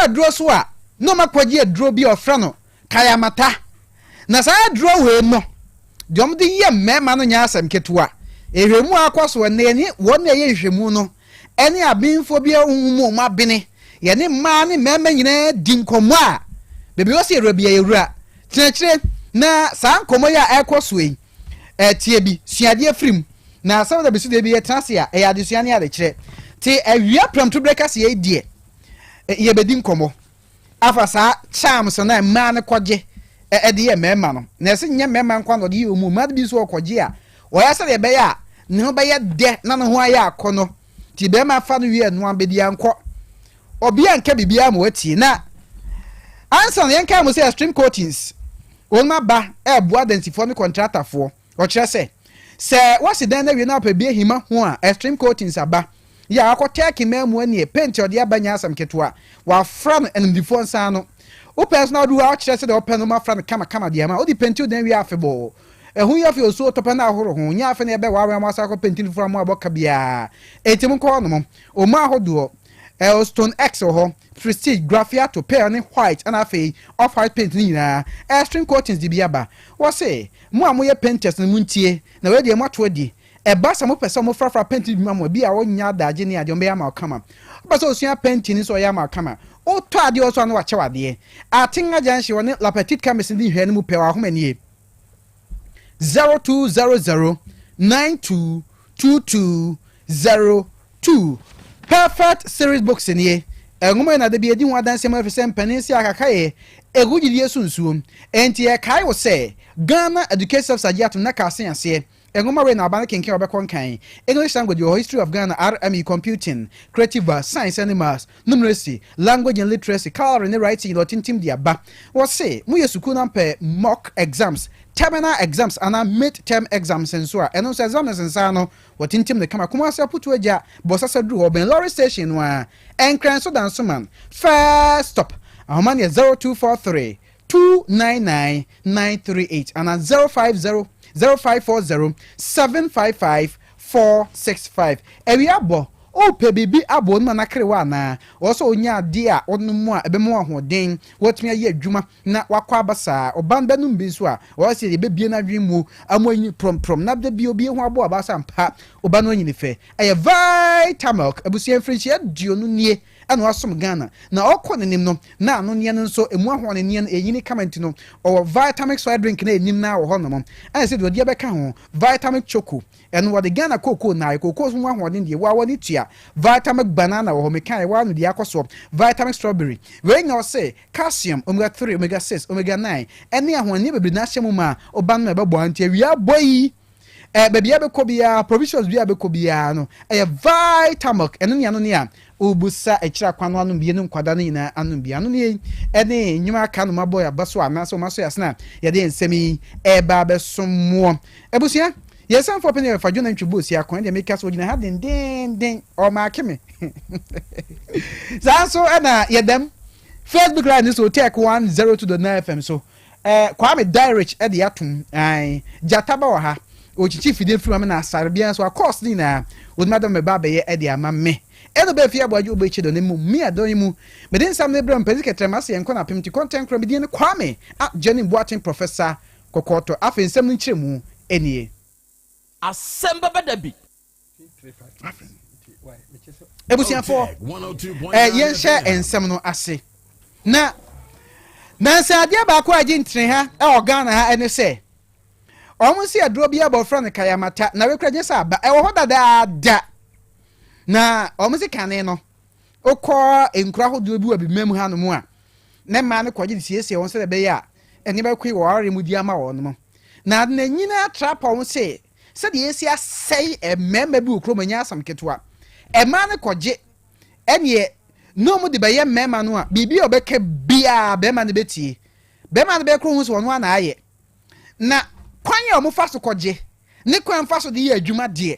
aduro so a, na wɔn akɔgye aduro bi a wɔfrɛ no kayamata. Na saa aduro wei no, deɛ wɔde yɛ mmarima no nyɛ asɛm ketewa. Nhwehwɛmu a akɔ so ɛnnɛ, yɛne wɔn a ɛyɛ nhwehwɛmu no ne abenfoɔ bi a wɔn mu wɔn abene, yɛne mmaa ne mmarima nyinaa di nkɔmmɔ a, baabi wɔ sɛ yɛwura bi a yɛwura. Tena akyire na saa nkɔmmɔ yi a ɛrekɔ so yi, tie bi, sua adeɛ firi mu. Na sɛ wɔde bɛsi deɛ bi yɛtena ase a, ɛyɛ adesua ne adekyerɛ. Te awia prɛmtoberɛ kaseɛ yi deɛ, yɛbɛdi nkɔmmɔ afa saa charms no a mmaa no kɔgye de yɛ mmarima no. Na ɛsɛ nyɛ mmarima nko na ɔde yɛ wɔn mu, mmaa no bi nso wɔkɔgye a, wɔyɛ sɛdeɛ ɛbɛyɛ a ne ho bɛyɛ dɛ na ne ho ayɛ akɔnnɔ. Nti barima fa no wie ɛno a bɛdi ankɔ. Ɔbea nka biribiara ma watie. Na ansa na yɛnkae mo sɛ Extreme Coatings wɔn aba ɛreboa adansifoɔ ne kɔntratafoɔ. Ɔkyerɛ sɛ, sɛ woasi dan no awie na wopɛ bi ahima ho a, Extreme Coatings aba. Yɛ a wakɔ Turkey man mu ɛneɛ paint a ɔde aba nyɛ asɛm ketewa. Wafra no animdifoɔ nsa ano. Wopɛ nso na wode hɔ a wokyerɛ sɛdeɛ wopɛ no ma afra no kama kama de ama. Wode penti wo dan wie a afebɔɔ. Ɛho yi afei osuo tɔ pɛ na ahoro ho. Nyɛ afei na yɛbɛ wawɛn ama wasan akɔ penti no foforɔ ama abɔ ka biara. Enti monkɔ hɔ nom. Ɔmu ahodoɔ. Ɛwɔ Stone X wɔ hɔ, Prestige, Graffiato, Pearl ne White ɛna afei Off White paint no nyinaa. Extreme Coatings de bi aba. Wɔse, mo a moyɛ painters no montie, na wei deɛ moato adi. Ɛba sɛ mopɛ sɛ wɔfrafra paint no bi ma mo a, bi a wɔnnya adagye ne adeɛ, wɔbɛyɛ ama wo kama. Wopɛ sɛ osua painting nso a, ɔyɛ ama wo kama. Wotɔ adeɛ wɔ so a na wakyɛ wo adeɛ. Atenga Junction, wɔne La Petite Chemist no di nhwɛanimu pɛ wɔ ahoma nie. 0200 92 2202 Perfect Series Books nie. Nwoma yi na da bi edi ho adanse ma efisɛ mpanin se akakaeɛ egu gyidie so nsuo. Enti yɛkae wo sɛ Ghana Education Service agye atom na ka asen aseɛ. Nwoma wei na aba no kenken a wɔbɛkɔ nkan. English language wɔ hɔ, History of Ghana, RME, Computing, Creative Arts, Science ne Maths, Numeracy, Language and Literacy, Colouring ne Writing na ɔtintim de aba. Wɔse moyɛ sukuu na mopɛ mock exams, terminal exams anaa mid-term exams nso a, ɛno nso exams nsa ano wɔtintim no kama. Kumasi Aputu Agya, Bɔsasa duru hɔ, bɛn lorry station no ara, Nkran so Dansoman, first stop. Ahoma no yɛ 0243 299 938 anaa 050 0540 755 465. Awia bɔ, wopɛ biribi abɔ wo no ma no akere wo anaa? Ɔwɔ sɛ wonya adeɛ a wonom a ɛbɛma wo ahoɔden, woatumi ayɛ adwuma na wakɔ aba saa. Ɔba no bɛnom bi nso a, ɔwɔ sɛ yɛbɛbie n'adwene mu ama anyini prɔmprɔm na da bi obi ho abɔ aba sɛ ampa ɔba no anyini fɛ. Ɛyɛ Vitamilk abusua mfirinhyia 20 nie ɛna wasom Ghana na ɔkɔ n'anim no na anonneɛ no nso ɛmu ahoɔdenneɛ no ɛnyini kama nti no ɔwɔ Vitamix soya drink no a ɛnim no ara wɔ hɔ nom ɛna sɛ deɛ ɔde abɛka ho Vitamix choco ɛno wɔde Ghana kookoo na ayɛ kookoo so ho ahoɔden deɛ waa wɔne tua Vitamix banana wɔ hɔ mekaeɛ waa no deɛ akɔ soɔ Vitamix strawberry wei nyɛ ɔse calcium omega 3 omega 6 omega 9 ɛne ahoɔdenneɛ bebree na ahyɛ mu ma ɔba no ma ɛbɛboa nti awia abɔ yi Eh, baabi a bɛkɔ biara, provisions biara bɛkɔ biara no, ɛyɛ Vitamilk, ɛno ne ano ne a wobusa akyiri akwan no anom bi, ne nkwadaa no nyinaa anom bi. Ano ne yei, ɛne nnwuma aka no mabɔ yɛaba so anaasɛ wɔn aso yɛ asene a yɛde nsɛm yi ɛreba abɛsom moɔ. Abusua, yɛn sanfoɔ pɛ ne yɛfa Jonah Ntwi Bosi ako, ɛndeɛ meka sɛ ɔgyina ha dendeenden, ɔmaake me. Saa nso ɛna yɛdam Facebook live no so, Tech 102.9 FM so. Eh, Kwame Dyrich de atom, ae, Gyata ba wɔ ha, ɔkyikyi fidie firi ma me na asare biara nso akɔɔs ne nyinaa, ɔnim adɔm meba abɛyɛ de ama me. Ɛna ɔbɛɛ fie aboagye ɔbɛkyi dɔ ne mu, me adɔ yi mu, mede nsɛm no brɛ mpɛdzi kɛtrɛ m'ase yɛ nkɔ na apem ti kɔntɛn korɔ, me din ne Kwame a Jenny Boateng Professor Kɔkɔɔtɔ, afei nsɛm no nkyerɛmu nie. Asɛm bɛba da bi. Abusuafoɔ, eh, yɛnhyɛ nsɛm no ase. Na nansa adeɛ baako a agye ntene ha ɛwɔ Ghana ha ɛne sɛ wɔn si aduro bi abɔfra no kayamata na wekura gye sɛ aba ɛwɔ hɔ dadaada na wɔn si kane no wokɔ nkura ahodoɔ bi wɔ abibima mu hanom a ne mmaa no kɔgye de siesie wɔn sɛdeɛ ɛbɛyɛ a nneɛma bɛkɔ yi wɔ awareɛ mu di ama wɔn no na ade na nyinaa tra pa wɔn sɛ Sɛdeɛ yɛasi asɛe mmarima bi wɔ kurom ɛnyɛ asɛm ketewa. Mmaa no kɔgye ɛneɛ na wɔn de bɛyɛ mmarima no a, biribi a wɔbɛka biara barima no bɛtie. Barima no bɛkoro ho sɛ ɔno ara na ayɛ. Na kwan a wɔfa so kɔgye ne kwan fa so de yɛ adwuma deɛ,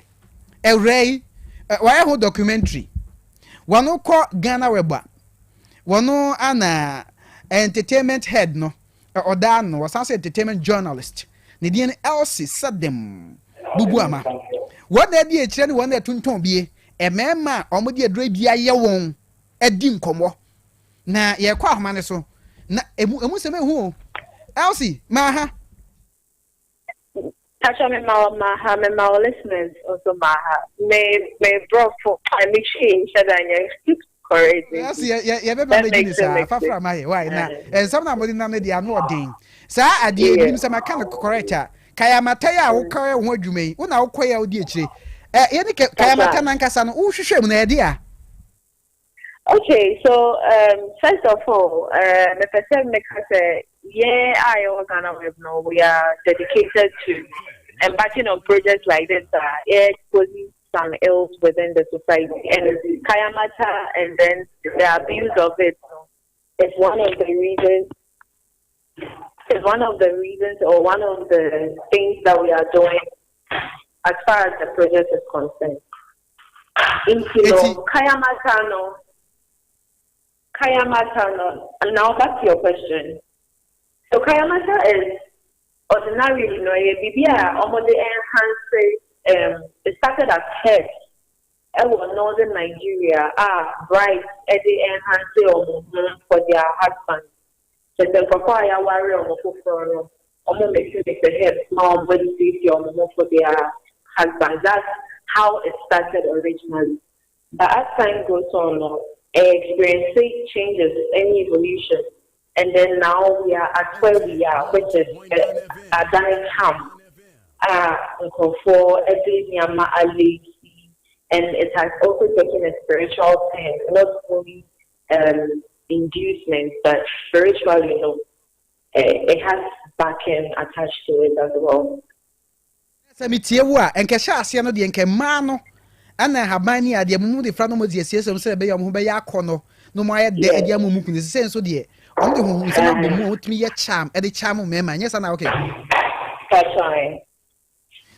awuraa yi, wɔayɛ ho documentary. Wɔn kɔ Ghana Web a, wɔn ana entertainment head no Ɔda ano, ɔsan nso yɛ entertainment journalist. Ne din ne Elsie Sedem Bubuama. Wɔn na adi akyire ne wɔn na ɛtontɔn bie. Mmarima a wɔde aduro bi ayɛ wɔn adi nkɔmmɔ. Na yɛkɔ ahoma no so na emu emu nsɛm ehu o. Elsie, maaha. Pacho me ma wo maha, me ma wo listeners nso maha. Me brɔfo, me Twi nhyɛ da nyɛ correct nti. Elsie, yɛ yɛ yɛbɛba That bɛgye ne makes it saa. mix it. Fafra ma yɛ why na nsɛm na mode nam no deɛ ano ɔden. Saa adeɛ yi menim sɛ maka no correct a, kayamata yi a wokɔyɛ wo ho adwuma yi, wo na wokɔyɛ a wodi akyire. Ɛ yɛne kayamata Pacho. no ankasa no, wohwehwɛ mu na ɛde a. Okay, so first of all, mepɛ sɛ meka sɛ yɛn a yɛwɔ Ghana Web no, we are dedicated to embarking on projects like this a yɛ exposing some ills within the society, and Kayamata and then the abuse of it no, is one of the reasons is one of the reasons or one of the things that we are doing as far as the project is concerned. Nti no, Kayamata no, and now back to your question. So Kayamata is ordinarily no, ɛyɛ biribi a wɔde enhance, it started as herbs ɛwɔ northern Nigeria a brides ɛde enhance wɔn ho for their husbands. Kyerɛ sɛ nkurɔfoɔ a yɛaware wɔn foforɔ no, wɔn mix mix the herbs ma wɔn de siesie wɔn ho for their husbands. That's how it started originally. But as time goes on, no, experiencing changes and evolution. And then now we are at where we are, which is adane charm. Nkurɔfoɔ ɛde nneɛma aleki, and it has also taken a spiritual turn, not only inducement, but spiritually, it has backing attached to it as well. Sɛ metie wo a, nkɛhyɛ aseɛ no deɛ, nkɛ mmaa no ɛna ahaban ne adeɛ mu de fra no mo de asiesie mu sɛ ɛbɛyɛ ɔmo ho bɛyɛ akɔ no na ɔmo ayɛ dɛ ɛde ama ɔmo kunu. Sɛ nso deɛ, ɔmo de honhom nsɛm abɔ mu a wɔtumi yɛ charm, ɛde charm mmarima, nyɛ saa na okay? That's right.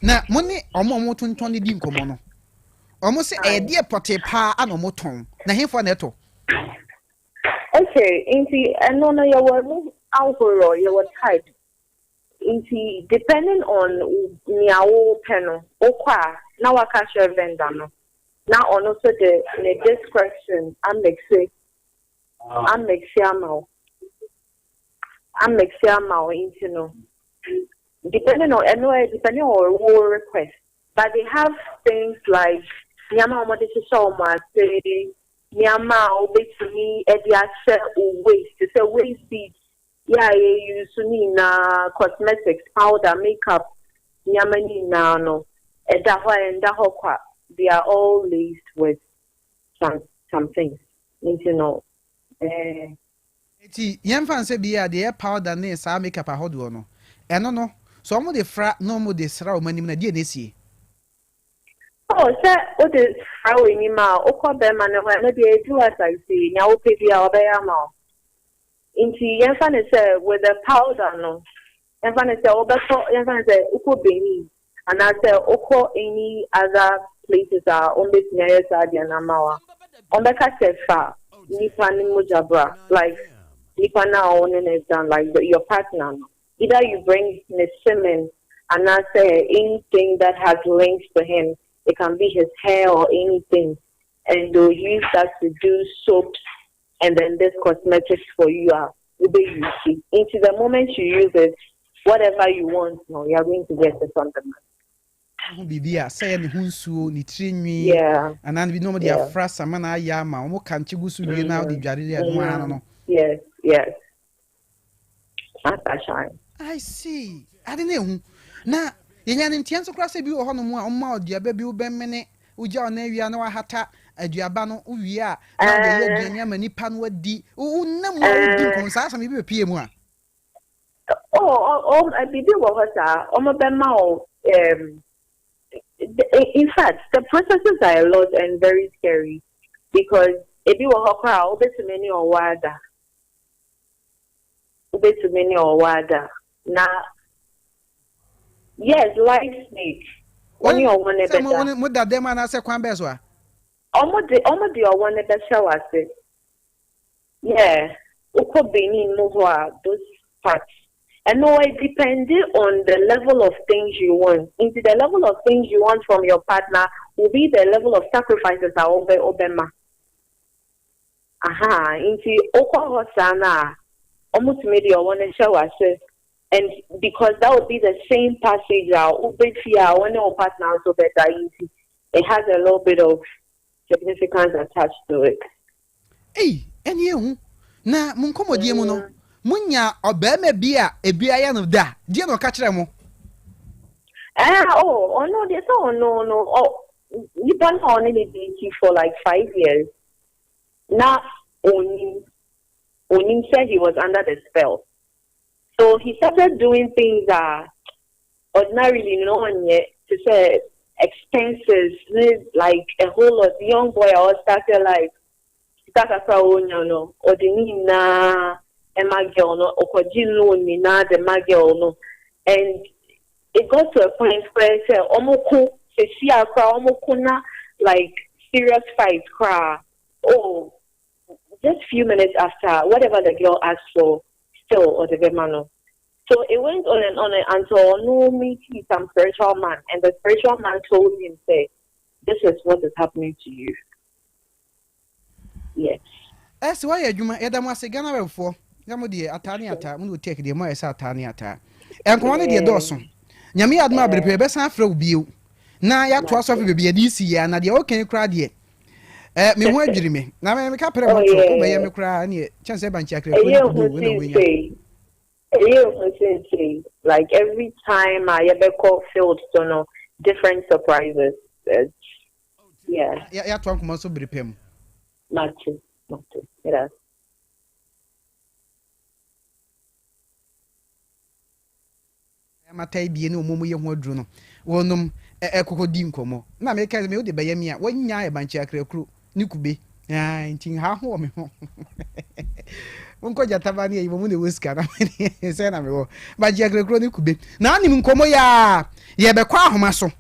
Na mo ne ɔmo a ɔmo tontɔn ne di nkɔmɔ no, ɔmo sɛ ɛyɛ deɛ pɔtee paa ana ɔmo tɔn na henfoɔ na ɛtɔ? Okay, nti ɛno no yɛwɔ mu ahorow, yɛwɔ type. Nti depending on nea wopɛ no, wokɔ a na waka kyerɛ vendor no, na ɔno nso de ne discretion amix ama wo. Nti no, depending on ɛno ɛ depending on wo request, but they have things like nneɛma a wɔde hyehyɛ wɔn ase, nneɛma a wobɛtumi de ahyɛ wo waist, te sɛ waist beads yɛ a yɛyi so ne nyinaa, cosmetics, powder, makeup, nneɛma ne nyinaa no ɛda hɔ a ɛnda hɔ kwa. They are all laced with some things. Nti no Nti yɛmfa nsɛ bi a deɛ yɛ powder ne saa makeup ahodoɔ no, ɛno no sɛ ɔmo de fra na ɔmo de sra ɔmo anim na deɛ na esie? Oh, sɛ wode fra wɔ anim a, wokɔ bɛrima no hɔ, ɛno deɛ ɛdu asase nea wopɛ bi a ɔbɛyɛ ama wo. Nti yɛmfa ne sɛ with the powder no, yɛmfa ne sɛ wobɛkɔ, yɛmfa ne sɛ wokɔ Benin anaasɛ wokɔ any other places a wɔmbɛtumi ayɛ saa adeɛ no ama wo a, wɔmbɛka sɛ fa nipa no mogya bra, like nipa no a wo ne no done, like your partner no, either you bring ne semen anaasɛ anything that has links to him. It can be his hair or anything, and they'll use that to do soaps and then this cosmetics for you are will be used. Into the moment you use it, whatever you want, no, you are going to get it from the man. Ho biribi a sɛ yɛ ne ho nsuo, ne tiri nwi anaa bi na ɔmo de afra sama na ayɛ ama ɔmo ka nkye gu so wie na ɔde dware de ɛno ara no. Yes. That's right. I see. Ade na ehu na yɛnya ne nteɛ nso koraa sɛ bi wɔ hɔnom a ɔma aduaba bi wobɛmene, wogya ɔno awia na wahata aduaba no, wowie a na wode yɛ aduane ama nipa no adi. Wonam mu a wodi nkɔmmɔ saa asɛm bi bɛpie mu a. Oh, biribi wɔ hɔ saa. Ɔmo bɛma wo, in fact, the processes are a lot and very scary because ebi wɔ hɔ koraa a wobɛtumi ne ɔwɔ ada. Wobɛtumi ne ɔwɔ ada. Na yes, live snake. Wo ne ɔwɔ ne sɛ mo bɛda. Mo da dɛm anaasɛ kwan bɛɛ so a? Ɔmo de ɔwɔ ne bɛhyɛ w'ase. Yeah, wokɔ Benin mu hɔ a, those parts. Ɛno it depend on the level of things you want. Nti the level of things you want from your partner will be the level of sacrifices a wobɛma. Ahaa, nti wokɔ hɔ saa no a, wɔtumi de ɔwɔ no hyɛ w'ase and because that will be the same passage a wobɛ fie a wo ne wo partner nso bɛda nti it has a little bit of significance attached to it. Ei, ɛne ehu! Na mo nkɔmmɔdie mu no, monyaa ɔbarima bi a ebi ayɛ no da? Deɛn na ɔka kyerɛɛ mo? Ɛɛ, oh, ɔno deɛ sɛ ɔno no, ɔ, nipa no a ɔne ne date for like 5 years, na ɔnnim, ɔnnim sɛ he was under the spell. So he started doing things a ordinarily no ɔnyɛ, te sɛ expenses ne like a whole lot, young boy a ɔstarted life, sika kakra a ɔnya no, ɔde ne nyinaa ɛma girl no, ɔkɔgye loan nyinaa de ma girl no, and it got to a point where sɛ ɔmo ko, seesei a koraa ɔmo ko na like serious fight koraa, oh, just few minutes after, whatever the girl asked for, still ɔde bɛma no. So it went on and on until ɔno meeting some spiritual man, and the spiritual man told him say, "This is what is happening to you." Yes. Ɛsɛ wayɛ adwuma. Yɛda mo ase, Ghana wɛbfoɔ. Na mo deɛ, ataa ne ataa mo ne otek deɛ, mo ayɛ sɛ ataa ne ataa. Nkɔmmɔ no deɛ dɔɔso. Nyame yɛ adom a, berɛ pɛ yɛbɛsan afrɛ wo bio na yɛatoa so afei baabi yɛde si yɛ na deɛ ɔka yi koraa deɛ, me ho adwiri me na me meka pɛrɛ ho toro wobɛyɛ me koraa neɛ kyɛn sɛ bankye akrakuo ne Ɛyɛ kudu hu na wobɛnya. Seesei ɛyɛ hu seesei, like every time a yɛbɛkɔ field so no, different surprises. It's, yeah. Yɛatoa nkɔmmɔ nso bere pɛ mu. Mate, mate. Yeah. Amata ebien ne wɔn a wɔyɛ ho aduro no, wɔnom ɛkɔkɔ di nkɔmmɔ. Na meka sɛ, me wode bɛyɛ me a, wɔnya ɛbankye akrakuro ne kube. Ah, nti nha ho wɔ me ho. Monkɔ gyataba ne ayi, wɔn na ɛwɔ sika na sɛ na mewɔ. Bankye akrakuro ne kube. Na anim nkɔmmɔ yi a, yɛbɛkɔ ahoma so.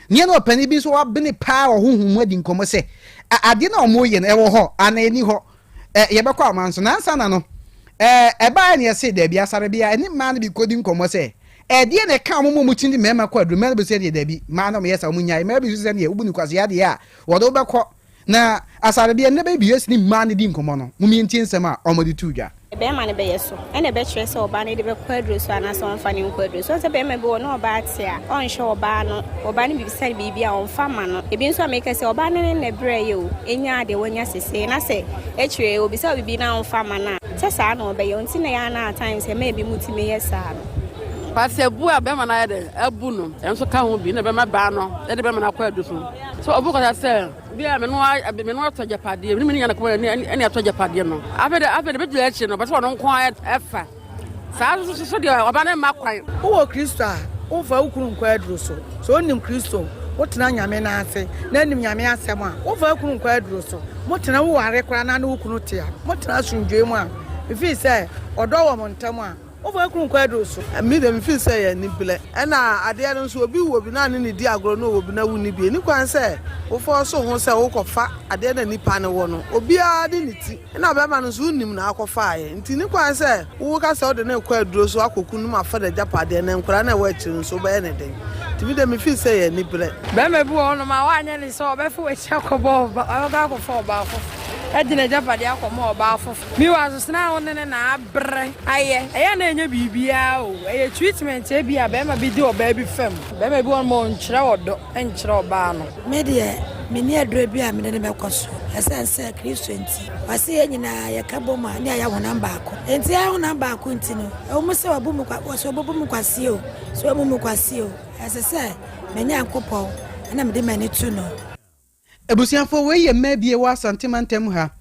Nea na ɔpanin bi nso wabene paa wɔ honhom mu adi nkɔmmɔ sɛ, adeɛ no a wɔyɛ no, ɛwɔ hɔ anaa ɛni hɔ? Ɛ, yɛbɛkɔ aman so. Nansa na no, ɛ, ɛbaeɛ na yɛse daabi, asarebea, ɛne mmaa no bi kɔdi nkɔmmɔ sɛ, ɛdeɛ na ɛka wɔn ma wɔtumi de mmarima kɔ aduro? Mmaa no bi sɛ deɛ daabi, mmaa no wɔyɛ saa, wɔn nyae. Mmaa bi nso sɛ deɛ wobu no kwasea deɛ a, wɔde wo bɛkɔ. Na asarebea, nnɛ bɛyɛ bi yɛsi ne mmaa no di nkɔmmɔ no, mom yɛntie nsɛm a wɔde too dwa. Bɛrima no bɛyɛ so ɛna ɛbɛkyerɛ sɛ ɔbaa no de bɛkɔ aduro so anaasɛ ɔmfa no nkɔ aduro so. Ɔn sɛ bɛrima bi wɔ ne ɔbaa te a, ɔnhwɛ ɔbaa no, ɔbaa no bibisa no biribi a ɔmfa ma no. Ebi nso a meka sɛ ɔbaa no ne na brɛ yɛ o, ɛnya deɛ wanya sesei na sɛ akyire obisa wo biribi na ɔmfa ma no a, sɛ saa na ɔbɛyɛ. Nti na ɛyɛ a na at times ɛma ebi mu tumi yɛ saa no. Pasɛ bu a bɛrima no ayɛ dɛ abu no, ɛno nso ka ho bi na ɛbɛma baa no de bɛrima no akɔ aduro so. So ɔbu kasa sɛ bi a meno meno atɔ agyapadeɛ mene mene nyanakoma ɛne atɔ agyapadeɛ no, afei de bɛduru akyire no ɔpɛ sɛ ɔno nko ara ɛfa saa nso so deɛ ɔba no mma kwan. Wowɔ Kristo a, womfa wo kunu nkɔ aduro so. Sɛ onim Kristo, wotena Nyame nan ase na anim Nyame asɛm a, womfa wo kunu nkɔ aduro so. Motena, woware koraa na ne wo kunu te a, motena asomdwoe mu a, mefii sɛ ɔdɔ wɔ mo ntam a, womfa wo kunu nkɔ aduro so. Me deɛ me feel sɛ ɛyɛ anibrɛ. Ɛna adeɛ no nso obi wɔ bi na ne ne di agorɔ na ɔwɔ bi na wonni bi. Ɛni kwan sɛ wo force wo ho sɛ wo kɔ fa adeɛ na nipa no wɔ no. Obiara de ne ti. Ɛna bɛrima no nso wonim na akɔ faeɛ. Nti ɛni kwan sɛ wo ka sɛ wode no rekɔ aduro so akɔku no ma afa n'agyapadeɛ na nkwadaa no a ɛwɔ akyire no nso wobɛyɛ no dɛn. Nti me deɛ me feel sɛ ɛyɛ anibrɛ. Bɛrima bi wɔ hɔnom a wanyɛ ne sɛ ɔbɛfa w'akyi akɔbɔ ɔbaa, ɔbɛkɔ akɔfa ɔbaa foforɔ, adi n'agyapadeɛ akɔma ɔbaa foforɔ. Meanwhile nso na wo ne no na abrɛ ayɛ. Ɛyɛ a na ɛnyɛ biribiara o, ɛyɛ treatment ebi a bɛrima bi di ɔbaa bi fam. Bɛrima bi wɔ hɔnom a ɔnkyerɛ ɔdɔ nkyerɛ ɔbaa no. Me deɛ, menni aduro bi a mede no bɛkɔ so, ɛsiane sɛ Kristo nti, wɔse yɛn nyinaa yɛka bom a, ne yɛayɛ honam baako. Enti yɛayɛ honam baako nti no, ɛwɔ mu sɛ wɔabu me kwa, sɛ wɔbɛbu me kwasea o, sɛ wɔammu me kwasea o, ɛsɛ sɛ me Nyankopɔn na mede m'ani to no. Abusuafoɔ, wei yɛ mmaa bi a ɛwɔ Asante mantam ha.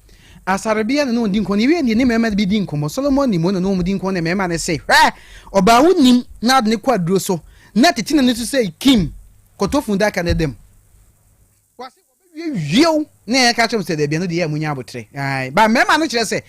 Asarebea na ne wɔn di nkɔmmɔ. Na ewiei deɛ ne mmarima bi di nkɔmmɔ. Solomon nim wɔn na ne wɔn di nkɔmmɔ na mmarima no se, Hwɛ! Ɔbaa wo nim na ade no kɔ aduro so na tete n'ani so sɛ Kim kɔtɔ fundaka no da mu. Wɔse wɔbɛwie wiew na yɛka kyerɛ wɔn sɛ dabi, ɛno deɛ yɛ a munya aboterɛ. Ae, ba mmarima no kyerɛ sɛ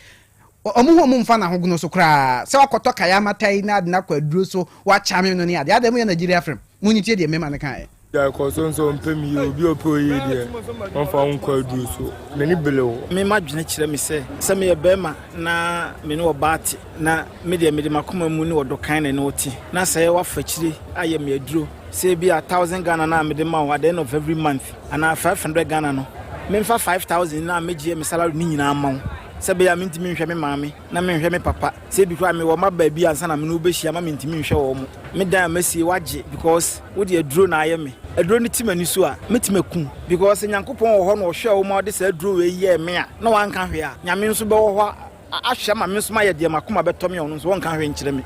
wɔn ho wɔn mfa n'ahogono so koraa sɛ wakɔtɔ kayamata yi na ade no akɔ aduro so wakyame no ne adeɛ. Adɛn moyɛ Nigeria film? Montie deɛ mmarima no kaeɛ. Gyae kɔ so nso ɔmpɛ me yie, obi a ɔpɛ wo yie deɛ ɔmfa wo nkɔ aduro so, n'ani bere wo. Me m'adwene kyerɛ me sɛ, sɛ meyɛ barima na me ne ɔbaa te, na me deɛ mede m'akoma mu ne ɔdɔ kann na ɛne wo te, na sɛ woafa akyire ayɛ me aduro, sɛ ebia thousand Ghana no a mede ma wo at the end of every month, anaa 500 Ghana no, memfa 5,000 no a megyeɛ me salary no nyinaa mma wo. Sɛ ɛbɛyɛ a mentumi nhwɛ me maame na menhwɛ me papa. Sɛ ebi koraa mewɔ mma baabi ansa na me ne wo bɛhyia ma mentumi nhwɛ wɔn. Me dan a masie woagye because wode aduro na ayɛ me. Aduro no te m'ani so a, mɛtumi aku wo because sɛ Nyankopɔn wɔ hɔ na ɔhwɛɛ wo ma ɔde saa aduro wei yɛɛ me a na wanka hwee a, Nyame nso bɛwɔ hɔ ahwɛ ama me nso mayɛ deɛ m'akoma bɛtɔ me a ɔno nso ɔnka hwee nkyerɛ me.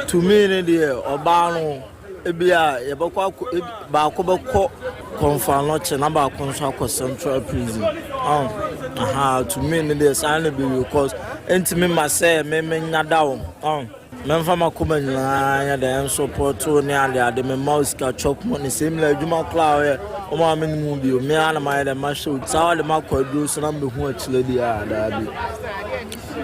To me no deɛ ɔbaa no ebia yɛbɛkɔ akɔ baako bɛkɔ kɔnfanɔkye na baako nso akɔ central prison ɔn aha to me no deɛ saa na ɛbɛwie cause ɛntumi ma sɛ me menya da wo ɔn mɛmfa m'akoma nyinaa nyɛ dɛ ɛnsopɔto ne ade ade mema wo sika chop money sɛ mmerɛ adwuma koraa ɔyɛ ɔma me ne mu bio me ara na mayɛ dɛ mahyɛ wo saa wɔde makɔ aduro so na mbɛhu akyerɛ deɛ a daabi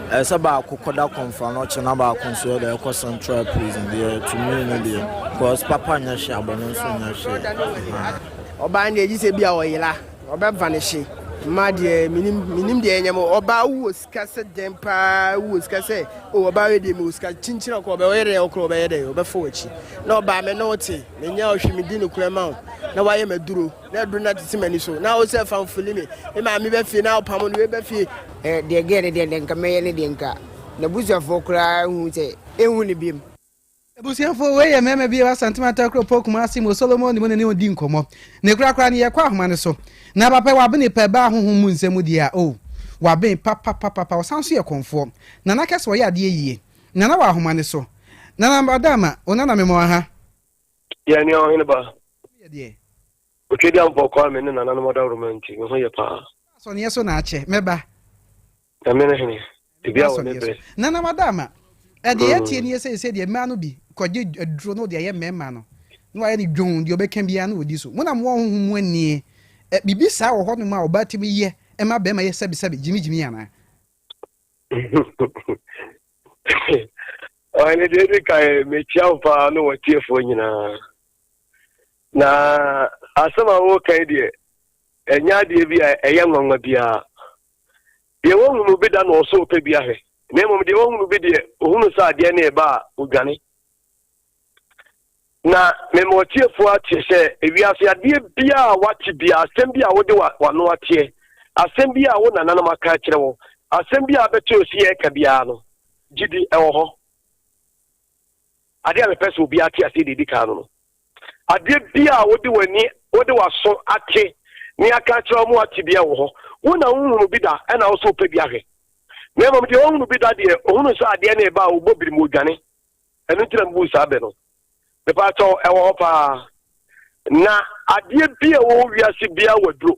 Ɛsɛ sɛ baako kɔda kɔnfranɔkye na baako nso yɛ dɛ ɛkɔ central prison deɛ to me no deɛ cause papa nyɛ hwee abɔne nso nyɛ hwee ahaa. Ɔbaa no deɛ gye sɛ bi a ɔyera ɔbɛ vanishe mmaa deɛ menim menim deɛ ɛnyɛ mo ɔbaa wowɔ sika sɛ dɛn paa wowɔ sika sɛ o ɔbaa wei deɛ mewɔ sika kyinkyin ɔkɔ ɔbɛ ɔyɛ dɛ ɔkorɔ ɔbɛyɛ dɛ ɔbɛfa w'akyi na ɔbaa me ne wo te menyɛ ɔhwe medi no korɛ ma wo na wayɛ maduro na aduro no atete m'ani so na wo sɛ fa mfuli me me maame bɛ fie na ɔpam no wei bɛ fie. Eh, deɛ gɛɛ no deɛ deɛ nka mɛyɛ ne deɛ nka n'abusuafoɔ koraa nhu sɛ ɛnhu no biom. Abusuafoɔ, wei yɛ mmarima bi a ɛwɔ Asante Mantam Kuropɔn Kumasi mu, Solomon ne mu na ne wɔn di nkɔmmɔ. Ne korakora no, yɛkɔ ahoma no so. Na papa yi, wabene pɛ baa honhom mu nsɛm mu deɛ a, oh, waben papapapapa. Ɔsan nso yɛ kɔmfoɔ. Nana kɛ sɛ ɔyɛ adeɛ yie. Nana wɔ ahoma no so. Nana Adaama, wo nana mema wo aha. Yɛ nea ɔhene ba. Yɛ deɛ. Otwedeampɔ Kwame ne nananom adaworoma nti, me ho yɛ paa. Asɔneɛ so na akyɛ, mɛba. Nyame ne hene, biribiara wɔ ne berɛ. Nana Wadama, ɛdeɛ yɛteɛ nie seisei deɛ mmaa no bi kɔgye aduro na wɔde ayɛ mmarima no na wɔayɛ no dwonn, deɛ ɔbɛka biara na wɔdi so. Mo na mowɔ honhom mu anie, biribi saa wɔ hɔnom a ɔbaa tumi yɛ ma barima yɛ sɛbesɛbe, gyimigyimi anaa? Ɔhene deɛ ɛdi kan mekyia wo paa ne wɔtiefoɔ nyinaa. Na asɛm a woka yi deɛ ɛnyɛ adeɛ bi a ɛyɛ nwanwa biara. Deɛ wahunu bi da na ɔsɛ ɔpɛ bi ahwɛ. Na mmom deɛ wahunu bi deɛ ɔhunu sɛ adeɛ no reba a ɔdwane. Na mema ɔtiefoɔ ate sɛ ewiase adeɛ biara a wate biara, asɛm bi a wode w'ano ateɛ, asɛm bi a wo nananom aka akyerɛ wo, asɛm bi a abɛto osi ɛka biara no, gyidi ɛwɔ hɔ. Adeɛ a mepɛ sɛ obiara te aseɛ deɛ ɛdi kan no no, adeɛ bi a wode w'ani, wode w'aso ate ne aka akyerɛ wo ma wate biara wɔ hɔ. Wo na wohunu bi da ɛna wo so wopɛ bi ahwɛ. Na mmom deɛ ɔhunu bi da deɛ, ɔhunu sɛ adeɛ no reba a, ɔbɔ birim, ɔdwane. Ɛno nti na mebuu saa bɛ no. Mepaakyɛw, ɛwɔ hɔ paa. Na adeɛ bi a ɛwɔ wiase biara wɔ aduro.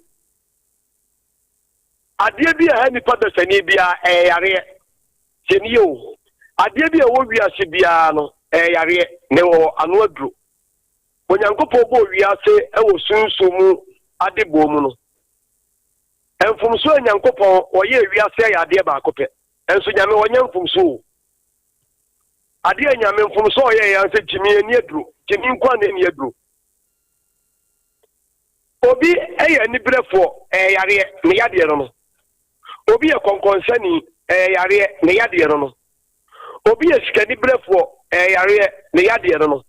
Adeɛ bi a ɛha nipa dasani biara, ɛyɛ yareɛ. Tie nie o. Adeɛ bi a ɛwɔ wiase biara no, ɛyɛ yareɛ, na ɛwɔ ano aduro. Onyankopɔn bɔɔ wiase wɔ sunsum mu adebɔɔ mu no, mfomsoɔ a Nyankopɔn ɔyɛɛ wiase ayɛ adeɛ baako pɛ. Nso Nyame ɔnyɛ mfomsoɔ o. Adeɛ a Nyame mfomsoɔ a ɔyɛɛ yɛn sɛ gyimi ani aduro, gyimi nko a na ɛni aduro. Obi yɛ aniberefoɔ, ɛyɛ yareɛ, ne yadeɛ no no. Obi yɛ kɔnkɔnsani, ɛyɛ yareɛ, ne yadeɛ no no. Obi yɛ sikaniberefoɔ, ɛyɛ yareɛ, ne yadeɛ no no.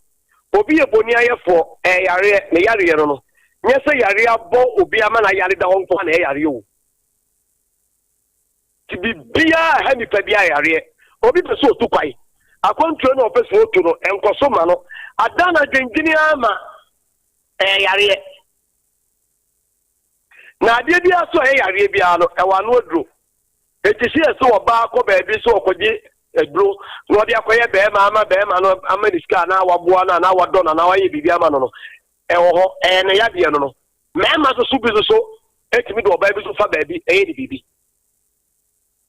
Obi yɛ boniayɛfoɔ, ɛyɛ yareɛ, ne yareɛ no no. Nyɛ sɛ yareɛ abɔ obi ama no ayare da hɔ nko ara na ɛyɛ yareɛ o. Nti biribiara a ɛha nipa biara yareɛ. Obi pɛ sɛ ɔtu kwan. Akwantuo no a ɔpɛ sɛ ɔtu no, ɛnkɔ so ma no. Adan adwendwene ara ma ɛyɛ yareɛ. Na adeɛ biara so a ɛyɛ yareɛ biara no, ɛwɔ ano aduro. Enti sɛ yɛsɛ ɔbaa kɔ baabi sɛ ɔkɔgye aduro na ɔde akɔyɛ bɛrima ama bɛrima no ama ne sika anaa waboa no anaa wadɔ no anaa wayɛ biribi ama no no, ɛwɔ hɔ, ɛyɛ ne yadeɛ no no. Mmarima nso so bi nso so tumi de ɔbaa bi nso fa baabi ɛyɛ ne biribi.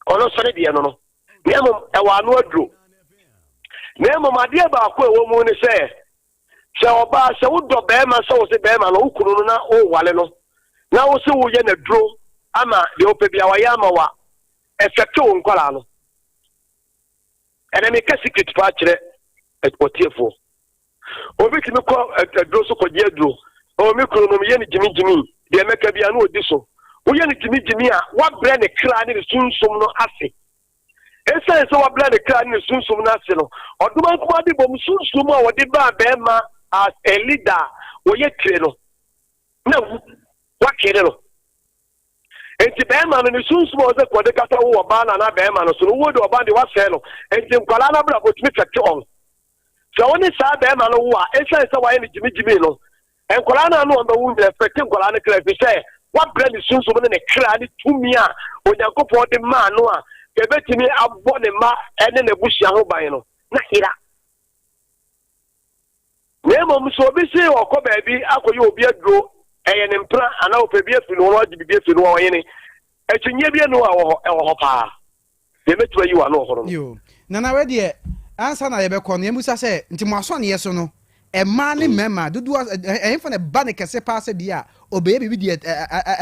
Ɔno nso ne deɛ no no. Na mmom ɛwɔ ano aduro. Na mmom adeɛ baako a ɛwɔ mu ne sɛ, sɛ ɔbaa sɛ wodɔ bɛrima sɛ wo se bɛrima no wo kunu no na wowale no na wo se woyɛ n'aduro ama deɛ wopɛ bia wayɛ ama wa ɛfɛte wo nkwadaa no. Ɛnɛ meka secret paa kyerɛ ɔtiefoɔ. Obi tumi kɔ aduro so kɔgye aduro. Oh, me kunu no, meyɛ no gyimigyimi. Deɛ mɛka biara no ɔdi so. Woyɛ no gyimigyimi a, woabrɛ ne kra ne ne sunsum no ase. Esiane sɛ woabrɛ ne kra ne ne sunsum no ase no, ɔdomankoma de bom sunsum a wɔde baa bɛrima as a leader a wɔyɛ tire no, na wu, woakere no. Enti bɛrima no ne sunsum a ɔsɛ kɔde kata wo ɔbaa no anaa bɛrima no so no, wo de ɔbaa no deɛ woasɛe no. Enti nkwadaa no abrabɔ tumi fɛte wɔn. Sɛ wo ne saa bɛrima no wo a, esiane sɛ woayɛ no gyimigyimi no, nkwadaa no a ne wɔn bɛwo nyinaa fɛte nkwadaa no kra ɛfiri sɛ woabrɛ ne sunsum ne ne kra ne tumi a Onyankopɔn de maa no a ɛbɛtumi abɔ ne mma ne n'abusua ho ban no na yera. Na mmom sɛ obi se ɔkɔ baabi akɔyɛ obi aduro, ɛyɛ ne mpena anaa ɔpɛ bi afiri ne hɔ na wagye biribi afiri ne hɔ a, ɔhene, akyinnyeɛ bi nni hɔ a ɛwɔ hɔ, ɛwɔ hɔ paa. Deɛ mɛtumi ayi w'ano wɔ hɔ no no. Yoo. Nana wei deɛ ansa na yɛbɛkɔ no yɛmmisa sɛ nti mo asɔneɛ so no mmaa ne mmarima dodoɔ ɛhefa na ɛba ne kɛse paa sɛ bi a ɔbɛyɛ biribi deɛ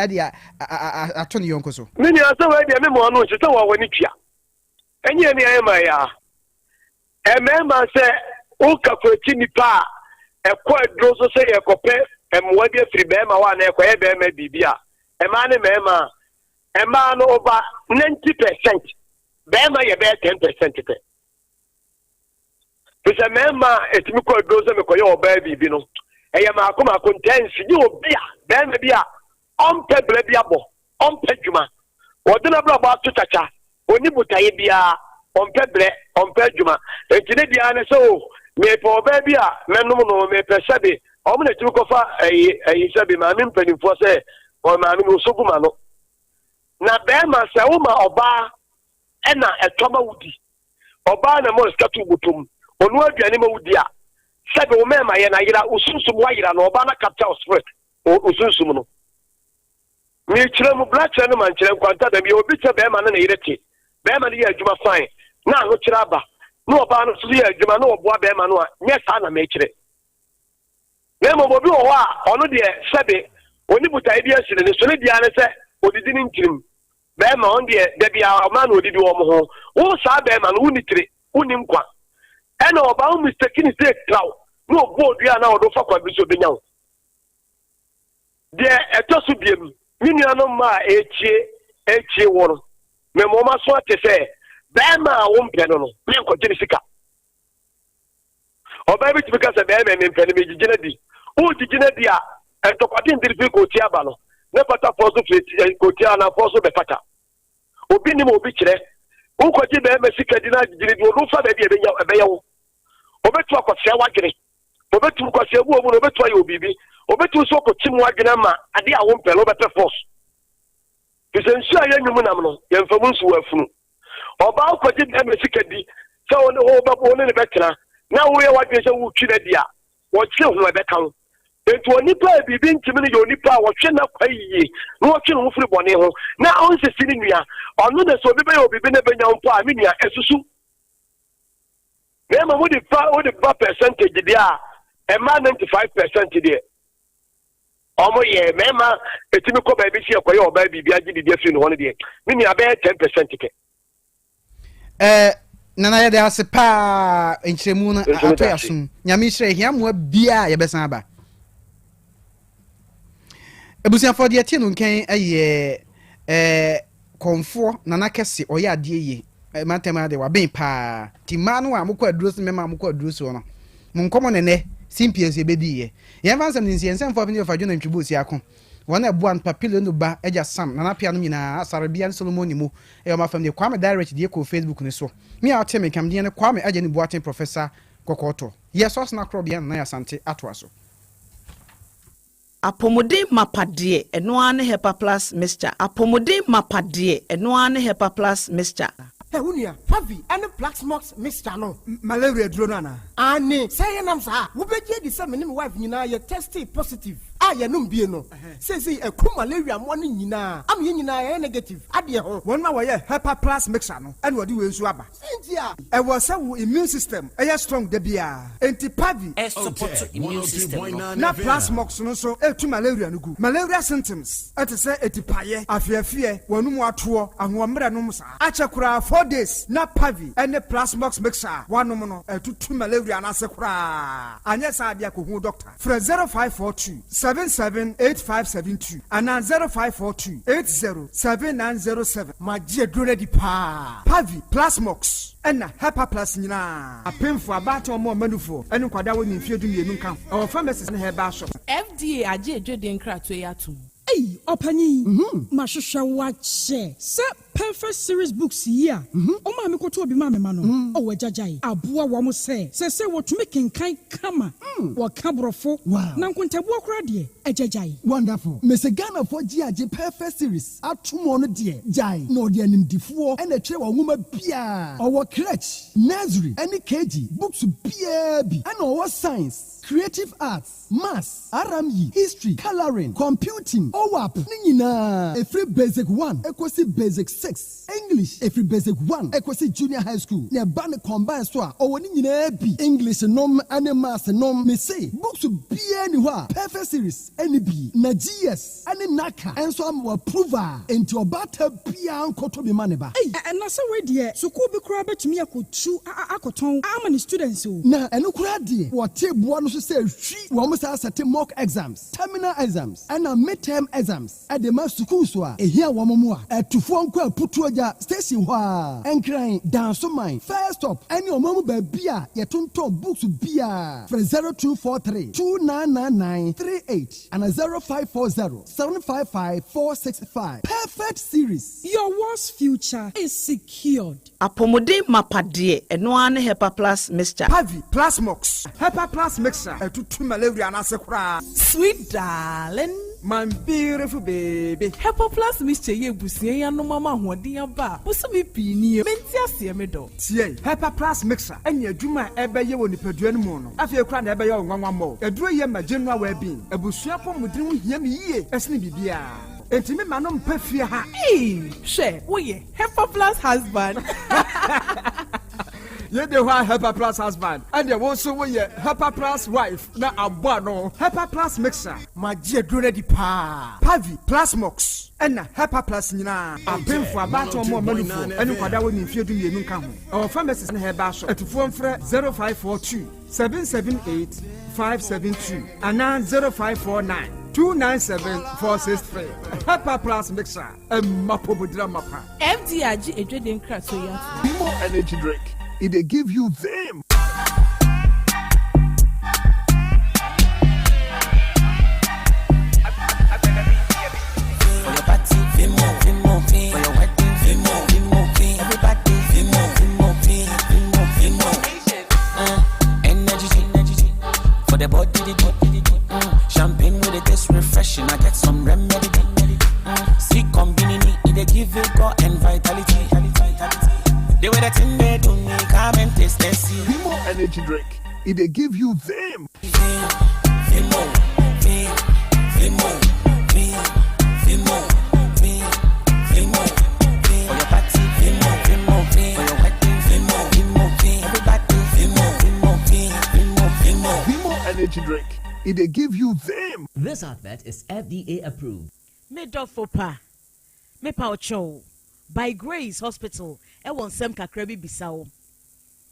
ɛde ato ne yɔnko so? Me nua sɛ wei deɛ me mmoa no nhyɛ sɛ wɔn ani tua. Ɛnyɛ ɛne ayɛ ma ɛyɛ a. Mmarima sɛ woka kwati nnipa a ɛkɔ aduro so sɛ yɛkɔpɛ mmoa bi afiri barima hɔ anaa ɛkɔyɛ barima biribi a, mmaa ne mmarima a, mmaa no over 90 percent, barima yɛ bɛyɛ 10 percent pɛ. Fi sɛ mmarima a ɛtumi kɔ aduro sɛ mekɔyɛ ɔbaa biribi no, ɛyɛ maako maako ntɛnsi gye obi a barima bi a ɔmpɛ bra bi abɔ, ɔmpɛ adwuma, ɔde n'abrabɔ ato kyakya, ɔnni botaeɛ biara, ɔmpɛ brɛ, ɔmpɛ adwuma. Enti ne deɛ ara ne sɛ, o, mepɛ ɔbaa bi a mɛnom no, mepɛ sɛbe, wɔn na ɛtumi kɔfa ɛyi, ɛyi sɛbe, maame mpanimfoɔ sɛ, ɔ maame no ɔsɔ gu ma no. Na bɛrima, sɛ woma ɔbaa ɛna ɛtɔ ma wodi, ɔbaa na ɛma sika to wo bɔtɔ mu, ɔnoa aduane ma wodi a, sɛbe wo mɛɛma yɛ no ayera, wo sunsum woayera no, ɔbaa no akapkya wo spirit. Wo sunsum no. Mekyerɛ mu, bra kyerɛ no ma nkyerɛ nkwanta dɛm yɛ obi sɛ bɛɛma ne ne yere te, bɛɛma no yɛ adwuma fine na ahokyerɛ aba na ɔbaa no nso yɛ adwuma na ɔboa bɛɛma no a, nyɛ saa na mekyerɛ. Na mmom obi wɔ hɔ a ɔno deɛ sɛbe ɔni botaeɛ bi asi n'ani so, ne deɛ ara ne sɛ ɔdidi ne ntirim. Bɛɛma ɔno deɛ da biara ɔmaa na ɔdidi wɔn ho. Wo saa bɛɛma no wonni tire, wonni nkwa. Ɛna ɔbaa wo mistake ne sɛ traw na ɔbu odua a na ɔde wo fa kwan bi so ɔbɛnya wo. Deɛ ɛtɔ so biom, me nuanom mmaa a ɛretie ɛretie wo no, mema wɔn aso ate sɛ barima a wompɛ no no, menkɔgye ne sika. Ɔbaa bi tumi ka sɛ barima mempɛ no, megyigye no adi. Wogyigye no adi a, ntɔkwa dendene firi kootia aba no, ne patafoɔ nso firi kootia anafoɔ so bɛpata. Obi nim obi kyerɛ. Wokɔgye barima sika di na agyigye no di, ɔno fa baabi a ɛbɛnya ɛbɛyɛ wo. Ɔbɛtu akɔsɛe w'adwene. Obetu kwasea bu wɔ mu na obetu ayɛ obibi. Obetu nso ɔkɔkyim w'adwene ama adeɛ a wompɛ no wobɛpɛ force. Fi sɛ nsuo a yɛnwom nam no yɛmfa mu nso wɔ afunu. Ɔbaa wokɔgye bɛrima sika di sɛ wo ne wo ne ne bɛtena na woyɛ w'adwene sɛ wotwi no adi a wɔtwe ho ɛbɛka wo. Enti onipa a biribi ntumi no yɛ onipa a wɔhwɛ n'akwa yie na wɔtwe ne ho firi bɔne ho na ɔnsisi ne nua. Ɔno na sɛ obi bɛyɛ obibi na ɛbɛnya wo mpo a me nua ɛsusu. Na mmom wode fa wode ba percentage deɛ a ɛma 95% deɛ wɔn yɛ mmarima etumi kɔ baabi si ɛkɔyɛ ɔbaa biribi agye biribi afiri ne hɔ no deɛ me nua bɛyɛ 10% kɛ. Ɛɛ nana yɛde ase paa nkyerɛmu no ato yɛ asom nyame nhyira ehia mmoa biara yɛbɛsan aba abusuafoɔ deɛ tie no nkɛn ɛyɛ ɛɛ Kɔmfoɔ Nana Kɛse ɔyɛ adeɛ yie mantam ha deɛ waben paa nti mmaa no a mokɔ aduro so mmarima a mokɔ aduro soɔ no mo nkɔmɔ na ɛnɛ simpie nso yɛbɛdiiɛ yɛmfa nsɛm no nsi yɛn nsɛmfoɔ apem ɔfa dwona ntwibo siako wɔn a ɛboa no Papilo no ba agya Sam Nana Apea nom nyinaa Asarebea ne Solomon Nimo ɛyɛ wɔn afam deɛ Kwame Direct deɛ kɔɔ Facebook no so me a ɔte me nka me din ne Kwame Agya ne Boateng Professor Kɔkɔɔtɔ yɛ sɔsena korɔbea Nana Asante atoa so. Apɔmuden mapa deɛ, ɛno ara ne Hepa Plus Mixture. Apɔmuden mapa deɛ, ɛno ara ne Hepa Plus Mixture. Hɛ wo nua, Pavi ne Plaxmox mixture no. Malaria aduro no anaa? Aane, sɛ ɛyɛ nam saa a, wobɛgye adi sɛ me ne me wife nyinaa yɛ testee positive a yɛnom bie no. Seesei aku malaria mmoa no nyinaa ama yɛn nyinaa yɛayɛ negative adeɛ ho. Wɔn a wɔyɛ Hepa Plus mixture no na wɔde wei nso aba. Sɛ nti a. Ɛwɔ sɛ wo immune system yɛ strong da biara. Enti Pavi. Ɛsupɔto immune system no. Na Plasmox no nso tu malaria no gu. Malaria symptoms te sɛ atipaeɛ, afeafeɛ, w'anum atoɔ, ahoɔmmerɛ nom saa. Akyɛ koraa 4 days na Pavi ne Plasmox mixture a woanom no atutu malaria no ase koraa. Anyɛ saa deɛ kɔhu doctor. Frɛ 0542 77 8572 anaa 0542 80 7907. Magye aduro no adi paa. Pavi, Plasmox, ɛna Hepaplus nyinaa. Apemfo, abaatan, wɔn a wɔma nufoɔ, ne nkwadaa a wɔnni mfeɛ 12 nka ho. Ɛwɔ pharmacies ne herbal shops. FDA agye adwadie nkratoɔ yi atom. Ei ɔpanyin, mahwehwɛ wo akyɛ. Sɛ Perfect Series Books yi a wo maame kɔtɔɔ bi maa me ma no, oh agya gyae, aboa wɔn sɛ seesei wɔtumi kenkan kama, wɔka Borɔfo, na nkontabuo koraa deɛ, agya gyae. Wonderful. Mese Ghanafoɔ gye agye Perfect Series atom ɔno deɛ gyae na ɔde animdifoɔ na ɛtwerɛ wɔn nwoma biara. Ɔwɔ crèche, nursery ɛne KG books biara bi ɛna ɔwɔ science, creative arts, Maths, RME, History, Colouring, Computing, OWAP ne nyinaa ɛfiri Basic One kɔsi Basic 6, English ɛfiri Basic One kɔsi Junior High School na ɛba no combine so a ɔwɔ ne nyinaa bi, English nom ne Maths nom, mese books biara nni hɔ a Perfect Series nni bi na GS ne NACA nso ama w'approve a enti ɔbaatan biara nkɔtɔ bi ma ne ba. Ei na sɛ wei deɛ sukuu bi koraa bɛtumi akɔtu akɔtɔn ama ne students o. Na ɛno koraa deɛ wɔte boɔ no so sɛ hwi wɔn saa sɛte mock exams, terminal exams ɛna mid term exams de ma sukuus a ɛhia wɔn mmoa. Atufoɔ nkɔ Aputuogya station hɔ ara, Nkran, Dansoman, First Stop ɛne ɔman mu baabi a yɛtontɔn books biara. Frɛ 0243 2999 38 ana 0540 755 465. Perfect Series. Your world's future is secured. Apɔmuden mapa deɛ, ɛno ara ne Hepa Plus Mixture. Pavi, Plasmox, Hepa Plus Mixture ɛtutu malaria no ase koraa. Sweet darling. My beautiful baby. Hepa Plus Mixture yi abusua yi anom ama ahoɔden aba a bosome pii nie. Mente aseɛ me dɔ. Tie! Hepa Plus Mixture ne adwuma a ɛbɛyɛ wɔ nipadua no mu no, afei koraa na ɛbɛyɛ wo nwanwa mmɔ. Aduro yi yɛ ma general well-being. Abusua apɔmuden ho hia me yie sene biribiara. Enti me ma no mpa fie ha. Eii hwɛ woyɛ Hepa Plus husband. Yei de hɔ a Hepa Plus husband, ɛnneɛ wo nso woyɛ Hepa Plus wife na abɔ ano. Hepa Plus Mixture. Magye aduro no adi paa. Pavi, Plasmox, ɛna Hepa Plus nyinaa. Apemfo, abaatan, wɔn a wɔma nufoɔ, ne nkwadaa a wɔnni mfeɛ 12 nka ho. Ɛwɔ pharmacies ne herbal shop. Atufoɔ mfrɛ 0542 778 572 anaa 0549 297 463. Hepa Plus Mixture, ɛma apɔmuden amapa. FDA agye adwadie nkratoɔ yi atom. Vimo energy drink, e dey give you vim. For your party, Vimo, Vimo, For your wedding, Vimo, Vimo, Everybody, Vimo, Vimo, Vimo, Vimo. Energy, energy. For the body, the body. Champagne with it taste refreshing. I get some remedy. See, combinini, it they give vigor and vitality. The way that thing they do me, come and taste and see. Vimo energy drink, e dey give you vim. Vimo, Vim, Vimo, Vim, Vimo, Vim, Vimo. For your party, Vimo, Vimo, Vim. For your wedding, Vimo, Vimo, Vim. Everybody, Vimo, Vimo, Vim, Vimo, Vimo. Vimo energy drink, e dey give you vim. This advert is FDA approved. Me dɔfo pa, mepa wo kyɛw, By Grace Hospital wɔ nsɛm kakra bi bisa wo.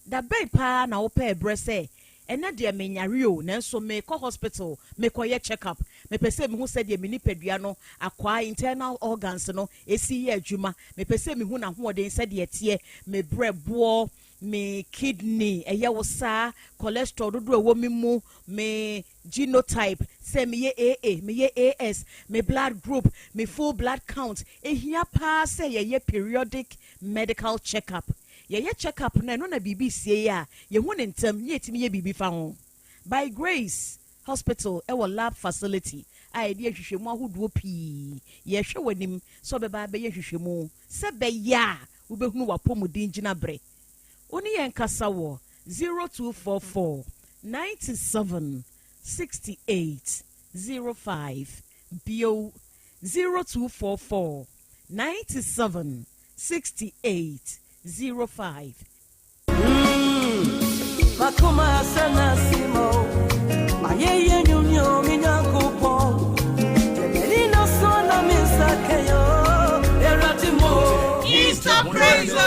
Da bɛn paa na wopɛɛ berɛ sɛ, ɛnnɛ deɛ menyare o, nanso merekɔ hospital mekɔyɛ check up, mepɛ sɛ mehu sɛdeɛ me nipadua no akwaa, internal organs, no si yɛ adwuma, mepɛ sɛ mehu n'ahoɔden sɛdeɛ ɛteɛ, me berɛboɔ, me kidney, ɛyɛ wo saa, cholesterol dodoɔ a ɛwɔ me mu, me genotype, sɛ meyɛ AA, meyɛ AS, me blood group, me full blood count. Ɛhia paa sɛ yɛyɛ periodic medical check up. Yɛyɛ check up no a, ɛno na biribi sie a, yɛhu no ntɛm na yɛtumi yɛ biribi fa ho. By Grace Hospital wɔ lab facility a yɛde nhwehwɛmu ahodoɔ pii. Yɛrehwɛ w'anim sɛ wobɛba abɛyɛ nhwehwɛmu sɛ ɛbɛyɛ a wobɛhunu w'apɔmuden gyinaberɛ. Wo ne yɛn nkasa wɔ 0244 97 68 05, bio 0244 97 68 05. Makoma asana simo Ayeye nyumyo minyankopon Jemelina sona minsakeyo Eratimo Easter praise oh,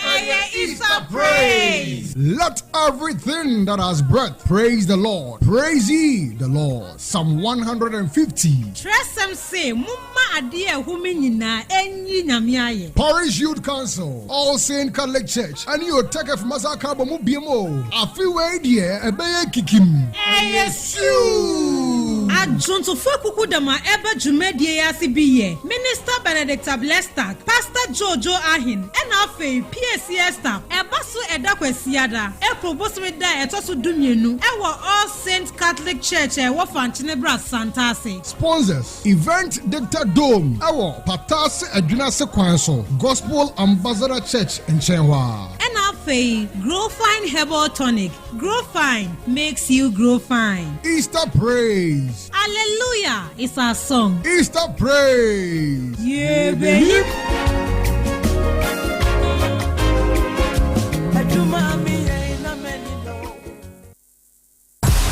ɛyɛ Easter praise. Let everything that has breath praise the Lord. Praise ye the Lord. Psalm 150. Twerɛsɛm se, Momma adeɛ a ɛhome nyinaa nyi Nyame ayɛ. Parish Youth Council, All Saint Catholic Church ɛne Otec Afumasa aka abɔ mu biom o, afe wei deɛ ɛbɛyɛ kikim. Ɛyɛ siuu! Adwontofo akukudam a ɛba dwumadie yi ase bi yɛ Minister Benedicta Blestak, Pastor Jojo Ahen, ɛna afei PAC Esther. Ɛba so ɛda Kwasiada, April bosome da a ɛtɔ so 12 ɛwɔ All Saints Catholic Church a ɛwɔ Fankyenebra Santase. Sponsors, Event Dicta Dome ɛwɔ Pataase Adwinase kwan so, Gospel Ambassador Church nkyɛn hɔ ara. Ɛna afei Grow Fine Herbal Tonic, Grow Fine makes you grow fine. Easter Praise. Alleluia is our song. Easter Praise. Yebehim.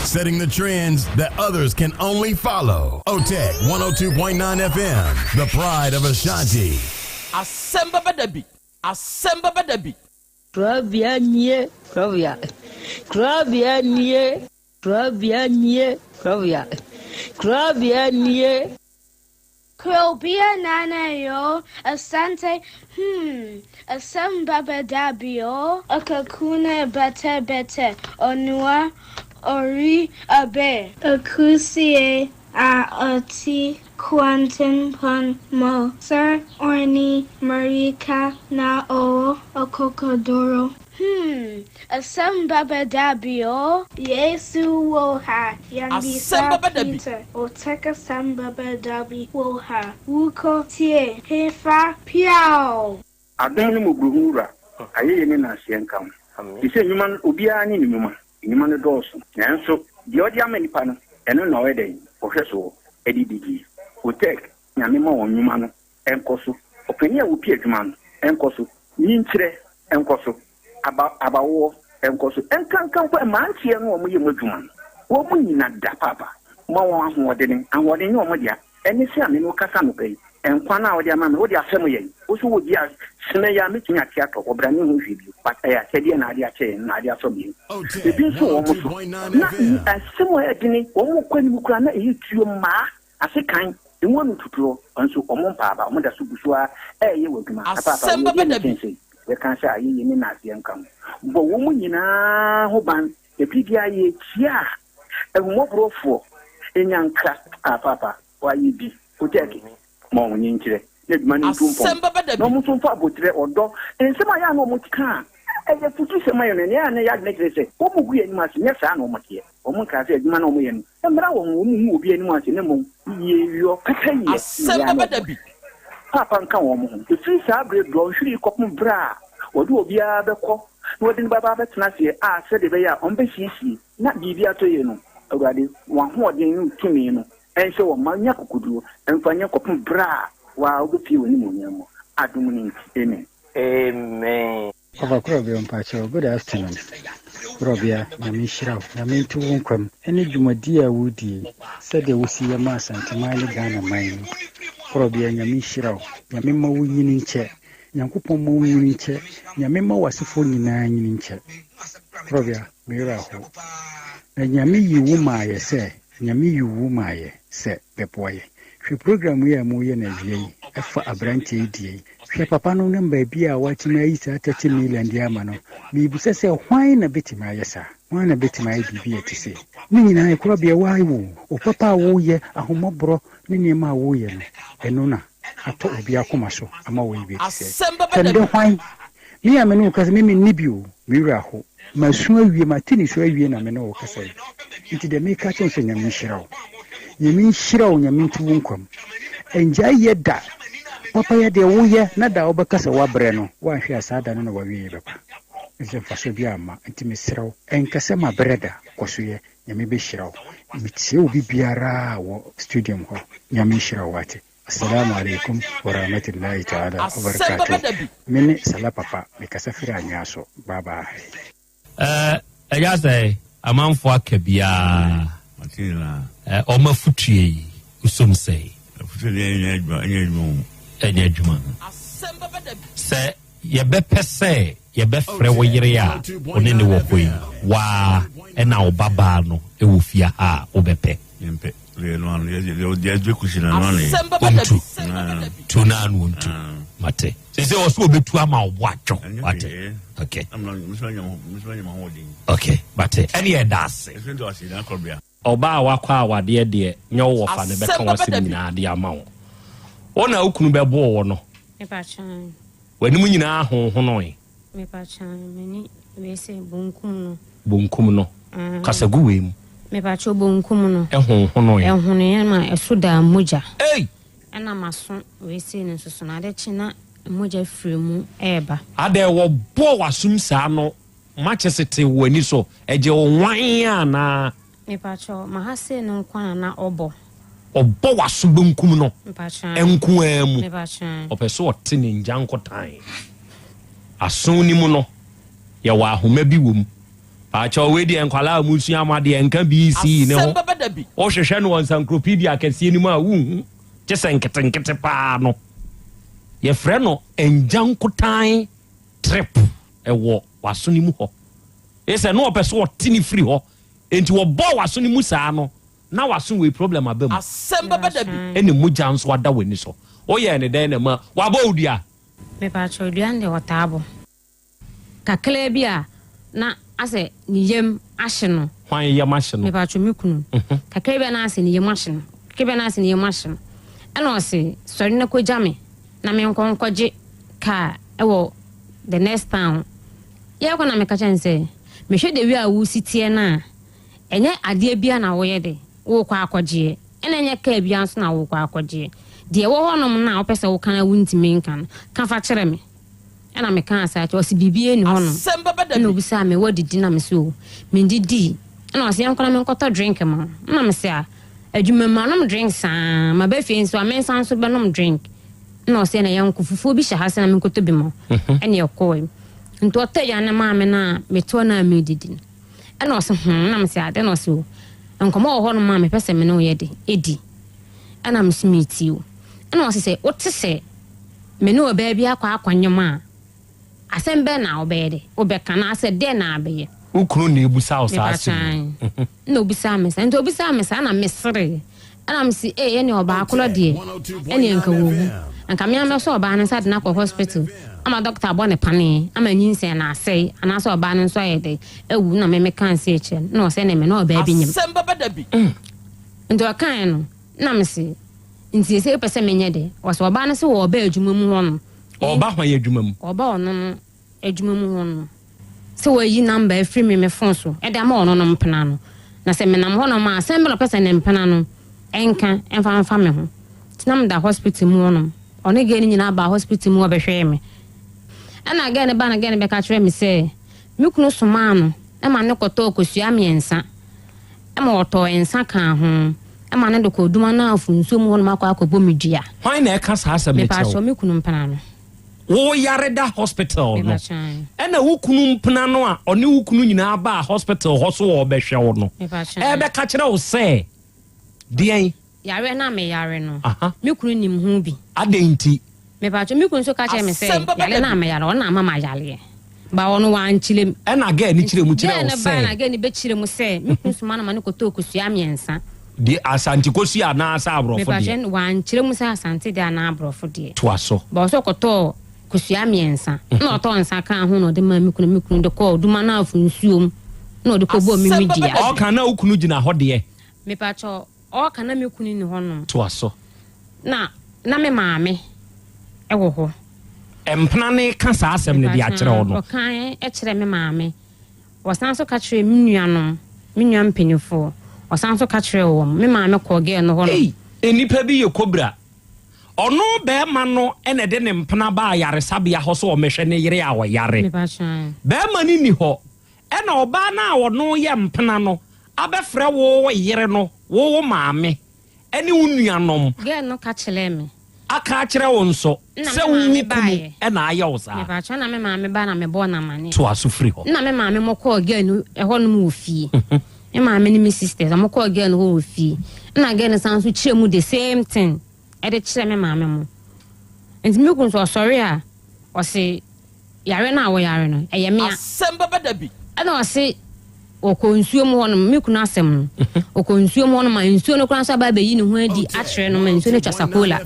Setting the trends that others can only follow. OTEC 102.9 FM, the pride of Ashanti. Asɛm bɛba da bi. Asɛm bɛba da bi. Korabea nie, korabea, korabea nie, korabea nie, korabea, korabea nie. Krobea Nana yo, Asante, hmm, Asem Baba Dabio, Akakuna Bete Bete, Onua, Ori Abe. Akusie a ɔte kwantempɔn mu sɛ ɔne mmirika na ɔwɔ akokoduru. Hmm, asɛm bɛba da bi o. Yesu wɔ ha, yɛmmisa Asɛm bɛba da bi. Peter, Otec asɛm bɛba da bi wɔ ha, wokɔ tie, hefa, piaw! Adom ne mmɔborɔhunu Wura, ayɛyie ne nnaaseɛ nka wo. Te sɛ nnwuma no, obiara ne ne nnwuma. Nnwuma no dɔɔso, nanso deɛ ɔde ama nnipa no, ɛno na ɔyɛ dɛn? Ɔhwɛ soɔ de didie. Otec, Nyame ma wɔn nnwuma no nkɔ so. Ɔpanin a wɔpie adwuma no nkɔ so. Nyinkyerɛ nkɔ so. Aba, abawoɔ nkɔ so. Nkanka mpo mmeranteɛ no a wɔyɛ mu adwuma no, wɔn nyina da paapa. Ma wɔn ahoɔdene. Ahoɔden nyɛ wɔn dea. Ɛne sɛ a me ne wo kasa anɔpa yi, nkwa no a wode ama me, wode afɛm yɛn. Wo so wogye a, sene yi a mɛtumi ate atɔ, ɔbra ne ho hwee bio. But ɛyɛ akyɛdeɛ na ade akyɛ yɛn, na ade asɔ yɛn. Ebi nso wɔ wɔn so. Na asɛm a ɛyɛ dene, wɔn kɔ anim koraa na ɛyɛ tuo mmaa, ase kan, emu ano tutuo, nso wɔn mpa aba, wɔn da so gu so ara ɛreyɛ wɔ adwuma. Apaapa, Asɛm wei bɛba deɛ da ne bi. kyɛn sei. Yɛka sɛ ayɛyie ne naaseɛ nka ho. Bɔ wɔn nyinaa ho ban. Ɛbere biara yɛkyia a, ahummɔborɔfoɔ nya nkra, Paapa, wɔayɛ bi, Otɛɛke, ma wɔn nkyerɛ na adwuma no ntu mpɔn, Asɛm bɛba da na bi. wɔn nso mfa aboterɛ, ɔdɔ, nsɛm a ɛyɛ a na wɔka a ɛyɛ afutusɛm ma yɛn no, nea ɛyɛ a na ɛyɛ adwene kyerɛ sɛ wɔgu yɛn anim ase, nyɛ saa na wɔteɛ. Wɔnkaa sɛ adwuma no a wɔyɛ no mmra wɔn ho, wɔnhu obi anim ase, na mmom yieyɔ, pɛpɛyɛ na Asɛm ɛyɛ a na bɛba da wɔyɛ. bi. Paapa nka wɔn ho. Ɛfiri saa berɛ dɔnhwere yi kɔpem berɛ a wɔde obiara bɛkɔ na wɔde no bɛba abɛtena aseɛ a sɛdeɛ ɛbɛyɛ a wɔbɛsiesie na biribi atɔ yie no, Awurade, w'ahoɔden ne wo tumi no nhyɛ wɔn ma nya akokoduo mfa nyɛ kɔpem berɛ a wo ara wobɛpue w'animuonyam mu, adom no nti, amen. Amen. Papa Korɔbea mpakyɛw good afternoon Korɔbea Nyame nhyira wo Nyame nto wo nkwa mu ɛne dwumadie a wodie yi sɛdeɛ wosi yɛ ma Asanteman ne Ghana man yi Korɔbea Nyame nhyira wo Nyame mma wo nyini nkyɛ Nyankopɔn mma wo nyini nkyɛ Nyame mma w'asefoɔ nyinaa nyini nkyɛ Korɔbea me werɛ aho na Nyame yi wo maayɛ sɛ Nyame yi wo maayɛ sɛ bɛboa yɛ Hwɛ program yi a moreyɛ no awia yi ɛfa abranteɛ yi deɛ yi. Hwɛ papa no ne baabi a watumi ayi saa 30 million de ama no. Merebisa sɛ hwan na bɛtumi ayɛ saa? Hwan na bɛtumi ayɛ biribi a ɛte sei? Ne nyinaa ɛkorabea woayɛ wo wo papa a woyɛ, ahummɔborɔ ne nneɛma a woyɛ no, ɛno na atɔ obi akoma so ama woayɛ bi a ɛte sei. Asɛm bɛba Sɛ da ndɛ bi. hwan? Me a me ne wo kasa, me menni bi o, me werɛ aho. Masu awie, mate nisuo awie na me ne wo kasa yi. Nti deɛ meka kyerɛ wo sɛ Nyame nhyira wo. Nyame nhyira wo, Nyame nto wo nkwa mu. Ɛngyae yɛ da. Papayɛ deɛ woyɛ na da a wobɛka sɛ woabrɛ no, woanhwɛ a saa da no na w'awieɛ bɛba. Ɛfiri sɛ mfasoɔ biara mma. Nti mesrɛ wo, ɛnka sɛ mabrɛ da, kɔ so yɛ. Nyame bɛhyira wo. Metie obi biara wɔ studium hɔ. Nyame nhyira wo wate. Assalamu alaikum warahmatullahi ta'ala Asɛm bɛba wabarakatuh da bi. Me ne Salah Papa mekasa firi Anwea so bye bye. Ɛɛ ɛyɛ sɛ amanfoɔ aka biara ɛɛ wɔn afutuo yi wosom sɛn? Afutuo deɛ ɛnyɛ adwuma ɛnyɛ adwuma o. Ɛnyɛ adwuma. Sɛ yɛbɛpɛ sɛ yɛbɛfrɛ wo yere a wo ne ne wɔ hɔ yi waa ɛna wo babaa no wɔ fie ha a wobɛpɛ? Yɛmpɛ. Ɔntu. Tu no ano ɔntu. Mate. Sɛ sɛ ɔsɛ ɔbɛtu ama wo bo atwo. Wate. Okay. Okay. Mate. Ɛne ɛda ase. Ɔbaa a wakɔ awadeɛ deɛ, nyɛ wo wɔfa na ɛbɛka w'asɛm nyinaa de ama wo. Wo na wo kunu bɛboo wo no, w'anim nyinaa honhonoe. Mepakyɛw, m'ani wei sɛ bonkum no. Bonkum no. Kasa gu wei mu. Mepakyɛw, bonkum no. Ɛhonhonoe. Ɛhonoeɛ ma ɛso daa mogya. Ei! Ɛna m'aso wei sei no nso so no, ade kye na mogya firi mu reba. Adɛn, wɔbɔɔ w'asom saa no, makyese tee w'ani so, ɛgye wo nwan anaa? Mepakyɛw, ma ha sei no nko ara na ɔbɔ. Ɔbɔ w'aso benkum no nko ara mu. Mepakyɛw. Ɔpɛ sɛ ɔte ne ngyankotan. Aso no mu no, yɛwɔ ahoma bi wɔ mu. Pakyɛw, wei deɛ nkwadaa a wɔsua mo adeɛ nka BECE ne ho. Asɛm bɛba da bi. Wohwehwɛ no wɔ nsankuropedia akɛseɛ no mu a, wonhu, gye sɛ nketenkete paa no. Yɛfrɛ no ngyankotan trip. Ɛwɔ w'aso no mu hɔ. Eye sɛ na ɔpɛ sɛ ɔte no firi hɔ. Enti wɔbɔɔ w'aso no mu saa no, na w'aso wei problem aba mu. Asɛm bɛba da bi. Ɛna mogya nso ada w'ani so. Woyɛɛ no dɛn na ɛma wabɔ wo dua? Mepakyɛw, dua no deɛ wɔtaa bɔ. Kakraa bi a na asɛ ne yam ahye no. Hwan yam ahye no? Mepakyɛw, me kunu. Kakraa bi a na asɛ ne yam ahye no. Kakraa bi a na asɛ ne yam ahye no. Ɛna ɔse, sɔre na kɔgya me na menkɔ nkɔgye car wɔ the next town. Yɛrekɔ na meka kyerɛ no sɛ, mehwɛ the way a wosi teɛ no a, ɛnyɛ adeɛ biara na woyɛ de, worekɔ akɔgyeɛ, ɛna ɛnyɛ kaa biara nso na worekɔ akɔgyeɛ. Deɛ ɛwɔ hɔnom no a wopɛ sɛ woka na wontumi nka no, ka fa kyerɛ me. Ɛna mekaa saa kyerɛ, ɔse biribiara nni hɔnom. Asɛm bɛba da Ɛna bi. obisaa me, woadidi? Na mese o, mendidii. Ɛna ɔse yɛnkɔ na menkɔtɔ drink ma wo. Ɛna mese a, adwuma mu manom drink saa, maba fie nso a mensan nso bɛnom drink. Ɛna ɔse ɛna yɛnkɔ, fufuo bi hyɛ ha sɛ na menkɔtɔ bi ma wo. Ɛna yɛkɔɔe. Nti ɔtɔ aduane no maa me no a mete hɔ no a meredidi no, ɛna ɔse hmm, na mese ade na ɔse o, nkɔmmɔ wɔ hɔnom a mepɛ sɛ me ne wo yɛ de, ɛdi. Ɛna mese meretie o. Ɛna ɔse sɛ wote sɛ me ne ɔbaa bi akɔ akɔnyem a, asɛm bɛn na wobɛyɛ de, wobɛka anaasɛ dɛn na abɛyɛ? Wo kunu na ebusa wo saa asɛm yi. Ɛna obisaa me saa. Nti obisaa me saa na meseree. Ɛna mese ee ɛneɛ ɔbaa korɔ deɛ ɛneɛ nka wawu. Nka me ara mɛsɔ ɔbaa no nsa de no akɔ hospital ama doctor abɔ no paneɛ ama nyinsɛn no asɛe anaasɛ ɔbaa no nso ayɛ dɛn awu na me mekaa sei kyerɛ no na ɔsɛ ɛneɛ me ne ɔbaa bi nyem. Asɛm bɛba da bi. Nti ɔkaeɛ no na mese nti seesei wopɛ sɛ menyɛ dɛn? Ɔse ɔbaa no se ɔɔba adwuma mu hɔ no. Ɔɔba hwan adwuma mu? Ɔɔba ɔno no adwuma mu hɔ no sɛ wayi number afiri me me phone so de ama ɔno no mpena no, na sɛ menam hɔ nom a asɛm bɛn na ɔpɛ sɛ ne mpena no nka mfa mfa me ho. Nti na meda hospital mu hɔ nom, ɔne girl no nyinaa baa hospital mu hɔ bɛhwɛɛ me. Ɛna girl no baa na girl no bɛka kyerɛɛ me sɛ me kunu somaa no ma no kɔtɔɔ kosua mmiɛnsa ma ɔtɔɔ nsa kaa ho ma no de kɔɔ Duma Naafu nsuo mu hɔ nom akɔ akɔbɔ me dua. Hwan na ɛka saa asɛm no kyerɛ wo? Mepakyɛw, me kunu mpena no. Wo yare da hospital no, ɛna wo kunu mpena no a ɔne wo kunu nyinaa baa hospital hɔ so ɔrebɛhwɛ wo no, ɛrebɛka kyerɛ wo sɛ deɛn? Yareɛ no a meyare no, me kunu nim ho bi. Adɛn nti? Mepakyɛw, me kunu nso ka kyerɛɛ me sɛ yareɛ no a meyare no, ɔno na ama mayareɛ. But ɔno wankyerɛ mu. Ɛna girl no kyerɛ mu kyerɛɛ wo sɛ? Girl no bae na girl no bɛkyerɛ mu sɛ me kunu soma no ma no kɔtɔɔ kosua mmiɛnsa. Deɛ Asante kosua anaa sɛ aborɔfo deɛ? Mepakyɛ wankyerɛ mu sɛ Asante deɛ anaa aborɔfo deɛ. Toa so. But ɔsɛ ɔkɔtɔɔ kosua mmiɛnsa na ɔtɔɔ nsa kaa ho na ɔde maa me kunu, me kunu de kɔɔ Dumanafo nsuo mu na ɔde kɔbɔɔ me me dua. Ɔɔka na wo kunu gyina hɔ deɛ? Mepakyɛ ɔɔka na me kunu nni hɔ nom. Toa so. Na na me maame wɔ hɔ. Mpena no reka saa asɛm no de akyerɛ wo no. Mepakyɛ ɔka kyerɛɛ me maame. Wɔsan nso ka kyerɛɛ me nuanom, me nua mpanimfoɔ. Wɔsan nso ka kyerɛɛ wɔn. Me maame kɔɔ girl no hɔ nom. Ei, nnipa bi yɛ kobra. Ɔno barima no na ɛde ne mpena baa ayaresabea hɔ sɛ ɔmmɛhwɛ ne yere a ɔyare. Barima no nni hɔ. Ɛna ɔbaa no a ɔno yɛ mpena no abɛfrɛ wo yere no, wo wo maame ne wo nuanom. Girl no ka kyerɛɛ me. Aka akyerɛ wo nso sɛ wo wo kunu na ayɛ wo saa. Mepakyɛw na me maame ba na me bɔɔ no amaneɛ. Toa so firi hɔ. Nna me maame mo kɔɔ girl no hɔ nom wɔ fie. Me maame ne me sisters ɔmo kɔɔ girl no hɔ wɔ fie. Nna girl no san nso kyerɛ mu the same thing ɛde kyerɛ me maame mo. Nti me kunu nso ɔsɔre a ɔse Yare no a woyare no, ɛyɛ me a. Asɛm bɛba da bi. Ɛna ɔse ɔkɔ nsuo mu hɔnom, me kunu asɛm no, ɔkɔ nsuo mu hɔnom a nsuo no koraa nso aba abɛyi ne ho adi akyerɛ no ma nsuo no atwa sakola.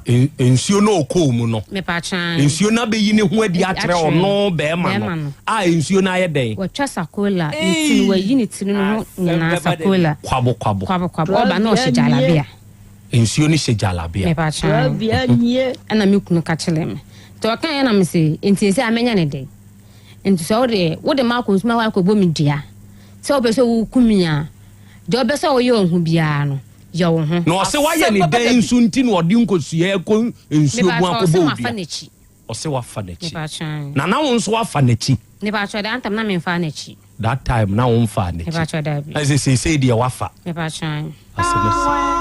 Nsuo no ɔkɔɔ mu no. Mepatwa. Nsuo no abɛyi ne ho adi akyerɛ ɔno bɛrima no. A nsuo no ayɛ dɛn? Watwa sakola. Ne ti no wayi ne tiri no ho nyinaa sakola. Kwabo kwabo. Kwabo kwabo. Ɔba na ɔhyɛ jalabia. Nsuo no hyɛ jalabia. Mepatwa. Ɛna me kunu ka kyerɛ me. Nti ɔka yɛ na me se nti esi a mɛnyɛ ne dɛn? Nti sɛ wode wode ma akɔ nsuo mu akɔ akɔbɔ me dua. Sɛ wopɛ sɛ woku me a deɛ ɔbɛ sɛ woyɛ ɔho biara no. Yɛ wo ho. Na ɔse wayɛ ne dɛn nso nti na ɔde nkosua ɛkɔ nsuo mu akɔbɔ wo dua? Ɔse wafa n'akyi. Na na wo nso wafa n'akyi? Mepakyɛw that time na menfaa n'akyi. That time na wo nfaa n'akyi. Mepakyɛw dabi. Ɛsɛ seesei deɛ wafa. Mepakyɛw. Asɛm asi.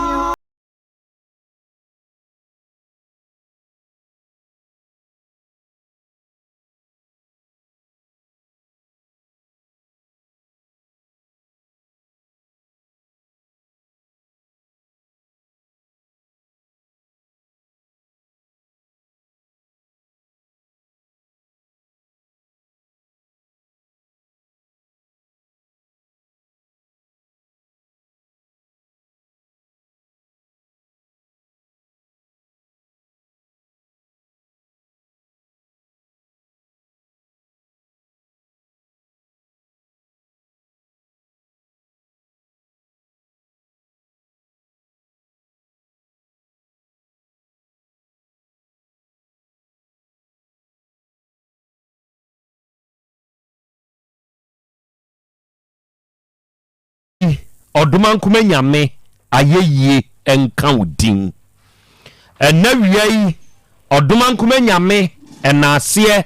Ɔdomankoma Nyame ayɛyie nka wo din. Ɛnɛ wia yi Ɔdomankoma Nyame ɛnaaseɛ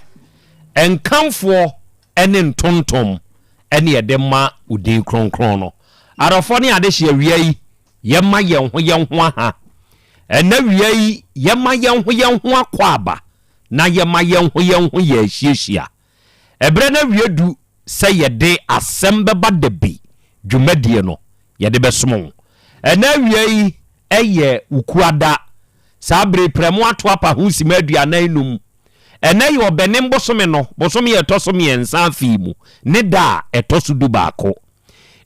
nkamfoɔ ne ntontom ne yɛde ma wo din kronkron no. Adɔfoɔ ne adehyeɛ awia yi yɛma yɛn ho yɛn ho aha. Ɛnɛ wia yi yɛma yɛn ho yɛn ho akwaaba na yɛma yɛn ho yɛn ho yɛ ahyiahyia. Ɛberɛ no awie du sɛ yɛde asɛm bɛba da bi dwumadie no yɛde bɛsom wo. Ɛnɛ awia yi yɛ Wukuada. Saa bere yi prɛmo ato apa ho simma 45. Ɛnnɛ yɛ Ɔbɛnem bosome no bosome a ɛtɔ so mmiɛnsa afe yi mu ne da a ɛtɔ so dubaako.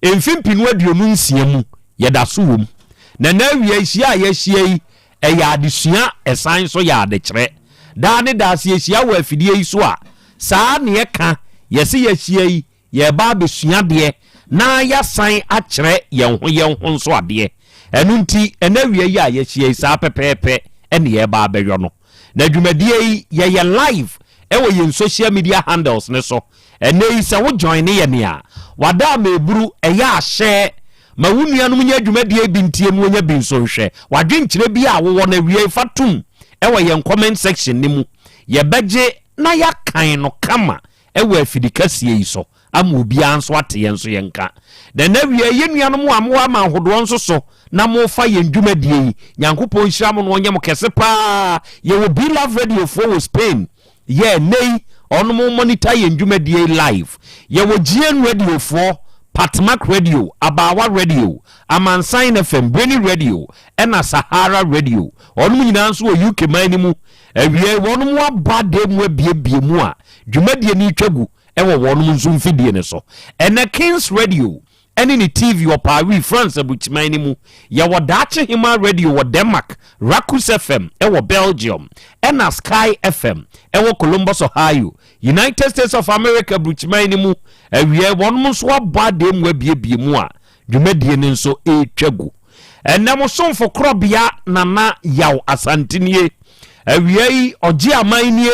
Mfe mpenu 26 mu, yɛda so wom. Na ɛnnɛ awia yi, hyia a yɛahyia yi, ɛyɛ adesua, ɛsan nso yɛ adekyerɛ. Daa ne daa, sɛ yɛhyia wɔ afidie yi so a, saa ara na yɛka, yɛse yɛahyia yi, Yɛreba abɛsua adeɛ na yɛasan akyerɛ yɛn ho yɛn ho nso adeɛ. Ɛno nti, ɛnnɛ awia yi a yɛahyia yi, saa pɛpɛɛpɛ na yɛreba abɛyɔ no. Na dwumadie yi, yɛyɛ live wɔ yɛn social media handles no so. Ɛnnɛ yi, sɛ wo joine yɛn a, wada ama ɛburu, ɛyɛ a share ma wo nuanom nya dwumadie yi bi ntie na wɔnya bi nso nhwɛ. W'adwenkyerɛ bi a wowɔ no, awia yi fa tom wɔ yɛn comment section no mu. Yɛbɛgye na yɛakan no kama wɔ afidikɛseɛ yi so ama obiara nso ate yɛn nso yɛn nka. Na ɛnɛ awia yi, yɛn nuanom a mowɔ aman hodoɔ nso so na mofa yɛn dwumadie yi, Nyankopɔn nhyira mo na ɔnyɛ mo kɛse paa. Yɛwɔ Be Love Radio foɔ wɔ Spain, yɛ ɛnɛ yi ɔnom monitor yɛn dwumadie yi live. Yɛwɔ GN Radio foɔ, Patmak Radio, Abaawa Radio, Amansan FM, Breni Radio, ɛna Sahara Radio. Ɔnom nyinaa nso wɔ UK man no mu. Awiei, wɔnom abɔ adan mu abiebie mu a dwumadie no retwa gu wɔ wɔnom nso mfidie no so. Ɛnnɛ Kings Radio ne ne TV wɔ Paris, France aburukyiman no mu. Yɛwɔ Daakye Hemaa Radio wɔ Denmark, Rakus FM wɔ Belgium, ɛna Sky FM wɔ Columbus, Ohio, United States of America aburukyiman no mu. Awiei, wɔnom nso abɔ adan mu abiebie mu a dwumadie no nso retwa gu. Ɛnnɛ mo somfo korɔbea Nana Yaw Asante nie. Awia yi ɔgye aman nie.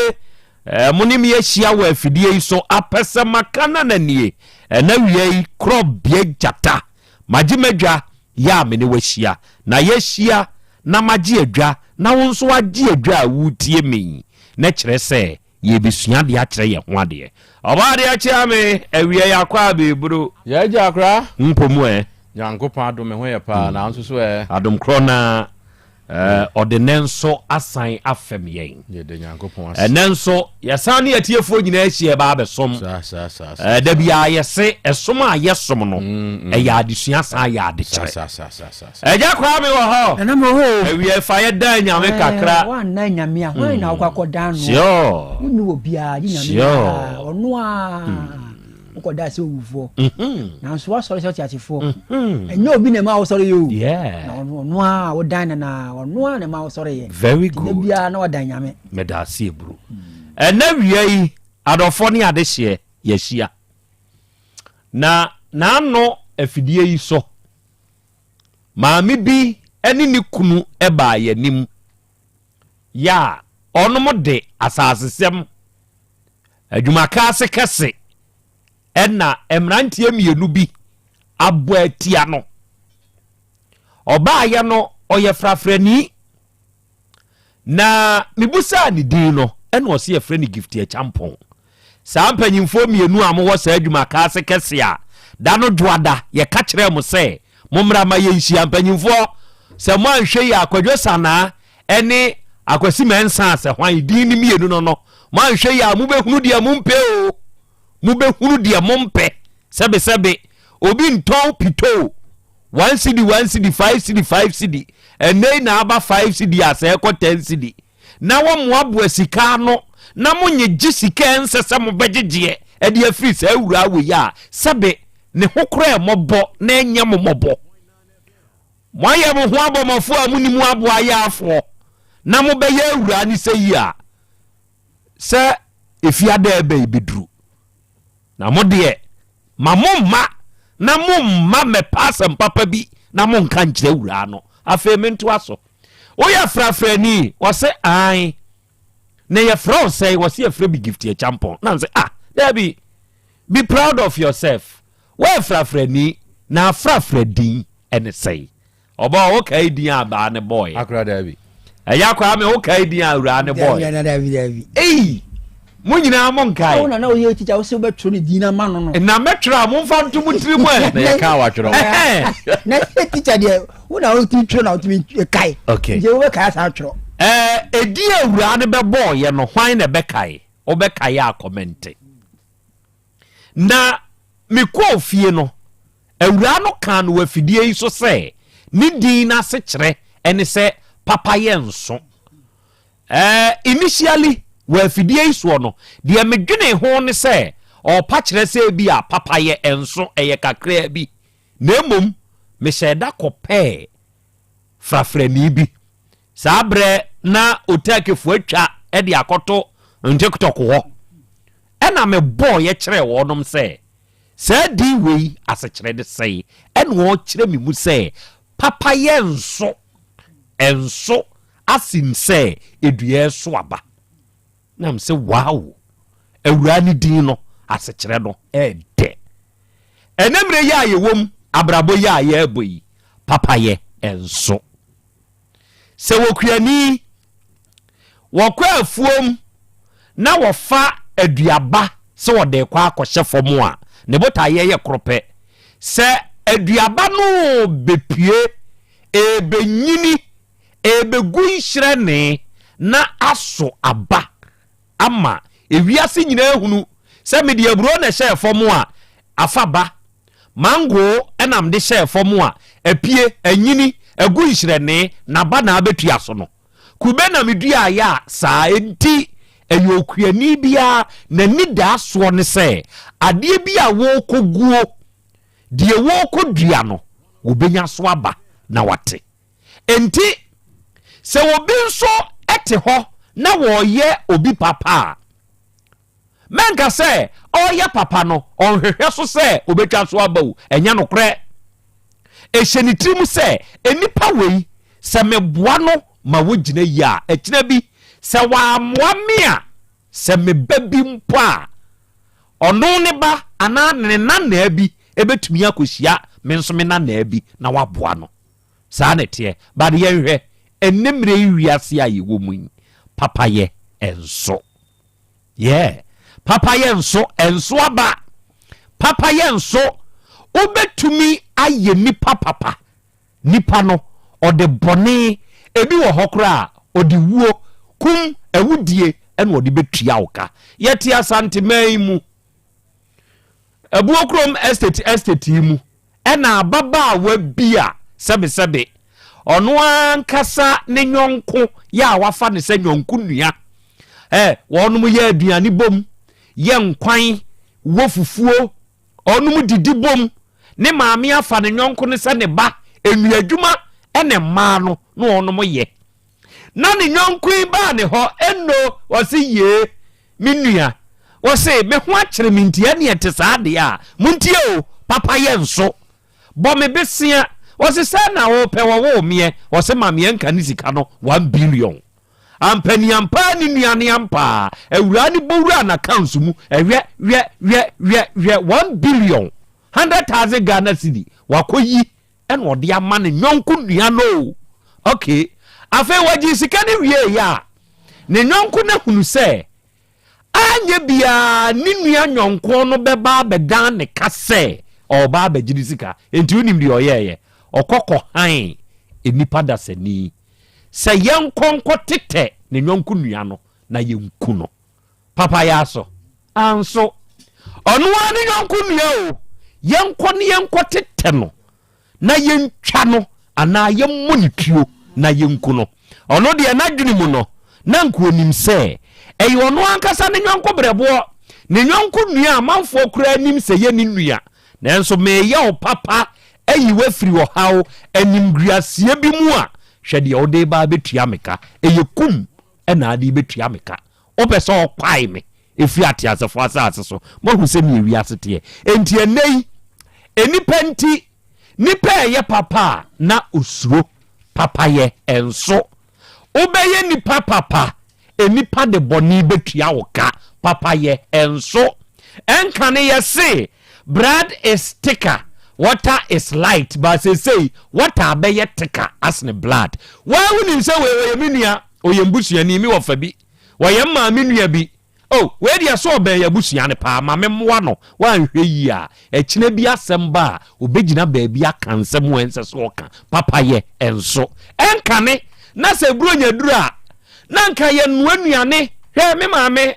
Eh, mo ne me ahyia wɔ afidie yi so apɛ sɛ maka Nana nie. Ɛnɛ awia yi korɔbea gyata magye m'adwa yɛ a me ne wahyia. Na yɛahyia na magye adwa na wo nso agye adwa a woretie me yi na kyerɛ sɛ Yɛrebɛsua adeɛ akyerɛ yɛn ho adeɛ. Ɔbaa adeɛ kyea me, awia yi akɔ abɛɛburo. Yɛ agya akora. Mpo mu ɛ. Nyankopɔn adom me ho yɛ paa, nanso so ɛ. Adom korɔ no ara, ɔde nnɛ nso asan afɛm yɛn. Yɛda Nyankopɔn ase. Ɛnnɛ nso, yɛsan ne atiefoɔ nyinaa ahyia ɛba abɛsom. Saa, saa, saa, saa. Da biara yɛse, ɛsom a yɛsom no, ɛyɛ adesua san yɛ adekyerɛ. Saa, saa, saa, saa, saa. Agya Kwame wɔ hɔ. Nana mewɔ hɔ o. Awia fa yɛ dan Nyame kakra. Ɛɛ woanna Nyame a hwan na wokɔ akɔ dan no? Sure. Wonni wɔ biara gye Nyame Sure. Ɔno a. Wokɔdaa sɛ owufoɔ. Nanso woasɔre sɛ ɔteasefoɔ. Ɛnyɛ obi na ɛma wosɔre yɛ o. Na ɔno a wodan no na ɔno a na ɛma wosɔre yɛ. Very Nti good. da biara na wadan Nyame. Meda ase eburu. Ɛnɛ wia yi adɔfoɔ ne adehyeɛ yɛahyia. Na n'ano afidie yi so maame bi ne ne kunu baa yɛn anim yɛ a ɔnom de asasesɛm adwumaka ase kɛse ɛna mmeranteɛ mmienu bi abɔ atia no. Ɔbaayɛ no ɔyɛ frafrani Na mebusaa ne din no, ɛna ɔse yɛfrɛ no Gift Acheampong. Saa mpanyimfoɔ mmienu a mowɔ saa adwumaka ase kɛse a da no dwoada yɛka kyerɛɛ mo sɛ mommra ma yɛnhyia. Mpanyimfoɔ, sɛ moanhwɛ yie a Kwadwo Sanaa ne Akwasi Mensah sɛ hwan din no mmienu no no, moanhwɛ yie a mobɛhunu deɛ mompɛ o. Mobɛhunu deɛ mompɛ. Sɛbesɛbe, obi ntɔn pitoo one cedi one cedi five cedi five cedi ɛnɛ yi na aba five cedi a sɛ ɛkɔ ten cedi na wɔmmoaboa sika ano na monyegye sika ɛnsɛ sɛ mobɛgyegyeɛ ɛde afiri saa awuraa wei a sɛbe ne ho koraa mmɔbɔ na ɛnyɛ mo mmɔbɔ moayɛ mo ho abɔmmɔfoɔ a monni mu aboa yaafoɔ na mobɛyɛ awuraa ne sɛ yi a sɛ efiada ɛbɛ yi bɛduru Na mo deɛ, ma momma na momma mmɛpa asɛm papa bi na monka nkyerɛ awuraa no. Afei mentoa so. Woyɛ frafrani? Wɔse ae. Na yɛfrɛ wo sɛn? Wɔse yɛfrɛ me Gift Acheampong. Na mse ah, daabi. Be proud of yourself. Woyɛ frafrani, na afrafra din ɛne sɛn? Ɔbɔ wo kae din a abaa ne bɔɔɛ. Akora daabi. Ɛyɛ akora me wo kae din a awuraa ne bɔɔɛ. Daabi daabi daabi. Ei! Mo nyinaa mo nkae. Wo na na woyɛ tikya wo sɛ wobɛtwerɛ ne din ama no no. Na mɛtwerɛ a momfa nto mo tiri mu ɛ. Na yɛka a watwerɛ. Na sɛ tikya deɛ wo na wotumi twerɛ na wotumi kae. Okay. Nti wobɛkae asan atwerɛ. Ɛɛ edin a awuraa no bɛbɔɔyɛ no hwan na ɛbɛkae? Wobɛkae a kɔmɛnte. Na mekɔɔ fie no, awuraa no kaa no wɔ afidie yi so sɛ ne din no asekyerɛ ne sɛ papayɛ nso. Ɛɛ, initially wɔ afidie yi soɔ no, deɛ medwenee ho ne sɛ ɔrepa kyerɛ sɛ ebi a papayɛ nso ɛyɛ kakraa bi. Na mmom mehyɛɛ da kɔpɛɛ frafrani bi. Saa berɛ na Otakefoɔ atwa de akɔto TikTok hɔ. Ɛna mebɔeɛ kyerɛɛ wɔnom sɛ, Saa din wei asekyerɛ ne sɛn? Ɛna ɔkyerɛ me mu sɛ, Papayɛ nso, ɛnso asen sɛ dua ɛso aba. Na mese, Wow! Awuraa ne din no asekyerɛ no ɛɛdɛ. Ɛnɛ mmerɛ yi a yɛwɔ mu, abrabɔ yi a yɛrebɔ yi, papayɛ nso. Sɛ wɔkuani, wɔkɔ afuom na wɔfa aduaba sɛ wɔde rekɔ akɔhyɛ fam a, ne botaeɛ yɛ koro pɛ. Sɛ aduaba no rebɛpue, ɛrebɛnyini, ɛrebɛgu nhyerɛnee na aso aba ama ewiase nyinaa ahunu sɛ mede aburoo na ɛhyɛɛ fam a, afa ba. Mango na mede hyɛɛ fam a, apue, anyini, agu nhyerɛnee, na aba na abɛtua so no. Kube na meduaeɛ a, saa enti ɛyɛ okuani biara n'anidaasoɔ ne sɛ adeɛ bi a wɔrekɔguo, deɛ wɔrekɔdua no, wɔbɛnya so aba na wate. Enti sɛ obi nso te hɔ na wɔreyɛ obi papa a, Mɛnka sɛ ɔreyɛ papa no, ɔnhwehwɛ so sɛ ɔbɛtwa so aba o, ɛnyɛ nokorɛ. Ɛhyɛ ne tirim sɛ, nnipa wei, sɛ meboa no ma wɔgyina yie a, ɛkyena bi, sɛ wammoa me a, sɛ me ba bi mpo a, ɔno ne ba anaa ne nanaa bi bɛtumi akɔhyia me nso me nanaa bi na waboa no. Saa na ɛteɛ. But yɛnhwɛ, ɛnnɛ mmerɛ yi wiase a yɛwɔ mu yi, papayɛ nso. Yeah. Papayɛ nso, ɛnso aba. Papayɛ nso, wobɛtumi ayɛ nipa papa. Nipa no, ɔde bɔne, ebi wɔ hɔ koraa a, ɔde wuo, kum, awudie ɛna ɔde bɛtua wo ka. Yɛte Asanteman yi mu, Abuo kurom estate estate yi mu, Ɛna ababaawa bi a sɛbesɛbe ɔno ankasa ne yɔnko yɛ a wafa no sɛ yɔnko nua. Ɛ, wɔnom yɛ aduane bom, yɛ nkwan, wɔ fufuo. Ɔnom didi bom. Ne maame afa ne yɔnko no sɛ ne ba. Nnuadwuma ne mmaa no na ɔnom yɛ. Na ne yɔnko yi baa ne hɔ, ɛnno ɔse yee, me nua. Ɔse me ho akyere me nti ɛne ɛte saa deɛ a, montie o, papa yɛ nso. Bɔ me besea. Ɔse sɛn na wopɛ wɔwoo meɛ? Ɔse ma meɛ nka ne sika no one billion. Ampaniampaa ne nua ne ampaa awuraa ne bɔwuraa n'accounts mu ɛwɛ wɛ wɛ wɛ wɛ 1 billion 100,000 Ghana cedi wakɔ yi ɛna ɔde ama ne nyɔnko nua no o. Okay, afei wɔgye sika no wie yɛ a, ne nyɔnko no ahunu sɛ anyɛ biara ne nua nyɔnko no bɛba abɛdan ne ka sɛ ɔba abɛgye ne sika. Nti wonim deɛ ɔyɛɛyɛ? Ɔkɔ kɔhan nnipa dasani sɛ yɛnkɔ nkɔ tetɛ ne nyɔnko nua no na yɛnku no. Papa yɛ aso anso ɔno ara ne nyɔnko nua o, yɛnkɔ ne yɛnkɔ tetɛ no na yɛntwa no anaa yɛmmɔ ne tuo na yɛnku no. Ɔno deɛ, n'adwene mu no, na nka onim sɛ ɛyɛ ɔno ankasa ne nyɔnko brɛboɔ, ne nyɔnko nua a amanfoɔ koraa nim sɛ yɛ ne nua, nanso meyɛ wo papa ayi wafiri ɔhaw animguaseɛ bi mu a, hwɛ deɛ wode ba bɛtua me ka. Ɛyɛ kum ɛna ade bɛtua me ka. Wopɛ sɛ ɔkwae me ɛfiri ateasefoɔ asase so. Moahu sɛ neɛ wiase teɛ. Enti ɛnnɛ yi nnipa nti nipa ɛyɛ papa a na osuro papayɛ. Ɛnso wobɛyɛ nipa papa, nipa de bɔne bɛtua wo ka. Papayɛ ɛnso ɛnka ne yɛse blood is thicker water is light, ba seesei water abɛyɛ thicker asene blood. Waa, wonim sɛ wei wɔyɛ me nua, ɔyɛ mbusuani, mi wɔfa bi, wɔyɛ mmaa me nua bi oh, wei deɛ sɛ ɔbɛn yɛ abusua no paa, ma me mmoa no. Woanhwɛ yie a, ɛkyena bi asɛm ba a, obɛgyina baabi aka nsɛm a ɛnsɛ sɛ ɔka. Papayɛ ɛnso ɛnkane na sɛ buronya duru a, na nka yɛnoa nnuane. Hwɛ me maame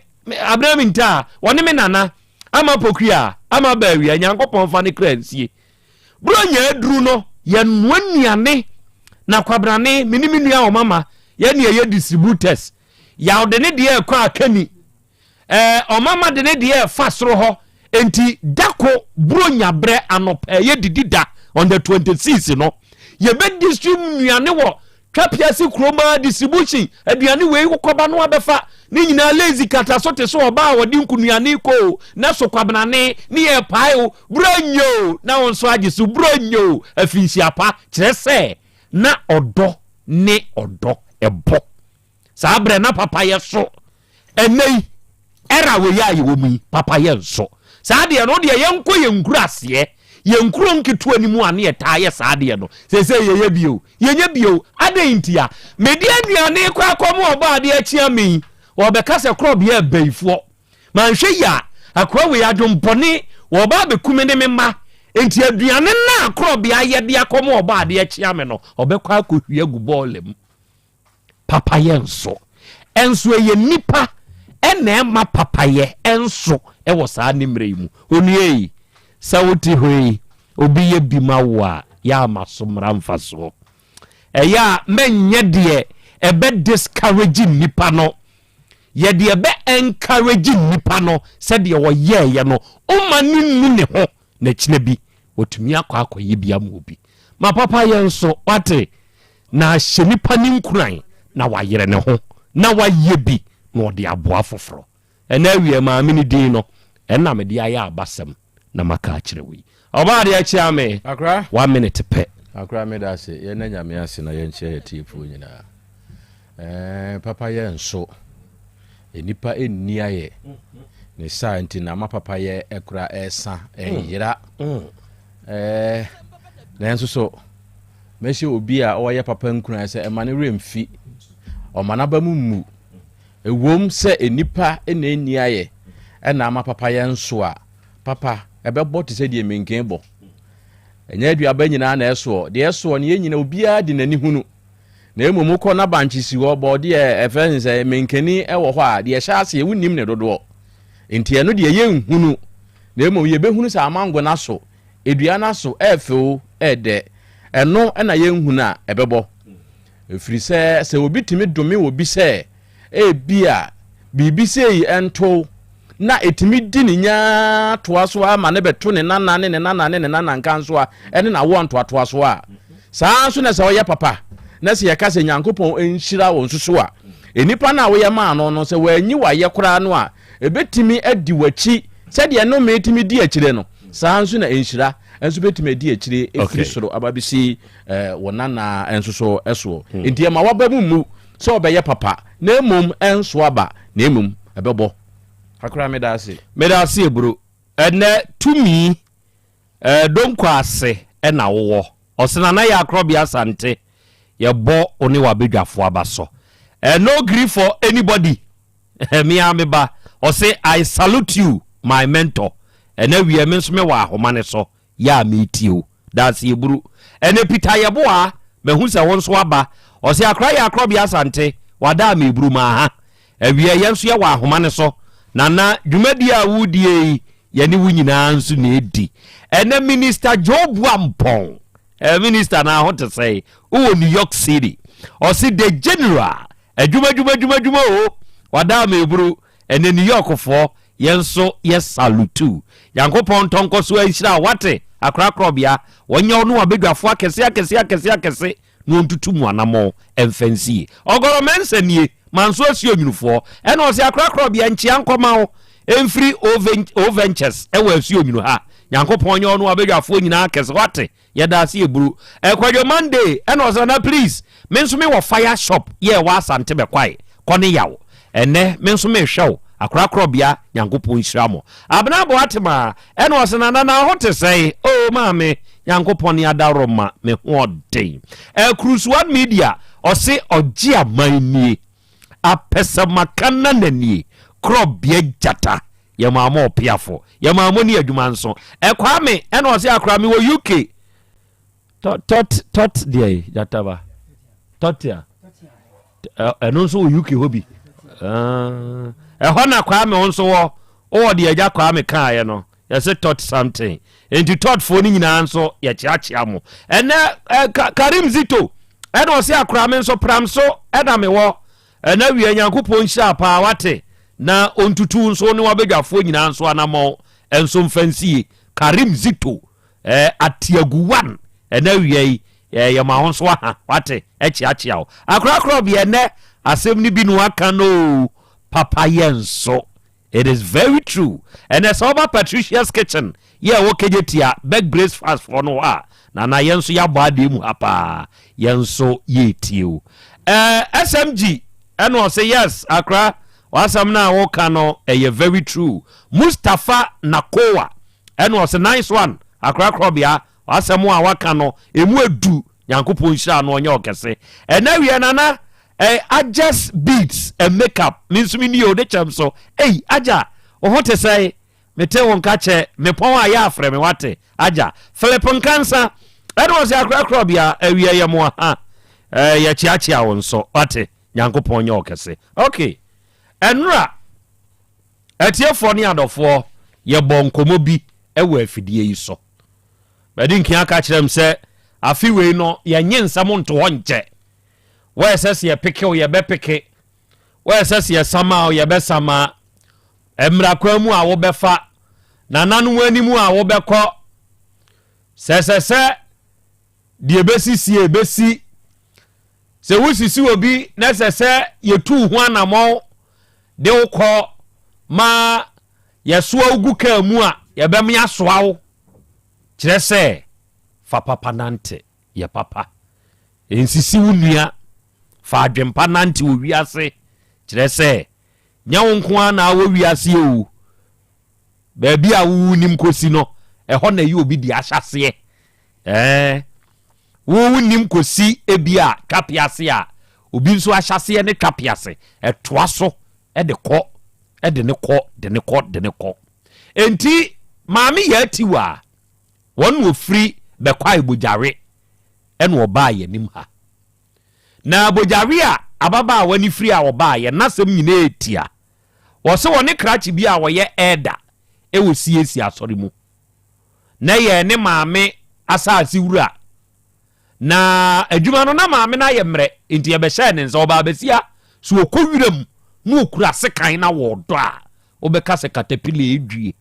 Abraham nta a wɔne me nana ama pokua ama baawia, Nyankopɔn fa ne kra nsie. Buronya aduru no, yɛnoa nnuane na kwabrane me ne me nua ɔmama yɛne ɛyɛ distributors. Yaw de ne deɛ ɛkɔ akani, ɔmama de ne deɛ ɛfa soro hɔ. Nti dako buronya berɛ anɔpɛ yɛ didi da on the 26 no, yɛbɛ distribute nnuane wɔ Twapiase kurom a distribution aduane wei wokɔba no abɛfa ne nyinaa lazy kata so te so. Ɔbaa a wɔde nkunuane kɔ o na so kwabenane ne yɛ pae o, buronyo o, na wɔn nso agye so buronyo o, afinhyia pa. Kyerɛ sɛ na ɔdɔ ne ɔdɔ ɛbɔ saa berɛ na papa yɛ so. Ɛnɛ yi ɛra wei a yɛwɔ mu yi, papa yɛ nso saa deɛ no deɛ, yɛnkɔ yɛn nkuro aseɛ, yɛn nkuro nketewa no mu a ne yɛtaa yɛ saa deɛ no, sɛsɛ yɛyɛ bio, yɛnyɛ bio. Adɛn nti a mede aduane kɔ akɔm ɔbɔ adeɛ akyia me yi, wɔbɛka sɛ korɔbea abayifoɔ manhwɛ yi a, akoa wei adwompɔne, wɔba abɛku me ne me mma. Nti aduane no a korɔbea yɛde akɔm ɔbɔ adeɛ akyia me no, ɔbɛkɔ akɔhwie agu bɔɔla mu. Papayɛ nso ɛnso ɛyɛ nipa ɛna ɛma papayɛ ɛnso ɛwɔ saa ne mmerɛ yi mu. Onua yi, sɛ wote hɔ yi, obi yɛ bi ma wo a, yɛ ama so mmara mfasoɔ. Ɛyɛ a mɛnyɛ deɛ ɛbɛ discourage nipa no, yɛ deɛ ɛbɛ encourage nipa no sɛdeɛ ɔyɛɛyɛ no, ɔma ne nu ne ho n'akyina bi wɔtumi akɔ akɔyɛ bi ama obi. Ma papa yɛ nso wate na ahyɛ nipa ne nkuran na wayerɛ ne ho na wayɛ bi na ɔde aboa foforɔ. Ɛna awie maame ne din no ɛna mede ayɛ abasɛm na maka akyerɛ wo yi. Ɔbaa deɛ akyia me. Akra. One minute pɛ. Akra, meda ase. Yɛn Nyame ase na yɛnkyerɛ yɛ tiefoɔ nyinaa. Papa yɛ nso nnipa nni ayɛ ne saa nti na ama papa yɛ ɛkora ɛsa ɛnyera. Nanso so mɛhyɛ obi a ɔyɛ papa nkuran sɛ ɛma ne werɛ mfi, ɔma n'aba mu mmu. Ɛwom sɛ nnipa na ɛnni ayɛ ɛna ama papa yɛ nso a, papa ɛbɛbɔ te sɛ deɛ menken bɔ. Ɛnyɛ aduaba nyinaa na ɛsoɔ. Deɛ ɛsoɔ no, yɛn nyinaa obiara de n'ani hunu. Na mmom wokɔ na bankye si hɔ, bɔɔdeɛ ɛfrɛ no sɛ menkani wɔ hɔ a, deɛ ɛhyɛ aseɛ wonnim ne dodoɔ. Nti ɛno deɛ yɛnhunu. Na mmom yɛbɛhunu sɛ amango no aso, dua no aso, ɛɛfɛ o, ɛɛdɛ. Ɛno na yɛnhunu a ɛbɛbɔ. Ɛfiri sɛ sɛ obi tumi dome obi sɛ ebia biribi sei nto wo, na na ɛtumi di ne nyaa toa so ara ma no bɛto ne nana ne ne nana ne ne nana nkansoa ne n'awoɔ ntoatoasoɔ a, saa ara nso na sɛ ɔyɛ papa na sɛ yɛka sɛ Nyankopɔn nhyira wo nso so a, nnipa no a woyɛ maa no no, sɛ wanyi wo ayɛ koraa no a, ɛbɛtumi adi w'akyi sɛdeɛ nnome tumi di akyire no, saa ara nso na nhyira nso bɛtumi adi akyire ɛfiri soro aba bɛsi eh, wo nana nso so soɔ. Enti ɛma w'aba mu mmu sɛ ɔbɛyɛ papa, na mmom ɛnso aba, na mmom ɛbɛbɔ. Kakra meda ase. Meda ase Eburo. Ɛnɛ tumi eh, Donkor ase na wowɔ. Ɔse Nana Yaa Korɔbea Asante yɛbɔ wo ne w'abadwafoɔ aba so. Eh, no grief for anybody. Me ara me ba. Ɔse I salute you my mentor. Ɛnɛ wiɛ me nso mewɔ ahoma no so. Yɛ a meretie wo. Daase Eburu. Ɛnɛ Peter Yeboah, mahu sɛ wo nso aba. Ɔse Akora yɛ Akorɔbea Asante, wada a mereburu maaha. Awiɛ yɛn nso yɛwɔ ahoma no so. Nana, dwumadie a woredie yi, yɛne wo nyinaa nso na ɛdi. Ɛnɛ Minister Joe Boampong, eh, Minister na ho te sɛn? Wowɔ New York City. Ɔse The General, adwuma adwuma adwuma adwuma o, wada a mereburu. Ɛnɛ New York foɔ, Yɛn nso yɛ salutu. Nyankopɔn ntɔ nkɔso anhyira wo wate akorakorɔbea wɔnyɛ wo ne wabadwafoɔ akɛse akɛse akɛse akɛse na wɔntutu mu anamɔn mfa nsie. Ɔgɔrɔ Mensah nie, Manso Asuo Nwunufoɔ ɛna ɔse akorakorɔbea nkyea nkɔma wo mfiri O Ventures ɛwɔ Asuo Nwunu ha. Nyankopɔn nyɛ wo ne wabadwafoɔ nyinaa kɛse wate. Yɛda ase eburu. Eh Kwadwo Monday ɛna ɔsɛ nana please me nso me wɔ fire shop yɛ ɛwɔ Asante bɛkwae kɔ ne yaw ɛnɛ me nso me hwɛ wo akorakorɔ bea Nyankopɔn nhyira mo Abena Boatemaa ɛna ɔsɛ nana na ho te sɛe oh maame Nyankopɔn ne adaworoma me ho ɔden eh Cruise One Media ɔse ɔgye aman nie apɛsɛmaka nana nie korɔ bea gyata Yɛ maa mo ɔpeafo. Yɛ maa mo ni adwuma nso. Ɛ Kwame ɛna ɔse akora me wɔ UK. Tɔt tɔt tɔt deɛ yi gyataba. Tɔt a. Ɛno nso wɔ UK hɔ bi. Ɛhɔ na Kwame wo nso wɔ. Wowɔ deɛ agya Kwame kaeɛ no. Yɛse tɔt something. Enti tɔt foɔ no nyinaa nso yɛkyeakyea mo. Ɛnɛ Karim Zito ɛna ɔse akora me nso pram so ɛna mewɔ. Ɛna wia Nyankopɔn nhyira paa wate na ɔntutu nso ne wabadwafoɔ nyinaa nso anamɔn nso mfa nsie Karim Zito eh, Atiagu one ɛna wia yi eh, yɛma wo nso aha wate ɛkyeakyea wo akorakorɔ deɛ ɛnɛ asɛm no bi no aka no o papa yɛ nso It is very true ɛnɛ sɛ woba Patricia's kitchen yɛ ɛwɔ Kejetia bɛg Grace fast foɔ no hɔ a nana yɛn nso yɛabɔ adeɛ mu ha paa yɛn nso yɛretie wo eh, SMG ɛna ɔse yes akora w'asɛm no a woka no ɛyɛ very true Mustafa Nakowa ɛna ɔse nice one akora korɔbea w'asɛm a waka no ɛmu edu Nyankopɔn nhyira no ɔnyɛ ɔkɛse ɛnɛ wiɛ nana Eh, Aja's beads and makeup me nso me nie o de kyɛm so ei Aja wo ho te sɛn mete wo nka kyɛ mepɔn a yɛ afrɛ me wate Aja Philip Nkansa ɛna ɔsɛ akorakora bia awia yɛ mo aha eh, yɛkyeakyea wo nso wate Nyankopɔn nyɛ ɔkɛse ok ɛnora atiefoɔ ne adɔfoɔ yɛbɔ nkɔmmɔ bi ɛwɔ afidie yi so bɛde nkia ka kyerɛ m sɛ afe wei no yɛnye nsɛm nto hɔ nkyɛ Wɔ ɛsɛ sɛ yɛpeke wo, yɛbɛpeke. Wɔ ɛsɛ sɛ yɛsama wo, yɛbɛsama. Mmara kwan mu a wobɛfa, nananom anim a wobɛkɔ. Sɛ ɛsɛ sɛ deɛ ɛbɛsisie ɛbɛsi. Sɛ wosisi obi na ɛsɛ sɛ yɛtu ho anammɔn de wo kɔ ma yɛsoa wo gu kaa mu a, yɛbɛme asoa wo. Kyerɛ sɛ, fa papa nante. Yɛ papa. Nsisi wo nua. Fa adwempa nante wɔ wiase. Kyerɛ sɛ, nyɛ wo nko ara na wɔ wiase o. Baabi a wonim kɔsi no, ɛhɔ na ɛyɛ obi de ahyɛaseɛ. Ɛɛ, wo wonim kɔsi ebi a twapease a, obi nso ahyɛaseɛ ne twapease. Ɛtoa so de kɔ, de ne kɔ, de ne kɔ, de ne kɔ. Enti, maame yɛ atiwa. Wɔn na wɔfiri bɛkwae Bogyawe ɛna wɔbaa yɛn anim ha. Na Bogyawe a ababaawa no firi a ɔbaeɛ n'asɛm nyinaa tia. Wɔse wɔne krakye bi a ɔyɛ elder wɔ CAC asɔre mu. Na ɛyɛ ne maame asase wura. Na adwuma no na maame no ayɛ mmerɛ nti yɛbɛhyɛɛ ne nsa. Ɔbaa basia so ɔkɔ wiram na ɔkura sekan na wɔredɔ a. Wobɛka sɛ katapila edwie.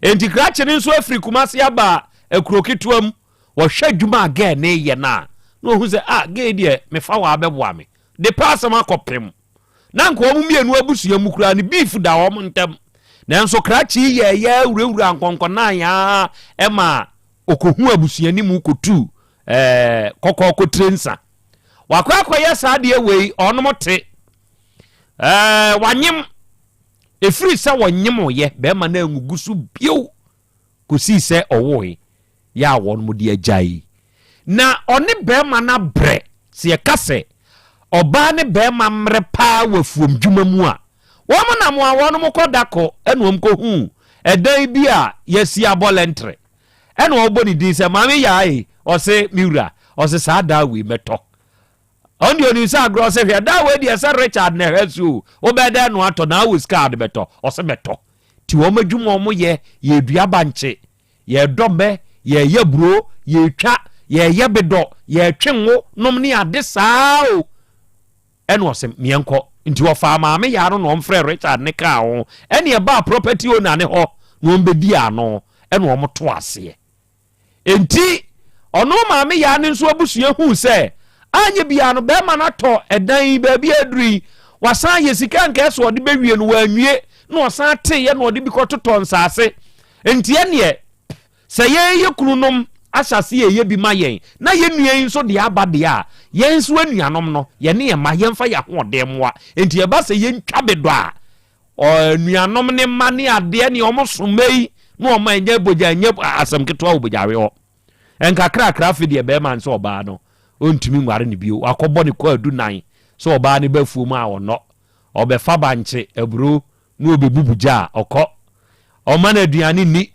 Enti krakye no nso afiri Kumasi aba akuro ketewa mu. Wɔhwɛ adwuma a gɛɛ no reyɛ no a, na wɔhu sɛ, ah, gɛɛ yi deɛ mefa wɔ a bɛboa me. De pɛ asɛm akɔpem. Na anka wɔn mmienu abusua mu koraa no, beef da wɔn ntam. Nanso krakye yi yɛɛyɛ wurawura nkɔnkɔnan ara ma ɔkɔhu abusuani mu kɔtu ɛɛ kɔkɔɔ kɔtire nsa. Wakɔ akɔyɛ saa adeɛ wei, ɔnom te. Ɛɛ wanyem. Ɛfiri sɛ wɔnyemoeɛ, bɛrima no angugu so bio kɔsii sɛ ɔwoe, yɛ a wɔnom de agyae. Na ɔne bɛrima no abrɛ. Sɛ yɛka sɛ ɔbaa ne bɛrima mmerɛ paa wɔ afuomdwuma mu a, wɔn nam a wɔnom kɔ da kɔ ɛna wɔn kɔhuu ɛdan bi a yɛasi abɔ lɛntere. Ɛna ɔbɔ ne din sɛ, Maame Yaa ei, ɔse, me wura, ɔse saa dan wei mɛtɔ. Ɔno deɛ ɔnim sɛ agorɔ ɔse hwɛ dan wei deɛ sɛ Richard na ɛhwɛ so o, wobɛyɛ dɛn no atɔ na wowɔ sika a wode bɛtɔ? Ɔse mɛtɔ. Nti wɔn adwuma a wɔyɛ, yɛdua bankye, yɛdɔ mmɛ, yɛyɛ aburo, yɛtwa, yɛyɛ bedɔ, yɛtwe ngo nom ne ade saa o. Ɛna ɔse meɛnkɔ. Nti ɔfaa maame yaa no na ɔmfrɛɛ Richard ne kaa ho ɛne ɛbaa property owner ne hɔ na ɔmbɛdi ano ɛna ɔmo to aseɛ. Enti ɔno maame yaa no nso abusua huu sɛ anyɛ biara no bɛrima no atɔ ɛdan yi baabi a aduru yi wasan ayɛ sika nka ɛsɛ ɔde bɛwie no wanwie na ɔsan teeɛ na ɔde bi kɔtotɔ nsaase. Enti ɛneɛ Sɛ yɛn yɛ kununom ahyɛ ase reyɛ bi ma yɛn na yɛn nua yi nso deɛ aba deɛ a, yɛn nso anuanom no, yɛne yɛn mma, yɛmfa yɛn ahoɔden mmoa. Enti ɛba sɛ yɛntwa bedɔ a, anuanom ne mma ne adeɛ ne wɔn so mma yi na wɔn ɛnyɛ bogya ɛnyɛ asɛm ketewa wɔ bogyawe hɔ. Nkakrakra afe deɛ bɛrima nsɛ ɔbaa no ɔntumi nware no bio. Wakɔbɔ ne kwaadu nan sɛ ɔbaa no ba afuom a ɔnnɔ. Ɔbɛfa bankye, aburo na ɔbɛbubu gya a, ɔkɔ. Ɔmma no aduane nni.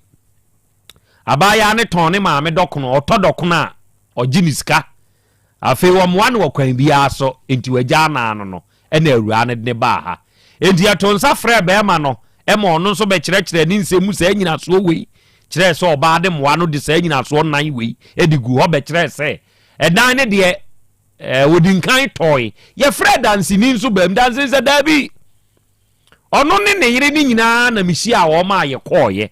Abaayaa no tɔn ne maame dɔkono, ɔtɔ dɔkono a, ɔgye ne sika. Afei wɔmmoa no wɔ kwan biara so, enti wagyaa n'ano no, ɛna awuraa no de no baa ha. Enti yɛtoo nsa frɛɛ barima no ma ɔno nso bɛkyerɛkyerɛɛ ne nsɛm mu saa nnyinasoɔ wei, kyerɛɛ sɛ ɔbaa de mmoa no de saa nnyinasoɔ nnan wei de guu hɔ bɛkyerɛɛ sɛ ɛdan no deɛ wɔdi nkan tɔe. Yɛfrɛɛ danseni nso baam, danseni sɛ daabi, Ɔno ne ne yere no nyinaa na mehyiaa wɔn a yɛkɔeɛ.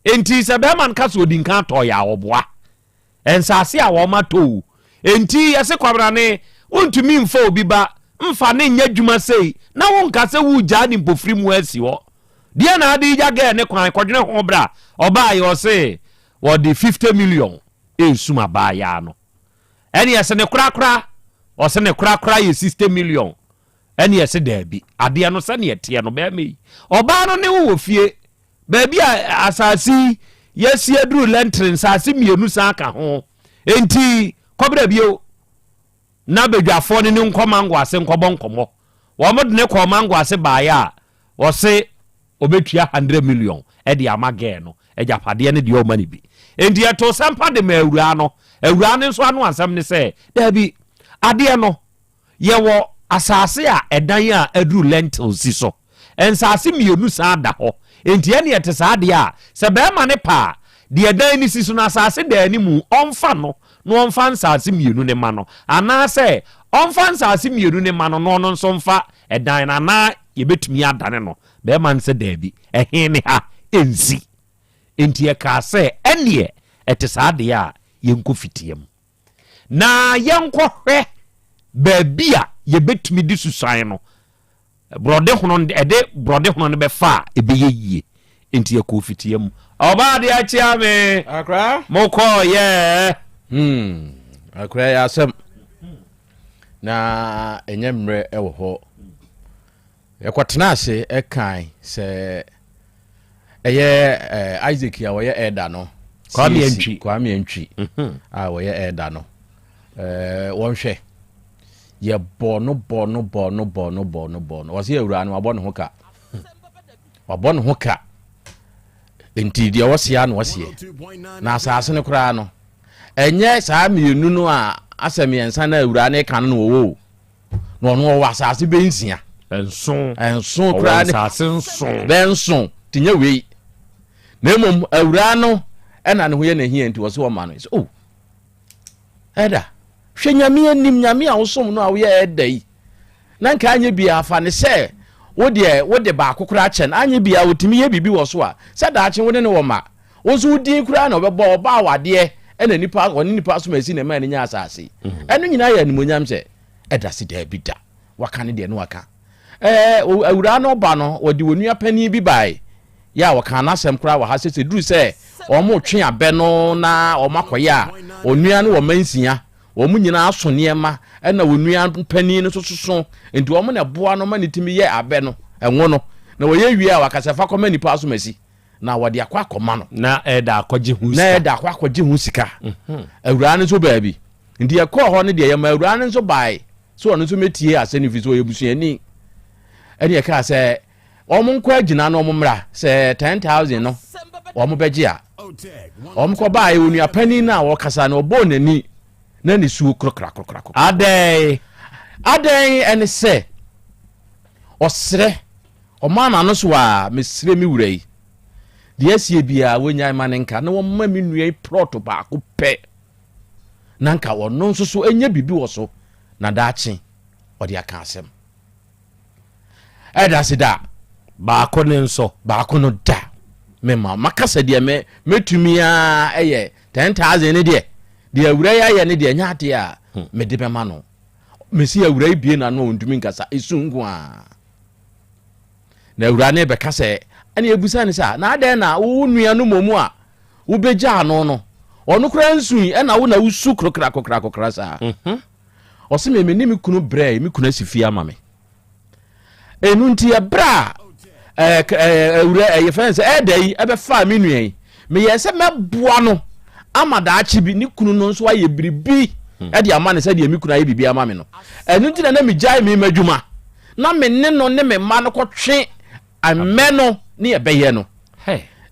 Enti sɛ barima no ka sɛ ɔdi nkan tɔeɛ a, ɔboa. Nsaase a wɔatɔ o. Enti yɛse Kwabrane, wontumi mfa obi ba mfa no nyɛ adwuma sei na wonka sɛ woregyaa no mpofiri mu asi hɔ. Deɛn na ade regya girl no kwan? Kɔdwene ho bra. Ɔbaeɛ ɔse wɔde 50 million resum abaayaa no. Ɛne ɛse ne korakora, ɔse ne korakora yɛ 60 million. Ɛne ɛse daabi, adeɛ no sɛdeɛ ɛteɛ no, bɛrima yi, ɔbaa no ne wo wɔ fie, baabi a asase yi yɛasi aduru lɛntere nsase mmienu san ka ho, enti kɔbra bio na badwafoɔ no ne nkɔ mango ase nkɔbɔ nkɔmmɔ. Wɔn de ne kɔɔ mango ase baeɛ a, wɔse ɔbɛtua 100 million de ama gɛɛ no, agyapadeɛ no deɛ ɔma no bi. Enti ɛtoo sɛmpa de maa awuraa no. Awuraa no nso ano asɛm ne sɛ, daabi, adeɛ no, Yɛwɔ asase a ɛdan a aduru lentil si so. Nsase mmienu san da hɔ. Enti ɛnneɛ ɛte saa deɛ a, sɛ barima no pɛ a, deɛ ɛdan no si so no, asase da anim, ɔmfa no na ɔmfa nsase mmienu no mma no. Anaasɛ ɔmfa nsase mmienu no mma no na ɔno nso mfa ɛdan no, anaa yɛbɛtumi adane no. Barima no sɛ, Daabi, ɛhe ne ha? Ɛnsi. Enti ɛkaa sɛ, Ɛnneɛ ɛte saa deɛ a, yɛnkɔ fitiam. Na yɛnkɔhwɛ baabi a yɛbɛtumi de susuan no borɔde hono ɛde borɔde hono no bɛfa a ɛbɛyɛ yie. Nti yɛkɔɔ fitia mu. Ɔbaa de akyea me. Akra. Mokɔɔ yɛ. Hmm. Akra yɛ asɛm. Na ɛnyɛ mmerɛ ɛwɔ hɔ. Yɛkɔtenaa ase kae sɛ ɛyɛ Isaac a ɔyɛ elder no. Kwame Antwi. Kwame Antwi mhm. a ɔyɛ elder no. Wɔnhwɛ. Yɛbɔ no bɔ no bɔ no bɔ no bɔ no bɔ no. Wɔsɛ awura no wabɔ ne ho ka. Wabɔ ne ho ka. Nti deɛ wɔseɛ na wɔseɛ. Na asase no koraa no, ɛnyɛ saa mmienu no a asɛ mmiɛnsa na awura no ka no na wɔwɔ o. Na ɔno ɔwɔ asase bɛ nsia. Nson. Nson koraa ne. Ɔwɔ nsase nson. Bɛ nson te nyɛ wei. Na mmom awuraa no ɛna ne ho yɛ n'ahia nti wɔsɛ ɔma no. Sɛ oh ɛda hwɛ nyame anim nyame a wosom no a woyɛ ɛda yi na nka anyɛ bi afa ne sɛ. Wo deɛ wode baako koraa kyɛ no, anyɛ biara ɔtumi yɛ biribi wɔ so a, sɛ daakye wo ne no wɔ mma, wo nso wo din koraa na ɔbɛbɔ, ɔbaa wo adeɛ ɛna nipa, ɔne nipa asom asi na ɛma no nya asase yi. Ɛno nyinaa yɛ animuonyam sɛ ɛda se daabi da, waka ne deɛ na waka. Ɛɛ, awuraa no ba no, wɔde onua panin bi bae, yɛ a wɔkaa n'asɛm koraa wɔ ha sɛ sɛ duru sɛ wɔretwe abɛ no na wɔakɔyɛ a, onua no wɔ mma nsia, Wɔn nyinaa so nneɛma, ɛna onua panin no nso soso, nti wɔn na ɛboa no ma ne tumi yɛ abɛ no, ɛnwo no. Na wɔyɛ wie a, wɔaka sɛ fa kɔma nipa asomasi, na wɔde akɔ akɔma no. Na ɛda akɔgye ho sika. Na ɛda akɔ akɔgye ho sika. Mhm. Awuraa no nso baabi. Nti yɛkɔɔ hɔ no deɛ, yɛma awuraa no nso bae sɛ ɔno nso mɛtie asɛm no firi sɛ ɔyɛ busuani. Ɛne yɛkaa sɛ Wɔn nkɔ agyina na wɔn mmra sɛ 10,000 no wɔn bɛgye a. Wɔn kɔ baa onua panin no a wɔkasa no ɔbɔɔ n'ani na ne suo korokora korokora korokora. Adɛn? Adɛn ɛne sɛ ɔsrɛ ɔmaa n'ano so a mesrɛ me wura yi deɛ asie biara wɔnyae ma ne nka na wɔma me nua yi prɔto baako pɛ na nka ɔno nso so ɛnyɛ biribi wɔ so na daakye ɔde aka asɛm. Ɛda ase da. Baako no nso. Baako no da. Me ma maka sɛ deɛ me mɛtumi ara ɛyɛ 10,000 ne deɛ deɛ awura yi ayɛ ne deɛ ɛnyɛ adeɛ a hmm. mede bɛma no. Mesi awura yi bie n'ano a ɔntumi nkasa esu nko ara. Na awura ne bɛka sɛ ɛne ebusa ne sɛ na adɛn na wo nua no mmom a wobɛgya ano no ɔno koraa nsui ɛna wo na wosu korokora korokora korokora saa. Mhm. Ɔse me me ne me kunu brɛɛ me kunu asi fie ama me. Ɛnu nti ɛberɛ a ɛwura ɛyɛ fɛn sɛ ɛda yi ɛbɛfaa me nua yi meyɛ sɛ mɛboa no ama daakye bi ne kunu no nso ayɛ biribi hmm. ɛde ama no sɛdeɛ me kunu ayɛ biribi ama me no. Ɛno nti na na megyae me m'adwuma na me ne no ne me mma no kɔtwe Ammɛ no ne ɛbɛyɛ no.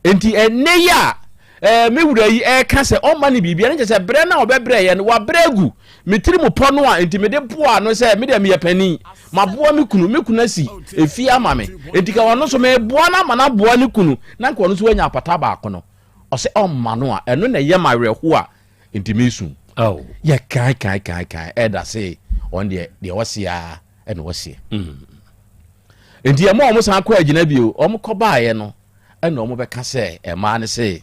Enti ɛnnɛ yi a eh, me wura yi ɛreka sɛ ɔmma no biribi, ɛno kyerɛ sɛ berɛ no a ɔbɛbrɛ yɛ no, wabrɛ agu me tiri mu pɔ no a enti mede boaa no sɛ me deɛ meyɛ panin, maboa me kunu, me kunu asi efie ama me, enti ka ɔno nso meboa no ama no aboa ne kunu, na nka ɔno nso wanya apata baako no. Ɔsɛ ɔmma no a, ɛno na ɛyɛ me awerɛhoɔ a enti mesu. Yɛ kan kan kan kan ɛda se ɔno deɛ deɛ ɔseɛ ara ɛna ɔseɛ. Mm. Nti ɛma wɔn san kɔ agyina bio. Wɔn kɔ baeɛ no, ɛna wɔn bɛka sɛ ɛmaa no se,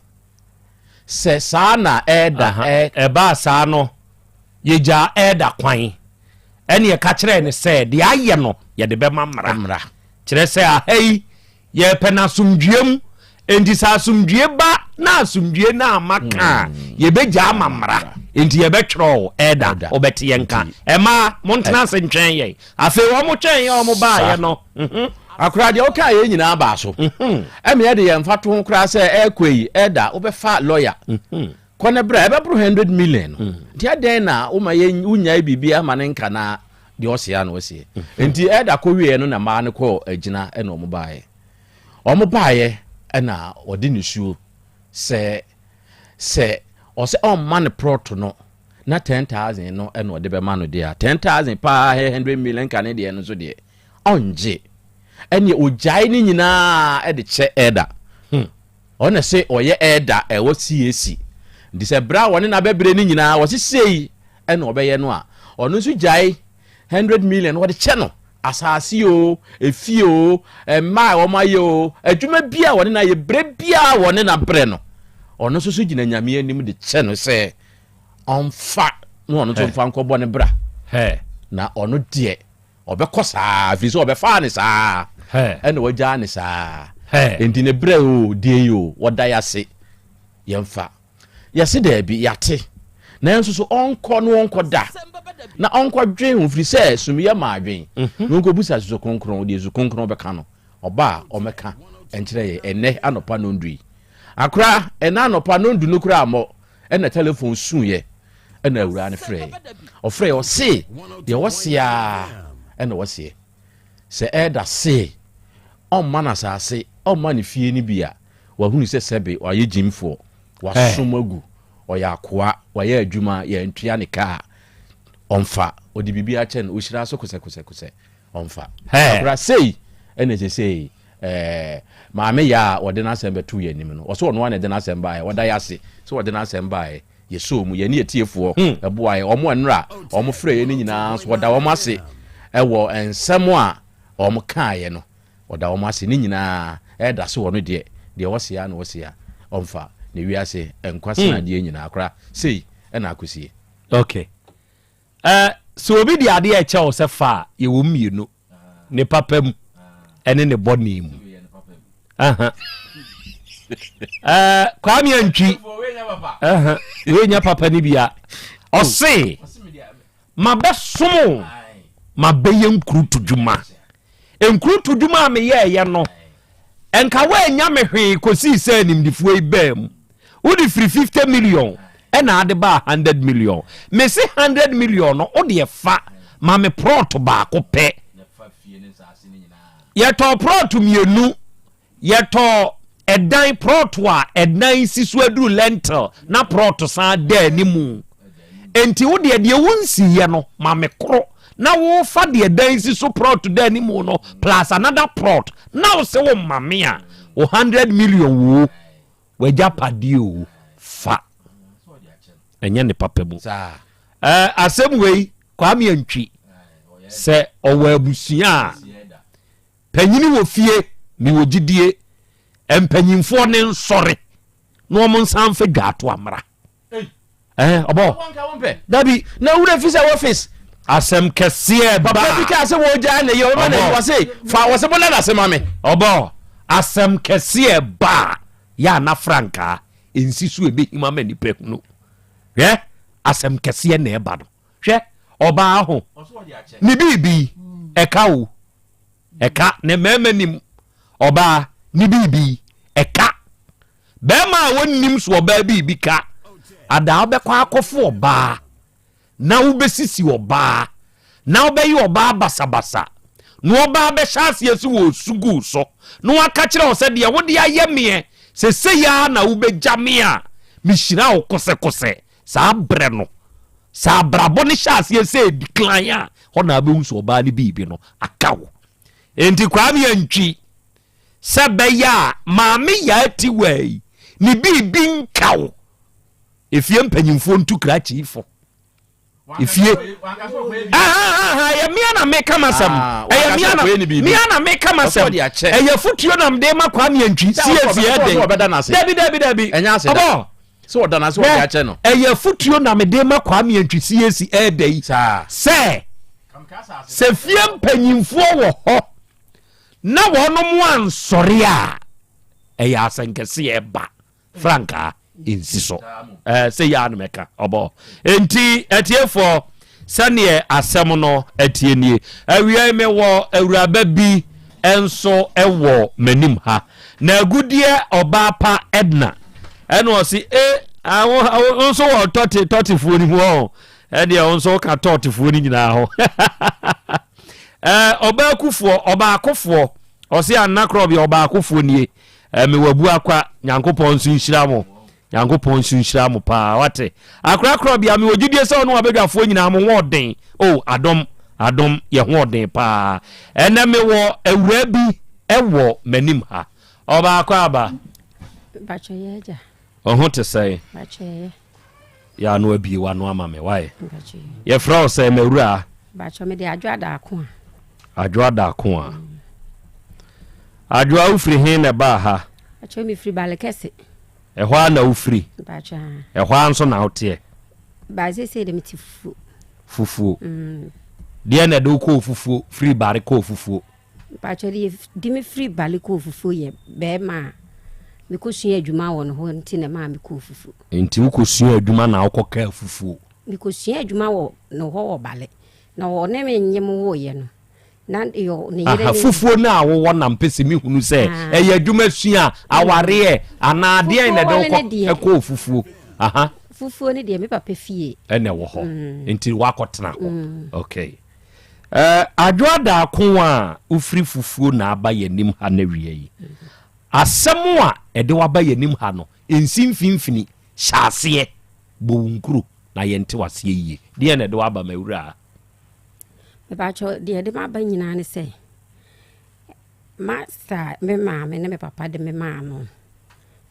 sɛ saa na ɛɛda ɛ. Ɛbaa saa no, yɛgyaa ɛɛda kwan, ɛne yɛka kyerɛɛ no sɛ, deɛ ayɛ no, yɛde bɛma mmara. Mmara. Kyerɛ sɛ, aha yi, Yɛpɛ no asomdwoeɛ mu. Enti sɛ asomdwoeɛ ba na asomdwoeɛ no amma ka a, hmm. yɛbɛgya ama mmara. Enti yɛbɛtwerɛ wo ɛda, wobɛte yɛn ka. Ɛmaa montena ase ntwɛn yɛn. Afei wɔn twɛn yɛn wɔn baayɛ no. Mhm. Akora deɛ wokaa yɛn nyinaa baa so. Mhm. Ɛmi ɛde yɛn mfa to ho koraa sɛ ɛkɔ yi ɛda wobɛfa lɔya. Mhm. Kɔ ne bra ɛbɛboro 100 million no. Nti adɛn na woma yɛn wonyae biribi ama ne nka na deɛ ɔseɛ a na ɔseɛ. Nti ɛda kɔ wieɛ no na mmaa no kɔɔ agyina ɛna wɔn baeɛ. Wɔn baeɛ ɛna ɔde nisuo sɛ sɛ ɔsɛ ɔmma no prɔto no na 10,000 no ɛna ɔde bɛma no deɛ a 10,000 paa 100 million nka ne deɛ no nso deɛ ɔngye. Ɛneɛ ɔgyae ne nyinaa ɛde kyɛ ɛda. Hmm. Ɔna se ɔyɛ elder a ɛwɔ CAC. Nti sɛ berɛ a wɔne no abɛbrɛ no nyinaa wɔse sei ɛna ɔbɛyɛ no a, ɔno nso gyae 100 million wɔde kyɛ no. Asaase oo, efie oo, mma a wɔn ayɛ oo, adwuma biara a wɔne no ayɛ, berɛ biara a wɔne no abrɛ no, ɔno nso so gyina Nyame anim de kyɛ no sɛ ɔmfa na ɔno nso mfa nkɔbɔ ne bra. Na ɔno deɛ Ɔbɛkɔ saa, ɛfiri sɛ ɔbɛfaa no saa, ɛna wagyaa no saa. Enti ne berɛ oo, deɛ yi oo, wɔda yɛ ase, yɛmfa. Yɛse daabi, yɛate. Nanso so ɔnkɔ na ɔnkɔ da, na ɔnkɔ dwen ho, firi sɛ sumiyɛ ma adwen, mhm. na ɔnkɔbusa Susu Kronkron, deɛ Susu Kronkron bɛka no, ɔba a ɔmɛka nkyerɛ yɛ ɛnɛ anɔpa nondu yi. Akora, ɛnɛ anɔpa nondu no koraa mmɔ, ɛna telefon suiɛ ɛna awuraa no frɛɛ ɔfrɛɛ ɔse deɛ ɔseɛ a ɛna ɔseɛ sɛ ɛda se ɔmma no asase ɔmma no fie no bi a wahunu sɛ sɛbe wayɛ gyimfoɔ wasom agu ɔyɛ akoa wayɛ adwuma yɛntua ne kaa ɔmfa ɔde biribi akyɛ no ɔhyira so kosɛkosɛkosɛ ɔmfa. Akora sei ɛna ɛsɛ sei ɛɛ maame yaa a ɔde n'asɛm bɛto yɛn anim no ɔsɛ ɔno ara na ɛde n'asɛm baeɛ ɔda yɛ ase sɛ ɔde n'asɛm baeɛ yɛsɔɔ mu yɛne atiefoɔ hmm. ɛboa yɛ wɔn nnora wɔn frɛ yɛn no nyinaa nso ɔda wɔn ase ɛwɔ nsɛm a wɔn kaeɛ no. Ɔda wɔn ase ne nyinaa ɛda so wɔ no deɛ, deɛ ɔse ara na ɔse a ɔmfa ne wiase nkwa sene adeɛ nyinaa koraa sei ɛna akosie. Ok eh, sɛ obi de adeɛ ɛkyɛ wo sɛ fa a, yɛwɔ mu mmienu, ne papa mu ɛne ne bɔne mu. Aha. Eh, Kwame Antwi, aha, wei nyɛ papa no bia. Ɔse, Mabɛsom wo, mabɛyɛ nkurutudwuma. Nkurutudwuma a meyɛeɛ no, nka woannya me hwee kɔsii sɛ animdefoɔ yi baa mu. Wode firi 50 million ɛna ade baa 100 million. Mese 100 million no, wodeɛ fa ma me prɔto baako pɛ. Yɛtɔɔ prɔto mmienu. Yɛtɔɔ ɛdan prɔto a ɛdan si so aduru lentil na prɔto san da animu. Enti wo deɛ deɛ wonsiiɛ no ma me koro na wofa deɛ dan si so prɔto da animu no plus another prɔt na wo se wo ma me a wo 100 million wo w'agyapadeɛ o fa ɛnyɛ ne papa mu. Ɛɛ asɛm wei Kwame Antwi sɛ ɔwɔ abusua a Panyini wɔ fie mewɔ gyidie mpanyinfoɔ ne nsɔre na wɔn nsa nfa dwaato amra. Ɛɛ ɔbɔ dabi na wura fi sɛ wɔfis. Asɛm kɛseɛ ba. Papa bi kaa sɛ wɔgya na yɛ ɔma na yi wɔse fa wɔse mo nana se ma me. Ɔbɔ asɛm kɛseɛ ba yɛ ana frankaa nsi so ebehim ama nipa hunu. Hwɛ asɛm kɛseɛ na ɛba no. Hwɛ ɔbaa ho ne biribi ɛka o. Ɛka ne mmarima nim ɔbaa ne biribi ɛka. Bɛrima a wɔnnim so ɔbaa biribi ka. Adaa wobɛkɔ akɔfo ɔbaa na wobɛsisi ɔbaa na wobɛyɛ ɔbaa basabasa na ɔbaa bɛhyɛ aseɛ sɛ wɔresu gu so na waka kyerɛ wo sɛ deɛ wode ayɛ meɛ sesei ara na wobɛgya me a mehyira wo kosɛkosɛ. Saa berɛ no, sɛ abrabɔ no hyɛ aseɛ sɛ ɛdecline a, hɔ na wobɛhu sɛ ɔbaa no biribi no aka wo. Enti Kwame Antwi, sɛ bɛyɛ a maame Yaa Tiwaa yi ne biribi nka wo, efie mpanyimfoɔ ntu krakye fo. Efie. Ɛyɛ mea na meka m'asɛm. Ah, Ɛyɛ mea na mea na meka m'asɛm. Ɛyɛ futuo na mede ma Kwame Antwi. Siesie ɛden. Dabi dabi dabi. Ɔbɔ. Sɛ ɔda n'ase ɔde akyɛ no. Ɛyɛ futuo na mede ma Kwame Antwi siesie ɛɛdɛ yi. Sɛ sɛ fie mpanyinfoɔ wɔ hɔ na wɔnom ansɔre a ɛyɛ asɛnkɛseɛ ba. Frankaa nsi so. Ɛɛ sɛ yɛ a na mɛka ɔbɔ. Enti atiefoɔ sɛdeɛ asɛm no ɛteɛ nie. Awia yi mewɔ awuraba bi nso wɔ m'anim ha. Na agudeɛ ɔbaa pa Edna. Ɛna ɔse e awo awo nso wɔ tɔte tɔtefoɔ no mu ɔ. Ɛdeɛ wo nso woka tɔtefoɔ no nyinaa ho. Ɛɛ ɔbaa kufoɔ ɔbaakofoɔ ɔse anna korɔ bi ɔbaakofoɔ nie. Eh, mewɔ abu akwa nyankopɔn nso nhyira mo nyankopɔn nso nhyira mo paa wate akorakorɔ bia mewɔ gyidie sɛ ɔno abadwafoɔ nyinaa mo ho ɔden o oh, adom adom yɛ ho ɔden paa ɛnɛ mewɔ awura bi ɛwɔ m'anim ha ɔbaakɔ aba ɔho te sɛn Yɛ ano abie w'ano ama me wae. Yɛfrɛ wo sɛ mawura. Bakyɛ mede adwo adaako a. Adwo adaako a. Adwoa wofiri he na ɛbaa ha? Bakyɛ mefiri Balekɛse. Ɛhɔ ara na wofiri? Bakyɛ a. Ɛhɔ ara nso na woteɛ? Ba seesei de mete fufuo. Fufuo. Mm. Deɛ na ɛde wo kɔɔ fufuo firi Bare kɔɔ fufuo? Mpakyɛ deɛ de me firi Bali kɔɔ fufuo yɛ bɛɛma a me kɔ sua adwuma wɔ ne hɔ nti na ɛmaa me kɔɔ fufuo. Nti wo kɔ sua adwuma na wo kɔ kaa fufuo? Me kɔ sua adwuma wɔ ne hɔ wɔ Bali na ɔne me nyem woeɛ no na yɔ ne yere Aha ne. fufuo no a wowɔ na mpɛ sɛ me hunu sɛ ɛyɛ adwuma sua awareɛ anaa deɛn na ɛde wo kɔ kɔɔ fufuo? Aha. Fufuo no deɛ me papa fie. Ɛna ɛwɔ hɔ nti wakɔ tena hɔ okay. Eh, Adwoa Daako a wofiri fufuo na aba yɛn anim ha no awia yi, asɛm a ɛde waba yɛn anim ha no, nsi mfimfini, hyɛ aseɛ, bɔ wo nkuro na yɛnte w'aseɛ yie. Deɛn na ɛde waba m'awuraa? Mepakyɛw, deɛ ɛde m'aba nyinaa ne sɛ, masta me maame ne me papa de me maa no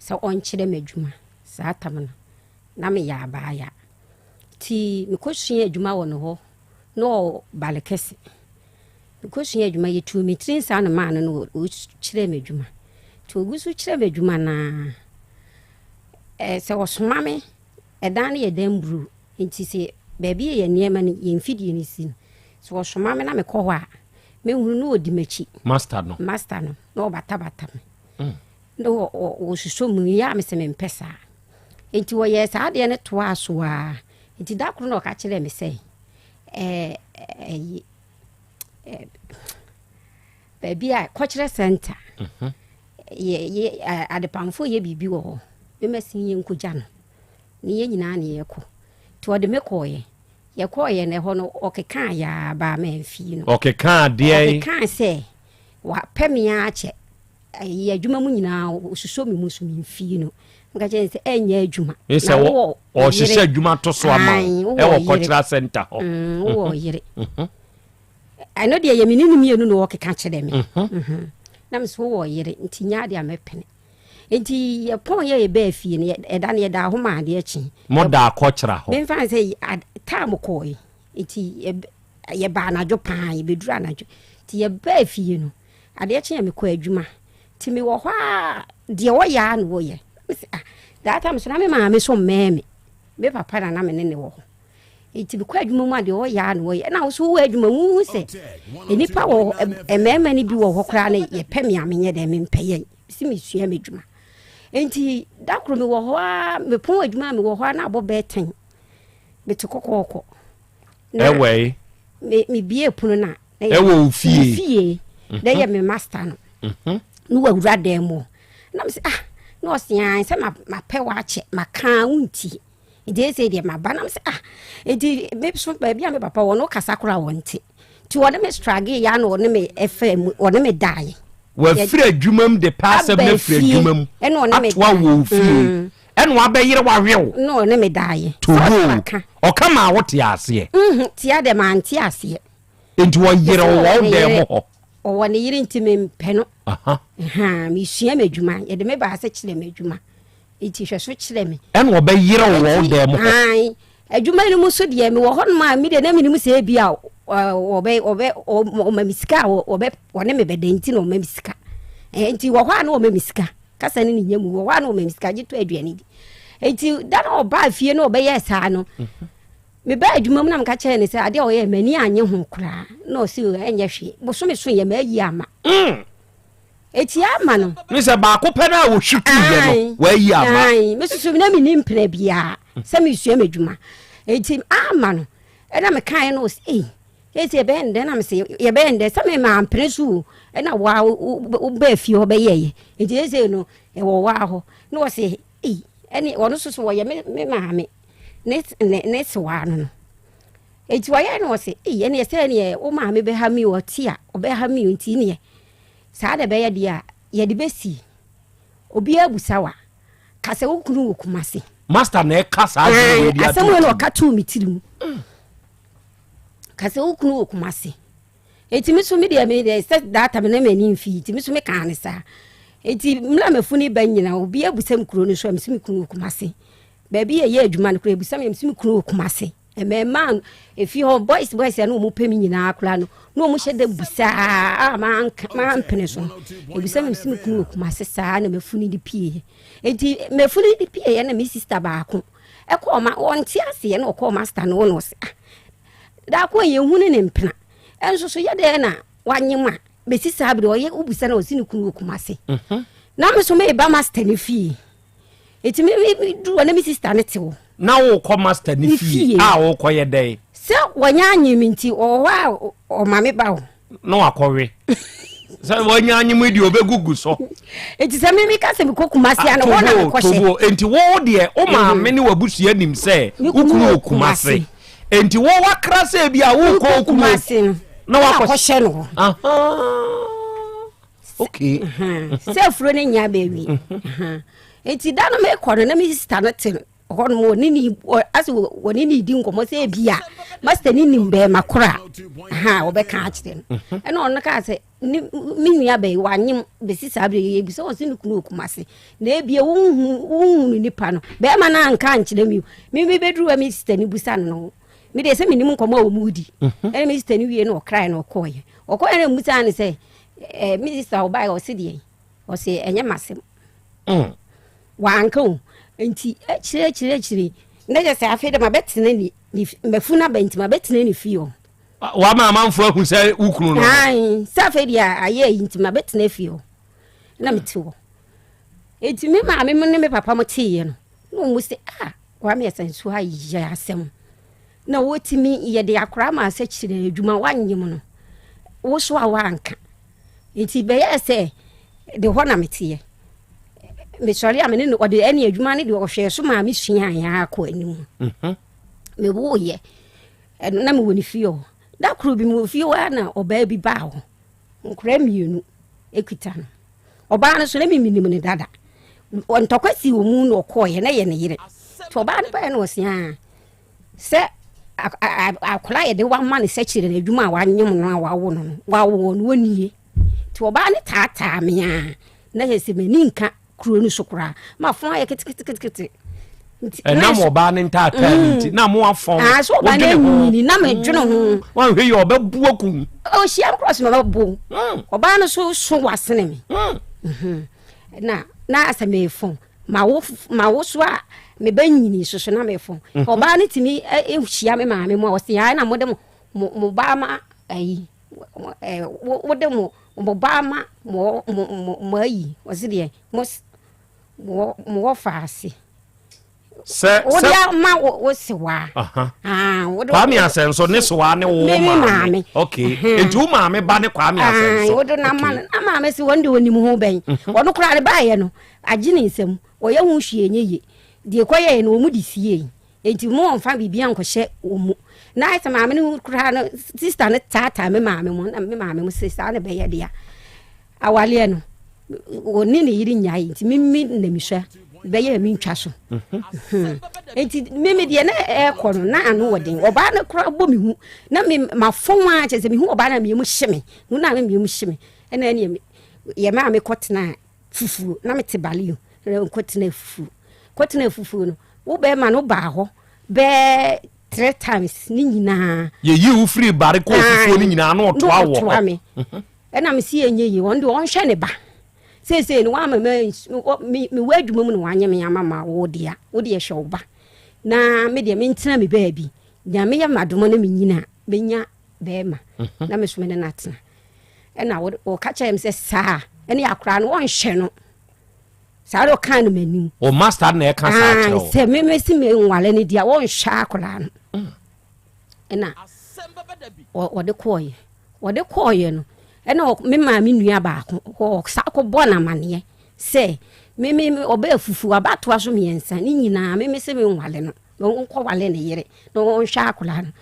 sɛ ɔnkyerɛ me adwuma saa tam no, na meyɛ abaaya. Nti mekɔsua adwuma wɔ ne hɔ na ɔwɔ Balekɛse. Mekɔsua adwuma, yɛtuu me tiri nsa no maa no na ɔkyerɛɛ me adwuma. Nti ɔgu so kyerɛ me adwuma no ara, eh, sɛ ɔsoma me, ɛdan no yɛ dan bruu, nti sɛ baabi yɛ yɛn nneɛma no, yɛn mfidie no si no, sɛ ɔsoma me na mekɔ hɔ a, mɛhunu na ɔdi m'akyi. Master no. Master no, na ɔbatabata me. Mm. Na ɔsosɔ mu, yɛ a mesɛ mempɛ saa. Nti wɔyɛɛ saa adeɛ no toaa so ara. Nti da koro na ɔka kyerɛɛ me sɛ, ɛɛ, ɛyi, ɛɛ, baabi a kɔkyerɛ center, mhm. yɛ yɛ adepamfoɔ yɛ biribi wɔ hɔ, mɛmɛsi yɛn nkogya no, ne yɛn nyinaa ne yɛkɔ. Nti ɔde me kɔɔyɛ. Yɛkɔɔyɛ no ɛhɔ no ɔkekaa yaa baa mamfie no. Ɔkekaa deɛ? Ɔkekaa sɛ wapɛ me akyɛ. Ɛyɛ adwuma mu nyinaa ɔsusɔ me mu so memfii no. Meka kyerɛ no sɛ ɛnyɛ adwuma. Ne sɛ ɔhyehyɛ adwuma to so ama wo ɛwɔ cultural center hɔ. Mm, wowɔ mhm. yere. Mhm. Ɛno deɛ yɛ me ne no mmienu na ɔkeka kyerɛ me. Mhm. Na me sɛ wowɔ yere nti nyɛ adeɛ a mɛpene. Nti yɛpɔn yɛ yɛbɛɛ fie no ɛda no yɛda hɔ ma adeɛ kye. Mo da akɔkyera hɔ. Memfa sɛ taam kɔɔe nti yɛba anadwo paa yɛbɛduru anadwo nti yɛbɛɛ fie no Adeɛ kye a mekɔ adwuma nti mewɔ hɔ a deɛ wɔyɛ a na wɔyɛ. Mese ah that time so na me maame so mmɛn me. Me papa na na me ne ne wɔ hɔ. Nti mekɔ adwuma mu a deɛ wɔyɛ a na wɔyɛ. Ɛna wo so wowɔ adwuma mu wohu sɛ nnipa wɔ hɔ mmarima no bi wɔ hɔ koraa na yɛpɛ me a menyɛ dɛn mempɛ yɛn. Mese mesua m'adwuma. Nti da koro mewɔ hɔ a mepɔn adwuma a mewɔ hɔ a na abɔ bɛɛ tɛn. Mete kɔkɔɔkɔ. Ɛwɔ yi. Me mebie pono no a Ɛwɔ wo fie. Fie. Mhm. Na ɛyɛ me master no. Mhm. Na wawura dan mu. Na me sɛ ah na ɔse an sɛ mapɛ wakyɛ maka wo nti. Nti ɛsɛ deɛ maba na me sɛ ah nti me so baabi a me papa wɔ no kasa koraa wɔ nte. Nti wɔne me strage ya na wɔne me ɛfɛ mu wɔne me daeɛ. Wafiri adwuma mu de pɛ asɛm no afiri adwuma mu atoa wɔ wo fie mm. ɛna wabɛyere wawe wo. Na ɔne me daeɛ. Tobo ɔka maa wote aseɛ. Mhm, tia dɛ mante aseɛ. Nti ɔyere wo wɔ wo dan mu hɔ. Ɔwɔ ne yere nti mempɛ no. Mesua m'adwuma yɛde me baa sɛ kyerɛ m'adwuma nti hwɛ so kyerɛ me. Ɛna ɔbɛyere wo wɔ wo dan mu hɔ. Adwuma no mu so deɛ mewɔ hɔ nom a me deɛ na menim sɛ ebi a ɔbɛ ɔbɛ ɔma me sika a ɔbɛ ɔne me bɛda nti na ɔma me sika. Nti wɔ hɔ a na ɔma me sika kasa ne ne nya mu wɔ hɔ a na ɔma me sika gye tɔ aduane di. Nti da na ɔbaa fie na ɔbɛyɛɛ saa no. Mhm. Mebaa adwuma mu na meka kyerɛɛ no sɛ adeɛ a ɔyɛɛ m'ani annye ho koraa na ɔse ɛnyɛ hwee bosome so yɛ mayi ama mm. Eti ama no. Ne sɛ baako pɛ no a wɔhwi tuiɛ no wayi ama. Mesusu na menni mpena biara sɛ mesua m'adwuma eti ama no ɛna mekaeɛ no ɔse ei eti yɛbɛyɛ no dɛn na mese yɛbɛyɛ no dɛn sɛ me maa mpene so o ɛna waa wobaa fie hɔ bɛyɛeɛ nti ɛsei no ɛwɔ waa hɔ na ɔse ei ɛne ɔno nso so wɔyɛ me me maame ne ne ne sewaa no no eti ɔyɛ no ɔsɛ eyi ɛneɛ sɛ ɛneɛ wo maame bɛha mi ɔte a ɔbɛha mi nti neɛ saa na ɛbɛyɛ deɛ a yɛde bɛsi obiara busa wa ka sɛ wo kunu wɔ Kumase. Master na ɛka saa asɛm wei de ato asɛm wei na ɔka too me tirim mm. ka sɛ wo kunu wɔ Kumase. Enti me so me deɛ me deɛ sɛ data me na m'ani mfi nti me so me kaa ne saa. Enti mmerɛ a mafuni ba nyina obi abusa me kuro no so a mesi me kunu wɔ Kumase. Baabi yɛ yɛ adwuma no koraa ebusa me mesi me kunu wɔ Kumase. Mmarima efi hɔ boys boys a na wɔn pɛ me nyinaa koraa no na wɔn hyɛ da busa a manka mampene so no ebusa me mesi me kunu wɔ Kumase saa na mafuni de pie. Enti mafuni de pie yɛ na me sister baako ɛkɔɔ ma wɔnte aseɛ na ɔkɔɔ master no wɔ na ɔse ah Daako a yɛnhunu ne mpena nso so yɛ dɛn na wanyem a bɛsi saa bere ɔyɛ wobisa na ɔsi ne kunu wɔ Kumase mhm. na me so meba master ne fie ɛti meduru hɔ na me sister ne te hɔ na wokɔ master ne fie a wokɔyɛ dɛn sɛ wɔnyɛ anyem nti ɔwɔ hɔ a ɔma me ba hɔ na wakɔwe sɛ wanya anyem deɛ ɔbɛgugu so nti sɛ meme ka sɛ mekɔ Kumase a na hɔ na mekɔhyɛ tobo nti wo deɛ wo maame ne w'abusua nim sɛ wo kunu wɔ Kumase nti wo wakra sɛ bi a wokɔ wo kunu na wakɔhyɛ no hɔ okay sɛ afuro no nya baawi mhm. nti da no mekɔ no na me sista no te hɔ nom wɔne ne asɛ wɔne ne di nkɔmmɔ sɛ ebi a master ne nim bɛrima koro a ha wɔbɛka akyerɛ no mhm. ɛna ɔno kaa sɛ ne me nua bɛyi wanyem bɛsi saa berɛ yɛ bisa ɔse ne kunu wɔ Kumase na ebia wonhu wonhunu nipa no bɛrima no anka ankyerɛ mi me me bɛduru hɔ me sista ne busa no no me deɛ sɛ menim nkɔmmɔ a wɔn di mhm. ɛna me sista no wie na ɔkrae na ɔkɔɔyɛ. Ɔkɔɛ na mmusaa no sɛ ɛɛ minista ɔbaeɛ ɔse deɛ ɔse ɛnyɛ m'asɛm. Mm. Wanka o. Nti akyire akyire akyire na kyɛ sɛ afei dɛ mabɛtena ne ne mafunu aba nti mabɛtena ne fie hɔ. Wama amanfoɔ ahu sɛ wo kunu no. Ae sɛ afei deɛ ayɛ ayi nti mabɛtena fie hɔ na mete hɔ. Enti me maame mo ne me papa mo teeɛ no na wɔn se ah Kwame Asansu ayɛ asɛm na wotumi yɛde akora ma sɛ kyerɛ adwuma wanyem no wo so a wanka nti bɛyɛ sɛ de hɔ na meteɛ mesɔre a mene no ɔde ɛne adwuma no deɛ ɔhwɛɛ so maa mesuaeɛ akɔ anim mhm. mewoyɛ ɛno na mewɔ ne fie hɔ da koro bi mewɔ fie hɔ a na ɔbaa bi baa hɔ nkora mmienu ɛkuta no Ɔbaa no so na memenim no dada. Ntɔkwa sii wɔn mu na ɔkɔɔeɛ na ɛyɛ ne yere. Nti ɔbaa no baeɛ na ɔse aa sɛ akwadaa yɛde wama no sɛ kyerɛ no adwuma a wanyem no a wawo no no wawo no wɔnie. Nti ɔbaa no taataa me a na yɛ sɛ m'ani nka kuro no so koraa ma fon ayɛ keteketekete. Ɛnam ɔbaa no ntaataa no nti na mo afɔn. Ah, so ɔbaa no anyini na medwene ho. Wanhwɛ yi ɔbɛbu akum. Ɔhyia me koraa so na ɔbɛbo. Ɔbaa no so so wasene me. Mhm. Na na asɛ mefɔn. Ma wo ma wo so a mebɛnyini so so na mefɔn. Mhm. Ɔbaa no tumi hyia me maame mu a ɔse ae na mode mo mo ba ma ayi wode mo mo ba ma mo mo mo ayi ɔse deɛ mo mo wɔ faase. Sɛ wode ama wo sewaa. Ah, Kwame Asɛnso ne sewaa ne wo maame. Okay. Nti wo maame ba ne Kwame Asɛnso. Wode na ma na maame se wɔn de onim ho bɛn. Mhm. Ɔno koraa ne baayɛ no agye ne nsam. Ɔyɛ ho hwee nyɛ yie. Deɛ kɔyɛɛ no wɔn de sie. Nti mo wɔmfa biribi ankɔhyɛ wɔn mu. Na ayɛ sɛ maame no koraa no sista no taataa me maame mu na me maame mu se saa na bɛyɛ dea. Awareɛ no, ɔne ne yere nyae nti meme na mesua bɛyɛ me ntwa so mhm. nti meme deɛ na ɛkɔ no na ano wɔ den ɔbaa no koraa bɔ me hu na me mafɔn a kyerɛ sɛ mehu ɔbaa no a mmiemu hye me hu na me mmiemu hye me ɛna ɛneɛ yɛ maa me kɔtena fufuo na mete balio na nkɔtena fufuo kɔtena fufuo no wo bɛrima no baa hɔ bɛɛ three times ne nyinaa yɛyi wo firi bare kɔɔ fufuo no nyinaa na ɔtoa wɔ hɔ me mhm. Ɛna me se ɛnyɛ yie, ɔno deɛ ɔnhwɛ ne ba. Seesei no wama me mewɔ adwuma mu na wanyɛ me ama ma wo dea, wo deɛ hwɛ wo ba. Na me deɛ mentena me baabi. Nyame yɛ m'adom na menyini a, mɛnya bɛrima mhm. na me so me ne no atena. Ɛna wɔka kyerɛ me sɛ saa ɛne akwaraa no wɔnhwɛ no. Saa na ɔkaa no m'anim. O master na ɛka saa kyerɛ wo. Sɛ me mesi me nwale no deɛ wɔnhwɛ akwaraa no. Mm. Ɛna wɔde kɔɔeɛ. Wɔde kɔeɛ no, ɛna me maame nua baako ɔsan kɔbɔɔ no amaneɛ sɛ me me ɔbaa fufuo abatoa so mmiɛnsa ne nyinaa me me se menwale no na ɔnkɔwale ne yere na ɔnhwɛ akwadaa no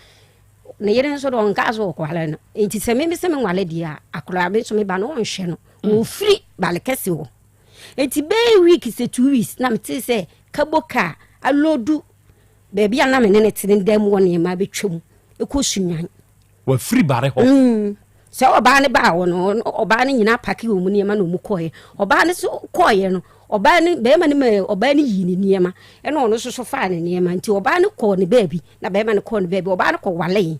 ne yere nso de ɔnkaa so ɔkɔwale no nti sɛ me me se menwale deɛ a akwadaa me nso me ba no ɔnhwɛ no mm. ɔfiri bale kɛse hɔ nti bɛyɛ week sɛ 2 weeks na mete sɛ kabo kaa alodu baabi a na me ne ne te ne dan mu wɔ nneɛma bɛtwam ɛkɔ sunwan Wafiri bare hɔ. Mm. Sɛ ɔbaa no baa hɔ no, ɔbaa no nyinaa pake wɔn nneɛma na wɔn kɔɔɛ. Ɔbaa no so kɔɔɛ no, ɔbaa no bɛrima no ma ɔbaa no yii ne nneɛma, ɛna ɔno nso so faa ne nneɛma. Nti ɔbaa no kɔɔ ne baabi, na bɛrima no kɔɔ ne baabi. Ɔbaa no kɔ walee.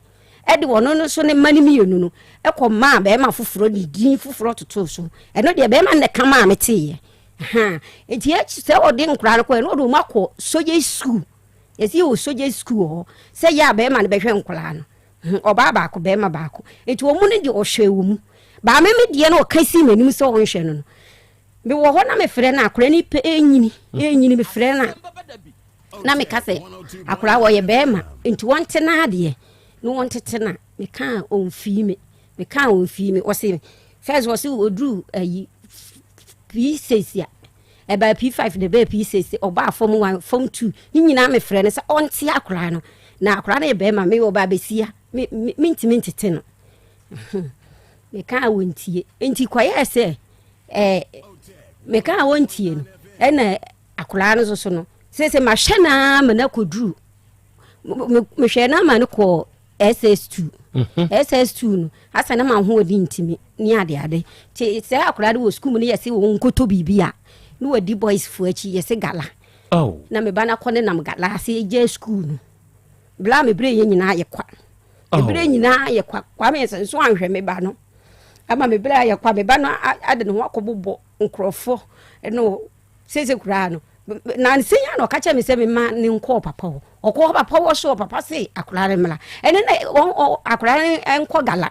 Ɛde ɔno no so ne mma no mmienu no ɛkɔ maa bɛrima foforɔ ne din foforɔ totoo so. Ɛno deɛ bɛrima no na ɛka maa me teeɛ. Ha, nti sɛ ɔde nkoraa no kɔɛ no ɔde wɔn akɔ sogya school. Yɛsi yɛwɔ sogya school wɔ hɔ sɛ yɛ a bɛrima no bɛhwɛ nkoraa no. Ho, ɔbaa baako, barima baako. Nti wɔn no deɛ ɔhwɛɛ wɔ mu. Baa me me deɛ no ɔka sii m'anim sɛ ɔnhwɛ no no. Mewɔ hɔ na mefrɛ no akora no pɛ ɛnyini, ɛnyini mefrɛ no a na meka sɛ akora wɔyɛ barima nti wɔnte n'adeɛ na wɔntete no a meka a ɔmfii me meka a ɔmfii me ɔse first ɔse ɔduru ayi P6 a ɛbaa P5 na ɛbaa P6 ɔbaa fam 1 fam 2 ne nyinaa mefrɛ no sɛ ɔnte akwaraa no na akwaraa no yɛ bɛrima me ɔbaa bɛsia me mentumi ntete no meka a wɔntie nti kɔyɛɛ sɛ ɛɛ meka a wɔntie no ɛna akwaraa no soso no sɛ sɛ mahwɛ no ara ma no akɔduru mehwɛ no ama no kɔɔ SS2 mhm. SS2 no asa na ma ahoɔden ntumi ne ade ade nti sɛ akwadaa no wɔ sukuu mu no yɛse wɔn nkɔtɔ biribi a na wɔdi boys fo akyi yɛse gala oh. na meba no akɔ ne nam gala ase gya sukuu no bla me berɛ yɛ nyinaa yɛ kwa oh. berɛ nyinaa yɛ kwa kwame nso anhwɛ me ba no. Ama me berɛ ayɛ kwa, me ba no ade ne ho akɔbobɔ nkurɔfoɔ no seesei koraa no. Nansa yi ara na ɔka kyerɛ me sɛ mema ne nkɔɔ papa hɔ. Ɔkɔɔ papa hɔ so papa se akwadaa no mmra. Ɛne na akwadaa no nkɔ gala.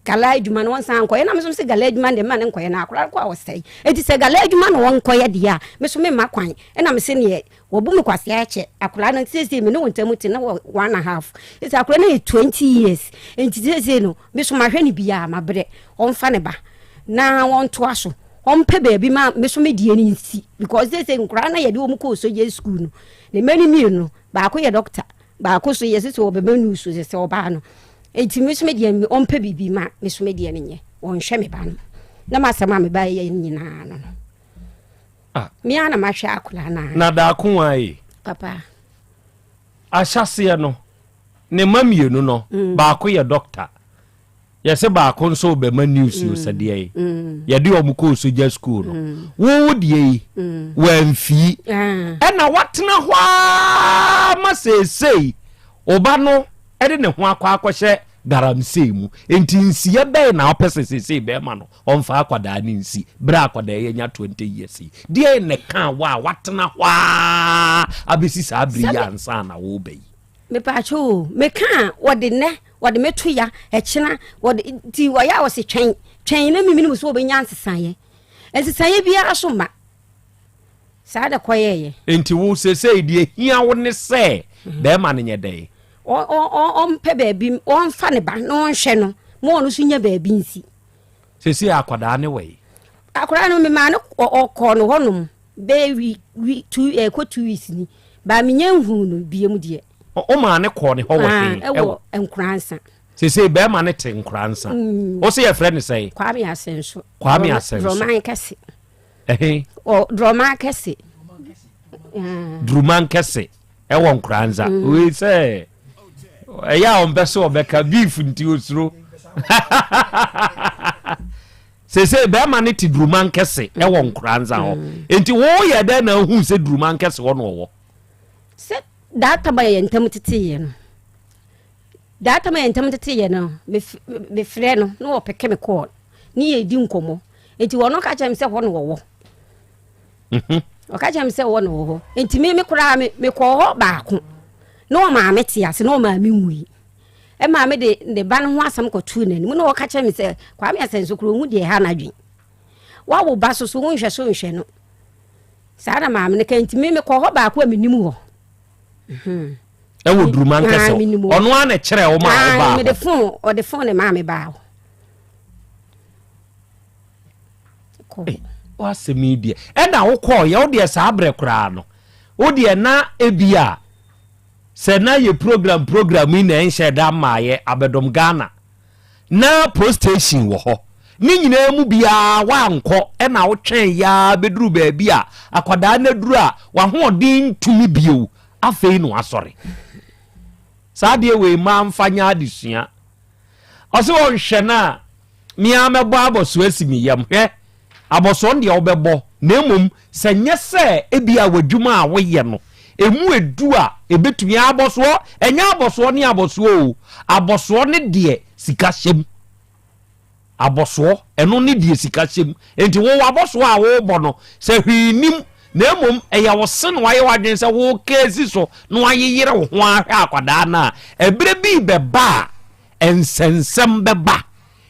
Gala adwuma no wɔnsan nkɔyɛ na me nso sɛ gala adwuma deɛ mma ne nkɔyɛ na akwadaa no kɔ a ɔsɛe. Enti sɛ gala adwuma na wɔnkɔyɛ deɛ a me so memma kwan. Ɛna me se neɛ wɔbu me kwasea akyɛ akwadaa no seesei me ne wo ntam te na wɔ one and a half. Seesei akwadaa no yɛ 20 years. Enti seesei no me so mahwɛ no biara mabrɛ ɔmfa ne ba na wɔntoa so. Ɔmpɛ baabi ma me so me deɛ no nsi because seesei nkwadaa no a yɛde wɔn kɔɔ sogya school no ne mma no mmienu no baako yɛ doctor baako so yɛsɛ sɛ ɔbɛma news sɛ sɛ ɔbaa no eti me so me deɛ ɔmpɛ biribi ma me so me deɛ no nyɛ ɔnhwɛ me ba no na masɛm a me ba yɛ nyinaa no no ah. me ara na mahwɛ akwadaa no na daako ayi papa ahyɛseɛ no ne mma mmienu no mm. baako yɛ doctor Yɛse baako nso rebɛma news o sɛ deɛ yi yɛde wɔn kɔɔ sogya school no wo wo deɛ yi wamfii ɛna watena hɔ ara ma seesei ɔba no de ne ho akɔ akɔhyɛ galamsey mu nti nsiɛ bɛn na wopɛ sɛ seesei bɛrima no ɔmfa akwadaa no nsi berɛ a akwadaa yi anya 20 years yi deɛ na ɛka wo a watena hɔ ara abɛsi saa bere yi ansa na woreba yi Mepaakyɛw o, meka a wɔde nnɛ wɔde me to ya, ɛkyena wɔde nti wɔyɛ a wɔse twɛn twɛn na mimi no mu so wɔbɛnya nsesaeɛ. Nsesaeɛ biara so mma. Saa na kɔyɛɛyɛ. Nti wo sesei deɛ hia wo ne sɛ bɛrima no nyɛ dɛn? Ɔmpɛ baabi ɔmfa ne ba na ɔnhwɛ no ma ɔno nso nya baabi nsi. Sesei akwadaa ne wɔ yi? Akwadaa no memaa no ɔkɔɔ no hɔnom. Bɛyɛ wi wi two ɛkɔ eh, 2 weeks ni baa menya nhuu no biam deɛ. O maa ne kɔɔ ne hɔ wɔ he? Ɛwɔ Nkoransa. Sese bɛrima ne te Nkoransa. Mm. O se yɛfrɛ ne sɛn? Kwame Asɛnso. Kwame Asɛnso. Drɔman kɛse. Ɛhe? Ɔ Drɔman kɛse. Druman kɛse ɛwɔ Nkoransa. Mm. Wei sɛ ɛyɛ a ɔmpɛ sɛ ɔbɛka beef nti osuro. Seesei bɛrima no te Durumankɛse wɔ Nkoranza hɔ. Enti woyɛ dɛn na wohuu sɛ Durumankɛse hɔ na ɔwɔ? Sɛ that time a yɛn ntam teteeɛ no, that time a yɛn ntam teteeɛ no, mefrɛ no na ɔpeke me call ne yɛdi nkɔmmɔ. Enti ɔno ka kyerɛ me sɛ hɔ na ɔwɔ. Mhm. Ɔka kyerɛ me sɛ hɔ na ɔwɔ hɔ. Enti me me koraa me mekɔɔ hɔ baako na ɔmaa me te ase na ɔmaa me nwui. Ɛmaa me de ne ba no ho asɛm kɔtoo n'anim na ɔka kyerɛ me sɛ Kwame Asɛnso kuro hu deɛ ɛha n'adwen. Wawo ba so so wonhwɛ so nhwɛ no. Saa na maame no ka nti me mekɔ hɔ baako a menim hɔ. Mhm. Ɛwɔ duruma nkɛsɛ ɔno ara na ɛkyerɛ wo maa wo baa hɔ. Mede fon ɔde fon ne maa me baa hɔ. W'asɛm yi deɛ ɛna wokɔɔ yɛ wo deɛ saa berɛ koraa no wo deɛ na ebi a Sɛ na yɛ program program yi na ɛnhyɛ da mmaeɛ abɛdom Ghana na post station wɔ hɔ ne nyinaa mu biara woankɔ ɛna wotwɛn yaa bɛduru baabi a akwadaa no aduru a wahoɔden ntumi bio afei na wasɔre saa adeɛ wei maa mfa nyɛ adesua ɔsɛ ɔnhwɛ no a Me ara mɛbɔ abɔsoɔ asi me yam. Hwɛ, abɔsoɔ no deɛ wobɛbɔ, na mmom sɛ nyɛ sɛ ebia w'adwuma a woyɛ no, ɛmu edu a, ɛbɛtumi. Abɔsoɔ, ɛnyɛ abɔsoɔ ne abɔsoɔ o, abɔsoɔ ne deɛ sika hyɛ mu. Abɔsoɔ, ɛno ne deɛ sika hyɛ mu. Enti wo w'abɔsoɔ a worebɔ no, sɛ hwee nnim, na mmom ɛyɛ wo se na wayɛ w'adwene sɛ woreka asi so na wayeyere wo ho ara hwɛ akwadaa no a, ɛberɛ bi rebɛba a, nsɛnsɛm bɛba.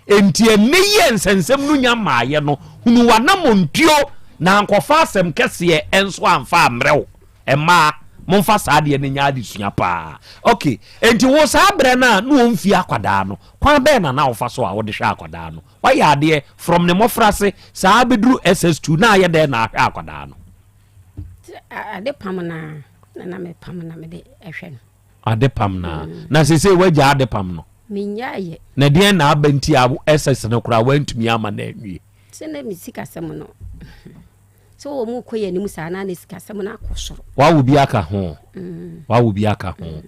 Enti ɛnnɛ yi a nsɛnsɛm no nya mmaeɛ no, hunu w'anammɔntuo na ankɔfa asɛm kɛseɛ nso amfa ammrɛ wo. Mmaa, momfa saa adeɛ no nyɛ adesua paa. Ok, enti wo saa berɛ no a na ɔmfie akwadaa no, kwan bɛn na na wofa so a wode hwɛ akwadaa no? Woayɛ adeɛ from ne mmɔfrase saa bɛduru SS2 na ayɛ dɛn na ahwɛ akwadaa no? Ade pam no a na na mepam na mede hwɛ no. Adepam no a. Na seesei woagyaa adepam no? Mennyaeɛ. Na deɛn na aba nti a SS no koraa woantumi amma no anwie? Sɛ na me sikasɛm no, sɛ wɔn mu kɔ yɛn anim saa na ne sikasɛm no akɔ soro. Wawo bi aka ho. Mm. Wawo bi aka ho. Mm.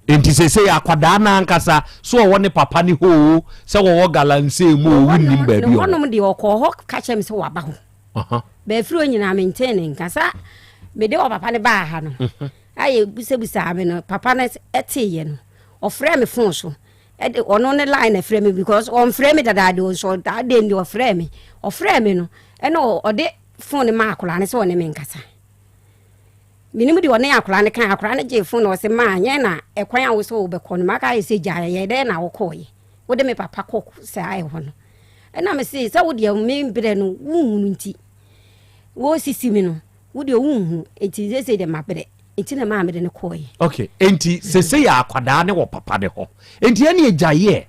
Nti seesei akwadaa no ankasa so ɔwɔ ne papa ne hɔ o, sɛ wɔwɔ galamsey mu o, wonnim baabi ɔwɔ. Hɔnom deɛ ɔkɔɔ hɔ ka kyerɛ me sɛ waba hɔ. Bɛfiri hɔ nyinaa mentee ne nka sa mede ɔpapa no baa ha no mhm. a yɛbusabusaa me no papa no teeɛ no ɔfrɛɛ me fon so. Ɛde ɔno ne line na ɛfrɛ me because ɔmfrɛ me dadaada o nso that day deɛ ɔfrɛ me. Ɔfrɛ me no ɛna ɔde phone no maa akwadaa no sɛ ɔne me nkasa. Menim deɛ ɔne akwadaa no kan akwadaa no gyee phone na ɔsɛ maa nyɛ na ɛkwan a wo sɛ wobɛkɔ no maka ayɛ sɛ gyae ɛyɛ dɛn na wokɔɔyɛ wode me papa kɔ saa ɛhɔ no ɛna me se sɛ wo deɛ me berɛ no wonhunu nti wɔsisi me no wo deɛ wonhunu nti sese deɛ mabrɛ nti na maa mede no kɔɔyɛ. Ok nti sese yɛ akwadaa ne wɔ papa ne hɔ nti ɛne agyaeɛ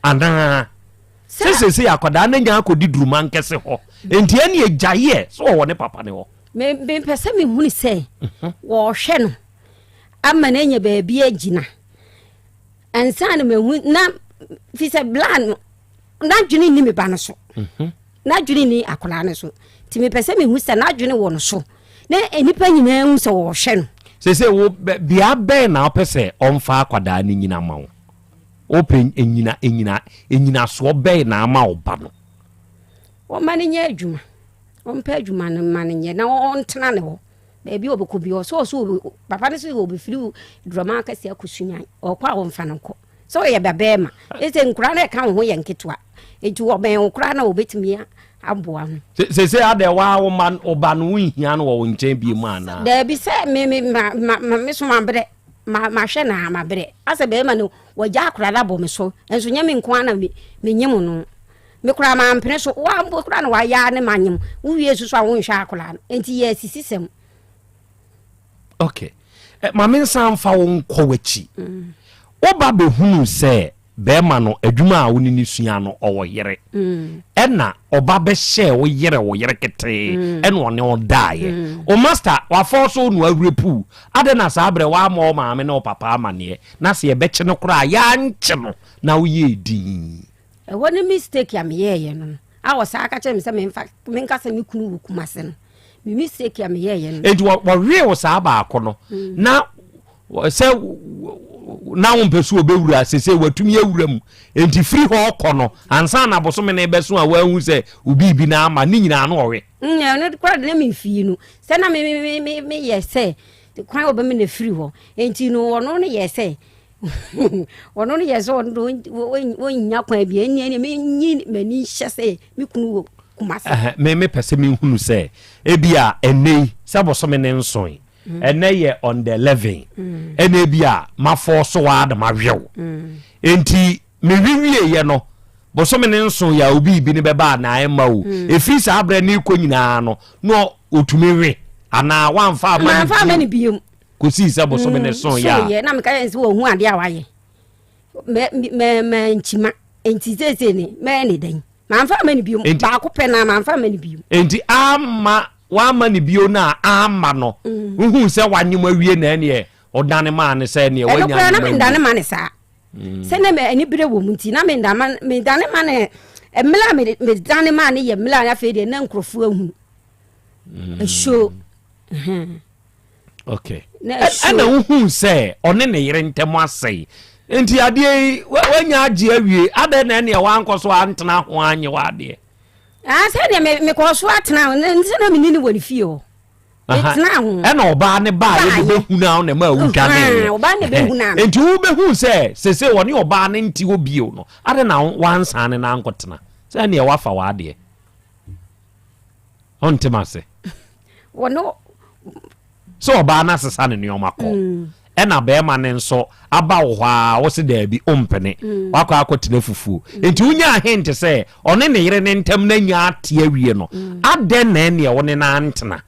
anaa sɛ sese yɛ akwadaa ne nya akɔdi duruma nkɛse hɔ nti ɛne agyaeɛ sɛ wɔwɔ ne papa ne hɔ. Mepɛ sɛ mehunu sɛ mhm. wɔhwɛ no ama no anya baabi agyina ansa na mahu na fi sɛ bla no n'adwene nni me ba no so mhm. n'adwene nni akwadaa no so nti mepɛ sɛ mehu sɛ n'adwene wɔ no so na nnipa nyinaa hu sɛ wɔhwɛ no. Sese wo bea bɛn na wopɛ sɛ ɔmfa akwadaa no nyina ma wo wopɛ nyina nyina nyinasoɔ bɛn na ama wo ba no. Wɔma no nyɛ adwuma ɔmpɛ adwuma no ma no nyɛ na ɔntena ne hɔ baabi a ɔbɛkɔ bi ɔsɛ ɔsɛ papa no sɛ ɔbɛfiri drɔma akɛse akɔ sunya ɔkɔ a ɔmfa no nkɔ sɛ ɔyɛ babɛɛma ɛsɛ nkora no ɛka wo ho yɛ nketewa nti ɔbɛn wo koraa na ɔbɛtumi aboa no. Sese adɛ waa wo ma wo ba no wonhia no wɔ wo nkyɛn bie mu anaa? Daabi sɛ me me ma ma ma me so mabrɛ ma mahwɛ na mabrɛ asɛ bɛrima no wɔgya akora no abɔ me so nso nyɛ me nko ara na me menyim no me koraa mampene so wa mpo koraa na wayɛ ne manyem wowie nso so a wonhwɛ akora no nti yɛ asisi sɛm. Okay. Eh, ma me nsa mfa wo nkɔ w'akyi. Mm. Woba bɛhunu sɛ bɛrima no adwuma a wo ne no sua no ɔwɔ yere. Mm. Ɛna ɔba bɛhyɛɛ wo yere wo yere ketee mm. ɛna ɔne wo daeɛ. Mm. O master wafɔ so no awure puu. Adɛn na saa berɛ woammɔ wo maame ne wo papa amanneɛ na sɛ yɛbɛkye no koraa yɛankye no na woyɛɛ din. Ɛhɔ ne mistake a meyɛɛyɛ no a ɔsaa ka kyerɛ me sɛ memfa menka sɛ me kunu wɔ Kumase no. Me mistake a meyɛɛyɛ no. Enti wɔwee wo saa baako no mm. na sɛ na wompɛ so wɔbɛwura sese watumi awura mu enti firi hɔ kɔ no ansa na bosome no bɛso a woahu sɛ wo biribi no ama ne nyinaa no ɔwe. Mm, ɛno koraa de na memfii no sɛ na meyɛ sɛ kwan wɔbɛma no afiri hɔ enti no ɔno no yɛ sɛ ɔno no yɛ sɛ ɔno ɔnnya kwan bi ɛnneɛ ne menyi m'ani nhyɛ sɛ me kunu wɔ Kumase. Me mepɛ sɛ mehunu sɛ ebi a ɛnɛ yi sɛ bosome ne nson mm. ɛnɛ yɛ on the 11 mm. ɛnɛ ebi a mafɔ so a na mawew mm. nti mewiwieɛ no bosome ne nson yɛ a obi bi ne bɛba anaa ɛma o ɛfiri saa berɛ ne kɔ nyinaa no na ɔtumi we anaa wamfa ama ne bio kɔsii sɛ bosome ne so yɛ a na meka yɛ sɛ wɔhu adeɛ a wayɛ mankyima nti seesei ne mɛyɛ ne dɛn mamfa ama ne bio baako pɛ na mamfa ama ne bio nti ama wama ne bio no a ama no mm. wohu sɛ wanyem awie na ɛneɛ ɔdane maa ne sɛ neɛ wanya ɛno na mendane ma ne saa mm. sɛ na ani berɛ wɔ mu nti na mendane ma ne mmerɛ a medane maa ne yɛ mmerɛ a afei deɛ na nkurɔfoɔ ahunu ɛsuo mm. okay ɛna wohuu sɛ ɔne ne yere ntɛm asɛe nti adeɛ yi wanya agye awie adɛn na ɛneɛ wankɔ so antena ho anye w'adeɛ ah, sɛdeɛ mekɔɔ so atena ho sɛ na menni ne wɔ ne fie hɔ metena ho ɛna ɔbaa ne baa yɛ de bɛhu no na ma wodwaneeɛ ɔbaa ne bɛhu no nti wobɛhu sɛ sese wɔne ɔbaa ne nte hɔ bio no adɛn na wansan ne na ankɔtena sɛ ɛneɛ wafa w'adeɛ ɔnte m'ase wɔne sɛ ɔbaa no asesa ne nneɛma kɔ mm. ɛna bɛrima no nso aba wo hɔ a wo se daabi wompene mm. wakɔ akɔtena fufuo mm. nti wonya ahente sɛ ɔne ne yere ne ntam no anya ate awie no adɛn na ɛneɛ wo ne no antena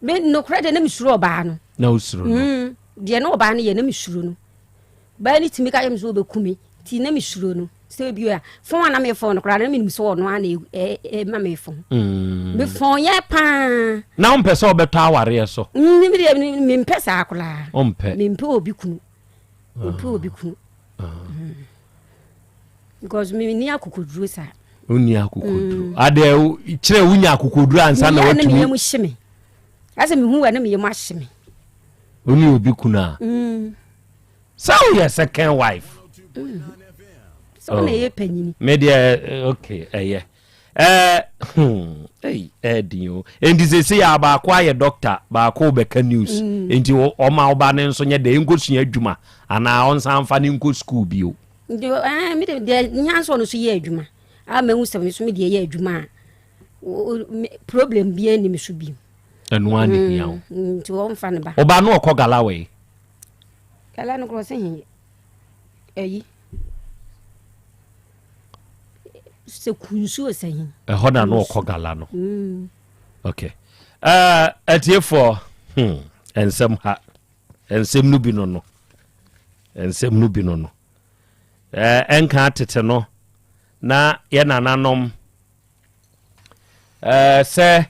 nokorɛ deɛ na mesuro ɔbaa no na wosuro no deɛ na ɔbaa no yɛ na mesuro no Baa no tumi ka kyerɛ me sɛ ɔbɛku me nti na mesuro no sɛ bi a fon a na mefon no koraa na menim sɛ ɔno a na ɛma me fon mm. mefon yɛ paa na wompɛ sɛ ɔbɛtɔ awareɛ so mm, mempɛ saa koraa wompɛ mempɛ obi kunu mempɛ ah. obi kunu ah. mm. because menni akokoduro saa wonni akokoduro adeɛ kyerɛ wonya akokoduro ansa na watumi meyam hye me asɛ mehu wɔ ne meyam ahye me wone obi kunu a sɛ woyɛ second wife sɛ wona ɛyɛ panyini me deɛ eh, ok ɛyɛ. Ɛɛ hmm, ei, ɛɛden o. Enti sese yɛ baako ayɛ doctor, baako bɛka news. Enti ɔma ɔba ne nso nyɛ dɛ nkosua adwuma anaa ɔnsan mfa ne nkɔ school bio. Nti ɛɛ mi de deɛ nyansa ɔno so yɛ adwuma a mahu sɛ me so me deɛ yɛ adwuma a problem biara nni me so bio. Ɛno ara na ehia wo. Nti wɔmfa ne ba. Ɔba no ɔkɔ gala wɔ yi. Gala no korɔ sɛ he ayi sɛ kunsuo sɛ he. Ɛhɔ na no ɔkɔ gala no. Okay. Uh, atiefoɔ hmm, nsɛm ha nsɛm no bi no no nsɛm no bi no no ɛnka tete no na yɛ nananom Ɛɛ, sɛ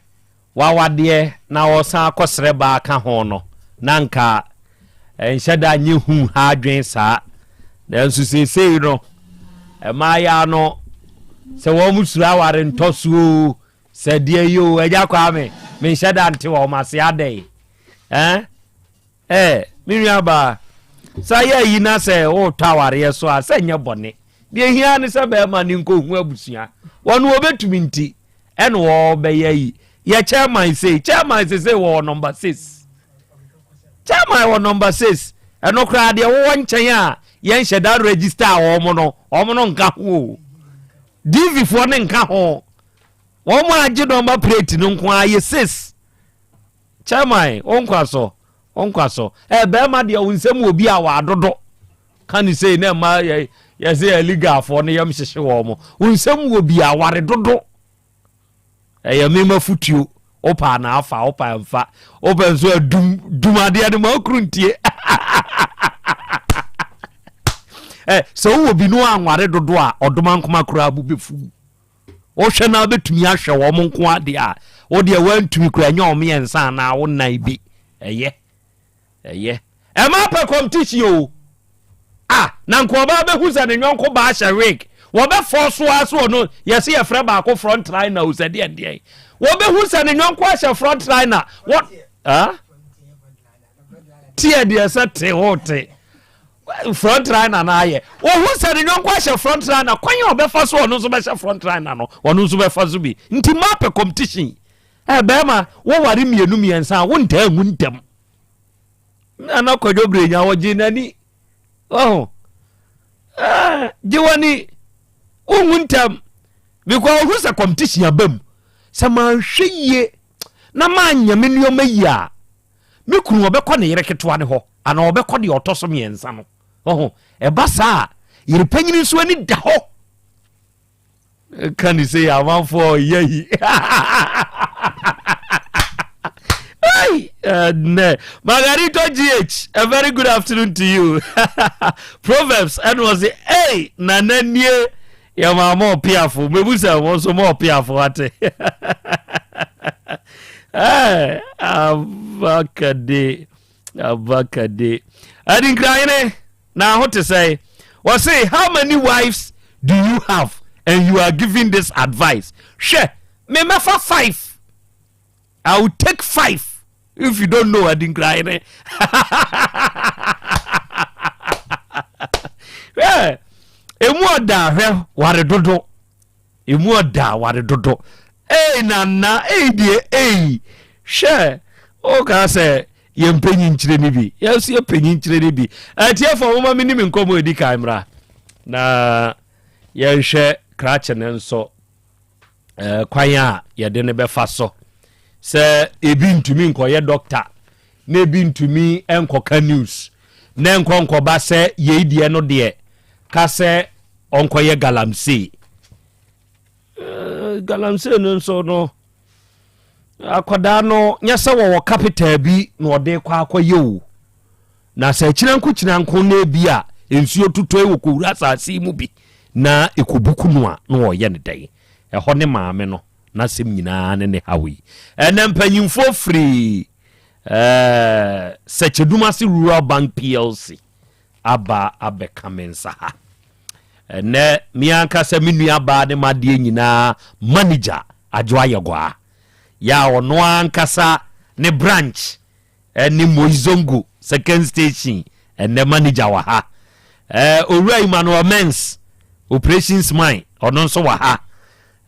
wawadeɛ na ɔsan akɔsrɛ baa ka ho no, na anka ɛnhyɛ da nyɛ hu ha adwene saa. Nanso seesei no, mmaayaa no, sɛ wɔn suro aware ntɔsoɔ o, sɛ deɛ yi o, Agya Kwame, menhyɛ da nte wɔn ase adɛn? Ɛn? Eh, me nuabaa, sɛ ayɛ ayi na sɛ woretɔ awareɛ so a, sɛ nyɛ bɔne. Deɛ hia ne sɛ bɛrima no nkɔhu abusua. Wɔn wɔbɛtumi nti, ɛna wɔbɛyɛ ayi. Yɛ chairman sei, chairman sese wɔwɔ number six. Chairman wɔ number six. Ɛno koraa deɛ wowɔ nkyɛn a yɛnhyɛ da register a wɔn no, wɔn no nka ho o. DV foɔ no nka ho. Wɔn a agye number plate no nko ara yɛ six. Chairman, wo nkwa so, wo nkwa so. Ɛ bɛrima deɛ wo nsɛm wɔ bi a wɔadodo. Ka ne sei na ɛma yɛ yɛsɛ yɛ legalfoɔ no yam hyehye wɔn mo. Wo nsɛm wɔ bi a ware dodo. Ɛyɛ mema futuo. Wopɛ na afa, wopɛ mfa. Wopɛ nso adum dum adeɛ no ma okuru ntie. Ɛ sɛ wowɔ bi no anware dodo a ɔdoma nkoma koraa bu bɛfu. Wohwɛ na wobɛtumi ahwɛ wɔn nko adeɛ a, wo deɛ woantumi koraa nyɛ wɔn mmiɛnsa anaa wo nnan bi. Ɛyɛ. Ɛyɛ. Ɛma pɛ competition o. Ah, na nka ɔbaa bɛhu sɛ ne nyɔnko baa hyɛ wig. Wɔbɛfɔ so ara so ɔno, yɛse yɛfrɛ baako front liner o sɛ deɛ deɛ. Wɔbɛhu sɛ ne nyɔnko ahyɛ front liner. Wɔ, ah? Teɛ deɛ sɛ te ho te. Front liner na ayɛ. Wɔhu sɛ ne nyɔnko ahyɛ front liner, kwan a ɔbɛfa so ɔno nso bɛhyɛ front liner no, ɔno nso bɛfa so bi. Nti mmaa pɛ competition. Ɛ bɛrima, woware mmienu mmiɛnsa a, wontaa nwu ntɛm. Nana Kwadwo Brenya wɔgye n'ani. Ɔho. Ɛɛ, gye w'ani. Wonwu ntɛm. Because ɔhu sɛ competition aba mu. Sɛ manhwɛ yie na manyɛ me nneɛma yie a, Me kunu ɔbɛkɔ ne yere ketewa no hɔ anaa ɔbɛkɔ deɛ ɔtɔ so mmiɛnsa no. Ɔho, ɛba saa a, yere panyini nso ani da hɔ. Ka ne sɛ amanfoɔ ɔyɛ yi. Hey, uh, Margarito GH, a very good afternoon to you. Proverbs, and was it, hey, nana nie, yɛmaa mo ɔpeafo mebu sɛ mo nso mo ɔpeafo ate abakade abakade adinkrahene na ho te sɛ wɔse how many wives do you have and you are giving this advice hwɛ memɛfa five I will take five if you don't know Adinkrahene. Hwɛ, emu ɔda hwɛ ware dodo. Emu ɔda ware dodo. Ei nana, ei deɛ ei. Hwɛ, woka sɛ yɛn mpanyin kyerɛ no bi. Yɛn nso yɛ panyin kyerɛ no bi. Atiefo, moma me nim nkɔmmɔ edi kan mmra. Na yɛnhwɛ krakye no nso. Eh, kwan a yɛde no bɛfa so sɛ ebi ntumi nkɔyɛ dɔkta na ebi ntumi nkɔka news na nkɔ nkɔba sɛ yei deɛ no deɛ ka sɛ ɔnkɔyɛ galamsey eh, galamsey no nso no akwadaa no nyɛ sɛ wɔwɔ capital bi na ɔde kɔ akɔyɛ o Na sɛ akyinanko kyinanko na ebi a nsuo totɔe wɔ kɔwura asase yi mu bi na ɛkɔbuku no a, na ɔreyɛ no dɛn? Ɛhɔ ne maame no n'asɛm nyinaa ne ne haw yi. Ɛnɛ mpanyimfoɔ firi eh, Sɛkyɛdumase Rural Bank PLC aba abɛka me nsa ha. Ɛnɛ me ankasa me nuabaa ne m'adeɛ nyinaa manager Adwo Ayɛgwaa yɛ a ɔno ankasa ne branch ɛne Moizongo second station ɛnɛ manager wɔ ha. Ɛɛ Owura Emmanuel Mens operations man ɔno nso wɔ ha.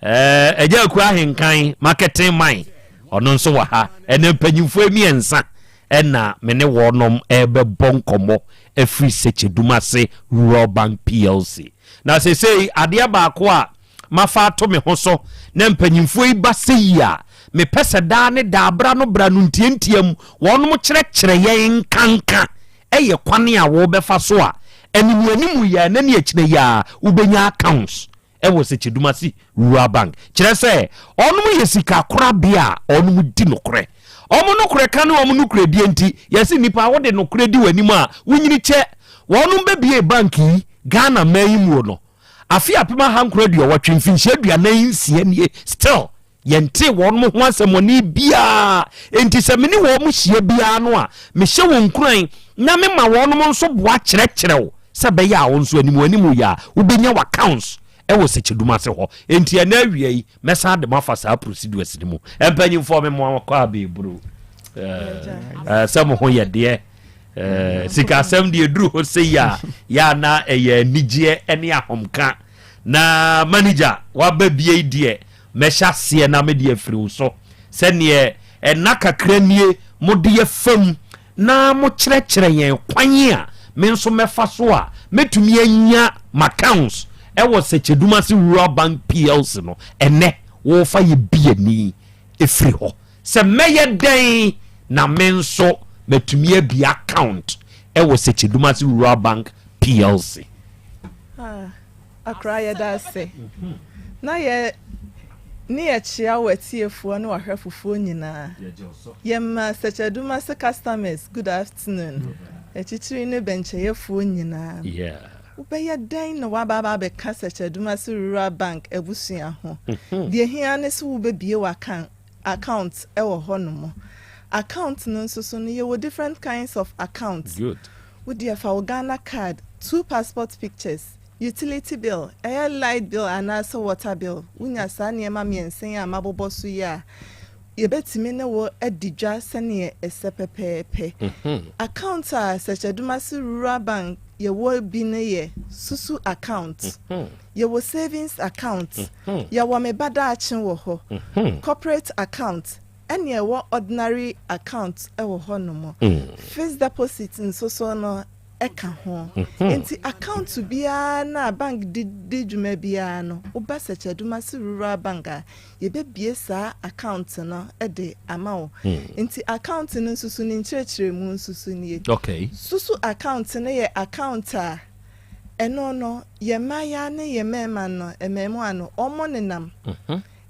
Eh, Agya Akua Ahenkan, Marketing Man, ɔno nso wɔ ha. Ɛnɛ mpanyimfoɔ mmiɛnsa ɛna me ne wɔnom ɛrebɛbɔ nkɔmmɔ afiri Sekyedumase Rural Bank PLC. Na seesei adeɛ baako a mafa ato me ho so na mpanyimfoɔ yi ba sɛ yi a mepɛ sɛ daa ne daa bra no bra no ntiantia mu wɔnom kyerɛkyerɛ yɛn nkanka ɛyɛ kwane a wɔbɛfa so a animuanimu yi a ɛnɛ ne akyinɛ yi a wobɛnya accounts wɔ Sekyedumase Rural Bank. Kyerɛ sɛ, wɔnom yɛ sika korabea a wɔnom di nokorɛ. Wɔn nokorɛ ka ne wɔn nokorɛdie nti, yɛse nnipa wode nokorɛ di w'anim a, wonyini kyɛ. Wɔnom bɛbiee bank yi Ghana man yi muo no, afe 1980, mfinhyia 46 nie, still Yɛntee wɔnom ho asɛmmɔne biara, enti sɛ me ne wɔn hyia biara no a, mehyɛ wɔn nkuran na mema wɔnom nso boa kyerɛkyerɛ wo sɛ ɛbɛyɛ a wo nso animuanimu yɛ a wobɛnya w'accounts wɔ Sekyedum ase hɔ. Enti ɛnnɛ awia yi, mɛsan de mo afa saa procedures no mu. Mpanyimfoɔ, me mo akɔ abɛɛburo. Eh, sɛ mo ho yɛ deɛ. Eh, sikasɛm deɛ ɛduru hɔ sei a, yɛ a na ɛyɛ anigyeɛ ne ahomka. Na manager, waba bie yi deɛ, Mɛhyɛ aseɛ na mede afiri wo so, sɛdeɛ nna kakra nie mode yɛ fam na mokyerɛkyerɛ yɛn kwan a me nso mɛfa so a mɛtumi anya m'accounts wɔ Sɛkyɛdumase Rural Bank PLC no, ɛnnɛ worefa yɛ biani firi hɔ sɛ mɛyɛ dɛn na me nso matumi abue account wɔ Sɛkyɛdumase Rural Bank PLC. Ah. Akra yɛda ase na yɛ ne yɛkyea wo atiefoɔ ne wahwɛfofoɔ nyinaa. Yɛma Sɛkyɛdumase customers good afternoon. Atitiri ne bɛnkyɛyɛfoɔ nyinaa. Wobɛyɛ dɛn na woaba aba abɛka Sɛkyɛdumase Rural Bank abusua ho? Deɛ ɛhia ne sɛ wobɛbue w'account wɔ hɔ nom. Account no nso so no yɛwɔ different kinds of account. Wo deɛ fa wo Ghana card, two passport pictures, Utility bill, ɛyɛ light bill anaasɛ water bill, wonya saa nneɛma mmiɛnsa yi a mabobɔ so yi a, yɛbɛtumi ne wo adi dwa sɛdeɛ ɛsɛ pɛpɛɛpɛ. Account a Sɛkyɛdumase Rural Bank yɛwɔ bi no yɛ Susu account, yɛwɔ savings account, yɛwɔ Me Ba Daakye wɔ hɔ, corporate account, ɛne ɛwɔ ordinary account wɔ hɔnom. Fixed deposit nso so no, ka ho. Enti account biara no a bank de di dwuma biara no, woba Sɛkyɛdumase Rural Bank a, yɛbɛbue saa account no de ama wo. Enti account no nso so ne nkyerɛkyerɛmu nso so nie. Susu account no yɛ account a ɛno no yɛn mmaayaa ne yɛn mmarima no, mmaamua no, wɔnenam.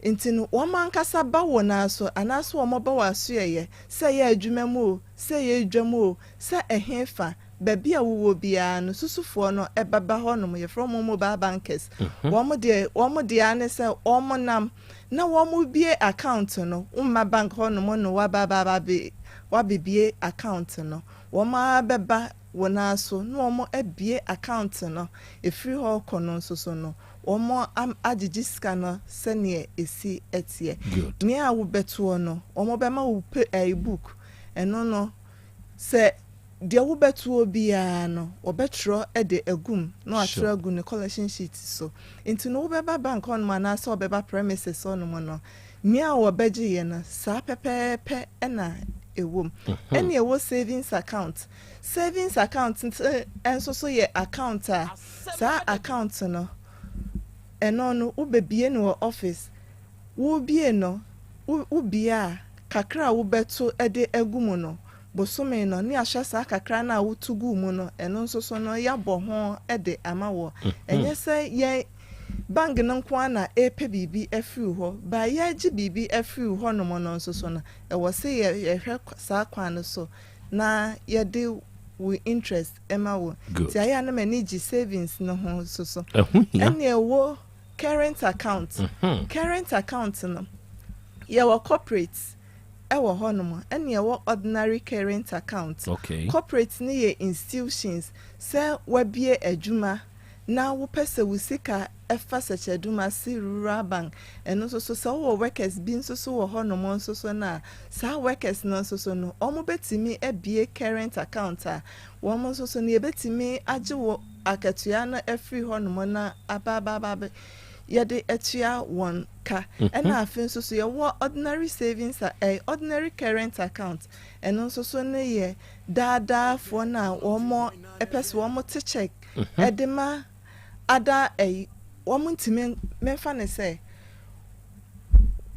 Enti no wɔn ankasa ba wo nan so anaasɛ wɔba w'asoɛeɛ, sɛ ɛyɛ adwuma mu o, sɛ ɛyɛ dwa mu o, Sɛ ɛhefa, baabi a wowɔ biara no, susufoɔ no bɛba hɔnom, yɛfrɛ wɔn mobile bankers. Wɔn deɛ, wɔn deɛ ara ne sɛ wɔnam na wɔrebue account no, womma bank hɔnom na wɔaba aba aba abɛ, wɔabɛbue account no. Wɔn ara bɛba wo nan so na wɔabue account no. Ɛfiri hɔ rekɔ no nso so no, wɔn am, agyegye sika no sɛdeɛ ɛsi teɛ. Good. Nea wobɛtoɔ no, wɔbɛma wo pay, ɛyi book, ɛno no, Sɛ deɛ wobɛtoɔ biara no, wɔbɛtwerɛ de agu mu na wɔatwerɛ agu ne collection sheet so. Nti no wobɛba bank hɔnom anaasɛ wɔbɛba premises hɔnom no, nea wɔbɛgyeeɛ no, saa pɛpɛɛpɛ na ɛwɔ mu. Ɛne ɛwɔ savings account. Savings account nso so yɛ account a, saa account no, ɛno no wobɛbie no wɔ office. Worebue no, wobue a, kakra a wobɛto de agu mu no, bosome no, ne ahwɛ saa kakra no a woto guu mu no, ɛno nso so no, yɛabɔ ho de ama woɔ. Ɛnyɛ sɛ yɛn bank no nko ara na ɛrepɛ biribi afiri wo hɔ, but yɛregye biribi afiri wo hɔnom no nso so no, ɛwɔ sɛ yɛhwɛ saa kwan no so na yɛde wo interest ma wo. Nti ayɛ a na m'ani gye savings no ho nso so. Ɛnna ɛwɔ Current account, Current account no, yɛwɔ corporate wɔ hɔnom ɛna yɛwɔ ordinary current account. Corporate no yɛ institutions, sɛ wabue adwuma na wopɛ sɛ wo sika fa Sɛkyɛdumase Rural Bank, ɛno nso so sɛ wowɔ workers bi nso so wɔ hɔnom nso so no a, saa workers no nso so no, wɔbɛtumi abue current account a wɔn nso so no yɛbɛtumi agye wo akatua no afiri hɔnom na aba aba aba abɛ. yɛde atua wɔn ka. Ɛna afei nso so yɛwɔ ordinary savings a ɛɛ ordinary current account, ɛno nso so no yɛ daa daa foɔ no a wɔn pɛ sɛ wɔn te check ɛde ma ada ɛyi wɔn ntumi menfa no sɛ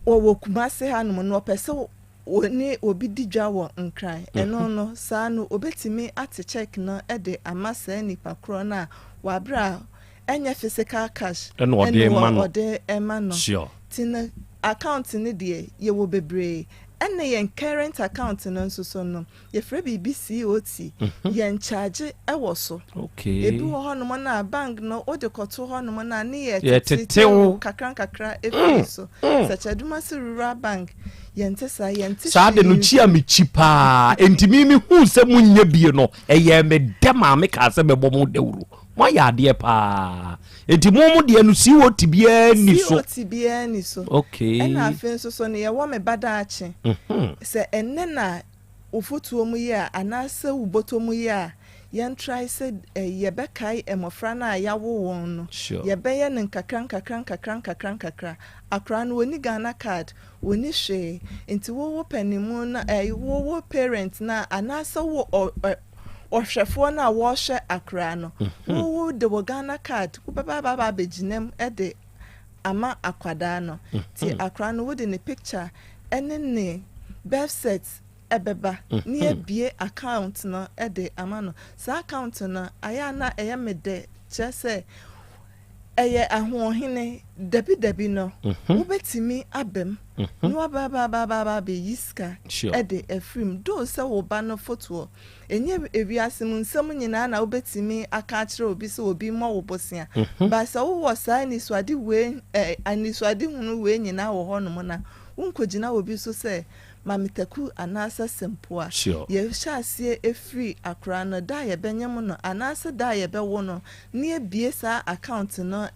wɔwɔ Kumasi hanom no wɔpɛ sɛ wɔne obi di dwa wɔ Nkran ɛno no saa no wɔbɛtumi ate check no de ama saa nipa korɔ no a wɔ aberɛ a ɛnyɛ physical cash Ɛna ɔde ɛna rema no. ɔde rema no. Sure. Nti no account no deɛ yɛwɔ bebree. Ɛna yɛn current account no nso so no, yɛfrɛ biribi COT, yɛn charge wɔ so. Okay. Ebi wɔ hɔnom no a bank no wode kɔto hɔnom no a ne yɛ Yɛtetew. tete wo kakra nkakra firi so. Sɛkyɛdumase Rural Bank, yɛnte saa, yɛnte Saa de no hwee kyi a mekyi paa. Enti me mehuu sɛ monyɛ bie no, ɛyɛɛ me dɛ maa mekaa sɛ mɛbɔ mo dawuro. Moayɛ adeɛ paa. Enti mo mo deɛ no COT biara nni so. COT biara nni so. Okay. Ɛna afei nso so no yɛwɔ me ba daakye. Sɛ ɛnnɛ na wo fotoɔ mu yɛ a anaasɛ wo bɔtɔ mu yɛ a, yɛn try sɛ yɛbɛkae mmɔfra no a yɛawo wɔn no. Sure. Yɛbɛyɛ no nkakra nkakra nkakra nkakra nkakra. Akwadaa no ɔnni Ghana card, ɔnni hwee. Nti wo wo panimu no wo wo parent no a anaasɛ wo ɔ ɔ ɔhwɛfoɔ no a wɔrehwɛ akwadaa no, wo wo de wo Ghana card wobɛba aba aba abɛgyina mu de ama akwadaa no. Nti akwadaa no wode ne picture ne ne birth cert bɛba na yɛabue account no de ama no. Saa account no ayɛ a na ɛyɛ me dɛ kyerɛ sɛ ɛyɛ ahoɔhene, dabi dabi no wobɛtumi aba mu na waba aba aba aba aba abɛyi sika de afiri mu. Though sɛ wo ba no fotoɔ, ɛnyɛ ewiase mu nsɛm nyinaa na wobɛtumi aka akyerɛ obi sɛ obi mmɔ wo bosea. But sɛ wowɔ saa anisoade wei, eh, anisoadehunu wei nyinaa wɔ hɔnom no a, wonkɔgyina obi so sɛ ma me taku anaasɛ sempoa. Yɛhyɛ aseɛ firi akwadaa no, da a yɛbɛnyem no anaasɛ da a yɛbɛwo no na yɛbue saa account no,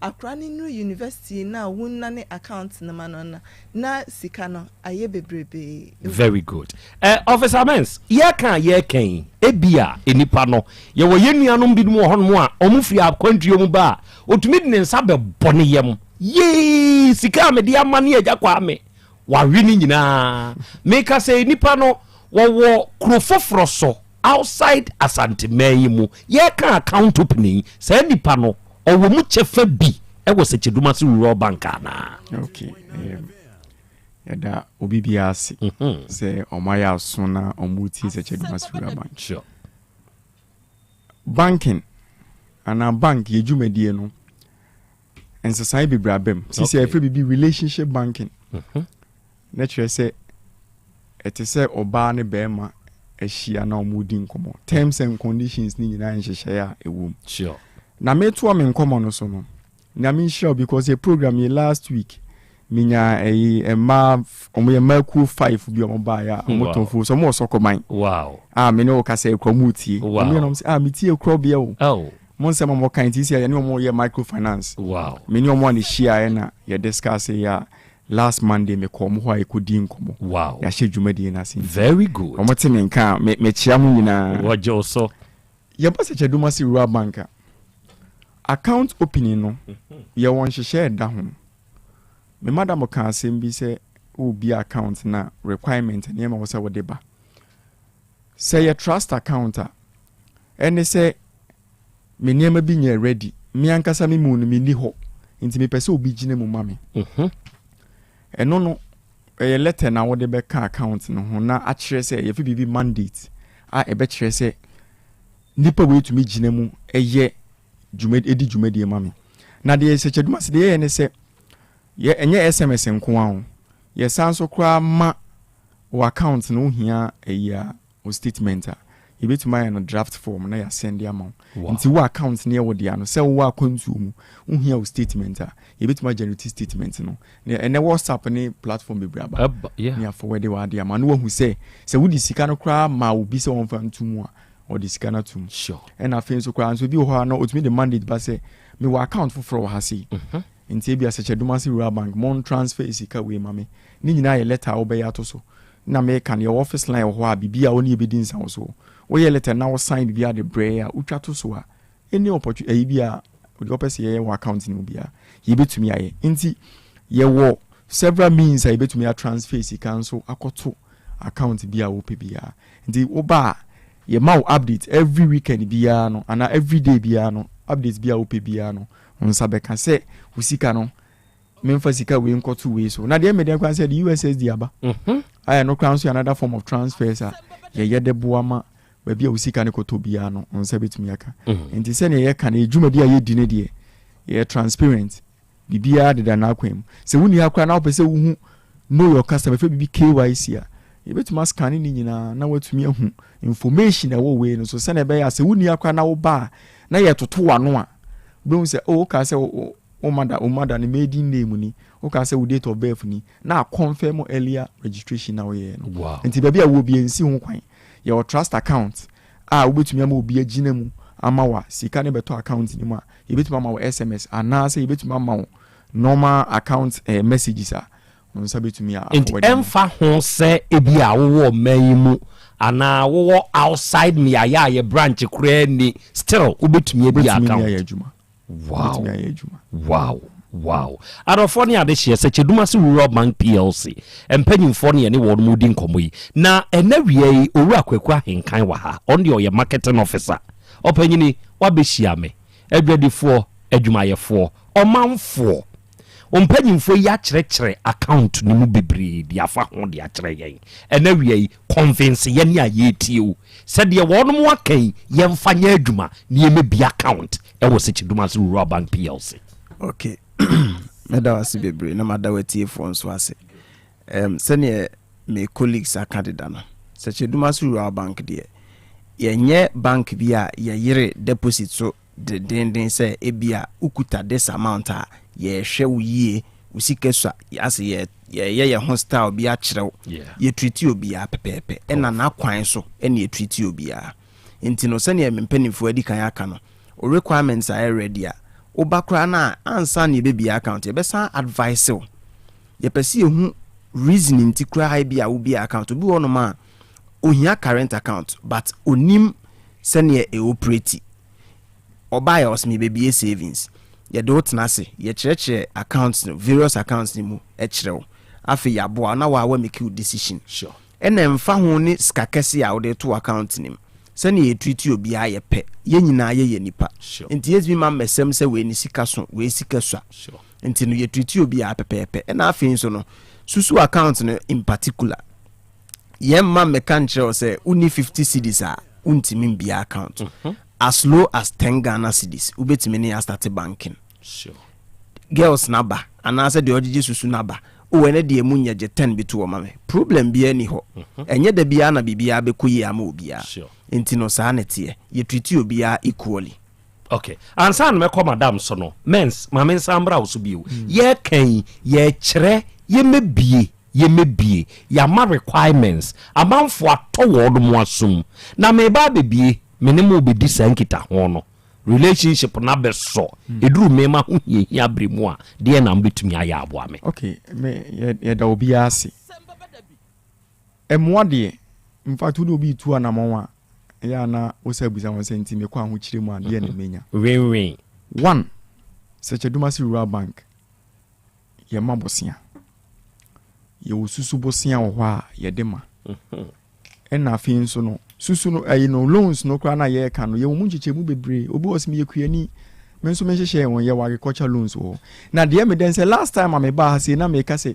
akwadaa no nnuru university no a wonnane account no ma no no, na sika no ayɛ bebrebee. Very good. Eh, Officer Mens, yɛka a yɛreka yi, ebia nnipa no, yɛwɔ yɛn nuanom binom wɔ hɔnom a wɔfiri akwantuo mu ba a, ɔtumi de ne nsa bɛbɔ ne yam. Yee, sika a mede ama ne Agya Kwame, Wawe ne nyinaa. Meka sɛ nnipa no wɔwɔ kuro foforɔ so outside Asanteman yi mu. Yɛreka account opening yi, saa nipa no ɔwɔ mu kyɛfa bi wɔ Sekyedumase Rural Bank anaa? Okay, um, yɛda obi biara ase mhm. sɛ ɔmo ayɛ aso na ɔmo tie Sekyedumase Rural Bank. Sure. Banking anaa bank yɛ dwumadie no nsesae bebree aba mu. Sisi a yɛfrɛ biribi relationship banking. Mhm. Na kyerɛ sɛ ɛte sɛ ɔbaa ne bɛrima ahyia na wɔredi nkɔmmɔ. Terms and conditions ne nyinaa nhyehyɛe a ɛwɔ mu. Sure. Na metoa me nkɔmmɔ no so no, Nyame nhyira wo because yɛ program yi last week menya ɛyi mmaa wɔn yɛ mmaa kuo five bi a wɔn baeɛ a wɔn tɔn fuo so wɔn wɔ sɔkɔman. Wow. A me ne wo kasa ekura wɔn tie. Wow. Wɔn yɛ na wɔn sɛ ah me tie ekura obiara o. Oh. Mo nsɛm a mo kan ti sɛ yɛne wɔn yɛ microfinance. Wow. Me ne wɔn a ne hyia ɛna yɛ discuss yɛ a last Monday me kɔ wɔn hɔ a yɛkɔ di nkɔmɔ. Wow. Yɛahyɛ dwumadie no ase. Very good. Wɔn te me nka a me mekyia mo nyinaa. Wɔgye wo so. Yɛba Sɛkyɛdumase Rural Bank a, account opening no yɛwɔ nhyehyɛɛ ɛda ho. Me madam kaa asɛm bi sɛ wobie account no a requirement nneɛma wɔ sɛ wode ba. Sɛ yɛ trust account a, ɛne sɛ me nneɛma bi nyɛ ready, me ankasa me mu no menni hɔ, nti mepɛ sɛ obi gyina mu ma me. Mhm. Ɛno no, ɛyɛ letter na wode bɛka account no ho na akyerɛ sɛ yɛfrɛ biribi mandate a ɛbɛkyerɛ sɛ nipa wei tumi gyina mu yɛ dwuma di dwumadie ma me. Na deɛ Sɛkyɛdumase deɛ yɛyɛ ne sɛ yɛ ɛnyɛ SMS nko ara o, yɛsan nso koraa ma wɔ account no wohia ayi a wo statement a, yɛbɛtumi ayɛ no draft form na yɛasɛnde ama wo. Nti wo account no yɛ wo dea no, sɛ wowɔ akwantuo mu, wohia wo statement a, yɛbɛtumi agenerate statement no. Na ɛnɛ WhatsApp ne platform bebree aba, ne afɔwɛde w'ade ama na wahu sɛ, sɛ wode sika no koraa ma obi sɛ ɔmfa nto mu a, ɔde sika no ato mu. Ɛna afei nso koraa nso obi wɔ hɔ a na ɔtumi de mandate ba sɛ, mewɔ account foforɔ wɔ ha sei. Mhm. Nti ebia Sɛkyɛdomase Rural Bank, mon transfer sika wei ma me. Ne nyinaa yɛ letter a wobɛyɛ ato so. Na meka no, yɛwɔ office line wɔ hɔ a biribi a wo ne yɛbɛdi nsawosoɔ. Woyɛ letter na wo sign biribi de brɛ yɛ a, wotwa to so a, any opportunity, ayi bi a Deɛ wopɛ sɛ yɛyɛ wɔ account no mu biara, yɛbɛtumi ayɛ. Nti yɛwɔ several means a yɛbɛtumi a transfer sika nso akɔto account bi a wopɛ biara. Nti woba a, yɛma wo update every weekend biara no anaa every day biara no, update bi a wopɛ biara no, wo nsa bɛka sɛ wo sika no memfa sika wei nkɔto wei so. Na deɛ mmɛdɛn koraa sɛ de USSD aba. A ɛno koraa nso yɛ another form of transfers a yɛyɛ de boa ma baabi a wo sika no kɔtɔ biara no, wo nsa bɛtumi aka. Nti sɛdeɛ yɛka no, yɛ dwumadi a yɛdi no deɛ, yɛyɛ transparent. Biribiara deda n'akwan mu. Sɛ wonni ha koraa na wopɛ sɛ wohu Know Your Customer, yɛfrɛ biribi KYC a, yɛbɛtumi ascanne ne nyinaa na woatumi ahu information a ɛwɔ wei no so sɛdeɛ ɛbɛyɛ a sɛ wonni ha koraa na woba a na yɛtoto w'ano a, wobɛhu sɛ oh, wokaa sɛ wo mother, wo mother ne maiden name ni, wokaa sɛ wo date of birth ni, na akɔnfɛm earlier registration na woyɛɛ no. Wow. Nti baabi a wowɔ biara nsi ho kwan. Yɛwɔ trust account a wobɛtumi ama obi agyina mu ama wo a, sika no bɛtɔ account no mu a, yɛbɛtumi ama wo SMS anaasɛ yɛbɛtumi ama wo normal account eh, messages a wo nsa bɛtumi a Nti afɔwɔde mu. ɛmfa ho sɛ ebia wowɔ ɔman yi mu anaa wowɔ outside mmeaeɛ a yɛ branch koraa nni, still wobɛtumi abue Wobɛtumi ne account. ayɛ adwuma. Wow. Wobɛtumi ayɛ adwuma. Wow. Wow. Adɔfoɔ ne adehyeɛ, Sɛkyɛdumase Rural Bank PLC mpanyimfoɔ ne yɛne wɔn redi nkɔmmɔ yi. Na ɛnnɛ awia yi, Owura Kwaku Ahenkan wɔ ha. Ɔno deɛ ɔyɛ Marketing Officer. Ɔpanyini, woabɛhyia me. Adwadifoɔ, adwumayɛfoɔ, ɔmanfoɔ. Wo mpanyimfoɔ yi akyerɛkyerɛ account no mu bebree de afa ho de akyerɛ yɛn. Ɛnnɛ awia yi, convince yɛn a yɛretie wo sɛ deɛ wɔnom aka yi, yɛmfa nyɛ adwuma na yɛmmɛbue account wɔ Sekyedumase Rural Bank PLC. Ok, mɛda wo ase bebree na mada w'atiefoɔ nso ase. Um, sɛdeɛ me colleagues aka deda no, Sekyedumase Rural Bank deɛ, yɛnyɛ bank bi a yɛyere deposit so dendeenden sɛ ebia wokuta this amount a, yɛrehwɛ wo yie, wo sika sua, ase yɛ yɛyɛ yɛn ho style bi akyerɛ wo. Yɛtriti obiara pɛpɛɛpɛ, ɛna n'akwan so ɛna yɛtriti obiara. Nti no sɛdeɛ me mpanimfoɔ adi kan aka no, wo requirements ayɛ ready a, woba koraa no a, ansa na yɛbɛbue account, yɛbɛsan advice wo. Yɛpɛ sɛ yɛhu reason nti koraa ebi a wobue account. Obi wɔ hɔnom a, ohia current account but onim sɛdeɛ ɛ operate. Ɔbaeɛ a ɔse mebɛbue savings. Yɛde wo tena ase, yɛkyerɛkyerɛ accounts no, various accounts no mu kyerɛ wo. Afei yɛaboa wo na woa woamake wo decision. Sure. Ɛna ɛmfa ho ne sika kɛse a wode to w'account no mu, sɛnea yɛ treat obiara yɛ pɛ, yɛn nyinaa yɛyɛ nipa. Nti yɛntumi mma mmɛsɛm sɛ wei ne sika so, wei sika sua. Nti no yɛ treat obiara pɛpɛɛpɛ. Ɛna afei nso no, susu account no in particular. Yɛn mma mmɛka nkyerɛ wo sɛ wonni 50 cedis a wontumi mbia account. As low as 10 Ghana cedis, wobɛtumi ne yɛn astarte banking. Girls no aba anaasɛ deɛ ɔgyegye susu no aba, oh ɛnɛ deɛ mu nyɛ gye ten bi to hɔ ma me. Problem biara nni hɔ. Ɛnyɛ da biara na biribiara bɛkɔ yie ama obiara. Nti no saa na ɛteɛ. Yɛ treat obiara equally. Ok, ansa na mɛkɔ madam so no, Mens, ma mensan mmra wo so bio. Yɛreka yi, yɛrekyerɛ, yɛmmɛbie, yɛmmɛbie, yɛama requirements, amanfoɔ atɔ wɔn asom. Na mereba abɛbie, me ne mo rebɛdi saa nkitaho no. Relationship no abɛsɔ, ɛduru me m'ahohiahia berɛ mu a, deɛn na mobɛtumi ayɛ aboa me? Ok, me, yɛ, yɛda obiara ase. Mmoa deɛ, in fact wode obi retu anamɔn a, ɛyɛ a na wo sɛ bisa wɔn sɛ nti mekɔ ahokyere mu a, deɛn na menya? Win-win. One, Sɛkyɛdumase Rural Bank, yɛma bosea. Yɛwɔ susu bosea wɔ hɔ a yɛde ma. Ɛna afei nso no, susu no, ɛyi no, loans no koraa na yɛreka no, yɛwɔ mu nkyekyɛmu bebree. Obi wɔ sɛ meyɛ kuani, me nso me nhyehyɛɛ wɔn, yɛwɔ agriculture loans wɔ hɔ. Na deɛ medɛn sɛ last time a mebaa ha sei na meka sɛ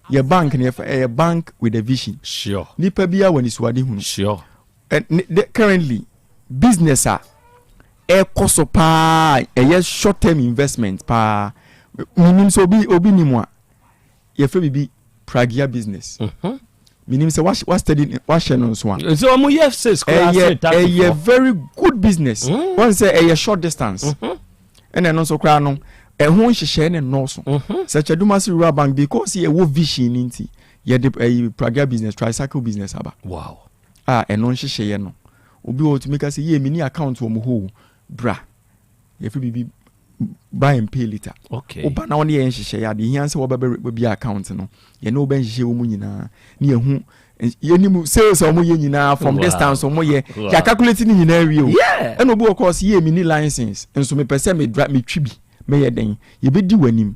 yɛ bank no yɛfa ɛyɛ bank with a vision. Sure. Nipa biara wɔ anisoade hunu. Sure. Ɛ, currently business a ɛkɔ so paa ɛyɛ short term investment paa. Menim sɛ obi obi nim a yɛfrɛ biribi pragya business. Mhm. Menim sɛ wa study wahyɛ no nso a. Nti wɔn yɛ six koraa sɛ thirty four. Ɛyɛ very good business. Mm. Wɔn sɛ ɛyɛ short distance. Mm-hmm. Ɛna ɛno nso koraa no ɛho nhyehyɛe ne nnɔɔso. Mm-hmm. Sɛ Kyɛdumasi Rural Bank because yɛwɔ vision ni nti yɛde ɛyi pragya business tricycle business aba. Wow. A ɛno nhyehyɛeɛ no obi wɔ otumi ka sɛ yie mi ni account wɔ mo hɔ o bra yɛfɛ biribi buy and pay later. Okay. Woba na wɔne yɛn nhyehyɛeɛ a deɛ hia sɛ wɔbɛbɛ bia account no yɛne wo bɛnhyehyɛ wɔ mu nyinaa ne yɛhu Yɛnim sales a wɔyɛ nyinaa from distance wɔyɛ. Yɛ calculate ne nyinaa wie o. Ɛna obi wɔ kɔ ɔsi yɛ mi ni license nso mepɛ sɛ me dra metwi bi mɛyɛ dɛn yɛbɛdi w'anim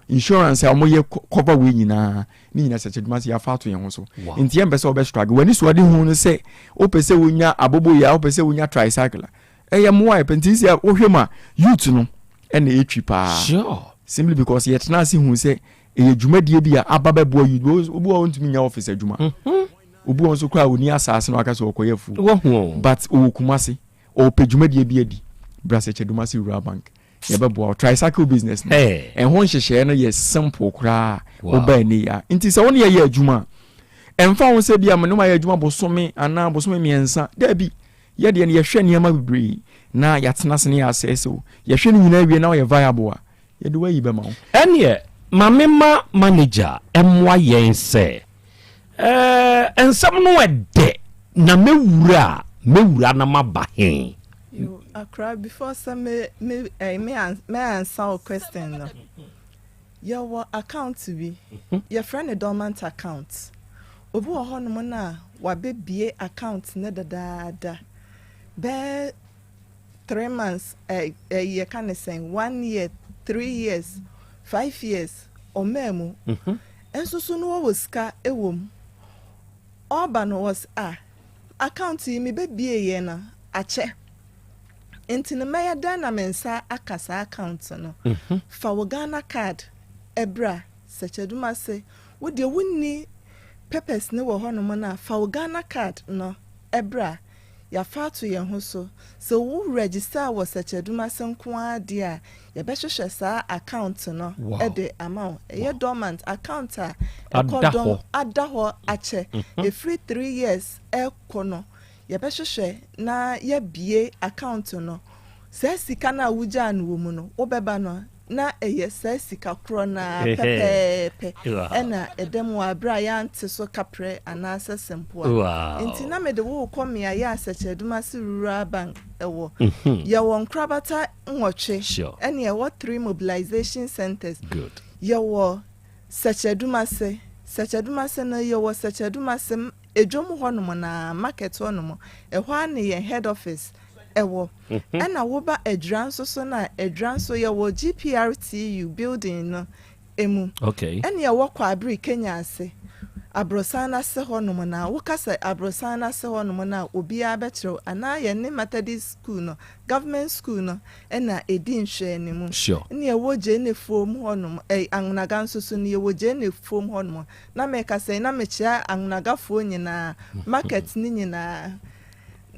insurance a wɔyɛ cover wei nyinaa ne nyinaa sɛ kyɛdwuma sɛ yɛafa ato yɛn ho so nti yɛmpɛ sɛ wɔbɛ struggle w'ani so ade hu no sɛ wopɛ sɛ wonya aboboyɛ a wopɛ sɛ wonya tricycle a ɛyɛ mmoa yɛpɛ nti sɛ wohwɛ mu a youth no ɛna ɛtwi paa simply because yɛtena ase hu sɛ Ɛyɛ dwumadie bi a aba bɛboa youth. Obi wɔ hɔ ɔntumi nyɛ office adwuma. Mhm. Obi wɔ nso koraa ɔni asaase na waka sɛ ɔkɔyɛ afuo. But ɔwɔ Kumasi, ɔpɛ dwumadie bi adi. Bra Sɛkyɛ Dumasi Rural Bank. Yɛbɛboa wo. Tricycle business no. Ɛho nhyehyɛeɛ no yɛ simple koraa. Woba ɛnɛ yi a. Nti sɛ wo ne yɛyɛ adwuma a, ɛmfa ho sɛ bi a me ne wo ayɛ adwuma bosome anaa bosome mmiɛnsa. Daabi. Yɛ deɛ no yɛhwɛ nneɛma bebree na yɛatena ase na yɛasɛɛsɛ wo. Yɛhwɛ ne nyinaa wie na woyɛ viable a, Yɛde w'ayi bɛma wo. Ɛneɛ ma me ma manager mmoa yɛn sɛ eh nsɛm no ɛdɛ na mɛwura a mɛwura na maba he. Yo, akora before sɛ me me eh, me an mɛ ansa wo question no. Yɛwɔ account bi, yɛfrɛ no dormant account. Obi wɔ hɔnom no a wabɛbie account no dadaada bɛɛ 3 months, ɛ ɛ yɛka ne sɛn, 1 year, 3 years, 5 years, ɔmaa mu. Nso so no wɔwɔ sika wɔ mu. Ɔba no wɔ a account yi mebɛbie yɛ no akyɛ nti no mɛyɛ dɛn na me nsa aka saa account no? Fa wo Ghana Card ɛbra Sɛkyɛdumase. Wo deɛ wonni papers ne wɔ hɔnom no a, fa wo Ghana Card no ɛbra. Yɛafa ato yɛn ho so. Sɛ wo register wɔ Sɛkyɛdumase nko ara deɛ a, yɛbɛhwehwɛ saa account no de ama wo. Ɛyɛ dormant account a ɛkɔ dɔm ada hɔ akyɛ. Ɛfiri 3 years ɛkɔ no, yɛbɛhwehwɛ na yɛabie account no. Saa sika no a wogyaa no wɔ mu no, wobɛba no na ɛyɛ saa sika korɔ no ara pɛpɛɛpɛ ɛna ɛda mu wɔ aberɛ a yɛante so kaprɛ anaasɛ sempoa. Nti na mede wo rekɔ mmeaeɛ a Sɛkyɛdumase Rural Bank ɛwɔ. Yɛwɔ nkorabata 8 ɛne ɛwɔ three mobilization centers. Yɛwɔ Sɛkyɛdumase. Sɛkyɛdumase no, yɛwɔ Sɛkyɛdumase edwom hɔnom na market hɔnom. Ɛhɔ ara ne yɛn head office ɛwɔ. Ɛna woba Adwira nso so no a, Adwira nso yɛwɔ GPRTU building no emu. Ɛne ɛwɔ Kwabere Kenya ase, aborosan no ase hɔnom na woka sɛ aborosan no ase hɔnom no a, obiara bɛkyerɛ wo. Anaa yɛne Methodist school no, government school no ɛna ɛdi nhwɛanimu. Ɛne ɛwɔ Gyenefuom hɔnom, Anwonaga nso so no yɛwɔ Gyenefuom hɔnom. Na meka sɛ na mekyerɛ Anwonagafoɔ nyinaa, market no nyinaa.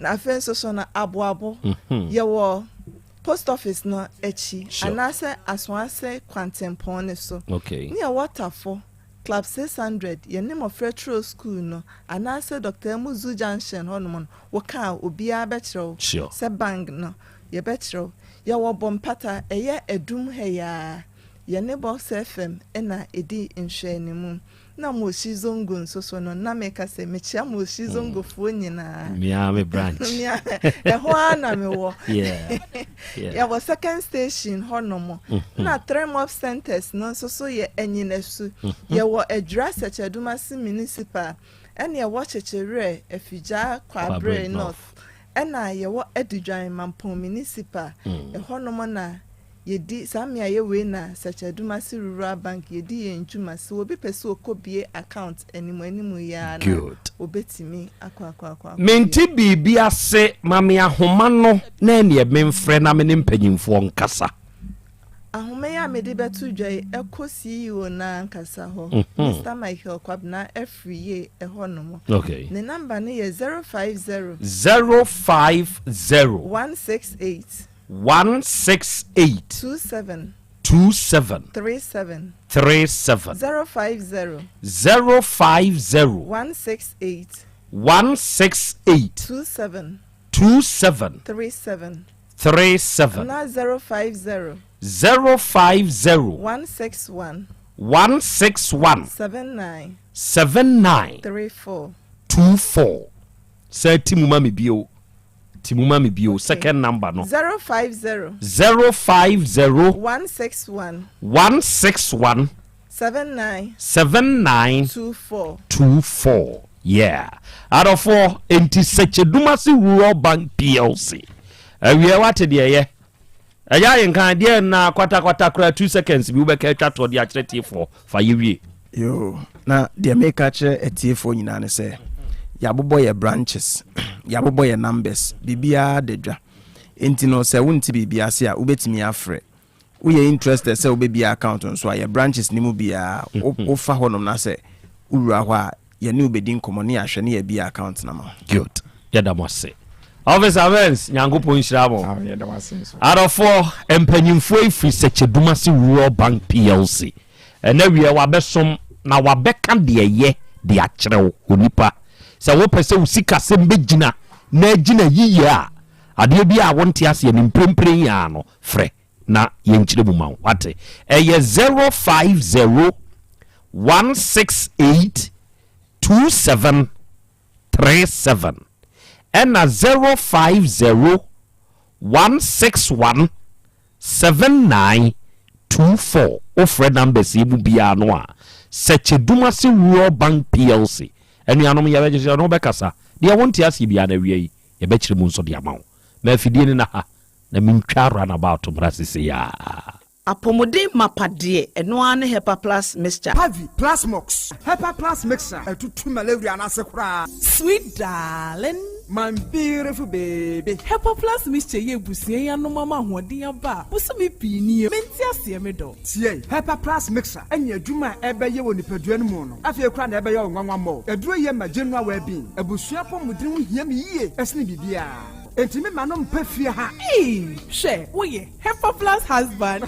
Na afei nso so no aboabo, yɛwɔ post office no akyi anaasɛ Asoase kwantempɔn no so. Ne yɛwɔ Tafo, Club 600, yɛne Mmɔfra Turo School no anaasɛ Dr. Amuzu Junction hɔnom no, woka a obiara bɛkyerɛ wo sɛ bank no yɛbɛkyerɛ wo. Yɛwɔ Bompata, ɛyɛ Adum ha yi ara, yɛne Box FM na ɛdi nhwɛanimu. Na Moshi Zongo nso so no, na meka sɛ mekyia Moshi Zongofoɔ nyinaa. Mea me branch. Mea, ɛhɔ ara na mewɔ. Yɛwɔ second station hɔnom. Na three mob centers no nso so yɛ Anyinasu. Yɛwɔ Adwira Sɛkyɛdumase Municipal, ɛne ɛwɔ Kyekyewerɛ, Afigyaa, Kwabre North, ɛna yɛwɔ Adidwan Mampong Municipal. Ɛhɔnom na yɛdi saa mmeaeɛ wei na Sɛkyɛ-Adumase Rural Bank yɛdi yɛn dwuma. Sɛ obi pɛ sɛ ɔkɔbue account anim anim yi ara no a, ɔbɛtumi akɔ akɔ akɔ akɔbue. Mente biribi ase, ma me ahoma no na ɛneɛ memfrɛ na me ne mpanyimfoɔ nkasa. Ahoma yi a mede bɛto dwa yi, ɛkɔ CEO no ankasa hɔ, Mister Michael Kwabena Afriyie ɛhɔnom. Ne number no yɛ 050. 050. 168. 168. 27. 27. 37. 37. 050. 050. 168. 168. 27. 27. 37. 37. Na 050. 050. 161. 161. 79. 79. 34. 24. Sɛ ti mu ma me bio. Ti mu ma me bio second number no. 050. 050. 161. 161. 79. 79. 24. 24. Yeah. Adɔfoɔ, enti Sɛkyɛdumase Rural Bank PLC. Awiɛ wate deɛ ɛyɛ. Ɛyɛ ayɛ nkan deɛ na kwatakwata koraa 2 seconds bi wobɛka atwa toɔ de akyerɛ tiefoɔ fa yɛ wie. Yoo, na deɛ meka kyerɛ atiefoɔ nyinaa ne sɛ yɛabobɔ yɛ branches, yɛabobɔ yɛ numbers, biribiara da dwa. Enti no sɛ wonte biribi ase a wobɛtumi afrɛ. Woyɛ interested sɛ wobɛbie account nso a, yɛ branches no mu biara wofa hɔnom na sɛ wowura hɔ a yɛne wo bɛdi nkɔmmɔ ne yɛahwɛ ne yɛabie account no ama wo. Good. Yɛda mo ase. Officer Benz, Nyankopɔn nhyira mo. Adɔfoɔ, mpanyimfoɔ yi firi Sɛkyɛdumase Rural Bank PLC. Ɛnɛ wiɛ wabɛsom na wabɛka deɛ ɛyɛ de akyerɛ wo, onipa. Sɛ wopɛ sɛ wo sikasɛm bɛgyina na agyina yiye a, adeɛ bi a wonte aseɛ no mprempren yi ara no, frɛ na yɛnkyerɛ mu ma wo. Wate? Ɛyɛ 050 168 27 37 ɛna 050 161 7924. Wofrɛ numbers yi mu biara no a, Sɛkyɛdumase Rural Bank PLC anuanom yɛbɛgye so yɛne wo bɛkasa. Deɛ wonte aseɛ biara no awia yi yɛbɛkyerɛ mu nso de ama wo. Ma afidie no na ha na mentwa runabout mmra sesei ara. Apɔmuden mapa deɛ, ɛno ara ne Hepa Plus Mixture. Pavi, Plasmox, Hepa Plus Mixture, ɛtutu malaria no ase koraa. Sweet darling. My beautiful baby. Hepa Plus Mixture yi abusua yi anom ama ahoɔden aba a bosome pii nie. Mente aseɛ me dɔ. Tie, Hepa Plus Mixture ne adwuma a ɛbɛyɛ wɔ nipadua no mu no, afei koraa na ɛbɛyɛ wo nwanwa mmɔ. Aduro yi ma general well-being. Abusua apɔmuden ho hia me yie sene biribiara. Enti me ma no mpa fie ha. Eii hwɛ woyɛ Hepa plus husband.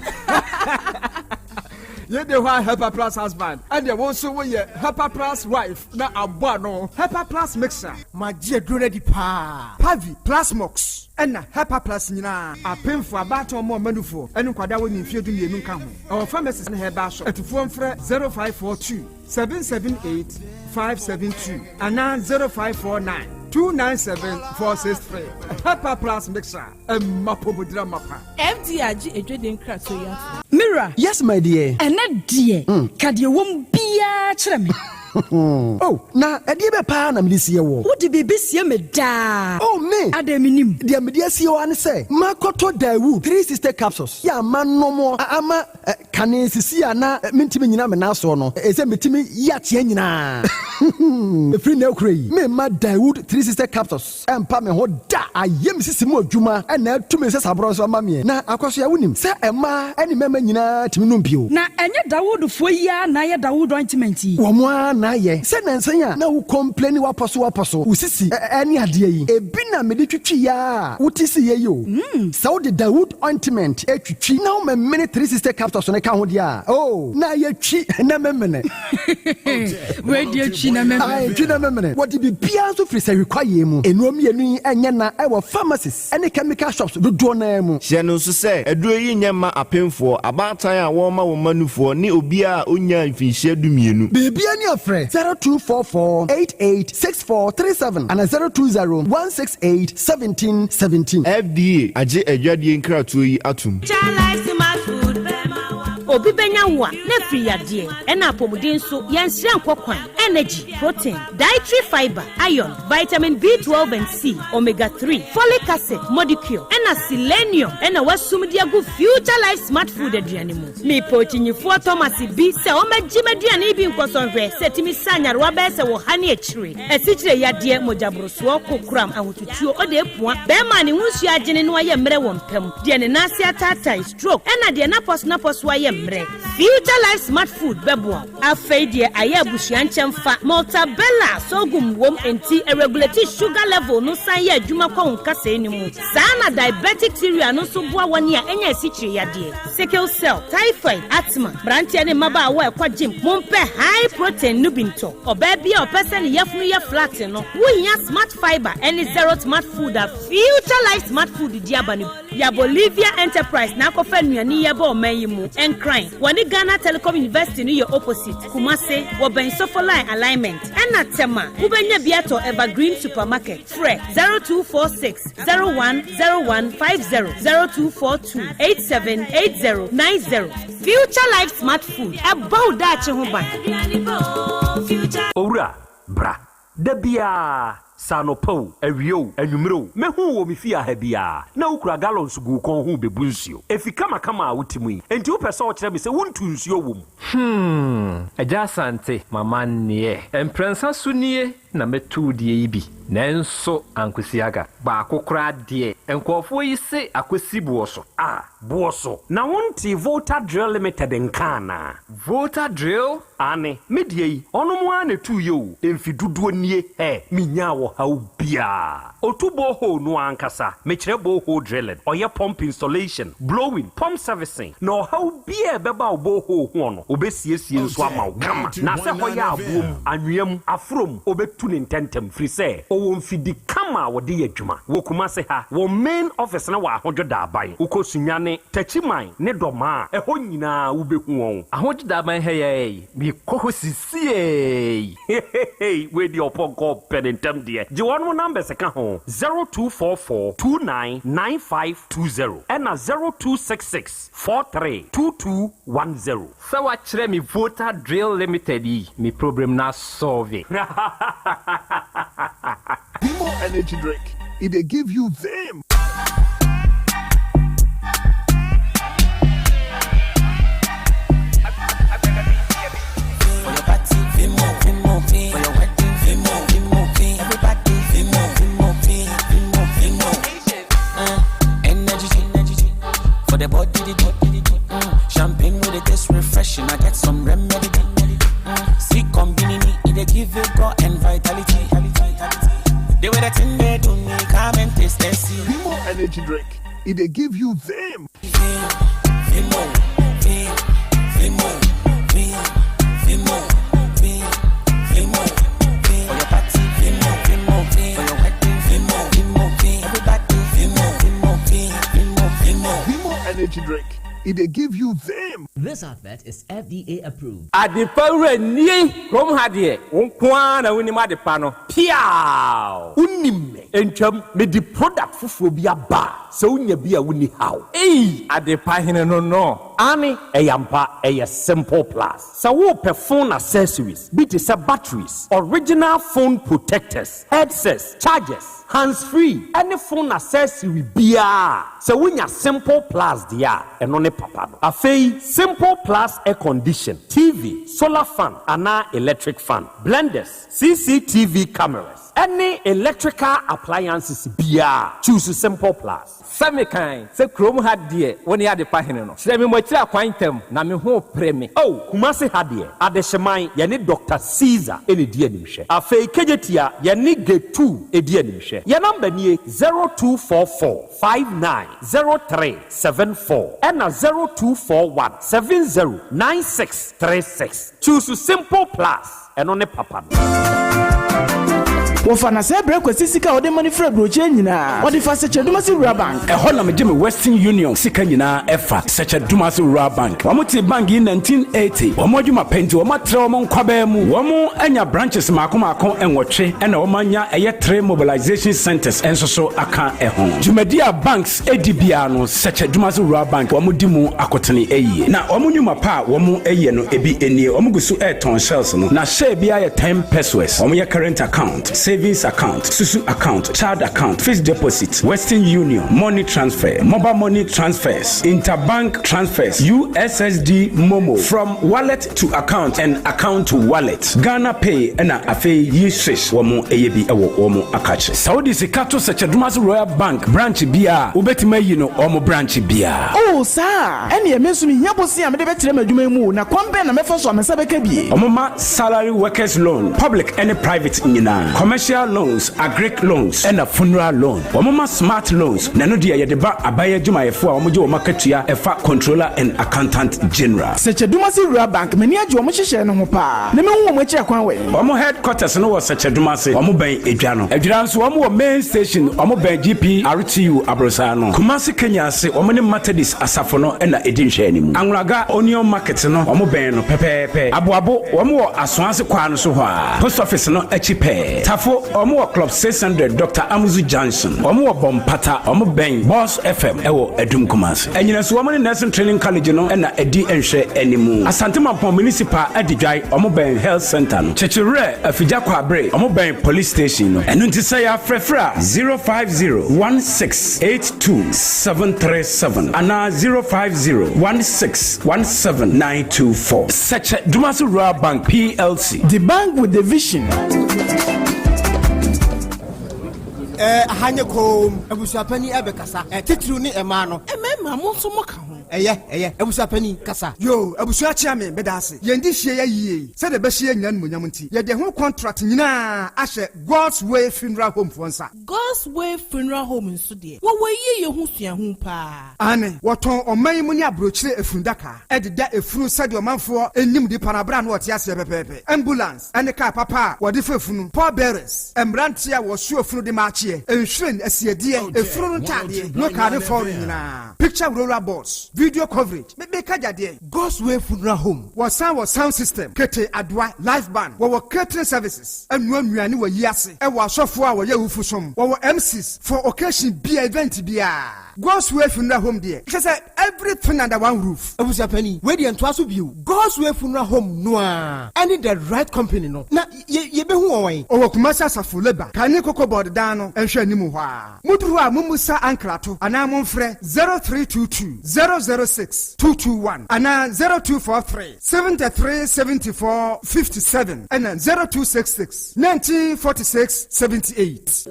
Yei de hɔ a Hepa plus husband ɛneɛ wo nso wo yɛ Hepa plus wife na abɔ ano. Hepa plus mixer. Magye aduro no adi paa. Pavi, Plasmox ɛna Hepa plus nyinaa. Apemfoɔ, abaatan ɔmo ɔma nufoɔ ɛne nkwadaa a wɔnni mfeɛ 12 nka ho. Ɛwɔ pharmacies ne herbal shop. Atufoɔ mfrɛ 0542 778 572 anaa 0549 297 463. Hepa plus mixer. Ɛmma pomodira mapa. FDA agye adwadie nkratoɔ yi atom. Me wura. Yes my dear. Ɛnnɛ deɛ, ka deɛ ɛwɔ mu biara kyerɛ me. Oh, na ɛdeɛ bɛn paa na mede sie woɔ? Wode biribi sie me daa. Oh, me! Adɛn mennim? Deɛ mede asie wo ara ne sɛ, makɔtɔ Daewoo 360 capsules yɛ a manom a ama Kane sisi a na mentumi nnyina me nan soɔ no, ɛsɛ metumi yi ateɛ nyinaa. Ɛfiri nnɛ rekora yi, meremma Daewoo 360 capsules mpa me ho da. Ayɛ me sisi mu adwuma na atu me nsasaborɔ nso ama meɛ. Na Akwasoa, wonim sɛ mmaa ne mmarima nyinaa tumi nom bio. Na ɛnyɛ Dawoodfoɔ yi ara na ayɛ Dawood ointment yi? Wɔn ara na ayɛ. Sɛ nnansa yi a na wo complaini wapɔso wapɔso, wo sisi ne adeɛ yi, ebi na mede twitwiiɛ ara a wote siiɛ yi o. Sɛ wode Dawood ointment twitwi na womemene 360 capsules no ka ho deɛ a, oh, na ayɛ twi na memene. Wei deɛ twi na memene. Ae, twi na memene. Wɔde biribiara nso firi sahwi kwaeɛ mu. Nnuro mmienu yi nyɛ na ɛwɔ pharmacies ne chemical shops dodoɔ no ara mu. Hyɛ no nso sɛ, aduro yi nyɛ mma apemfoɔ, abaatan a wɔrema wɔn mma nufoɔ ne obiara a ɔnnyaa mfinhyia dumienu. Biribiara ni a frɛ 0244 88 6437 anaa 020 168 1717. FDA agye adwadie nkratoɔ yi atom. Obi bɛnya wo a, na afiri yadeɛ, ɛna apɔmuden nso, yɛnsrɛ nkɔ kwan, energy, protein, dietary fibre, iron, vitamin B12 and C, omega 3, folic acid, modicure, ɛna selenium ɛna wasum de agu Future Life Smart Food aduane mu. Mepɛ okyinyifoɔ Thomas bi sɛ ɔmmɛgye m'aduane yi bi nkɔsɔ nhwɛ sɛ ɛtumi sa nyarewa bɛyɛ sɛ wɔ ha ne akyire, asikyire yadeɛ, mogyaborosoɔ, kokoram, ahotutuo, ɔde apua, bɛrima a ne ho nsuo agyene na wayɛ mmerɛ wɔ mpa mu, deɛ ne nan ase ataatae, stroke, ɛna deɛ n'apɔso n'apɔso ayɛ mmerɛ. Future Life Smart Food bɛboa wo. Afei deɛ ayɛ abusua nkyɛmfa, Maltabella sorghum wom enti ɛregulate sugar level no san yɛ adwuma kɔ wo nkasɛɛ no mu. Saa na diabetic cereal no nso boa wɔn a anya asikyire yadeɛ, sickle cell, typhoid, asthma, mmeranteɛ ne mmabaawa a ɛkɔ gym, mompɛ high protein no bi ntɔ. Ɔbaa bi a ɔpɛ sɛ ne yafunu yɛ flat no, wohia Smart Fiber ne Zero Smart Food a Future Life Smart Food di aba no bi. Ya Bolivia Enterprise na akɔfa nnuane yi aba ɔman yi mu. Nkran, wɔne Ghana Telecom University no yɛ opposite. Kumase, wɔbɛn Sofoline Alignment. Ɛna Tema, wobɛnya bi atɔ Evergreen Supermarket. Frɛ 0246 010150, 0242 878090. Future Life Smart Food, ɛbɔ wo daakye ho ban. Owura, bra. Da biara, sɛ anɔpa o, awia o, anwummere o, mɛhu wo wɔ me fie ha biara, na wokura gallons gu wo kɔn ho rebebu nsuo. Efi kamakama a wote mu yi, enti wopɛ sɛ wokyerɛ me sɛ wontu nsuo wɔ mu? Hmm, Agya Asante, m'amanneɛ. Mprɛnsa so nie na mɛtu wo deɛ yi bi, nanso ankosi aga. Baako koraa deɛ, nkurɔfoɔ yi se akɔsi boɔ so. Ah, boɔ so? Na wontee Volta Drill Limited nka anaa? Volta Drill? Aane, me deɛ yi, ɔnom ara na ɛtuiɛ o, mfe dodoɔ nie, hɛ, menyaa ɔhaw biara. Ɔtu borehole no ankasa, mekyerɛ borehole drilling, ɔyɛ pump installation, blowing, pump servicing, na ɔhaw biara a ɛbɛba wo borehole hoɔ no, ɔbɛsiesie nso ama wo kama. Na sɛ hɔ yɛ aboɔ mu, anwea mu, aforɔ mu, ɔbɛtu no ntɛntɛm, firi sɛ ɔwɔ mfidi kama a wɔde yɛ adwuma. Wɔ Kumase ha, wɔn main office no wɔ Ahodwo Daaban. Wokɔ Sunyani, Techiman ne Dɔmaa a, ɛhɔ nyinaa wobɛhu wɔn. Ahodwo Daaban ha yi ara yi, mekɔ hɔ sisiei. Hehehe wei deɛ ɔpɔnkɔ ɔpɛ ne ntɛm deɛ. Gye wɔnom numbers ka ho, 0244 29 9520 ɛna 0266 43 2210. Sɛ wakyerɛ me Volta Drill Limited yi, me problem no asɔlve. Vimo energy drink, e dey give you vim. For the body, the body, champagne with it taste refreshing. I get some remedy. See, combini me, it dey give you God and vitality. The way that thing they do me, come and taste and see. Vimo energy drink, e dey give you vim. Vimo, Vim, Vimo, Vim, Vimo, Vim, Vimo, Vim. For your party, Vimo, Vimo, Vim. For your wedding, Vimo, Vimo, Vim. Everybody, Vimo, Vimo, Vim, Vimo, Vimo. Vimo energy drink, e dey give you vim. This advert is FDA approved. Adepa wura nie! Kurom ha deɛ, wo nko ara na wonim adepa no. Piaaww! Wonim me. Ntwam, mede product foforɔ bi aba a, sɛ wonya bi a wonni haw. Ei! Adepa hene no no. Aane, ɛyɛ ampa, ɛyɛ Simple Plus. Sɛ worepɛ phone accessories bi te sɛ batteries, original phone protectors, headsets, chargers, hands free ɛne phone accessory biara a, sɛ wonya Simple Plus deɛ a, ɛno ne papa no. Afei, Simple Plus air condition, TV, solar fan anaa electric fan, blenders, CCTV cameras, ɛne electrical appliances biara a, choose Simple Plus. Sɛ mekan sɛ kurom ha deɛ wo ne adepa hene no, kyerɛ me mo akyiri akwan ntɛm na me ho repere me. Oh, Kumasi ha deɛ, Adehyeman, yɛne Doctor Caesar na ɛdi animhwɛ. Afei Kejetia, yɛne Getu di animhwɛ. Yɛn number nie, 0244 59 03 74 ɛna 0241 70 96 36. Choose Simple Plus. Ɛno ne papa no. Wɔfa na sɛɛ brɛ Kwasi sika a ɔde ma no firi aburokyire nyinaa. Ɔde fa Sɛkyɛ-Dumasi Rural Bank. Ɛhɔ na megye me Western Union sika nyinaa ɛfa, Sɛkyɛ-Dumasi Rural Bank. Wɔn tee bank yi 1980. Wɔn adwuma pɛ nti wɔn atrɛ wɔn nkwabaa mu. Wɔn anya branches mmaako mmaako nwɔtwe ɛna wɔn anya ɛyɛ three mobilization centers nso so aka ɛho. Dwumadi a banks di biara no, Sɛkyɛ-Dumasi Rural Bank wɔn di mu akotene yie. Na wɔn nnwuma pa a wɔn yɛ no ebi nie, wɔn gu so retɔn shells no, na share biara yɛ ten pesewas. Wɔn yɛ current account, savings account, susu account, child account, fixed deposit, Western Union, money transfer, mobile money transfers, interbank transfers, USSD momo, from wallet to account and account to wallet, Ghana Pay ɛna afei yi swish wɔn yɛ bi wɔ wɔn akakye. Sɛ wode sika to Sɛkyɛ-Dumasi Royal Bank branch biara a, wobɛtumi ayi no wɔn branch biara. Oh, saa a? Ɛnneɛ me nso mehia bosea a mede bɛtrɛ m'adwuma yi mu o, na kwan bɛn na mɛfa so a me nsa bɛka bi? Wɔma salary workers loan, public ne private nyinaa, commercial loans, agric loans, ɛna funeral loan. Wɔma smart loans, na ɛno deɛ yɛde ba aban adwumayɛfoɔ a wɔgye wɔn akatua ɛfa Controller and Accountant General. Sɛkyɛ-Dumasi Rural Bank, m'ani agye wɔn nhyehyɛɛ no ho paa, na mɛhu wɔn akyiri akwan wɛn? Wɔn headquarters no wɔ Sɛkyɛ-Dumase, wɔn bɛn Edwa no. Adwira nso wɔn wɔ main station, wɔn bɛn GPRTU aborosaa no. Kumasi Kenya ase, wɔn ne Methodist asafo no na ɛdi nhwɛanimu. Anwulaga Onion Market no, wɔn bɛn no pɛpɛɛpɛ. Aboabo, wɔn wɔ Asoase kwaa no so hɔ ara, post office no akyi pɛɛ. Tafo. Tafo, wɔn wɔ Club 600 Doctor Amuzu Junction. Wɔn wɔ Bompata, wɔn bɛn Boss FM ɛwɔ Adum Kumasi. Anyinaso wɔn ne Nursing Training College no na ɛdi nhwɛ animu. Asante Mampong Municipal Adidwae, wɔn bɛn Health Centre no. Kyekyewerɛ, Afigya Kwabre, wɔn bɛn Police Station no. Ɛno nti sɛ yɛafrɛfrɛ a, 050 1682 737 anaa 050 1617 924. Sɛkyɛ Dumasi Rural Bank PLC. The bank with the vision. Eh, aha nye koom. Abusuapani ɛbɛkasa. Eh, titiriw ne ɛmaa no. Mmarima, mo nso mo ka ho. Ɛyɛ, ɛyɛ. Abusuapani, kasa. Yoo, abusua kyea me, meda ase. Yɛn de hyia yɛ yie sɛdeɛ ɛbɛhyɛ yɛn nyinaa animuonyam nti, yɛde ɛho contract nyinaa ahyɛ God's Way Funeral Home foɔ nsa. God's Way Funeral Home nso deɛ, wɔwɔ yieyɛ ho suahu paa. Aane, wɔtɔn ɔman yi mu ne aburokyire efunudaka de da efunu sɛdeɛ ɔmanfoɔ nim nipa no aberɛ a na ɔte aseɛ pɛpɛɛpɛ. Ambulance ne kaa papa a wɔde fa efunu, pallbearers, mmeranteɛ a wɔso efunu de ma akyeɛ, nhwiren, asiedeɛ, efunu no ntaadeɛ, no kaa ne fɔre nyinaa, picture roller boards, video coverage, me meka gyadeɛ. God's Way Funeral Home, wɔsan wɔ sound system, kete, adoa, live band, wɔwɔ catering services, ɛnoa nnuane wɔ yi ase, ɛwɔ asɔfoɔ a wɔyɛ awufo som, wɔwɔ MCs for occasion bia, event biara. God's Way Funeral Home deɛ, kyerɛ sɛ everything under one roof. Abusuapanin, wei deɛ ntoa so bio. God's Way Funeral Home no ara ɛne The Right Company no, na yɛ yɛbɛhu wɔn wɛn? Ɔwɔ Kumasi Asafo Labour, Kane Cocoa Board dan no nhwɛ anim hɔ ara. Moduru hɔ a mommisa ankrato anaa momfrɛ 0322 006 221 anaa 0243 73 74 57 ɛna 0266 19 46 78.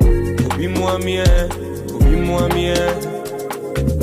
Obi mua mi ɛ, obi mua mi ɛ.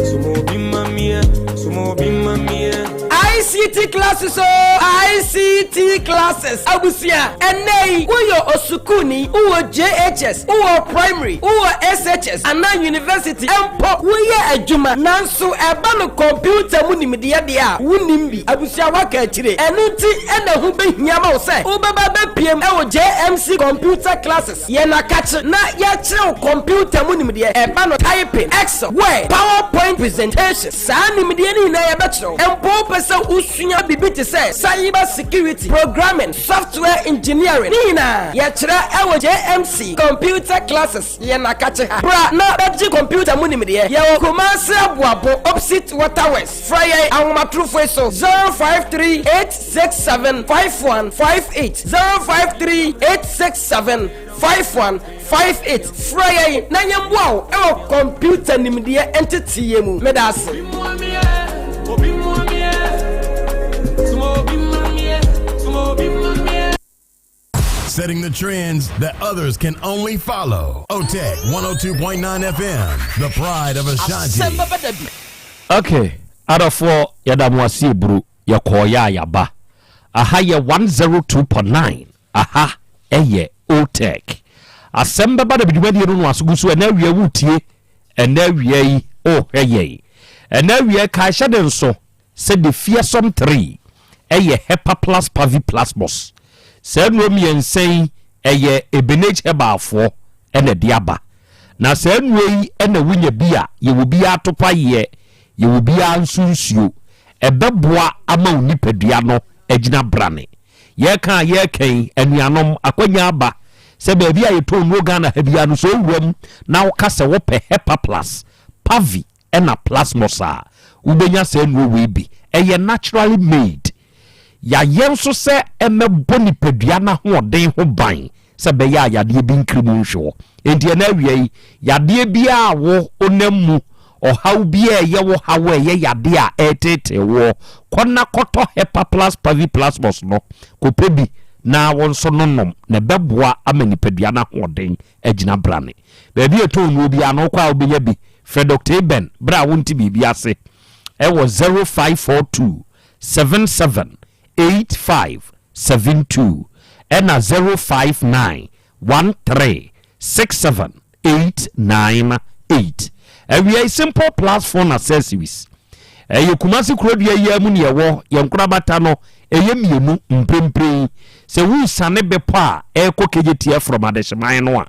Sumo obi ma mi ɛ, sumo obi ma mi ɛ. ICT classes o ICT classes abusua ɛnɛ yi woyɛ osukuuni wowɔ JHS wowɔ primary wowɔ SHS anaa university mpo woyɛ adwuma nanso ɛba no kɔmputa mu nimdeɛ deɛ a wonim bi abusua waka akyire ɛno nti ɛna ho bɛhia ma wo sɛ wobɛba bɛpiem ɛwɔ JMC computer classes Yɛn akakye na yɛkyerɛ wo kɔmputa mu nimdeɛ, ɛba no typing, Excel, Word, PowerPoint presentation, saa nimdeɛ no nyinaa yɛbɛkyerɛ wo. Mpo wopɛ sɛ wosua biribi te sɛ cyber security, programming, software engineering, ne nyinaa yɛkyerɛ ɛwɔ JMC Computer Classes yɛn akakye ha. Bra na bɛgye kɔmputa mu nimdeɛ. Yɛwɔ Kumasi Aboabo opposite Water Works. Frɛ yɛn ahomatorofo yi so 053 867 5158 053 867 5158 Frɛ yɛn na yɛmmoa wo wɔ kɔmputa nimdeɛ nteteeɛ mu. Meda ase. Setting the trends that others can only follow. OTEC 102.9 FM, the pride of Ashanti. Ok adɔfoɔ yɛda mo ase eburu yɛkɔɔyɛ a yaba aha yɛ 102.9 aha ɛyɛ otec asɛm bɛba da bidwumadie no no aso gu so ɛnɛ awia wotie ɛnɛ awia yi wohwɛ yɛn ɛnɛ awia kae hyɛ de nso sɛ the fearsome tree yɛ Hepaplus paviplasmus. Saa nnuro mmiɛnsa yi ɛyɛ Ebenage Herbalfoɔ na ɛde aba. Na saa nnuro yi na wonya bi a, yɛwɔ bi ara atopayeɛ, yɛwɔ bi ara nso nsuo. Ɛbɛboa ama wo nipadua no agyina brane. Yɛreka a yɛreka yi, anuanom, akwanya aba sɛ baabi a yɛtɔn nnuro Ghana ha biara no, sɛ wowura mu na woka sɛ wopɛ Hepaplus pavi ɛna plasmos a, wobɛnya saa nnuro wei bi. Ɛyɛ naturally made. Yɛayɛ nso sɛ ɛmmɛbɔ nipadua no ahoɔden ho ban sɛ ɛbɛyɛ a yadeɛ bi nkiri mu nhwe hɔ. Enti ɛnɛ awia yi, yadeɛ biara a wo wonam mu, ɔhaw biara a ɛyɛ wo haw a ɛyɛ yadeɛ a ɛreteetee woɔ, kɔ na kɔtɔ Hepaplus Paviplasmos no, kɔpɛ bi na wo nso nonom na ɛbɛboa ama nipadua no ahoɔden agyina brane. Baabi a ɛtɔn nnuro biara no wokɔ a wobɛnya bi. Frɛ Dɔkta Eben berɛ a wonte biribi ase wɔ 0542 77 85 72 ɛna 059 13 67 898. Awiei Simple Plus Phone Accessories. Ɛyɛ Kumasi kurodua yi ara mu na ɛwɔ, yɛn nkorabata no ɛyɛ mmienu mprempren. Sɛ woresiane bepɔ a ɛrekɔ Kejetia from Adehyeman no a,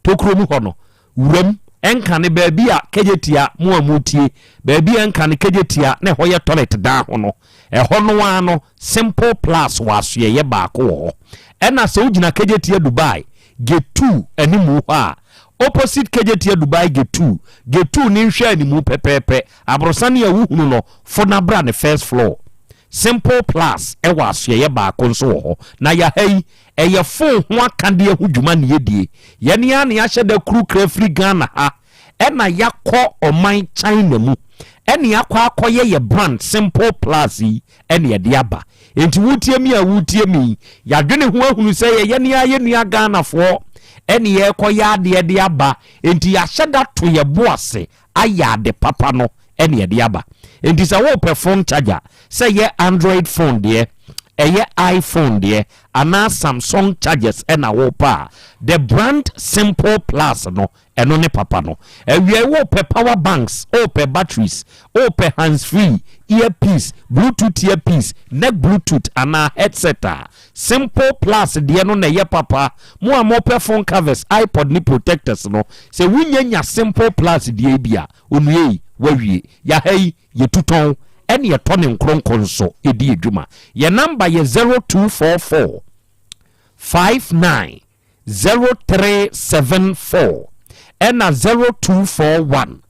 tokuro mu hɔ no, wuram, ɛnkane baabi a Kejetia, mo a moretie, baabi a ɛnkane Kejetia na ɛhɔ yɛ toilet dan ho no, ɛhɔ no ara no, Simple Plus wɔ asoɛeɛ baako wɔ hɔ. Ɛna sɛ wogyina Kejetia Dubai, Gate 2 animu hɔ a, opposite Kejetia Dubai Gate 2, Gate 2 ne nhwɛ animu pɛpɛɛpɛ, aborɔsane a wohunu no, fo na bra ne first floor. Simple Plus wɔ asoɛeɛ baako nso wɔ hɔ. Na yɛha yi, ɛyɛ fon ho akadeɛ ho dwuma na yɛdie. Yɛn ara na yɛahyɛ da kuru kra firi Ghana ha ɛna yɛakɔ ɔman China mu ɛna yɛakɔ akɔyɛ yɛ brand Simple Plus yi ɛna yɛde aba. Enti wotie me a wotie me yi, yɛadwene ho ahunu sɛ yɛyɛ ne ara yɛn nua Ghanafoɔ ɛna yɛrekɔyɛ adeɛ de aba. Enti yɛahyɛ da to yɛn bo ase ayɛ ade papa no ɛna yɛde aba. Enti sɛ wopɛ phone charger, sɛ ɛyɛ Android phone deɛ, ɛyɛ iPhone deɛ, anaa Samsung chargers ɛna wopɛ a, the brand Simple Plus no, ɛno ne papa no. Awiei wopɛ power banks, wopɛ batteries, wopɛ hands free, earpiece, Bluetooth earpiece, neck Bluetooth anaa headset a, Simple Plus deɛ no na ɛyɛ papa. Mo a mopɛ phone covers, iPod ne protectors no, sɛ wonya nya Simple Plus deɛ yi bi a, onua yi, wawie. Yɛha yi, yɛtu tɔn, ɛne yɛtɔ ne nkronkron nso di adwuma. Yɛn number yɛ 0244 59 0374 ɛna 0241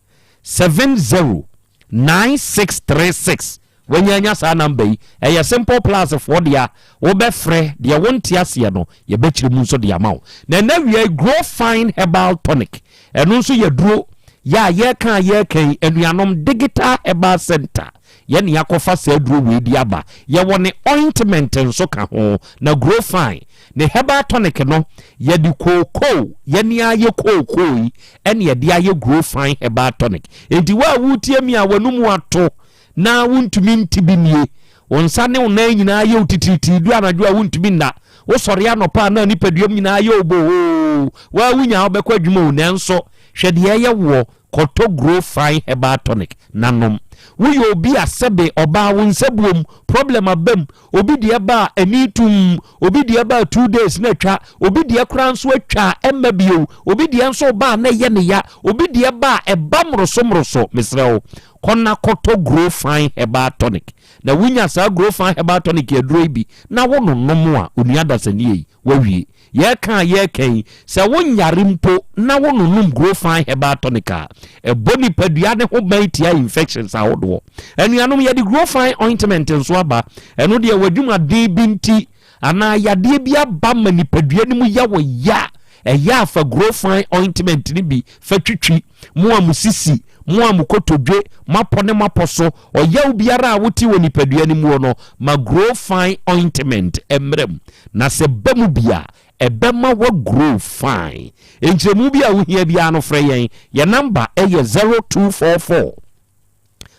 70 9636. Wanya anya saa number yi, ɛyɛ Simple Plus foɔ dea, wobɛfrɛ, deɛ wonte aseɛ no, yɛbɛkyerɛ mu nso de ama wo. Na ɛnɛ awia yi, Grow Fine Herbal Tonic, ɛno nso yɛ duro, yɛ a yɛreka a yɛreka yi, anuanom, Digital Herbal Center, yɛne yɛakɔfa saa duro wei de aba. Yɛwɔ ne ointment nso ka ho, na Grow Fine, ne herbal tonic no, yɛde kookoo, yɛne ayɛ kookoo yi, ɛne yɛde ayɛ Grow Fine Herbal Tonic. Enti wo a woretie mi a w'anum ato na wontumi nte bi nie, wo nsa ne wo nan nyinaa yɛ wo titiritii, du anadwo a wontumi nna, wosɔre anɔpa a na nipaduam nyinaa yɛ wo bohoo, waa wonya wobɛkɔ adwuma o, nanso hwɛ deɛ ɛyɛ woɔ, kɔtɔ Grow Fine Herbal Tonic na nom. Woyɛ obi a sɛbe ɔbaa wo nsa buom, problem aba mu, Obi deɛ ba a ani tumm, obi deɛ ba a 2 days na atwa, obi deɛ koraa nso atwa a ɛmma bio, obi deɛ nso ba a na ɛyɛ ne ya, obi deɛ ba a ɛba mmoroso mmoroso. Mesrɛ wo, kɔ na kɔtɔ Grow Fine Herbal Tonic. Na wonya saa Grow Fine Herbal Tonic aduro yi bi na wononom a, onua dasani ei, woawie. Yɛreka a yɛreka yi, sɛ wonyare mpo na wononom Grow Fine Herbal Tonic a, ɛbɔ nipadua ne ho ban tia infections ahodoɔ. Anuanom, yɛde Grow Fine Ointment nso aba. Ɛno deɛ w'adwumaden bi nti anaa yadeɛ bi aba ma nipadua no mu yɛ wo ya a, ɛyɛ a fa Grow Fine Ointment no bi fa twitwi. Mo a mo sisi, mo a mo kotodwe, mo apɔ ne mo apɔ so, ɔyaw biara a wote wɔ nipadua no muo no, ma Grow Fine Ointment mmra mu. Na sɛ ba mu bi a, ɛbɛma woagrow fine. Nkyerɛmu bi a wohia biara no frɛ yɛn. Yɛn namba yɛ 0244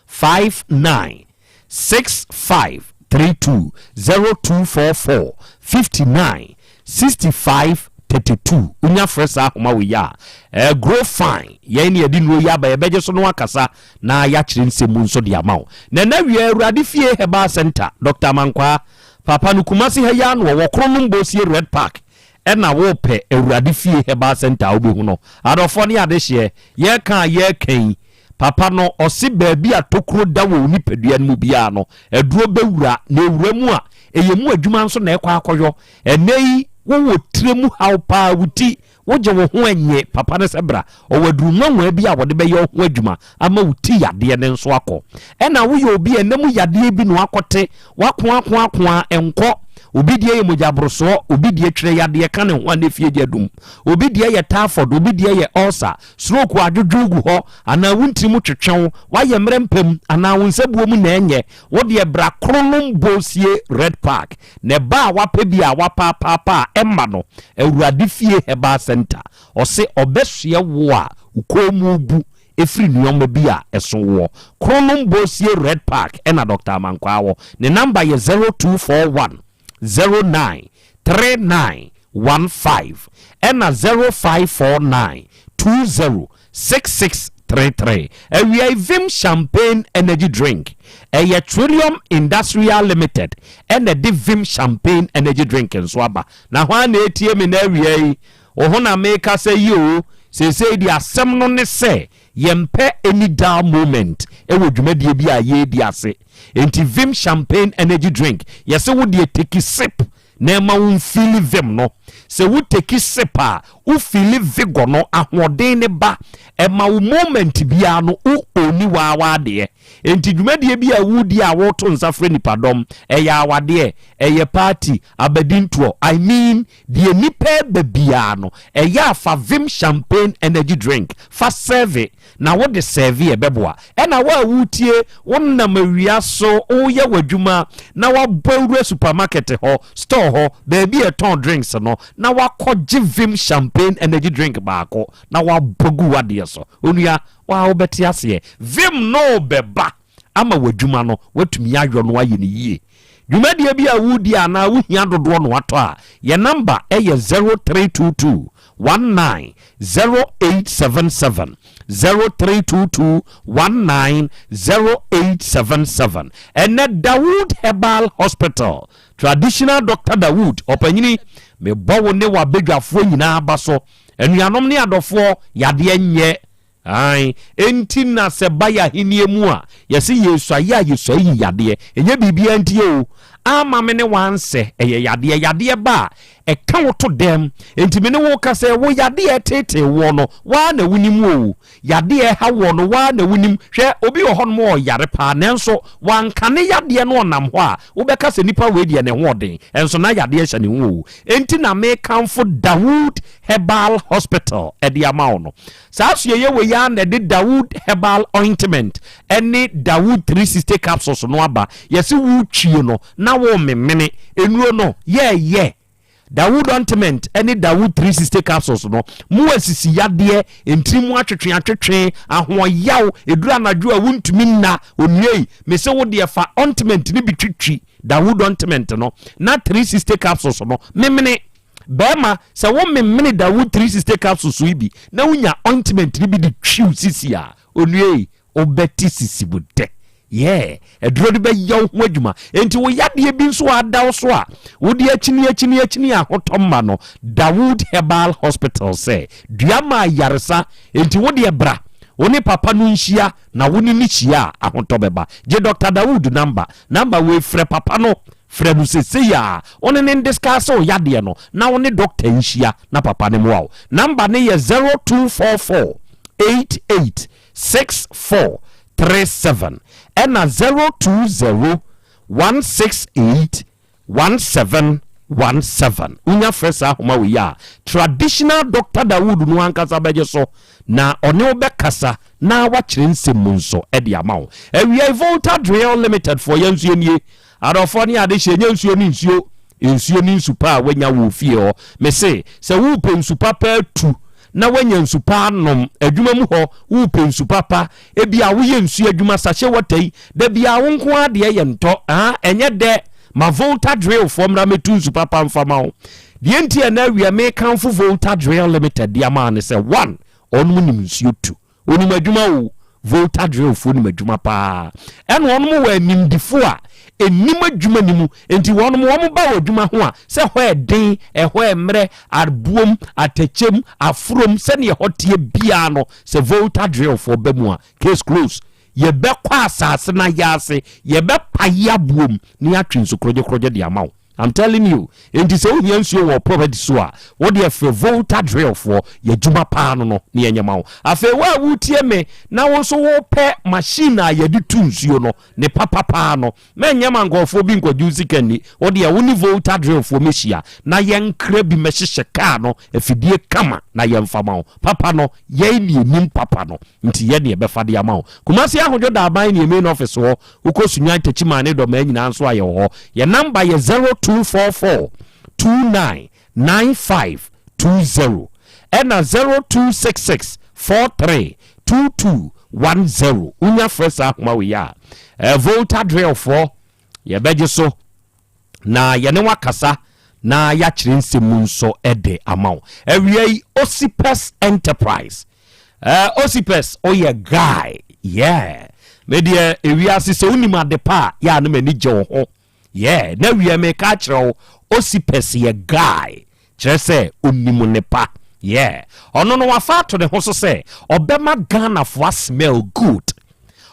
59 65 32, 0244 59 65 32. Wonya frɛ saa ahoma wei a, eh, grow fine. Yɛn ne yɛde nnuro yi aba, yɛbɛgye so no akasa na yɛakyerɛ nsɛm mu nso de ama wo. Na ɛnɛ awia Awurade Fie Herbal Center, Dr. Amankwaa, Papa no Kumasi ha yi ara na ɔwɔ, Kronom Bosie Red Park, ɛna wopɛ Awurade Fie Herbal Center a wobɛhu no. Adɔfoɔ ne adehyeɛ, yɛreka a yɛreka yi, Papa no, ɔse baabi a tokuro da wɔ wo nipadua no mu biara no, aduro bɛwura, na ɛwura mu a, ɛyɛ mu adwuma nso na ɛkɔ akɔyɔ. Ɛnnɛ yi, wowɔ tire mu haw paa, wo ti, wogye wo ho ɛnye papa no sɛ bra, ɔwɔ aduru nwanwaa bi a wɔde bɛyɛ wo ho adwuma ama wo ti yadeɛ no nso akɔ. Ɛna woyɛ obi a ɛnɛ mu yadeɛ bi na wakɔte, wakoakoakoa, ɛnkɔ. Obi deɛ yɛ mogyaborosoɔ, obi deɛ twerɛ yadeɛ ka ne ho a na efie gya dum. Obi deɛ yɛ typhoid, obi deɛ yɛ ulcer, stroke adwodwo gu hɔ, anaa wo ntiri mu twetwe wo, woayɛ mmerɛ mpam, anaa wo nsabuo mu na ɛnyɛ. Wo deɛ bra Kronom Bosie Red Park, na ɛba a wapɛ bi a wapaapaapa a ɛmma no, Awurade Fie Herbal Centre. Ɔse ɔbɛsoɛ wo a wo kɔn mu bu ɛfiri nnoɔma bi a ɛso woɔ. Kronom Bosie Red Park ɛna Doctor Amankwaa wɔ. Ne number yɛ 0241 09 39 15 ɛna 0549 20 6633. Awia yi Vim Champagne Energy Drink, ɛyɛ Trillium Industrial Limited ɛna ɛde Vim Champagne Energy Drink nso aba. Na hwan na ɛretie me na awia yi? Wo ho na merekasa yi o. Seesei deɛ asɛm no ne sɛ yɛmpɛ any dull moment wɔ dwumadie bi a yɛredi ase. Enti Vim Champagne Energy Drink, yɛse wo deɛ take sip na ɛma wo mfeeli vim no. Sɛ wo take sip a, wo feeli vigor no, ahoɔden no ba. Ɛma wo moment biara no, wo owni waa w'adeɛ. Enti dwumadie bi a woredi a woreto nsa frɛ nipadɔm, ɛyɛ awadeɛ, ɛyɛ party, abadintoɔ, I mean deɛ nnipa reba biara no, ɛyɛ a fa Vim Champagne Energy Drink fa serve na wode serve a ɛbɛboa. Ɛna wo a woretie, wonam awia so woreyɛ w'adwuma na woabɔ awura supermarket hɔ, store hɔ, baabi a ɛtɔn drinks no na woakɔgye Vim Champagne Energy Drink baako na woabɔ gu w'adeɛ so. Onua, Wo ara wobɛte aseɛ. Vim no rebɛba ama w'adwuma no, woatumi ayɔ no ayɛ no yie. Dwumadie bi a woredi anaa wohia dodoɔ na woatɔ a, yɛn namba yɛ 0322 19 0877, 0322 19 0877. Ɛnnɛ Dawood Herbal Hospital, Traditional Doctor Dawood, ɔpanyini, mebɔ wo ne w'abadwafoɔ nyinaa aba so. Anuanom ne adɔfoɔ, yadeɛ nyɛ. Aane, enti na sɛ ba yɛ ahennie mu a, yɛse yɛresuaeɛ a yɛsuae yi yadeɛ. Ɛnyɛ biribiara nti o, amma me ne wo ansɛ, ɛyɛ yadeɛ. Yadeɛ ba a, ɛka wo to dɛm. Enti me ne wo reka sɛ, wo yadeɛ a ɛteetee woɔ no, wo ara na wonim o. Yadeɛ a ɛha woɔ no, wo ara na wonim. Hwɛ, obi wɔ hɔnom a ɔyare paa, nanso wanka ne yadeɛ no ɔnam hɔ a, wobɛka sɛ nipa wei deɛ ne ho ɔden, nso na yadeɛ hyɛ ne ho o. Enti na mekamfo Dawood Herbal Hospital de ama wo no. Saa asuaeɛ wei ara na ɛde Dawood Herbal Ointment ne Dawood 360 Capsules no aba. Yɛse wotwie no na womemene. Nnuro no, yɛɛyɛ. Dawood Ointment ne Dawood 360 Capsules no, mo asisi yadeɛ, ntini mu atwetwe atwetwe, ahoɔyaw, ɛduru anadwo a wontumi nna, onua yi, mese wo deɛ fa ointment no bi twitwi Dawood Ointment no na 360 Capsules no memene. Bɛɛma, sɛ wo memene Dawood 360 Capsules yi bi na wonya ointment no bi de twi wo sisi a, onua yi, wobɛte sisi mu dɛ. Yeah, aduro no bɛyɛ wo ho adwuma. Enti wo yadeɛ bi nso a ada wo so a wode akyini akyini akyini ahotɔ mma no, Dawood Herbal Hospital sɛ dua ma ayaresa. Enti wo deɛ bra, wo ne papa no nhyia na wo ne no hyia a ahotɔ bɛba. Gye Doctor Dawood number, number wei frɛ papa no, frɛ no sesei a wo ne no ndiscuss wo yadeɛ no na wo ne doctor nhyia na papa no mmoa wo. Number no yɛ 0244 88 6437 ɛna 020 168 1717. Wonya frɛ saa ahoma wei a, Traditional Doctor Dawood no ankasa bɛgye so na ɔne wo bɛkasa na wakyerɛ nsɛm mu nso de ama wo. Awiai Volta Drill Limited foɔ yɛn nso yɛnie. Adɔfoɔ ne adehyeɛ nyɛ nsuo ne nsuo, nsuo ne nsu pa a woanya wɔ ofie hɔ. Mese sɛ worepɛ nsu papa atu na woanya nsu pa anom, adwuma mu hɔ worepɛ nsu papa, ebia woyɛ nsuo adwuma, sachet water yi, da biara wo nko ara deɛ yɛ ntɔ, ah, ɛnyɛ dɛ, ma Volta Drill foɔ mmra mmɛtu nsu papa mfa ma wo. Deɛ nti a ɛnɛ awia mekamfo Volta Drill Limited de ama wo ne sɛ, one, wɔnom nim nsuo tu. Onim adwuma o, Volta drillfoɔ nim adwuma paa. Ɛna wɔnom wɔ animdefoɔ a ɛnim adwuma no mu. Nti wɔnom wɔn ba wɔ adwuma ho a, sɛ hɔ ɛden, ɛhɔ ɛmmerɛ, aboom, atɛkyɛm, aforom, sɛdeɛ ɛhɔ teɛ biara no, sɛ Volta drillfoɔ ba mu a, case close. Yɛbɛkɔ asase no ayaase, yɛbɛpae aboom na yɛatwe nsu korogyekorogye de ama wo. I'm telling you. Enti sɛ wohia nsuo wɔ property so a, wo deɛ frɛ Volta Drill foɔ, yɛ adwuma paa no no na yɛnyɛ ma wo. Afei wo a woretie me na wo nso wopɛ machine a yɛde tu nsuo no, ne papa paa no, mɛnyɛ ma nkurɔfoɔ bi nkɔgye wo sika nni. Wo deɛ wo ne Volta Drill foɔ mɛhyia na yɛnkra bi mɛhyehyɛ kaa no afidie kama na yɛmfa ma wo. Papa no, yɛn ne yɛnim papa no, nti yɛn ne yɛbɛfa de ama wo. Kumasi Ahodwo Daaban ne yɛn main office hɔ. Wokɔ Sunyani, Techiman ne Dɔmaa nyinaa nso a yɛwɔ hɔ. Yɛn namba yɛ 0244 29 95 20 ɛna 0266 43 22 10. Wonya frɛ saa ahoma wei a, eh, Volta Drill foɔ yɛbɛgye so na yɛne wo akasa na yɛakyerɛ nsɛm mu nso de ama wo. Awia yi, Osipes Enterprise. Uh, Osipes, oyɛ guy. Yeah. Me deɛ, ewiase sɛ wonim ade pa a, yɛ a na m'ani gye wo ho. Yeah, na wia meka akyerɛ wo, Osipes yɛ guy. Kyerɛ sɛ, onim ne pa. Yeah. Ɔno no wafa ato ne ho so sɛ, ɔbɛma Ghanafoɔ smell good.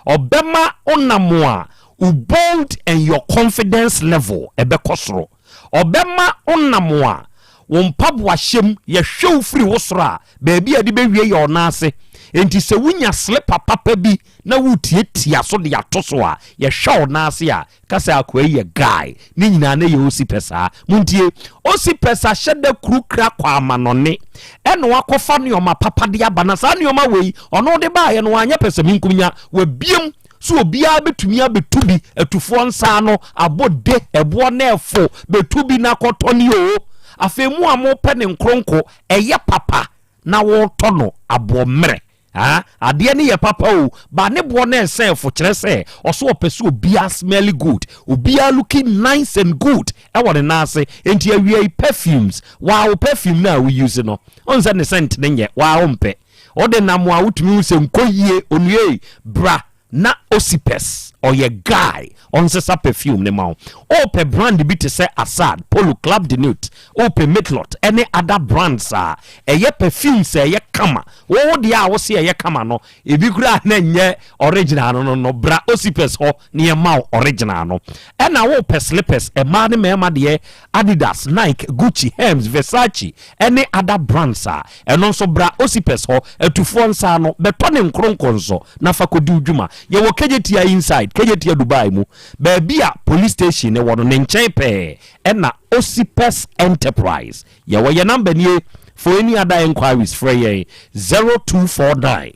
Ɔbɛma wonam a, wo bold and your confidence level ɛbɛkɔ soro. Ɔbɛma wonam a, Wo mpaboa hyɛm, yɛhwɛ wo firi wo soro a, baabi a ɛde bɛwie yɛ wo nan ase. Enti sɛ wonya slepa papa bi na woretiatia so de ato so a, yɛhwɛ wo nan ase a, ka sɛ akoa yi yɛ guy. Ne nyinaa na ɛyɛ Osipes saa. Montie, Osipes ahyɛ da kuru kra kɔ amanɔne ɛna wakɔfa nnoɔma papa de aba. Na saa nnoɔma wei, ɔno de baeɛ no, wanyɛ pɛsɛmenkominya. Wabiem so obiara bɛtumi abɛtu bi, atufoɔ nsa ano abɔ de, ɛboɔ no ɛfo, bɛtu bi na kɔtɔ ne oo. Afei mo a mopɛ ne nkronko, ɛyɛ papa na wotɔ no aboɔ mmerɛ. Ah, adeɛ no yɛ papa o, but ne boɔ no ɛnsɛn fo, kyerɛ sɛ ɔso ɔpɛ sɛ obiara smelly good, obiara looking nice and good ɛwɔ ne nan ase. Enti awia yi perfumes, waa wo perfume no a wo use no, wohu sɛ ne scent no nyɛ, waa wompɛ. Wode nam a wotumi hu sɛ nkɔ yie, onua ei, bra na Osipes, ɔyɛ guy, ɔnsesa perfume no ma wo. Wopɛ brand bi te sɛ Assad, Polo, Club de Nuit, wopɛ Matelot ɛne other brands a, ɛyɛ perfumes a ɛyɛ kama. Wo wo deɛ a wose ɛyɛ kama no, ebi koraa na ɛnyɛ original no no no, bra Osipes hɔ na yɛmma wo original no. Ɛna wopɛ slippers, mmaa ne mmarima deɛ, Adidas, Nike, Gucci, Hermes, Versace ɛne other brands a, ɛno nso bra Osipes hɔ, atufoɔ nsa ano, bɛtɔ ne nkronkronso na fa kɔdi wo dwuma. Yɛwɔ Kejetia inside, Kejetia Dubai mu, baabi a police station no wɔ no, ne nkyɛn pɛɛ ɛna Osipes Enterprise yɛwɔ. Yɛn number nie, for any other enquiries frɛ yɛn 0249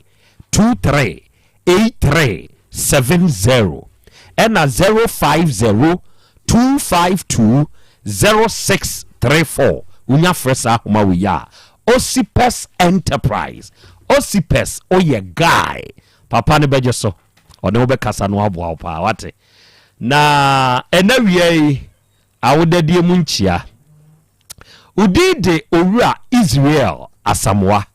23 8370 ɛna 050 252 0634. Wonya frɛ saa ahoma wei a, Osipes Enterprise, Osipes oyɛ guy papa no bɛgye so, ɔne wo bɛkasa no aboa wo paa, wate. Na ɛna wia yi awodadie mu nkyia. Wo din de Owura Israel Asamoah.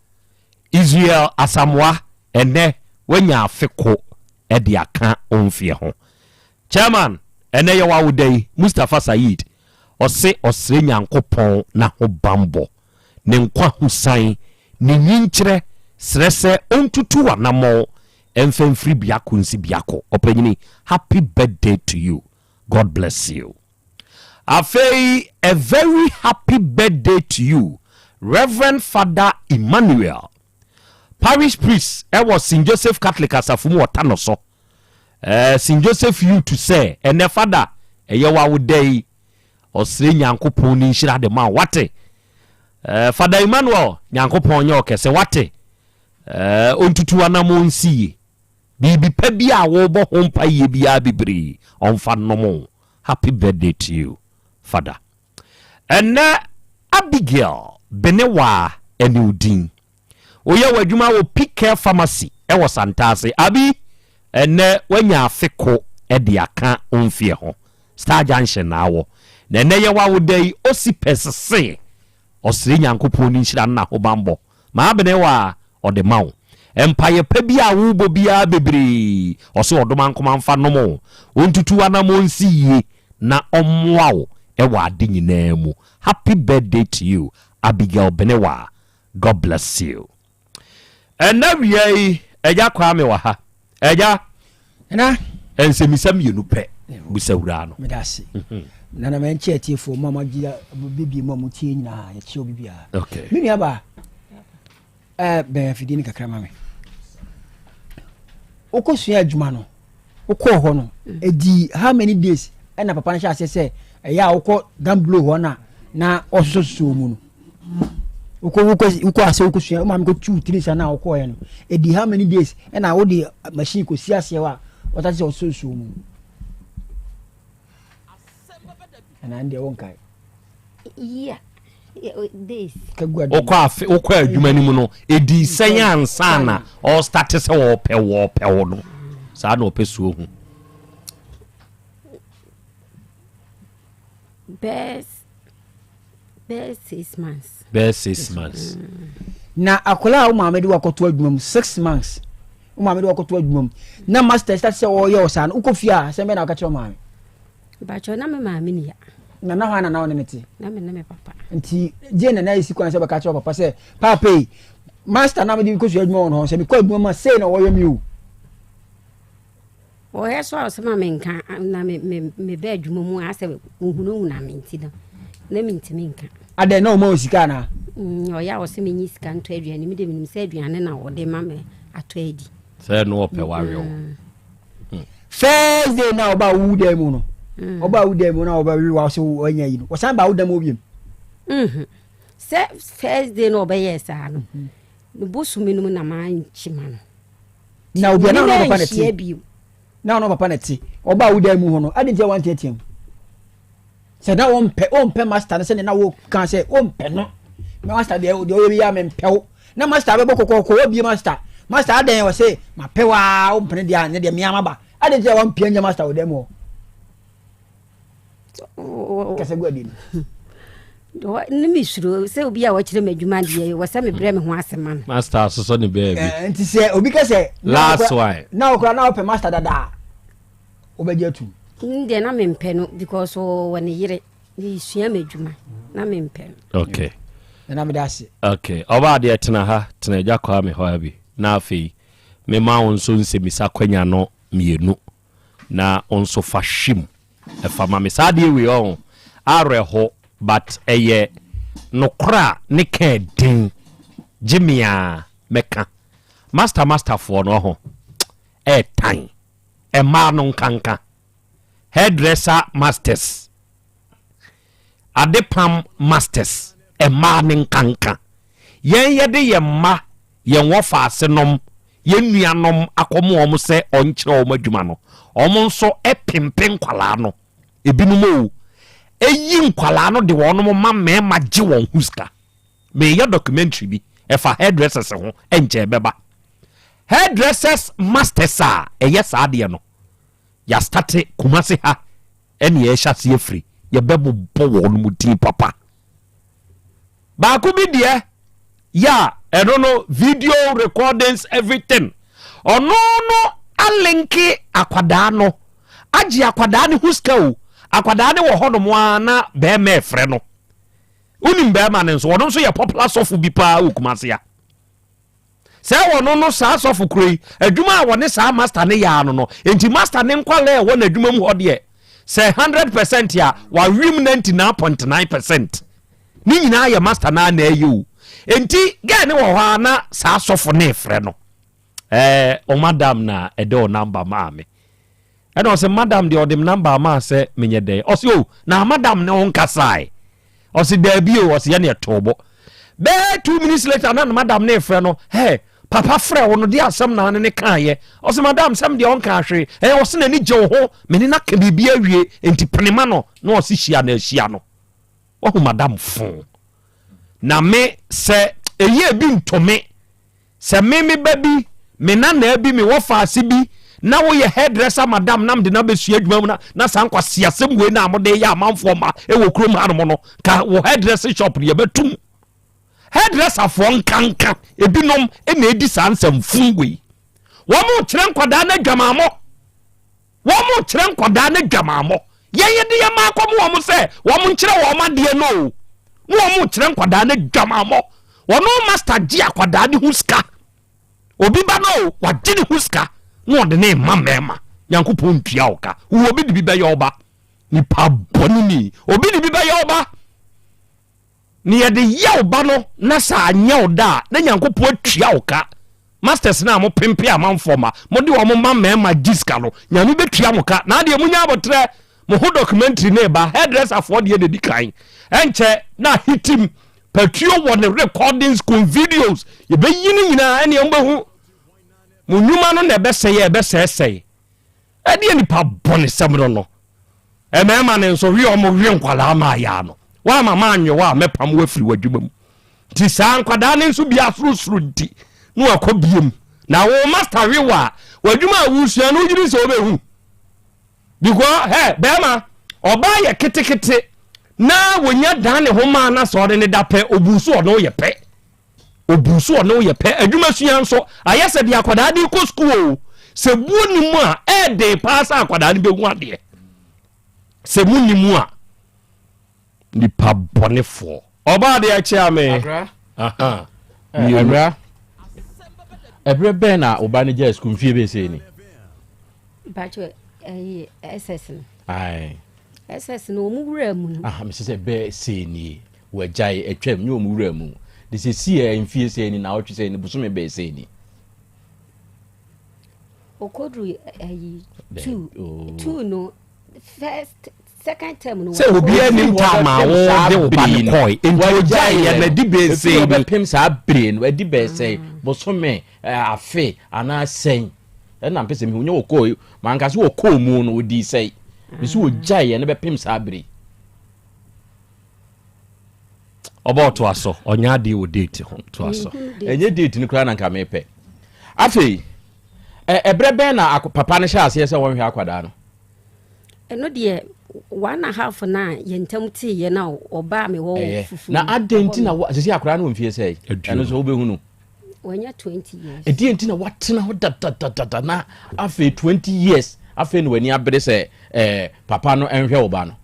Israel Asamoah, ɛnnɛ wanya afe ko de aka wo mfeɛ ho. Chairman, ɛnnɛ yɛ w'awoda yi, Mustapha Saeed, ɔse ɔsrɛ Nyankopɔn n'ahobanbɔ, ne nkwa ho san, ne nyinkyerɛ, srɛ sɛ ɔntutu w'anamɔn mfa mfiri biako nsi biako. Ɔpanyini, happy birthday to you. God bless you. Afei a very happy birthday to you Rev. Father Emmanuel, Parish Priest ɛwɔ St. Joseph Catholic Asafo mu wɔ Tanoso. Eh, St. Joseph Youth sɛ ɛnɛ Father ɛyɛ w'awoda yi, ɔsrɛ Nyankopɔn ne nhyira de ma wo, wate? Eh, Father Emmanuel, Nyankopɔn nyɛ ɔkɛse, wate? Eh, ɔntutu w'anamɔ nsi yie. Biribi pa bi a wobɔ ho mpaeɛ biara bebree ɔmfa nnom wo. Happy birthday to you father. Ɛnnɛ Abigail Benewaa ɛne wo din. Woyɛ w'adwuma wɔ Picare Pharmacy ɛwɔ Santase. Abi, ɛnnɛ woanya afe ko de aka wo mfeɛ ho. Star Junction na awɔ. Na ɛnnɛ yɛ w'awoda yi, Osi pɛs se ɔsrɛ Nyankopɔn ne nhyira ne n'ahobanbɔ M'abenewa a ɔde ma wo. Mpaeɛ pa bi a wobɔ biara bebree ɔse ɔdomankoma mfa nom wo, ɔntutu w'anamɔn nsi yie na ɔmmoa wo wɔ ade nyinaa mu. Happy birthday to you Abigail Benewa God bless you. Ɛnɛ awia yi Agya Kwame wɔ ha. Agya. Nana. Nsɛmisa mmienu pɛ bisa wuraa no. Meda ase. Mhm. Nana mɛnkyɛ atiefoɔ mu a moagye bibie mu a motie nyinaa yɛkyɛ obi biara. Okay. Me nua baa ɛɛ bɛn afidie no kakra ma me. Wokɔsua adwuma no wokɔɔ hɔ no ɛdii how many days ɛna papa no hyɛ aseɛ sɛ ɛyɛ a wokɔ gamblo hɔ no a na ɔsosɔsosɔ mu no wokɔ wokɔ wokɔ ase wokɔsua wo maame kɔtu tiri sa no a wokɔɔɛ no ɛdi how many days ɛna wode machine kɔsi aseɛ hɔ a wɔta sɛ ɔsosɔ mu ɛna deɛ wonkae Yeah. Days. Wokɔ afe wokɔ adwuma no mu no ɛdii sɛn ansa na ɔstate sɛ wɔpɛ wɔpɛ wo no saa na ɔpɛ suo hu. Bɛɛ bɛɛ 6 months. Bɛɛ 6 months. Na akwadaa a wo maame de wakɔto adwuma mu 6 months, wo maame de wakɔto adwuma mu na master start sɛ ɔreyɛ wɔ saa no, wokɔ fie a asɛm bɛn na woka kyerɛ wo maame? Mpakyɛw, na me maame ni ya. Na na hwan na na wo ne ne te? Na me ne me papa. Nti gye na na esi kwan sɛ ɔbɛka kyerɛ wo papa sɛ paapa yi master na mede kɔsua adwuma wɔ no hɔ sɛ mekɔ adwuma mu a sei na wɔyɛ me o. Wɔyɛ so a ɔsɛ ma menka na me me mebɛ adwuma mu a asɛ wohunahuna me nti no na mentumi nka. Adɛn na ɔma wo sika anaa? Mm, ɔyɛ a ɔsɛ menyi sika ntɔ aduane mede menim sɛ aduane na ɔde ma me atɔ adi. Sɛ no ɔpɛ wawe wo. Mm. First day na ɔba wo dan mu no. Mm. Ɔba wo dan mu na ɔba wi wa sɛ wanya yi no. Ɔsan ba wo dan mu obiem. Mhm. Sɛ first day na ɔbɛyɛ saa no. Mm-hmm. Ne bosome no mu na mankyi ma no. Na obi na ɔno papa na te. Na ɔno papa na te. Ɔba wo dan mu hɔ no, adi nti a wanteatea mu. Sɛ na wɔmpɛ wɔmpɛ master no sɛdeɛ na woka sɛ wɔmpɛ no na master deɛ deɛ ɔyɛ biara mempɛ wo na master bɛbɔ kɔkɔɔkɔ wabie master master adɛn wɔ se mapɛ wo aa wompene deɛ a ne deɛ mea maba adɛn nti a wampia nya master wɔ dan mu hɔ kasa gu adeɛ no ne mesuro sɛ obi a wɔkyerɛ me adwuma deɛ wɔ sɛ mebrɛ me ho ase ma no master asosɔ ne baabi eh, nti sɛ obi ka sɛ last one na wokora na wopɛ master dadaa wobɛgye atum? N deɛ na mempɛ no because ɔwɔ ne yere mesua m'adwuma na mempɛ no. Okay. Nana meda ase. Okay. Ɔbaa deɛ tena ha tena agya Kwame hɔ ha bi na afei mema wo nso nsɛmisa kwanya no mmienu na wo nso fa hwim ɛfa ma me saa adeɛ wei ɔho awerɛho but ɛyɛ nokorɛ a ne ka ɛden gye me a mɛka master master foɔ no ɔho ɛɛtan mmaa no nkanka, hairdresser masters, adepam masters, mmaa no nkanka. Yɛn yɛde yɛn mma, yɛn wɔfaase nom, yɛn nuanom akɔmo wɔn sɛ ɔnkyerɛ wɔn adwuma no, wɔn nso pempe nkwadaa no. Ebinom o, eyi nkwadaa no de wɔn ma mmarima gye wɔn ho sika. Meyɛ documentary bi, ɛfa hairdressers ho, ɛnkyɛ ɛbɛba. Hairdressers masters a ɛyɛ saa adeɛ no, yɛastate Kumasi ha ɛne yɛhyɛ aseɛ firi, yɛbɛbobɔ wɔn mu din papa. Baako bi deɛ, yɛ a ɛno no video recordings everything, ɔno no alinke akwadaa no, agye akwadaa no ho sika o, akwadaa no wɔ hɔnom a na bɛrima ɛfrɛ no. Wonim bɛrima no nso, ɔno nso yɛ popular sɔfo bi paa wɔ Kumasi ha. Sɛ wɔno no saa sɔfo koro yi, adwuma a wɔne saa master no yɛ ano no, enti master ne nkwalaa a ɛwɔ n'adwuma mu hɔ deɛ, sɛ 100% a, wawem 99.9%. Ne nyinaa yɛ master no ara na ɛyɛ o. Enti girl no wɔ hɔ a na saa sɔfo no refrɛ no. Ɛɛ, o madam na ɛde o number maa me. Ɛna ɔsɛ madam deɛ ɔde me number maa sɛ menyɛ dɛn. Ɔsɛ o, na madam ne wo nkasae. Ɔsɛ daabi o, ɔsɛ yɛne ɛtoo bo. Bɛɛ 2 minutes later na madam ne frɛ no, hɛ, papa frɛ wo no de asɛm na ne ne kaayɛ. Ɔsɛ madam sɛm deɛ ɔnka hwee. Ɛɛ, ɔsɛ n'ani gye wo ho, me ne no aka biribi awie, enti pene ma no na ɔsɛ hyia no ahyia no. Wahu madam fo. Na me sɛ ɛyɛ bi ntɔ me. Sɛ me me ba bi, me nanaa bi, me wɔfaase bi, na woyɛ hairdresser madam na mede no abɛsua adwuma mu na na saa nkwaseasɛm wei na mode yɛ amanfoɔ mma wɔ kurom hanom no, ka wo hairdressing shop no yɛbɛtum. Hairdresserfoɔ nkanka ebinom na ɛdi saa nsɛmfun wei. Wɔn kyerɛ nkwadaa no adwamammɔ. Wɔrekyerɛ nkwadaa no adwamammɔ. Yɛn yɛde yɛn mma akɔmo wɔn sɛ wɔn nkyerɛ wɔn adeɛ no o. Na wɔrekyerɛ nkwadaa no adwamammɔ. Wɔn master gye akwadaa no ho sika. Obi ba no o, wagye ne ho sika na ɔde ne mma mmarima. Nyankopɔn ntua wo ka. Wo obi de bi bɛyɛ ɔba. Nipa bɔne ni. Obi de bi bɛyɛ ɔba. Na yɛde yɛ wo ba no na sɛ anyɛ wo da a na Nyankopɔn atua wo ka. Masters no a mo pempe amanfoɔ ma mo de wɔn ma mmarima gye sika no Nyame bɛtua mo ka. Na adeɛ monya aboterɛ mo ho documentary no reba hairdresser foɔ deɛ na ɛdi kan ɛnkyɛ na ahitim patuo wɔ ne recordings kun videos yɛbɛyi no nyinaa ɛneɛ mobɛhu mo nnwuma no na ɛbɛsɛe a ɛbɛsɛesɛe. Ɛdeɛ nipa bɔnesɛm no no. Mmarima no nso we wɔn we nkwadaa maa yaa no. Woama manwe wo a mɛpam wo afiri w'adwuma mu. Nti saa nkwadaa no nso bi asorosoro nti na wakɔ biem. Na wo master we wo a w'adwuma a wosua no wogyedi sɛ wobɛhu. Because hɛ bɛrima ɔbaa yɛ ketekete na wɔnya dan ne ho maa na sɛ ɔde ne da pɛ obu so ɔne wo yɛ pɛ. Obu so ɔne wo yɛ pɛ. Adwuma sua nso, ayɛ sɛ deɛ akwadaa de rekɔ sukuu o. Sɛ buo ni mu a, ɛyɛ den paa sɛ akwadaa no bɛhu adeɛ. Sɛ mu ni mu a, nipa bɔnefoɔ. Ɔbaa deɛ kyea me. Akra. Aha. Mmienu. Ɛberɛ bɛn na wo ba no gyae sukuu mfie bɛyɛ sei ni? Mpakyɛ ɛyi SS no. Ae. SS no wɔn wura mu no. Aha mesɛ sɛ bɛɛ sei nie. Wagyae, atwam, nyɛ wɔn wura mu. De sɛsi ɛ, mfie sɛn ni, naawɔtwe sɛn ni, bosome bɛyɛ sɛn ni. Okoduru ayi two two no first second term no. Sɛ obiara nim time a wo de wo ba no kɔe nti ogyae yɛ na di bɛyɛ sɛn ni. Ɔbɛpem saa bere no adi bɛyɛ sɛn bosome afe anaa sɛn ɛna mpɛ sɛ mehu nyɛ wɔkɔɔ manka sɛ wɔkɔɔ mu no wɔdii sɛn mesi wɔgyae yɛ no bɛpem saa bere. Ɔbɔ ɔtoa so ɔnyɛ adeɛ wɔ date ho toa so. Ɛnyɛ date no koraa na nka mepɛ. Afei ɛberɛ bɛn na papa no hyɛ aseɛ sɛ wɔnhwɛ akwadaa no? Ɛno deɛ one and half na yɛn ntam teeɛ na ɔbaa me hɔ fufuo. Na adɛn nti na sisi akwadaa no wɔ mfie sɛ ɛno nso wobɛhu no? Wanya 20 years. Ɛdeɛ nti na watena hɔ dadadadada na afei 20 years afei na w'ani abere sɛ ɛɛ papa no nhwɛ wo ba no.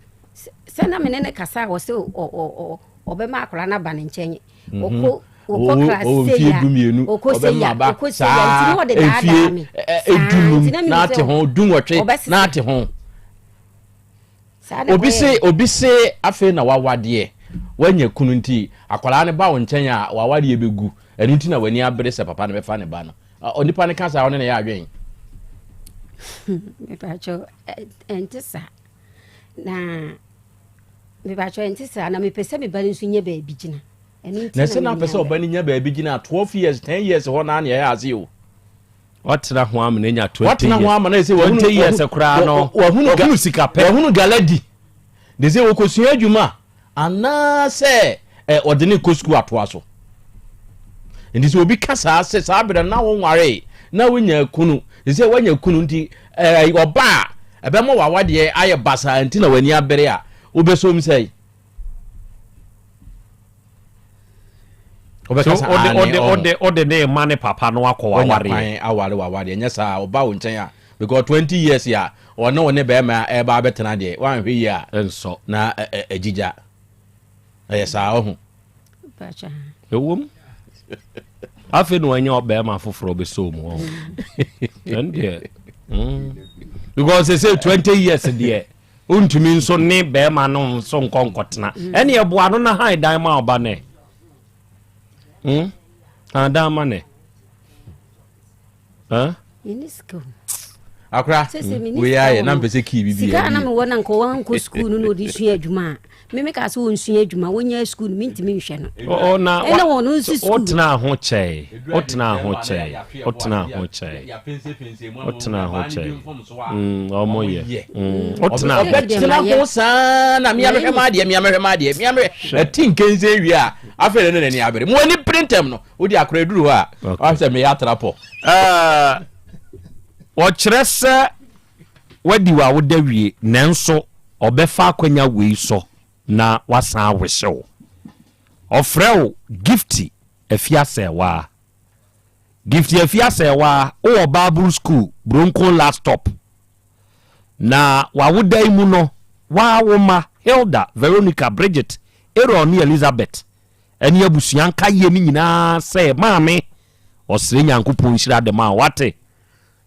Sɛ na me ne ne kasa a wɔsɛ ɔbɛma akwadaa no aba ne nkyɛn. Mhm. Ɔkɔ ɔkɔ class sei a ɔkɔ sei a ɔkɔ sei a nti na ɔde daadaa me. Saa nti na ate ho dunwɔtwe na ate ho. Obi se obi se afei na wawadeɛ wanya kunu nti akwadaa no ba wo nkyɛn a wawadeɛ bɛgu ɛno nti na w'ani abere sɛ papa no bɛfa ne ba no onipa no ka saa ɔne ne yɛ adwen. Mepakyɛ ɛnte saa na mepakyɛ ɛnte saa na mepɛ sɛ me ba no nso nya baabi gyina. Na ɛsɛ na apɛ sɛ ɔba no nya baabi gyina 12 years 10 years hɔ naa na ɛyɛ ase o. Watena ho ama no anya 20 years. Watena ho ama no sɛ 20 years koraa no wahunu sika pɛ. Wahunu galadi. De sɛ wɔkɔsua adwuma anaasɛ ɔde ne kɔ sukuu atoa so. Nti sɛ obi ka saa sɛ saa berɛ na wonwaree na wonya kunu de sɛ woanya kunu nti ɔba a ɛbɛma wawadeɛ ayɛ basaa nti na w'ani abere a wobɛsom sɛ wobɛka sɛ aane ɔho wode wode ne ma ne papa no akɔ wawareɛ kwan aware wawareɛ nyɛ saa ɔba wo nkyɛn a because 20 years a ɔne wo ne bɛrima ɛba abɛtena deɛ woanhwɛ yie a nsɔ na agyigya ɛyɛ saa ɔho ɛwom afei na wanya ɔbɛrima foforɔ bɛsɔ mu ɔho ɛno deɛ mm. because sɛ 20 years deɛ Wontumi nso ne bɛrima no nso nkɔ nkɔtena. Mm. Ɛne ɛboa no na han dan ma ɔba nɛ. Hmm? Han dan ma nɛ. Huh? Akora, wei ayɛ na mpɛ sɛ kii bibi sika na mewɔ na nka wankɔ sukuu no na ɔde sua adwuma a me meka sɛ ɔnsua adwuma wɔnya sukuu no mentumi nhwɛ no ɛna wɔno nso sukuu wotena ho kyɛe wotena ho kyɛe wotena ho kyɛe wotena ho kyɛe ɔmo yɛ wotena ho ɔbɛtena ho saa na mea mehwɛ m'adeɛ mea mehwɛ m'adeɛ mea mehwɛ ɛti nkense wie a afei na ne n'ani abere mo ani bere ntɛm no wode akora aduru hɔ a wahwɛ sɛ meyɛ atra pɔ wɔkyerɛ sɛ wadi w'awoda wie nanso ɔbɛfa akwanya wei so na wasan awehye wo ɔfrɛ wo gifty afiasɛwaa Gifty Afia Serwaa, wowɔ Bible School, Bronco Last Stop. Na w'awoda yi mu no, woa wo mma Hilda, Veronica, Bridget, Aaron ne Elizabeth ne abusua nkaeɛ no nyinaa sɛ maame ɔsrɛ Nyankopɔn nhyira de ma wo, wate?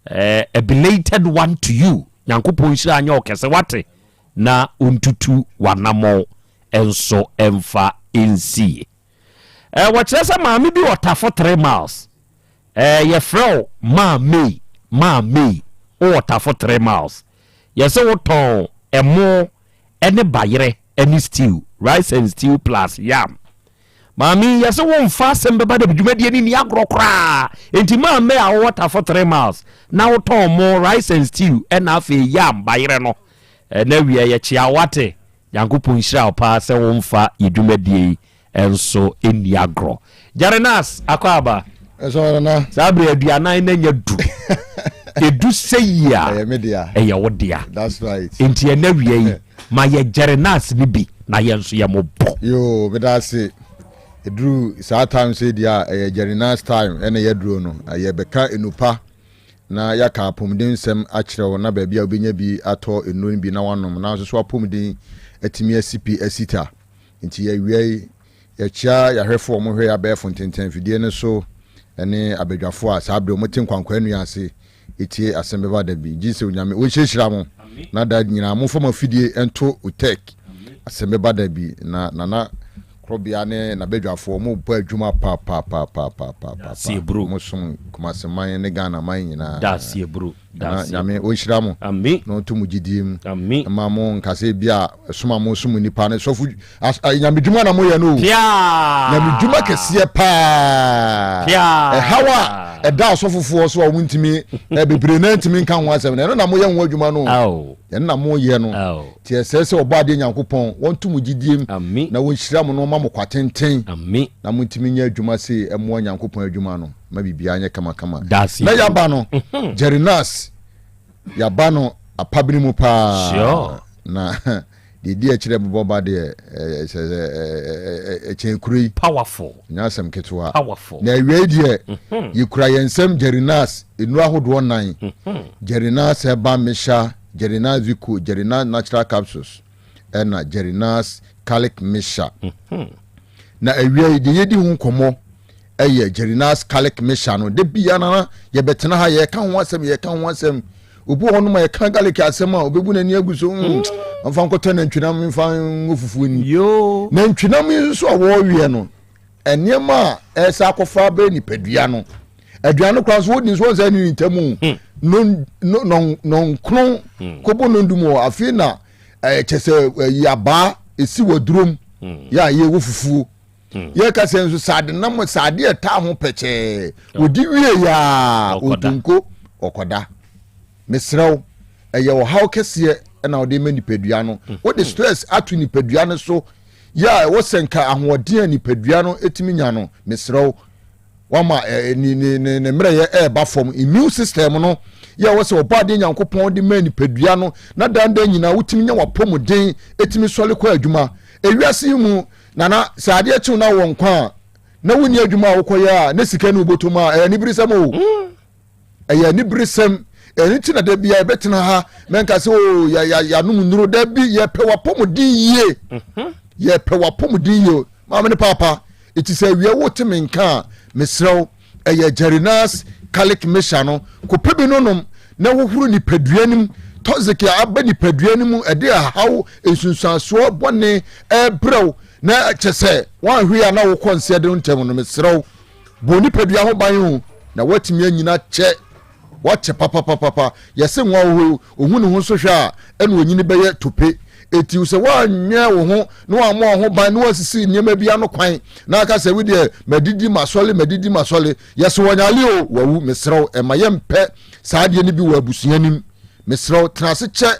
Eh, a belated one to you. Nyankopɔn nhyira anyɛ wo kɛse, wate? Na ɔntutu w'anammɔn nso mfa nsie. Eh, wɔkyerɛ sɛ maame bi wɔ Tafo 3 miles. Eh, yɛfrɛ wo Maa May, Maa May, wowɔ Tafo 3 miles. Yɛse wotɔn ɛmo ne bayerɛ ne stew, rice and stew plus yam. Maame yi, yɛse womfa asɛm bɛba dɛm dwumadie no nni agorɔ koraa. Enti Maa May a wowɔ Tafo 3 miles na wotɔn mo, rice and stew ɛna afei yam, bayerɛ no. Eh, na awia yɛkyea wo wate. Nyankopɔn nhyira wo paa sɛ wo nfa yɛ dwumadie yi nso nni agorɔ. Jerenas Akwaaba. Ɛsɛ Nana. Saa bere aduanan na nya du. Edu sɛ yi a. Ɛyɛ me dea. Ɛyɛ wo dea. That's right. Nti ɛnɛ wia yi ma yɛ Jerenas no bi na yɛn nso yɛ mo bɔ. Yoo meda ase. Eduru saa time sɛ di a ɛyɛ Jerenas time ɛna yɛduro no. Yɛbɛka enupa. na yɛaka apɔmuden nsɛm akyerɛ wo na baabi a wobɛnya bi atɔ nnuro no bi na woanom na nso so apɔmuden atumi asi pi asi ta. Nti yɛawia yi, yɛkyea yɛahwɛfoɔ a wɔhwɛ yɛ abɛɛfo ntenten afidie no so ne abadwafoɔ a saa berɛ wɔte nkwankwaa nnua ase tie asɛm bɛba da bi. Gye sɛ Onyame ɔnhyirahyira mo na da nyinaa momfa mo afidie nto Otek asɛm bɛba da bi na Nana. Korɔbea ne n'abadwafoɔ ɔmo bɔ adwuma papapapapaapa. Ɔmo som Kumasi man ne Ghana man nyinaa. Nana Nyame ɔnhyira mo na ɔnto mo gyidie mu mma mo nka sɛ ebia som a mo som nnipa no sɔfo Nyame dwuma na moyɛ no o. Nyame dwuma kɛseɛ paa. Ɛhaw a ɛda asɔfofoɔ so a wɔn ntumi bebree na ntumi nka ho asɛm no ɛno na moyɛ ho adwuma no o. Ɛno na moyɛ no. Nti ɛsɛ sɛ ɔbɔ adeɛ Nyankopɔn wɔnto mo gyidie mu na wɔnhyira mo na wɔma mo kwa tenten na montumi nyɛ adwuma sei ɛmoa Nyankopɔn adwuma no ma biribiara nyɛ kamakama. Na yaba no mhm. Jerry Nas yaba no apabene mu paa na deɛ ɛdi akyirɛ bobɔ ba deɛ sɛ ɛkyɛn kuro yi. Powerful. Nyɛ asɛm ketewa. Powerful. Na awia yi deɛ mhm. yɛkura yɛn nsɛm Jerry Nas nnuro ahodoɔ nan. Mhm. Jerry Nas ɛba mesha Jerinas Vico, Jerinas Natural Capsules, ɛna Jerinas Garlic Mixture. Mhm. Na awia yi deɛ yɛdi ho nkɔmmɔ ɛyɛ Jerinas Garlic Mixture no. Da bia na yɛbɛtena ha yɛka ho asɛm yɛka ho asɛm. Obi wɔ hɔnom a yɛka garlic asɛm a obebu n'ani agu so mm, mfa nkɔtɔ nantwinam mfa ngo fufuo ni. Nantwinam yi nso a wɔreweɛ no nneɛma a ɛsɛ akɔfa abɛyɛ nipadua no aduane no koraa nso wodi nso wɔn sɛ ɛne ne ntam hmm. nɔnkron hmm. kobo nondum wɔ afei na ɛɛ kyɛ sɛ ɛyi abaa esi wɔ durom hmm. yɛ a yɛwɔ fufuo yɛ kasa nso saade nam saade ɛtaa ho pɛkyɛɛ odi wie yaa otunko ɔkɔda mesrɛw ɛyɛ ɔhaw kɛseɛ ɛna ɔde ma nipadua no wode stress ato nipadua no so. Yɛ a ɛwɔ sɛ nka ahoɔden a nipadua no tumi nya no, mesrɛ wo, wama ne ne ne ne mmerɛyɛ ɛreba fam. Immune system no yɛ ɛwɔ sɛ ɔbɔ adeɛ Nyankopɔn de ma nipadua no na dandan nyinaa wotumi nya wapɔmuden ɛtumi sɔre kɔ adwuma. Ewiase yi mu nana sɛ adeɛ kyew na wɔ nkwa a na wonni adwuma a wokɔyɛ a ne sika ne wobɔtɔ mu a ɛyɛ aniberesɛm o. Mm. Ɛyɛ aniberesɛm. Ɛno nti na da biara yɛbɛtena ha mɛnka sɛ o oh, yɛanom nnuro. Da bi yɛpɛ w'apɔmuden yie. Mhm. Yɛpɛ w'apɔmuden yie. Maame ne paapa, ɛti sɛ awia wote me nka a, mesrɛ wo, ɛyɛ Jerinas Kalik Mesha no, kɔpɛ bi no nom na hohoro nipadua no mu. Toxic a aba nipadua no mu, ɛde ahaw nsunsuansoɔ bɔne ɛbrɛ wo na kyɛ sɛ woanhwee a na wokɔ nseɛ de ntɛm no, mesrɛ wo. Bɔ wo nipadua ho ban o, na woatumi anyina kyɛ. Wakyɛ papapapapa. Yɛse nwa wɔ hɔ yi, ohu ne ho nso hwɛ a, ɛna onyini bɛyɛ tope. Eti sɛ woanwɛn wo ho na woammɔ wo ho ban na woasisi nneɛma bi ano kwan na aka sɛ wo deɛ madidi masɔle madidi masɔle, yɛse wɔnyale o, wawu. Mesrɛ wo, ɛma yɛmpɛ saa adeɛ no bi wɔ abusua nim. Mesrɛ wo, tena ase kyɛ.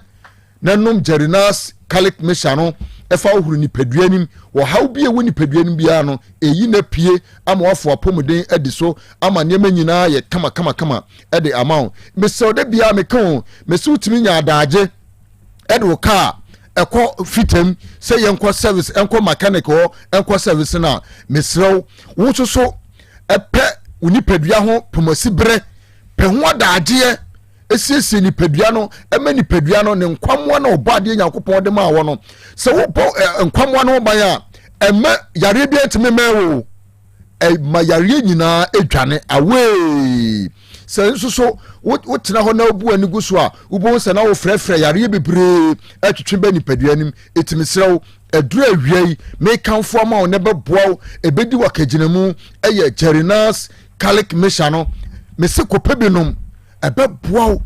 na nom Jerinas Garlic Mixture no fa hohoro nipadua nim. Ɔhaw bi a ɛwɔ nipadua no biara no, ɛyi na pue ama wafo apɔmuden adi so ama nneɛma nyinaa yɛ kama kama kama de ama wo. Mesrɛ wo da biara meka o, mese wotumi nya adaagye de wo kaa ɛkɔ fitam sɛ yɛnkɔ service, ɛnkɔ mechanic hɔ, ɛnkɔ service no a, mesrɛ wo, wo nso so ɛpɛ wo nipadua ho pomasi berɛ, pɛ ho adaagyeɛ siesie nipadua no ma nipadua no ne nkwammoa na ɔbɔ adeɛ nyankopɔn de maa wɔ no sɛ wobɔ nkwammoa no ho ban a ɛma yareɛ bi ntumi mɛn wo ɛma yareɛ nyinaa adwane away sɛ nso so wotena hɔ na wobu ani gu so a wobɛhu sɛ na wofrɛfrɛ yareɛ bebree atwetwe bɛ nipadua no mu ɛtumi serɛ wo aduru awia yi mekamfo ama wo na ɛbɛboa wo ɛbɛdi wakagyina mu ɛyɛ Jerinas Garlic Mixture no mese kɔpɛ bi nom ɛbɛboa wo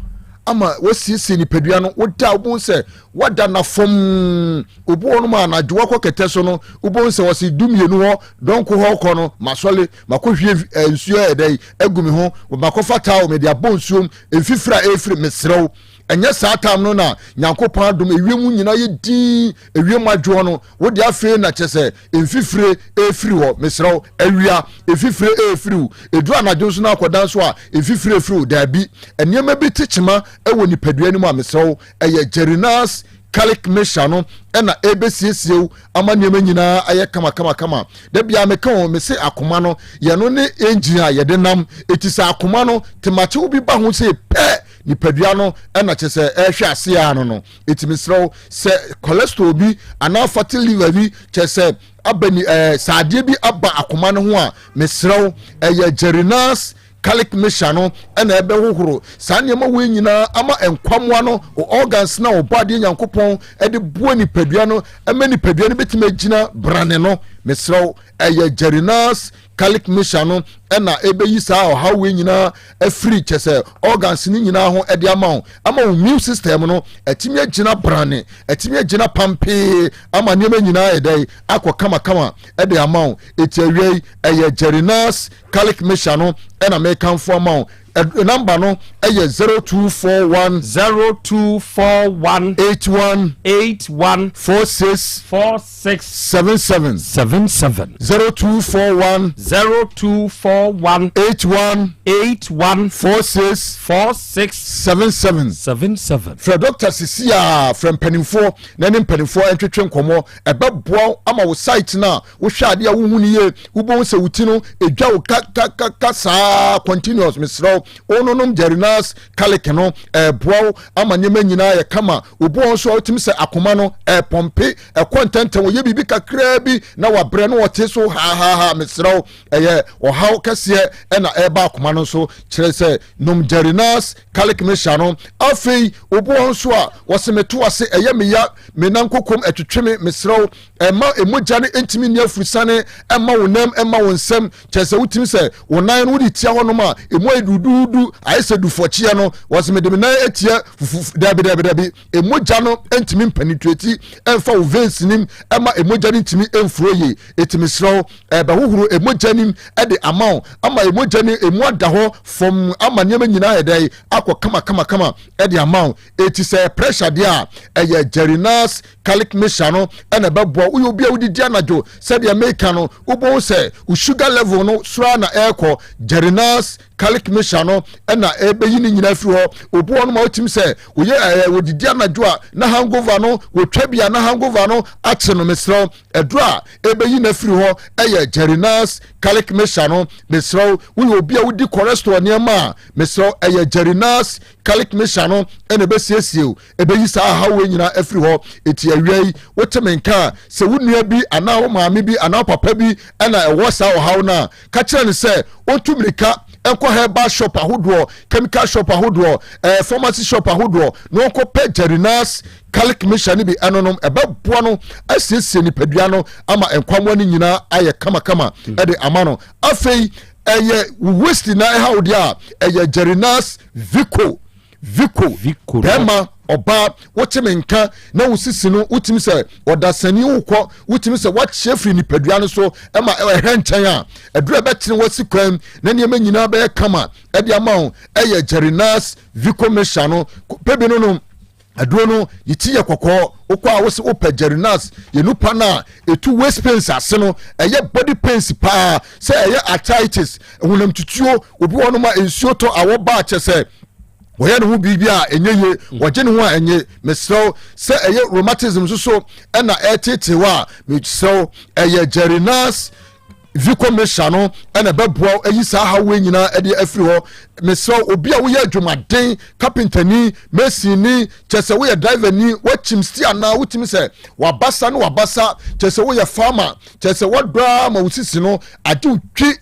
ama wasiesie nipadua no woda wobɛhu sɛ wada na fam obi wɔ nom a anadwo wakɔ kɛtɛ so no wobɛhu sɛ wɔse dumienu hɔ dɔnko hɔ kɔ no masɔle makɔhwie eh, nsuo ɛyɛ dɛn agu me ho makɔfa towel mede abɔ nsuom mfifiri a ɛfiri mesrɛ wo ɛnyɛ saa tam no na nyankopɔn adom ewiem nyinaa yɛ din ewiem adwoɔ no wode afei na kyɛ sɛ mfifire ɛfiri hɔ mesrɛ wo awia mfifire ɛfiri wo ɛduru anadwo nso no akɔda nso a mfifire ɛfiri wo daabi nneɛma bi te kyema ɛwɔ nipadua no mu a mesrɛ wo ɛyɛ Jerinas garlic mixture no ɛna ɛbɛsiesie wo ama nneɛma nyinaa ayɛ kama kama kama da biara meka wɔn mese akoma no yɛno ne engine a yɛde nam ɛti sɛ akoma no temakyew bi ba ho sɛ pɛ nipadua no ɛna kyɛ sɛ ɛhwɛ ase a no no Eti mesrɛ wo sɛ cholesterol bi anaa fatty liver bi kyɛ sɛ aba ni ɛɛ sɛ adeɛ bi aba akoma no ho a mesrɛ wo ɛyɛ Jerinas garlic mixture no ɛna ɛbɛhohoro saa nneɛma wei nyinaa ama nkwamoa no organs na ɔbɔ adeɛ nyankopɔn ɛde boa nipadua no ɛma nipadua no bɛtumi agyina brane no. Mesrɛ wo, ɛyɛ Jerinas Calic Mixture no ɛna ɛbɛyi saa ɔhaw wei nyinaa afiri kyɛ sɛ organs no nyinaa ho ɛde ama wo, ama wo immune system no atumi agyina brane, atumi agyina pampee, ama nneɛma nyinaa yɛ dɛn akɔ kamakama ɛde ama wo. Eti awia yi ɛyɛ Jerinas Calic Mixture no ɛna mekamfo ama wo. Number no ɛyɛ 0241. 0241. 81. 81. 46. 46. 77. 77. 0241. 0241. 81. 81. 46. 46. 77. 77. Frɛ dɔkta sisi a, frɛ mpanimfoɔ na ne mpanimfoɔ ntwetwe nkɔmmɔ. Ɛbɛboa wo ama wo site no a wohwɛ adeɛ a wohu no yie, wobɛhu sɛ wo ti no ɛdwa wo kakakaka saa continuous. Mesrɛ wo, wononom Jerinas Calic no, ɛboa wo ama nneɛma nyinaa yɛ kama. Obi wɔ nso a wotumi sɛ akoma no ɛpɔmpe ɛkɔ ntɛntɛm, wɔyɛ biribi kakraa bi na wabrɛ no, wɔte so hahaha. Mesrɛ wo, ɛyɛ ɔhaw kɛseɛ ɛna ɛreba akoma no nso, kyerɛ sɛ nom Jerinas Calic mixture no. Afei obi wɔ nso a wɔse meto ase ɛyɛ meya, me nan kokom ɛtwetwe me. Mesrɛ wo, ɛma mogya no ntumi nni afurusane ɛma wo nam ɛma wo nsam, kyerɛ sɛ wotumi sɛ wo nan no wode tia hɔnom a ɛmu ayɛ duduudu, ayɛ sɛ dufɔkyeɛ no. Wɔsɛ mede me nan atia fufu. Dabi dabi dabi, mogya no ntumi mpenetrate ɛmfa wo veins nim ɛma mogya no ntumi mfuro yie. Ɛti mesrɛ wo, ɛbɛhohoro mogya nim ɛde ama wo ama mogya no emu ada hɔ fam ama nneɛma nyinaa yɛ dɛn akɔ kama kama kama ɛde ama wo. Ɛti sɛ pressure deɛ a, ɛyɛ Jerinas Calic mixture no ɛna ɛbɛboa. Woyɛ obi a wodidi anadwo sɛdeɛ meka no, wobɛhu sɛ wo sugar level no soro na ɛrekɔ. Jerinas Calic mixture no ɛna ɛbɛyi ne nyinaa firi hɔ. Obi wɔ no ma wotumi sɛ woyɛ ɛɛ wodidi anadwo a na hangover no wotwa bi a na hangover no akye no. Mesrɛ, ɛduro a ɛbɛyi no afiri hɔ ɛyɛ Jerinas Calic mixture no. Mesrɛ, woyɛ obi a wodi cholesterol nneɛma a, mesrɛ, ɛyɛ Jerinas Calic mixture no ɛna ɛbɛsiesie o, ɛbɛyi saa ahaw wei nyinaa afiri hɔ. Eti awia yi wote me nka a, sɛ wo nua bi anaa wo maame bi anaa wo papa bi ɛna ɛwɔ saa ɔhaw no a, ka kyerɛ no sɛ ɔntu mmirika nkɔ herbal shop ahodoɔ, chemical shop ahodoɔ, pharmacy shop ahodoɔ na ɔnkɔ pɛ Jerinas Calic mixture no bi ɛnonom. Ɛbɛboa no asiesie nipadua no ama nkwamoa no nyinaa ayɛ kamakama ɛde ama no. Afei ɛyɛ waist na ɛha wo deɛ a, ɛyɛ Jerinas Vico Vico. Bɛrima, ɔbaa, wote me nka na wo sisi no wotumi sɛ ɔdasani wokɔ, wotumi sɛ wakyerɛ firi nipadua no so ɛma ɛhwɛ nkyɛn a, ɛduru ɛbɛtene wasi kwan na nneɛma nyinaa bɛyɛ kama ɛde ama wo. Ɛyɛ Jerinas Vico mixture no pɛbi no no. Aduro no ne ti yɛ kɔkɔɔ. Wokɔ a wosɛ wopɛ Jerinas yɛ nupa no a ɛtu waist pains ase no. Ɛyɛ body pains paa, sɛ ɛyɛ arthritis, honam tutuo. Obi wɔ nom a nsuo tɔ awɔ ba kyɛ sɛ wɔyɛ ne ho biribi a ɛnyɛ yie, wɔgye ne ho a ɛnyɛ. Mesrɛw, sɛ ɛyɛ rheumatism nso so ɛna ɛretetew a, mesrɛw, ɛyɛ Jerinas Vico mixture no ɛna ɛbɛboa ayi saa haw nyinaa ɛde afiri hɔ. Mesrɛ, obi a woyɛ adwumaden, kapentani, masonni, kyɛ sɛ woyɛ driver ni, wakyim sti anaa wotumi sɛ wabasa ne wabasa, kyɛ sɛ woyɛ farmer, kyɛ sɛ wadɔa ma wo sisi no agye wo twi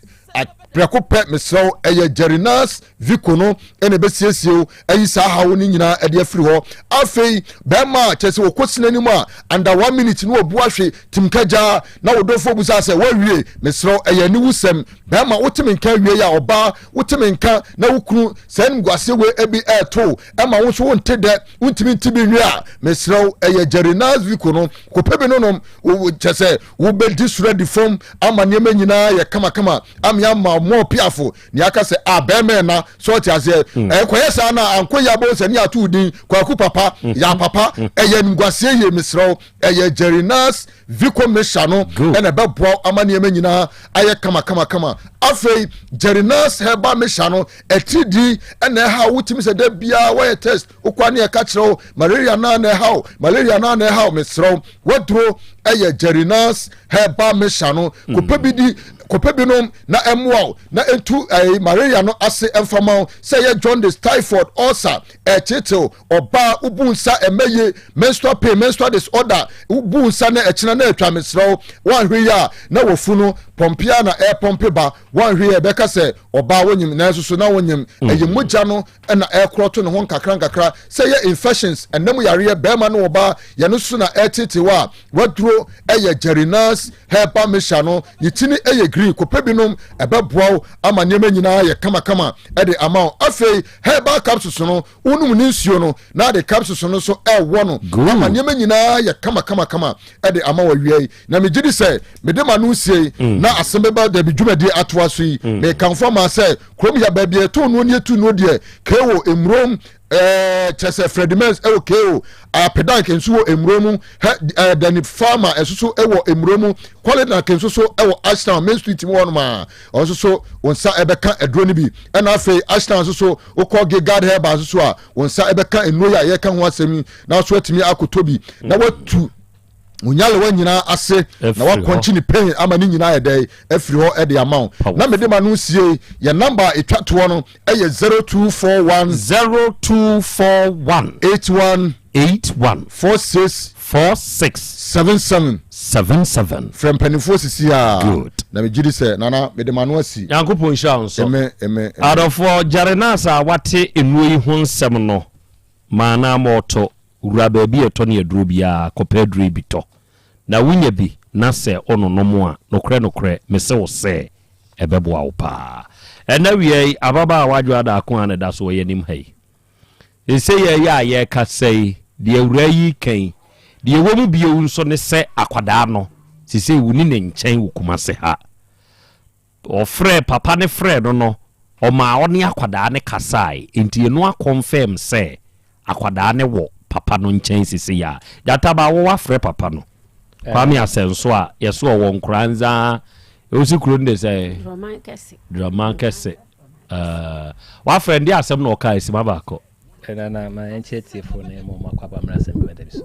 prɛko pɛ, mesrɛ wo, ɛyɛ Jerinas Vico no ɛna ɛbɛsiesie wo ayi saa haw no nyinaa ɛde afiri hɔ. Afei bɛrima a kyerɛ sɛ wɔkɔ sina no mu a, under one minute ne wɔbu ahwe timka gyaa na wɔdɔfoɔ bu saa sɛ wɔawie, mesrɛ, ɛyɛ aniwusɛm. Bɛrima, wote me nka awie a, ɔbaa, wote me nka na wo kunu saa animguaseɛ wei ebi ɛɛto ɛma wo nso wonte dɛ, wontumi nte bi nwie a, mesrɛ wo, ɛyɛ Jerinas Vico no, kɔpɛ bi no nom. Kyɛ sɛ wobɛdi soro adi fam ama nneɛma nyinaa yɛ kamakama ame ama mɔ piafo nea aka sɛ a bɛrima ɛna sɛ ɔte aseɛ. Ɛkɔyɛ saa na ankɔ yi abɔ sɛ ne ato din Kwaku papa ya papa. Ɛyɛ nimguaseɛ yie. Mesrɛ wo, ɛyɛ Jerinas Vico mixture no ɛna ɛbɛboa ama nneɛma nyinaa ayɛ kamakamakama. Afei Jerinas herbal mixture no, ɛtiri ɛna ɛha wotumi sɛ da biara wɔyɛ test, wokɔ ne ɛka kyerɛ wo malaria naa na ɛha wo, malaria naa na ɛha wo. Mesrɛ wo, waduro ɛyɛ Jerinas herbal mixture no, kɔpɛ bi di. Kɔpɛ binom na ɛmmoa wo na ɛntu ɛɛ malaria no ase ɛmfa ma wo. Sɛ ɛyɛ jaundice, typhoid, ulcer, ɛɛteetew, ɔbaa wobu nsa ɛmɛ yie, menstrual pain, menstrual disorder, wobu nsa na ɛkyena na ɛtwa mesrɛ wo, woanhwɛ yie a na wafu no pɔmpe ara na ɛɛpɔmpe ba, woanhwɛ yie a ɛbɛka sɛ ɔbaa wonyim nanso so na wonyim, ɛyɛ mogya no na ɛrekorɔto ne ho nkakra nkakra, sɛ ɛyɛ infections, ɛnam yareɛ, bɛrima ne ɔbaa, yɛno nso na ɛretetew a, waduro ɛyɛ Jerinas herbal mixture no, ne tini ɛyɛ green, kɔpɛ binom, ɛbɛboa wo ama nneɛma nyinaa yɛ kamakama ɛde ama wo. Afei herbal capsules no, wonom ne nsuo no na de capsules no nso ɛwɔ no ama nneɛma nyinaa yɛ kamakamakama ɛde ama wo awia yi. Na megye di sɛ mede ma no nsie mm. na asɛm bɛba dabi dwumadie atoa so yi mm. mekamfo ama sɛ kurom yɛ baabi a ɛtɔn nuo ne ɛtu nuo deɛ keo mmurom ɛɛ kyɛ sɛ fredimens ɛwɔ keo apedank nso wɔ mmuro mu hɛ ɛɛ dani farmer ɛso so ɛwɔ mmuro mu kwalidank nso so ɛwɔ ashtown main street mu hɔnom a ɔnso so wɔn nsa ɛbɛka aduro no bi ɛna afei ashtown nso so wokɔ gigad herbal nso so a wɔn nsa ɛbɛka nnuro yi a yɛka ho asɛm yi na nso atumi akotɔ bi na watu onyalewa nyinaa ase na wakɔnkye ne pain ama ne nyinaa yɛ dɛ afiri hɔ ɛde ama wo na mede ma no sie yɛ namba a ɛtwa toɔ no ɛyɛ 0241 0241 81 81 46 46 77 77 frɛ mpanimfoɔ sisi a Good. na megye di sɛ nana mede ma no asi Nyankopɔn nhyira wo nso. Amen, amen, amen. Adɔfoɔ, Jarenas a wate nnuro yi ho nsɛm no maa no ama ɔtɔ Wura baabi a yɛtɔ ne aduro biara, kɔpɛ aduro yi bi tɔ. Na wonya bi na sɛ wononom a, nokorɛ nokorɛ mese wo sɛ, ɛbɛboa wo paa. Ɛnnɛ awia yi, ababaawa Adwoa Darko a na ɛda so wɔ yɛn anim ha yi. Seesei yɛn a yɛrekasa yi, deɛ awuraa yi reka yi, deɛ ɛwɔ mu bio nso ne sɛ akwadaa no, seesei wonni ne nkyɛn wɔ Kumase ha. Ɔfrɛɛ, papa no frɛɛ no no, ɔmaa ɔne akwadaa no kasae, enti eno akɔnfɛm sɛ akwadaa no wɔ papa no nkyɛn sesei a. Gyata ba, wo wafrɛ papa no? Kwame Asɛnso a yɛse ɔwɔ Nkoranza, wosi kuro no de sɛn? Drɔman kɛse. Drɔman kɛse. Uh, wafrɛ no, deɛ asɛm na ɔkaa, esima baako. Ɛna na ma yɛnkyerɛ tiefoɔ na yɛma wɔn akɔ aba mmra asɛm bi wɔ da bi so.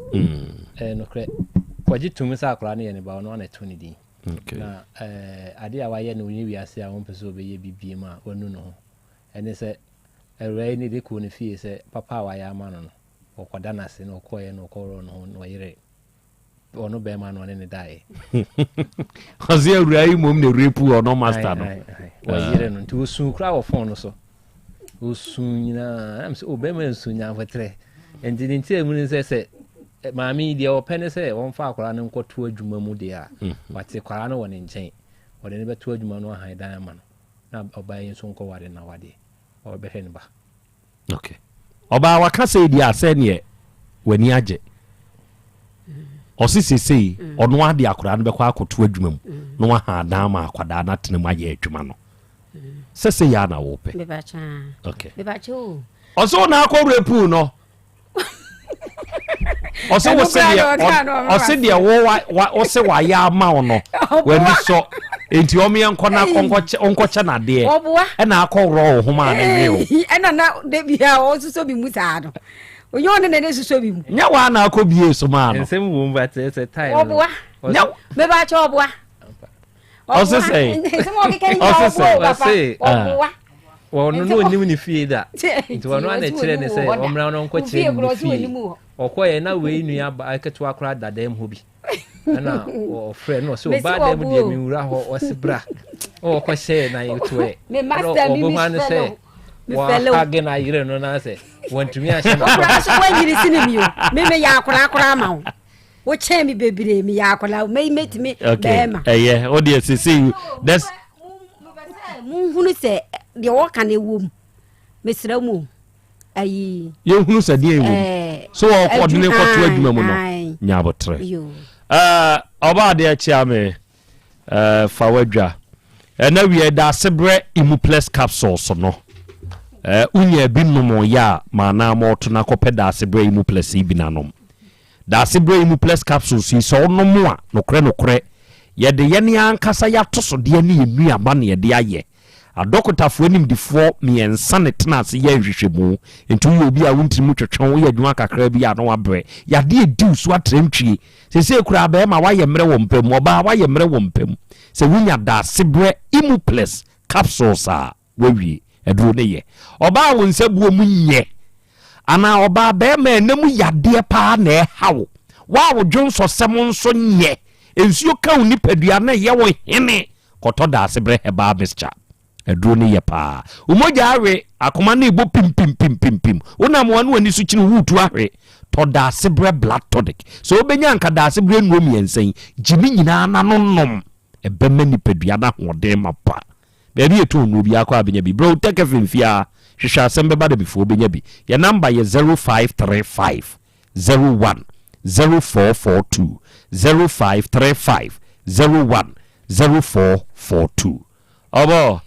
Ɛyɛ nokorɛ, kɔgye tom sɛ akwadaa no yɛ ne ba, ɔno ara na ɛto ne din. Na ade a wayɛ no ne wiase a ɔmpɛ sɛ ɔbɛyɛ bi biem a wanu ne ho ne sɛ awuraa yi ne de kɔɔ ne fie sɛ papa a wayɛ ama no no ɔkɔda no ase na ɔkɔeɛ na ɔkɔworɔɔ ne ho na ɔyere ɔno bɛrima no ɔne ne daeɛ. Ɔse awuraa yi mmom na rape ɔno master no. Ɔyere no nti ɔsuu koraa wɔ fon no so. Ɔsuu nyinaa na mesɛ o bɛrima nsu nyanfotrɛ nti ne ntiamu ne sɛ sɛ maame yi deɛ ɔpɛ ne sɛ wɔmfa akwadaa no nkɔto adwuma mu deɛ a mhm. wate akwadaa no wɔ ne nkyɛn ɔde no bɛto adwuma no ahan dan ama no na ɔbaa yi nso nkɔware na wadeɛ ɔbɛhwɛ ne ba. Okay. Ɔbaa waka sɛ deɛ asɛ neɛ w'ani agye ɔse sesei mm. ɔno ade akwadaa no bɛkɔ akɔto adwuma mu mm. na waha adan ma akwadaa no atena mu ayɛ adwuma no sɛ sɛ yɛ na wopɛ okay ɔsɛ wo na akɔ rape no ɔsɛ wo sɛ deɛ ɔsɛ deɛ wo wa ɔsɛ wayɛ ama wo no w'ani sɔ nti ɔmo yɛ nkɔ na ɔnkɔkyɛ ɔnkɔkyɛ n'adeɛ ɛna akɔworɔ wo ho maa ne nwe o ɛna na de bi a ɔsosɔ bi mu saa no onye ɔne na ne sosɔ bi mu nyɛ waa na akɔ bie so maa no nsɛm wɔ mu ba te sɛ time ɔboa meba kyɛ ɔboa ɔse sɛn ɔse sɛn ɔse wɔn no onim ne fie da nti wɔn ana kyerɛ ne sɛ ɔmmra no nkɔkyerɛ ne fie ɔkɔyɛ na wei nua ba ketewa koraa da dɛm hɔ bi ɛna ɔfrɛ no ɔsɛ ɔbaa dɛm deɛ mewura hɔ ɔse bra ɔkɔhyɛɛ na yɛtoɛ ɛna ɔbɛhu ano sɛ wɔahage no ayere no na sɛ wɔntumi ahyɛ no ɔkora so woanyini sene mi o meme yɛ akorakora ama wo wokyɛn me bebree meyɛ akwadaa mɛ mɛtumi bɛrima. ɛyɛ o deɛ sese yi dɛs. munhunu sɛ deɛ wɔka no ɛwɔ mu mesrɛ mu ayi. yɛhunu sɛ deɛ ɛwɔ mu so ɔde ne kɔto adwuma mu no nya aboterɛ ɔba adeɛ kyea me fa wadwa ɛna wie da ase berɛ imuplex capsules no wonya bi nom yɛ a maanaa ma ɔto no akɔpɛ da ase berɛ imuplex yi bi nanom Daasebrɛ Imuplus capsules yi, sɛ wonom a, nokorɛ nokorɛ, yɛde yɛn ankasa yɛn atosodeɛ ne yɛn nnuaba na yɛde ayɛ. Adɔkotafoɔ animdefoɔ mmiɛnsa na ɛtena ase yɛɛ nhwehwɛmu. Enti woyɛ obi a wo ntini mu twetwe wo, woyɛ adwuma kakra bi a na woabrɛ. Yadeɛ redi wo so atrantwie. Seesei koraa barima woayɛ mmerɛ wɔ mpa mu, ɔbaa woayɛ mmerɛ wɔ mpa mu. Sɛ wonya Daasebrɛ Imuplus capsules a, woawie. Aduro no yɛ. Ɔbaa a wo nsa buo mu nyɛ anaa ɔbaa barima a ɛna mu yadeɛ paa na ɛha wo. Wo a wo dwonsɔsɛm nso nyɛ. Nsuo ka wo nipadua na ɛyɛ wo hene. Kɔtɔ Daasebrɛ Herbal Mixture. Aduro no yɛ paa. Wo mogya awe, akoma no rebɔ pimpimpimpimpim. Wonam a na w'ani so kyini wo, woretu ahwe. Tɔ Daasebrɛ Blood Tonic. Sɛ wobɛnya anka Daasebrɛ nnuro mmiɛnsa yi, gye ne nyinaa na no nom. Ɛbɛma nipadua no ahoɔden mapa. Baabi a yɛtɔn nnuro biara kɔ a bɛnya bi. Brɛ wo Tech FM fie ara, hwehwɛ asɛm bɛba da bifoɔ wobɛnya bi. Yɛn namba yɛ 0535 01 0442, 0535 01 0442. Ɔbɔ,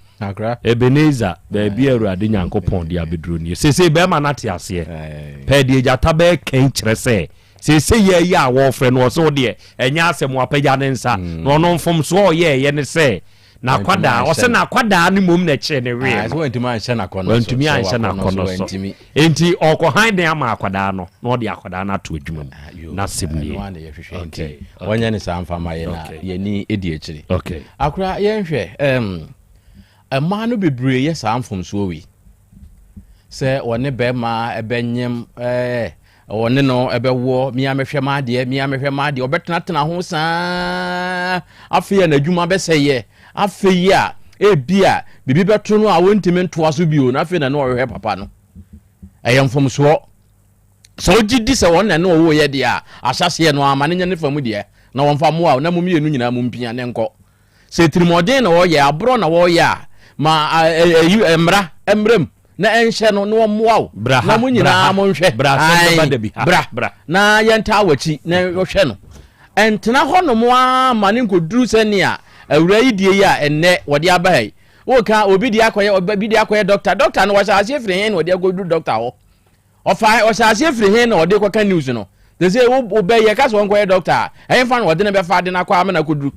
Ebenezer, baabi a Awurade Nyankopɔn de abɛduro nie. Seesei bɛrima no ate aseɛ. Pɛɛ deɛ gyata bɛyɛ kɛn kyerɛ sɛ seesei yɛ yi a wɔrefrɛ no ɔsɛ wo deɛ ɛnyɛ asɛm wapagya ne nsa. Na ɔno mfomsoɔ a ɔyɛɛyɛ ne sɛ n'akwadaa ɔsɛ n'akwadaa no mmom na ɛkyee ne wee no. Wantumi anhyɛ n'akɔnnɔ so. Wantumi anhyɛ n'akɔnnɔ so. Enti ɔrekɔhan dan ama akwadaa no na ɔde akwadaa no ato adwuma mu. Ah, N'asɛm nie. Ɛno ara na yɛhwehwɛ nti wɔnyɛ ne saa mfa ma yɛn na yɛni di akyiri. Akora yɛnhwɛ um, mmaa no bebree yɛ saa mfomsoɔ wei sɛ wɔne bɛrima ɛbɛnyem ɛɛ wɔne no ɛbɛwoɔ mia mehwɛ m'adeɛ mia mehwɛ m'adeɛ ɔbɛtenatena ho saa afei a n'adwuma bɛsɛeɛ afei a ebi a biribi bɛto no a wɔntumi ntoa so bio na afei na ne ɔhwehwɛ papa no ɛyɛ mfomsoɔ Sɛ wogye di sɛ wɔn na ɛne ɔwoo yɛ deɛ a, ahyɛaseɛ no ara ma no nyɛ ne fa mu deɛ, na wɔmfa mmoa wo na mo mmienu nyinaa mompia no nkɔ. Sɛ atirimuɔden na wɔreyɛ, aborɔ na wɔreyɛ a, ma ɛyi mmara mmra mu na ɛnhyɛ no na wɔmmoa wo Bra ha, na mo bra nyinaa ha, monhwɛ. bra asɛm Ae, bɛba da bi ha, bra bra. na yɛntaa w'akyi na wɔhwɛ no. Ɛntena hɔnom ara ma no nkɔduru sɛnea awuraa yi die yi a ɛnnɛ wɔde aba ha yi. Woka obi deɛ akɔyɛ, obi deɛ akɔyɛ dɔkta. Dɔkta no wɔhyɛ aseɛ firi he na wɔde akɔduru dɔkta hɔ? Ɔfa ɔhyɛ aseɛ firi he na ɔde kɔka news no? Te sɛ wo wo bɛ yɛ ka sɛ ɔnkɔyɛ doctor a, ɛhefa na ɔde no bɛfa de no akɔ ama no akɔduru?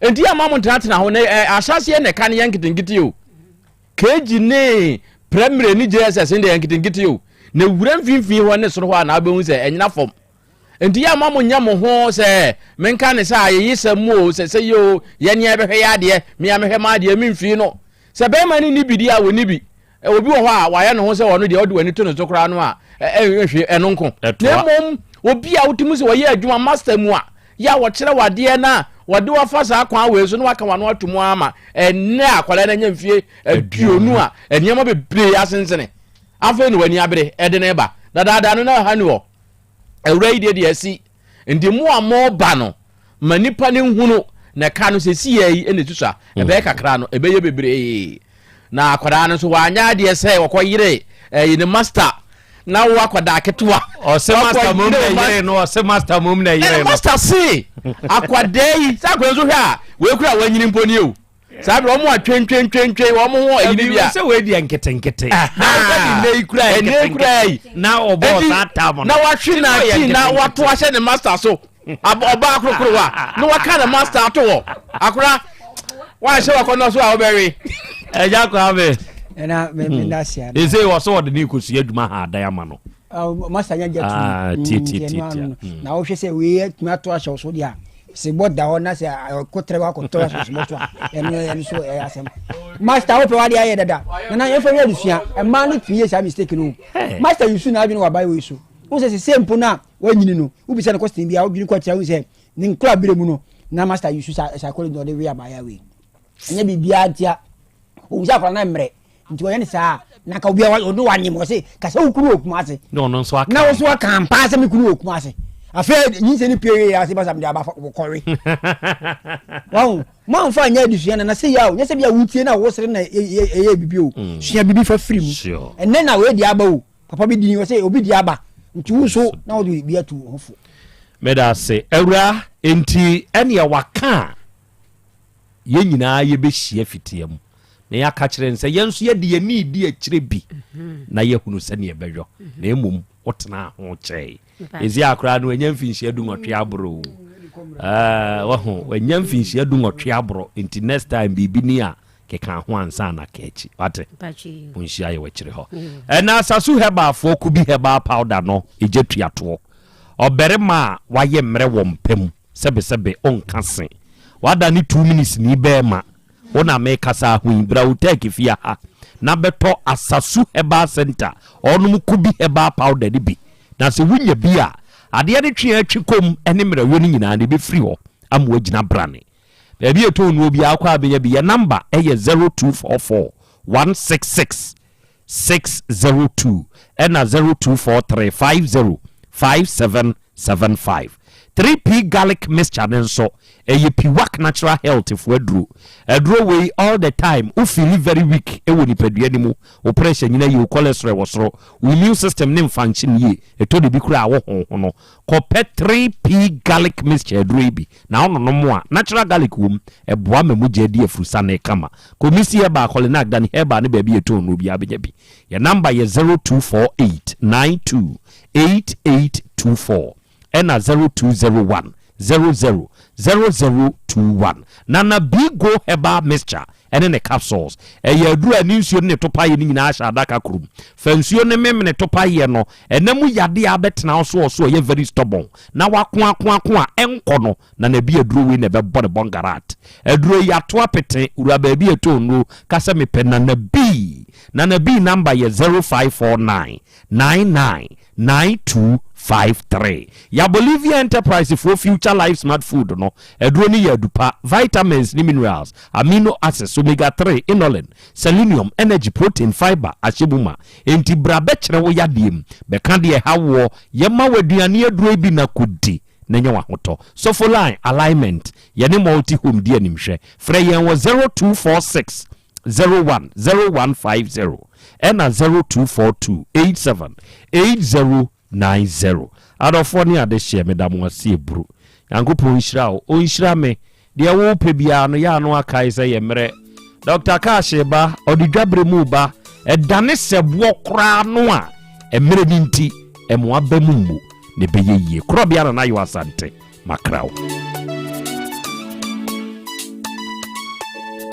Nti yɛ mma mo ntenatena ho na ɛ ahyɛaseɛ na ɛka no yɛ nketenkete o. KG ne primary ne JSS no deɛ yɛ nketenkete o. Na wura mfimfini hɔ ne soro hɔ a na wobɛhu sɛ ɛnyina fam. Nti yɛ mma mo nyɛ mo ho sɛ menka ne sɛ ayeyesɛm mu o, sɛ sɛ yɛ o, yɛ nea ɛbɛhwɛ yɛ adeɛ, me a mehwɛ m'adeɛ memfii no. Sɛ bɛrima no nni bi deɛ a wɔnni bi. Obi wɔ hɔ a wayɛ ne ho sɛ ɔno deɛ ɔde w'ani to ne so koraa no a ɛnyɛ hwee ɛno nko. Na mmom obi a wotumi sɛ ɔyɛ adwuma master mu a yɛ a wɔkyerɛ wadeɛ no a wɔde wafa saa kwan wei so na waka wano ato mu ama ɛnnɛ a akwadaa no anya mfie aduonu a nneɛma bebree asensene afei na w'ani abere ɛde ne ba dadaada no na ha ni hɔ awura yi deɛ deɛ asi nti mo a moba no ma nnipa no nhunu na ɛka no sɛsi yɛ yi na ɛsusua ɛbɛyɛ kakra no ɛbɛyɛ bebree na akwadaa no nso wanyɛ adeɛ sɛ wɔkɔ yere ɛyi ne master na wo akwadaa ketewa ɔsɛ master mom na yere no ɔsɛ master mom na yere no master se akwadaa yi sɛ akwadaa nso hwɛ a wei kura wanyini mpo ni o saa bere wɔn a twentwentwentwen wɔn ho ayi ni bi a. sɛ wei deɛ nketenkete na ɔsɛ de nne yi kura yi nketenkete yi na ɔbɔ saa tam no na wahwe na akyi na wato ahyɛ ne master so ɔbaa korokorowa na waka ne master ato hɔ akora wanhyɛ wakɔnɔ so a wobɛwe. ɛgya kwame. ɛna mɛ mɛ se ada. ese wɔ so wɔde ne kosua adwuma ha adan ama no. master nya gya tu. tie tie tie tie. na wohwɛ sɛ wei atumi ato ahyɛ wo so deɛ a sebɔ da hɔ na sɛ ɔkɔtrɛ wakɔtɔ asosomɔ so a ɛno ɛno so ɛyɛ asɛm master wopɛ wade ayɛ dada nana yɛmfa yɛ adesua ɛmaa no tumi yɛ saa mistake no master yusu na adwene wɔ abayewa yi so wo sɛ sɛ mpo no a wanyini no wobisa no question bi a wodwene kɔ akyerɛ wo sɛ ne nkora berɛ mu no na master yusu psychology na ɔde we abayewa yi ɛnyɛ biribiara ntia owu sɛ akwadaa no mmerɛ nti ɔyɛ ne saa na ka obiara ɔno wanyem ɔse kasa wo kunu wɔ Kumase na ɔno nso aka na wo nso aka ampa sɛ me kunu wɔ Kumase afei nyinsɛ no pie yɛ ase basa mede aba kɔwe wahu mo amfa anyɛ adesua na na sɛ yɛ o nyɛ sɛ bi a wotie na wosere na ɛyɛ bibi o mm. sua bibi fa firi mu ɛnɛ na wei de aba o papa bi di ɔsɛ obi di aba nti wo nso na wode bi atu ho fo meda ase awura nti ɛneɛ waka a yɛn nyinaa yɛbɛhyia fitia mu na yɛaka kyerɛ no sɛ yɛn nso yɛde yɛn ani redi akyire bi na yɛahunu sɛdeɛ ɛbɛyɔ na mmom wotenaa ho kyɛe. Ɛsi akoraa no wanya mfinhyia du nwɔtwe aboro o. Wahu, wanya mfinhyia du nwɔtwe aboro nti next time biribi ni a keka ho ansa na ka akyi. Wate? Monhyia yɛ wɔ akyire hɔ. Ɛna Asasu Herbalfoɔ Kubi Herbal Powder no ɛgya tuatoɔ. Ɔbarima a wayɛ mmerɛ wɔ mpa mu. Sɛbesɛbe ɔnka se. Wada ne 2 minutes ni bɛɛma wo na mekasa ho yi, bra wo tɛɛki fie ha na bɛtɔ Asasu Herbal Center ɔnom Kubi Herbal Powder no bi. Na sɛ wonya bi a, adeɛ no twe atwi kom ne mmerɛyɔ no nyinaa na ɛbɛfiri hɔ ama wagyina brane. Baabi ɛtɔn nuo biara kɔ a bɛnya bi. Yɛ number ɛyɛ 0244 166 602 ɛna 0243 50 5775. 3P Garlic Mixture ne nso ɛyɛ Piwak Natural Health fo aduro. Aduro wei, all the time wo feel very weak ɛwɔ nipadua no mu, wo pressure nyina yie, wo cholesterol wɔ soro, wo immune system ne mfunction yie, ɛtɔ de bi koraa a wo honho no, kɔpɛ 3P Garlic Mixture aduro yi bi na wononom a, natural garlic wɔ mu, ɛboa ma mogya di afurusane kama. Kɔmisi Herbal, Kɔlenak, Dani Herbal ne baabi yɛtɔn no biara bɛnya bi. Yɛ number yɛ 0248 92 8824 ɛna 0201 00 0021. Nana Bigo Herbal Mixture ɛne ne capsules ɛyɛ aduru a ne nsuo ne ne topaeɛ no nyinaa hyɛ adaka kurom. Fa nsuo ne memene topaeɛ no ɛna mu yadeɛ a abɛtena wo so wɔ so, ɛyɛ very stubborn na wako ako ako a ɛnkɔ no. Na na bi aduro wei na ɛbɛbɔ ne bɔngarat. Aduro yi ato apete wura baabi a ɛtɔ nnuro ka sɛ mepɛ Nana B. Nana B number yɛ 0549 99 9253. Ya Bolivia Enterprise foɔ Future Life Smart Food no aduro no yɛ adupa, vitamins ne minerals, amino acids, omega 3, inulin, selenium, energy, protein, fiber ahyɛ mu ma. Enti bra bɛkyerɛ wo yadeɛ mu, bɛka deɛ ɛha woɔ, yɛma wo aduane aduro yi bi na kɔdi na nya wahotɔ. Sofo Line Alignment, yɛne Multi Home di animhwɛ. Frɛ yɛn wɔ 0246 01 0150 ɛna 0242 87 8090. Adɔfoɔ ne adehyeɛ, meda mo ase eburu. Nyankopɔn nhyira wo, ɔnhyira me. Deɛ wopɛ biara no yɛ ano akae sɛ yɛ mmerɛ Dr Cash ba ɔde dwaberɛ mu ba ɛdane sɛboɔ koraa no a mmerɛ no nti ɛmoa ba mu mmu na ɛbɛyɛ yie korɔbea. Nana Yɛ Asante makraw.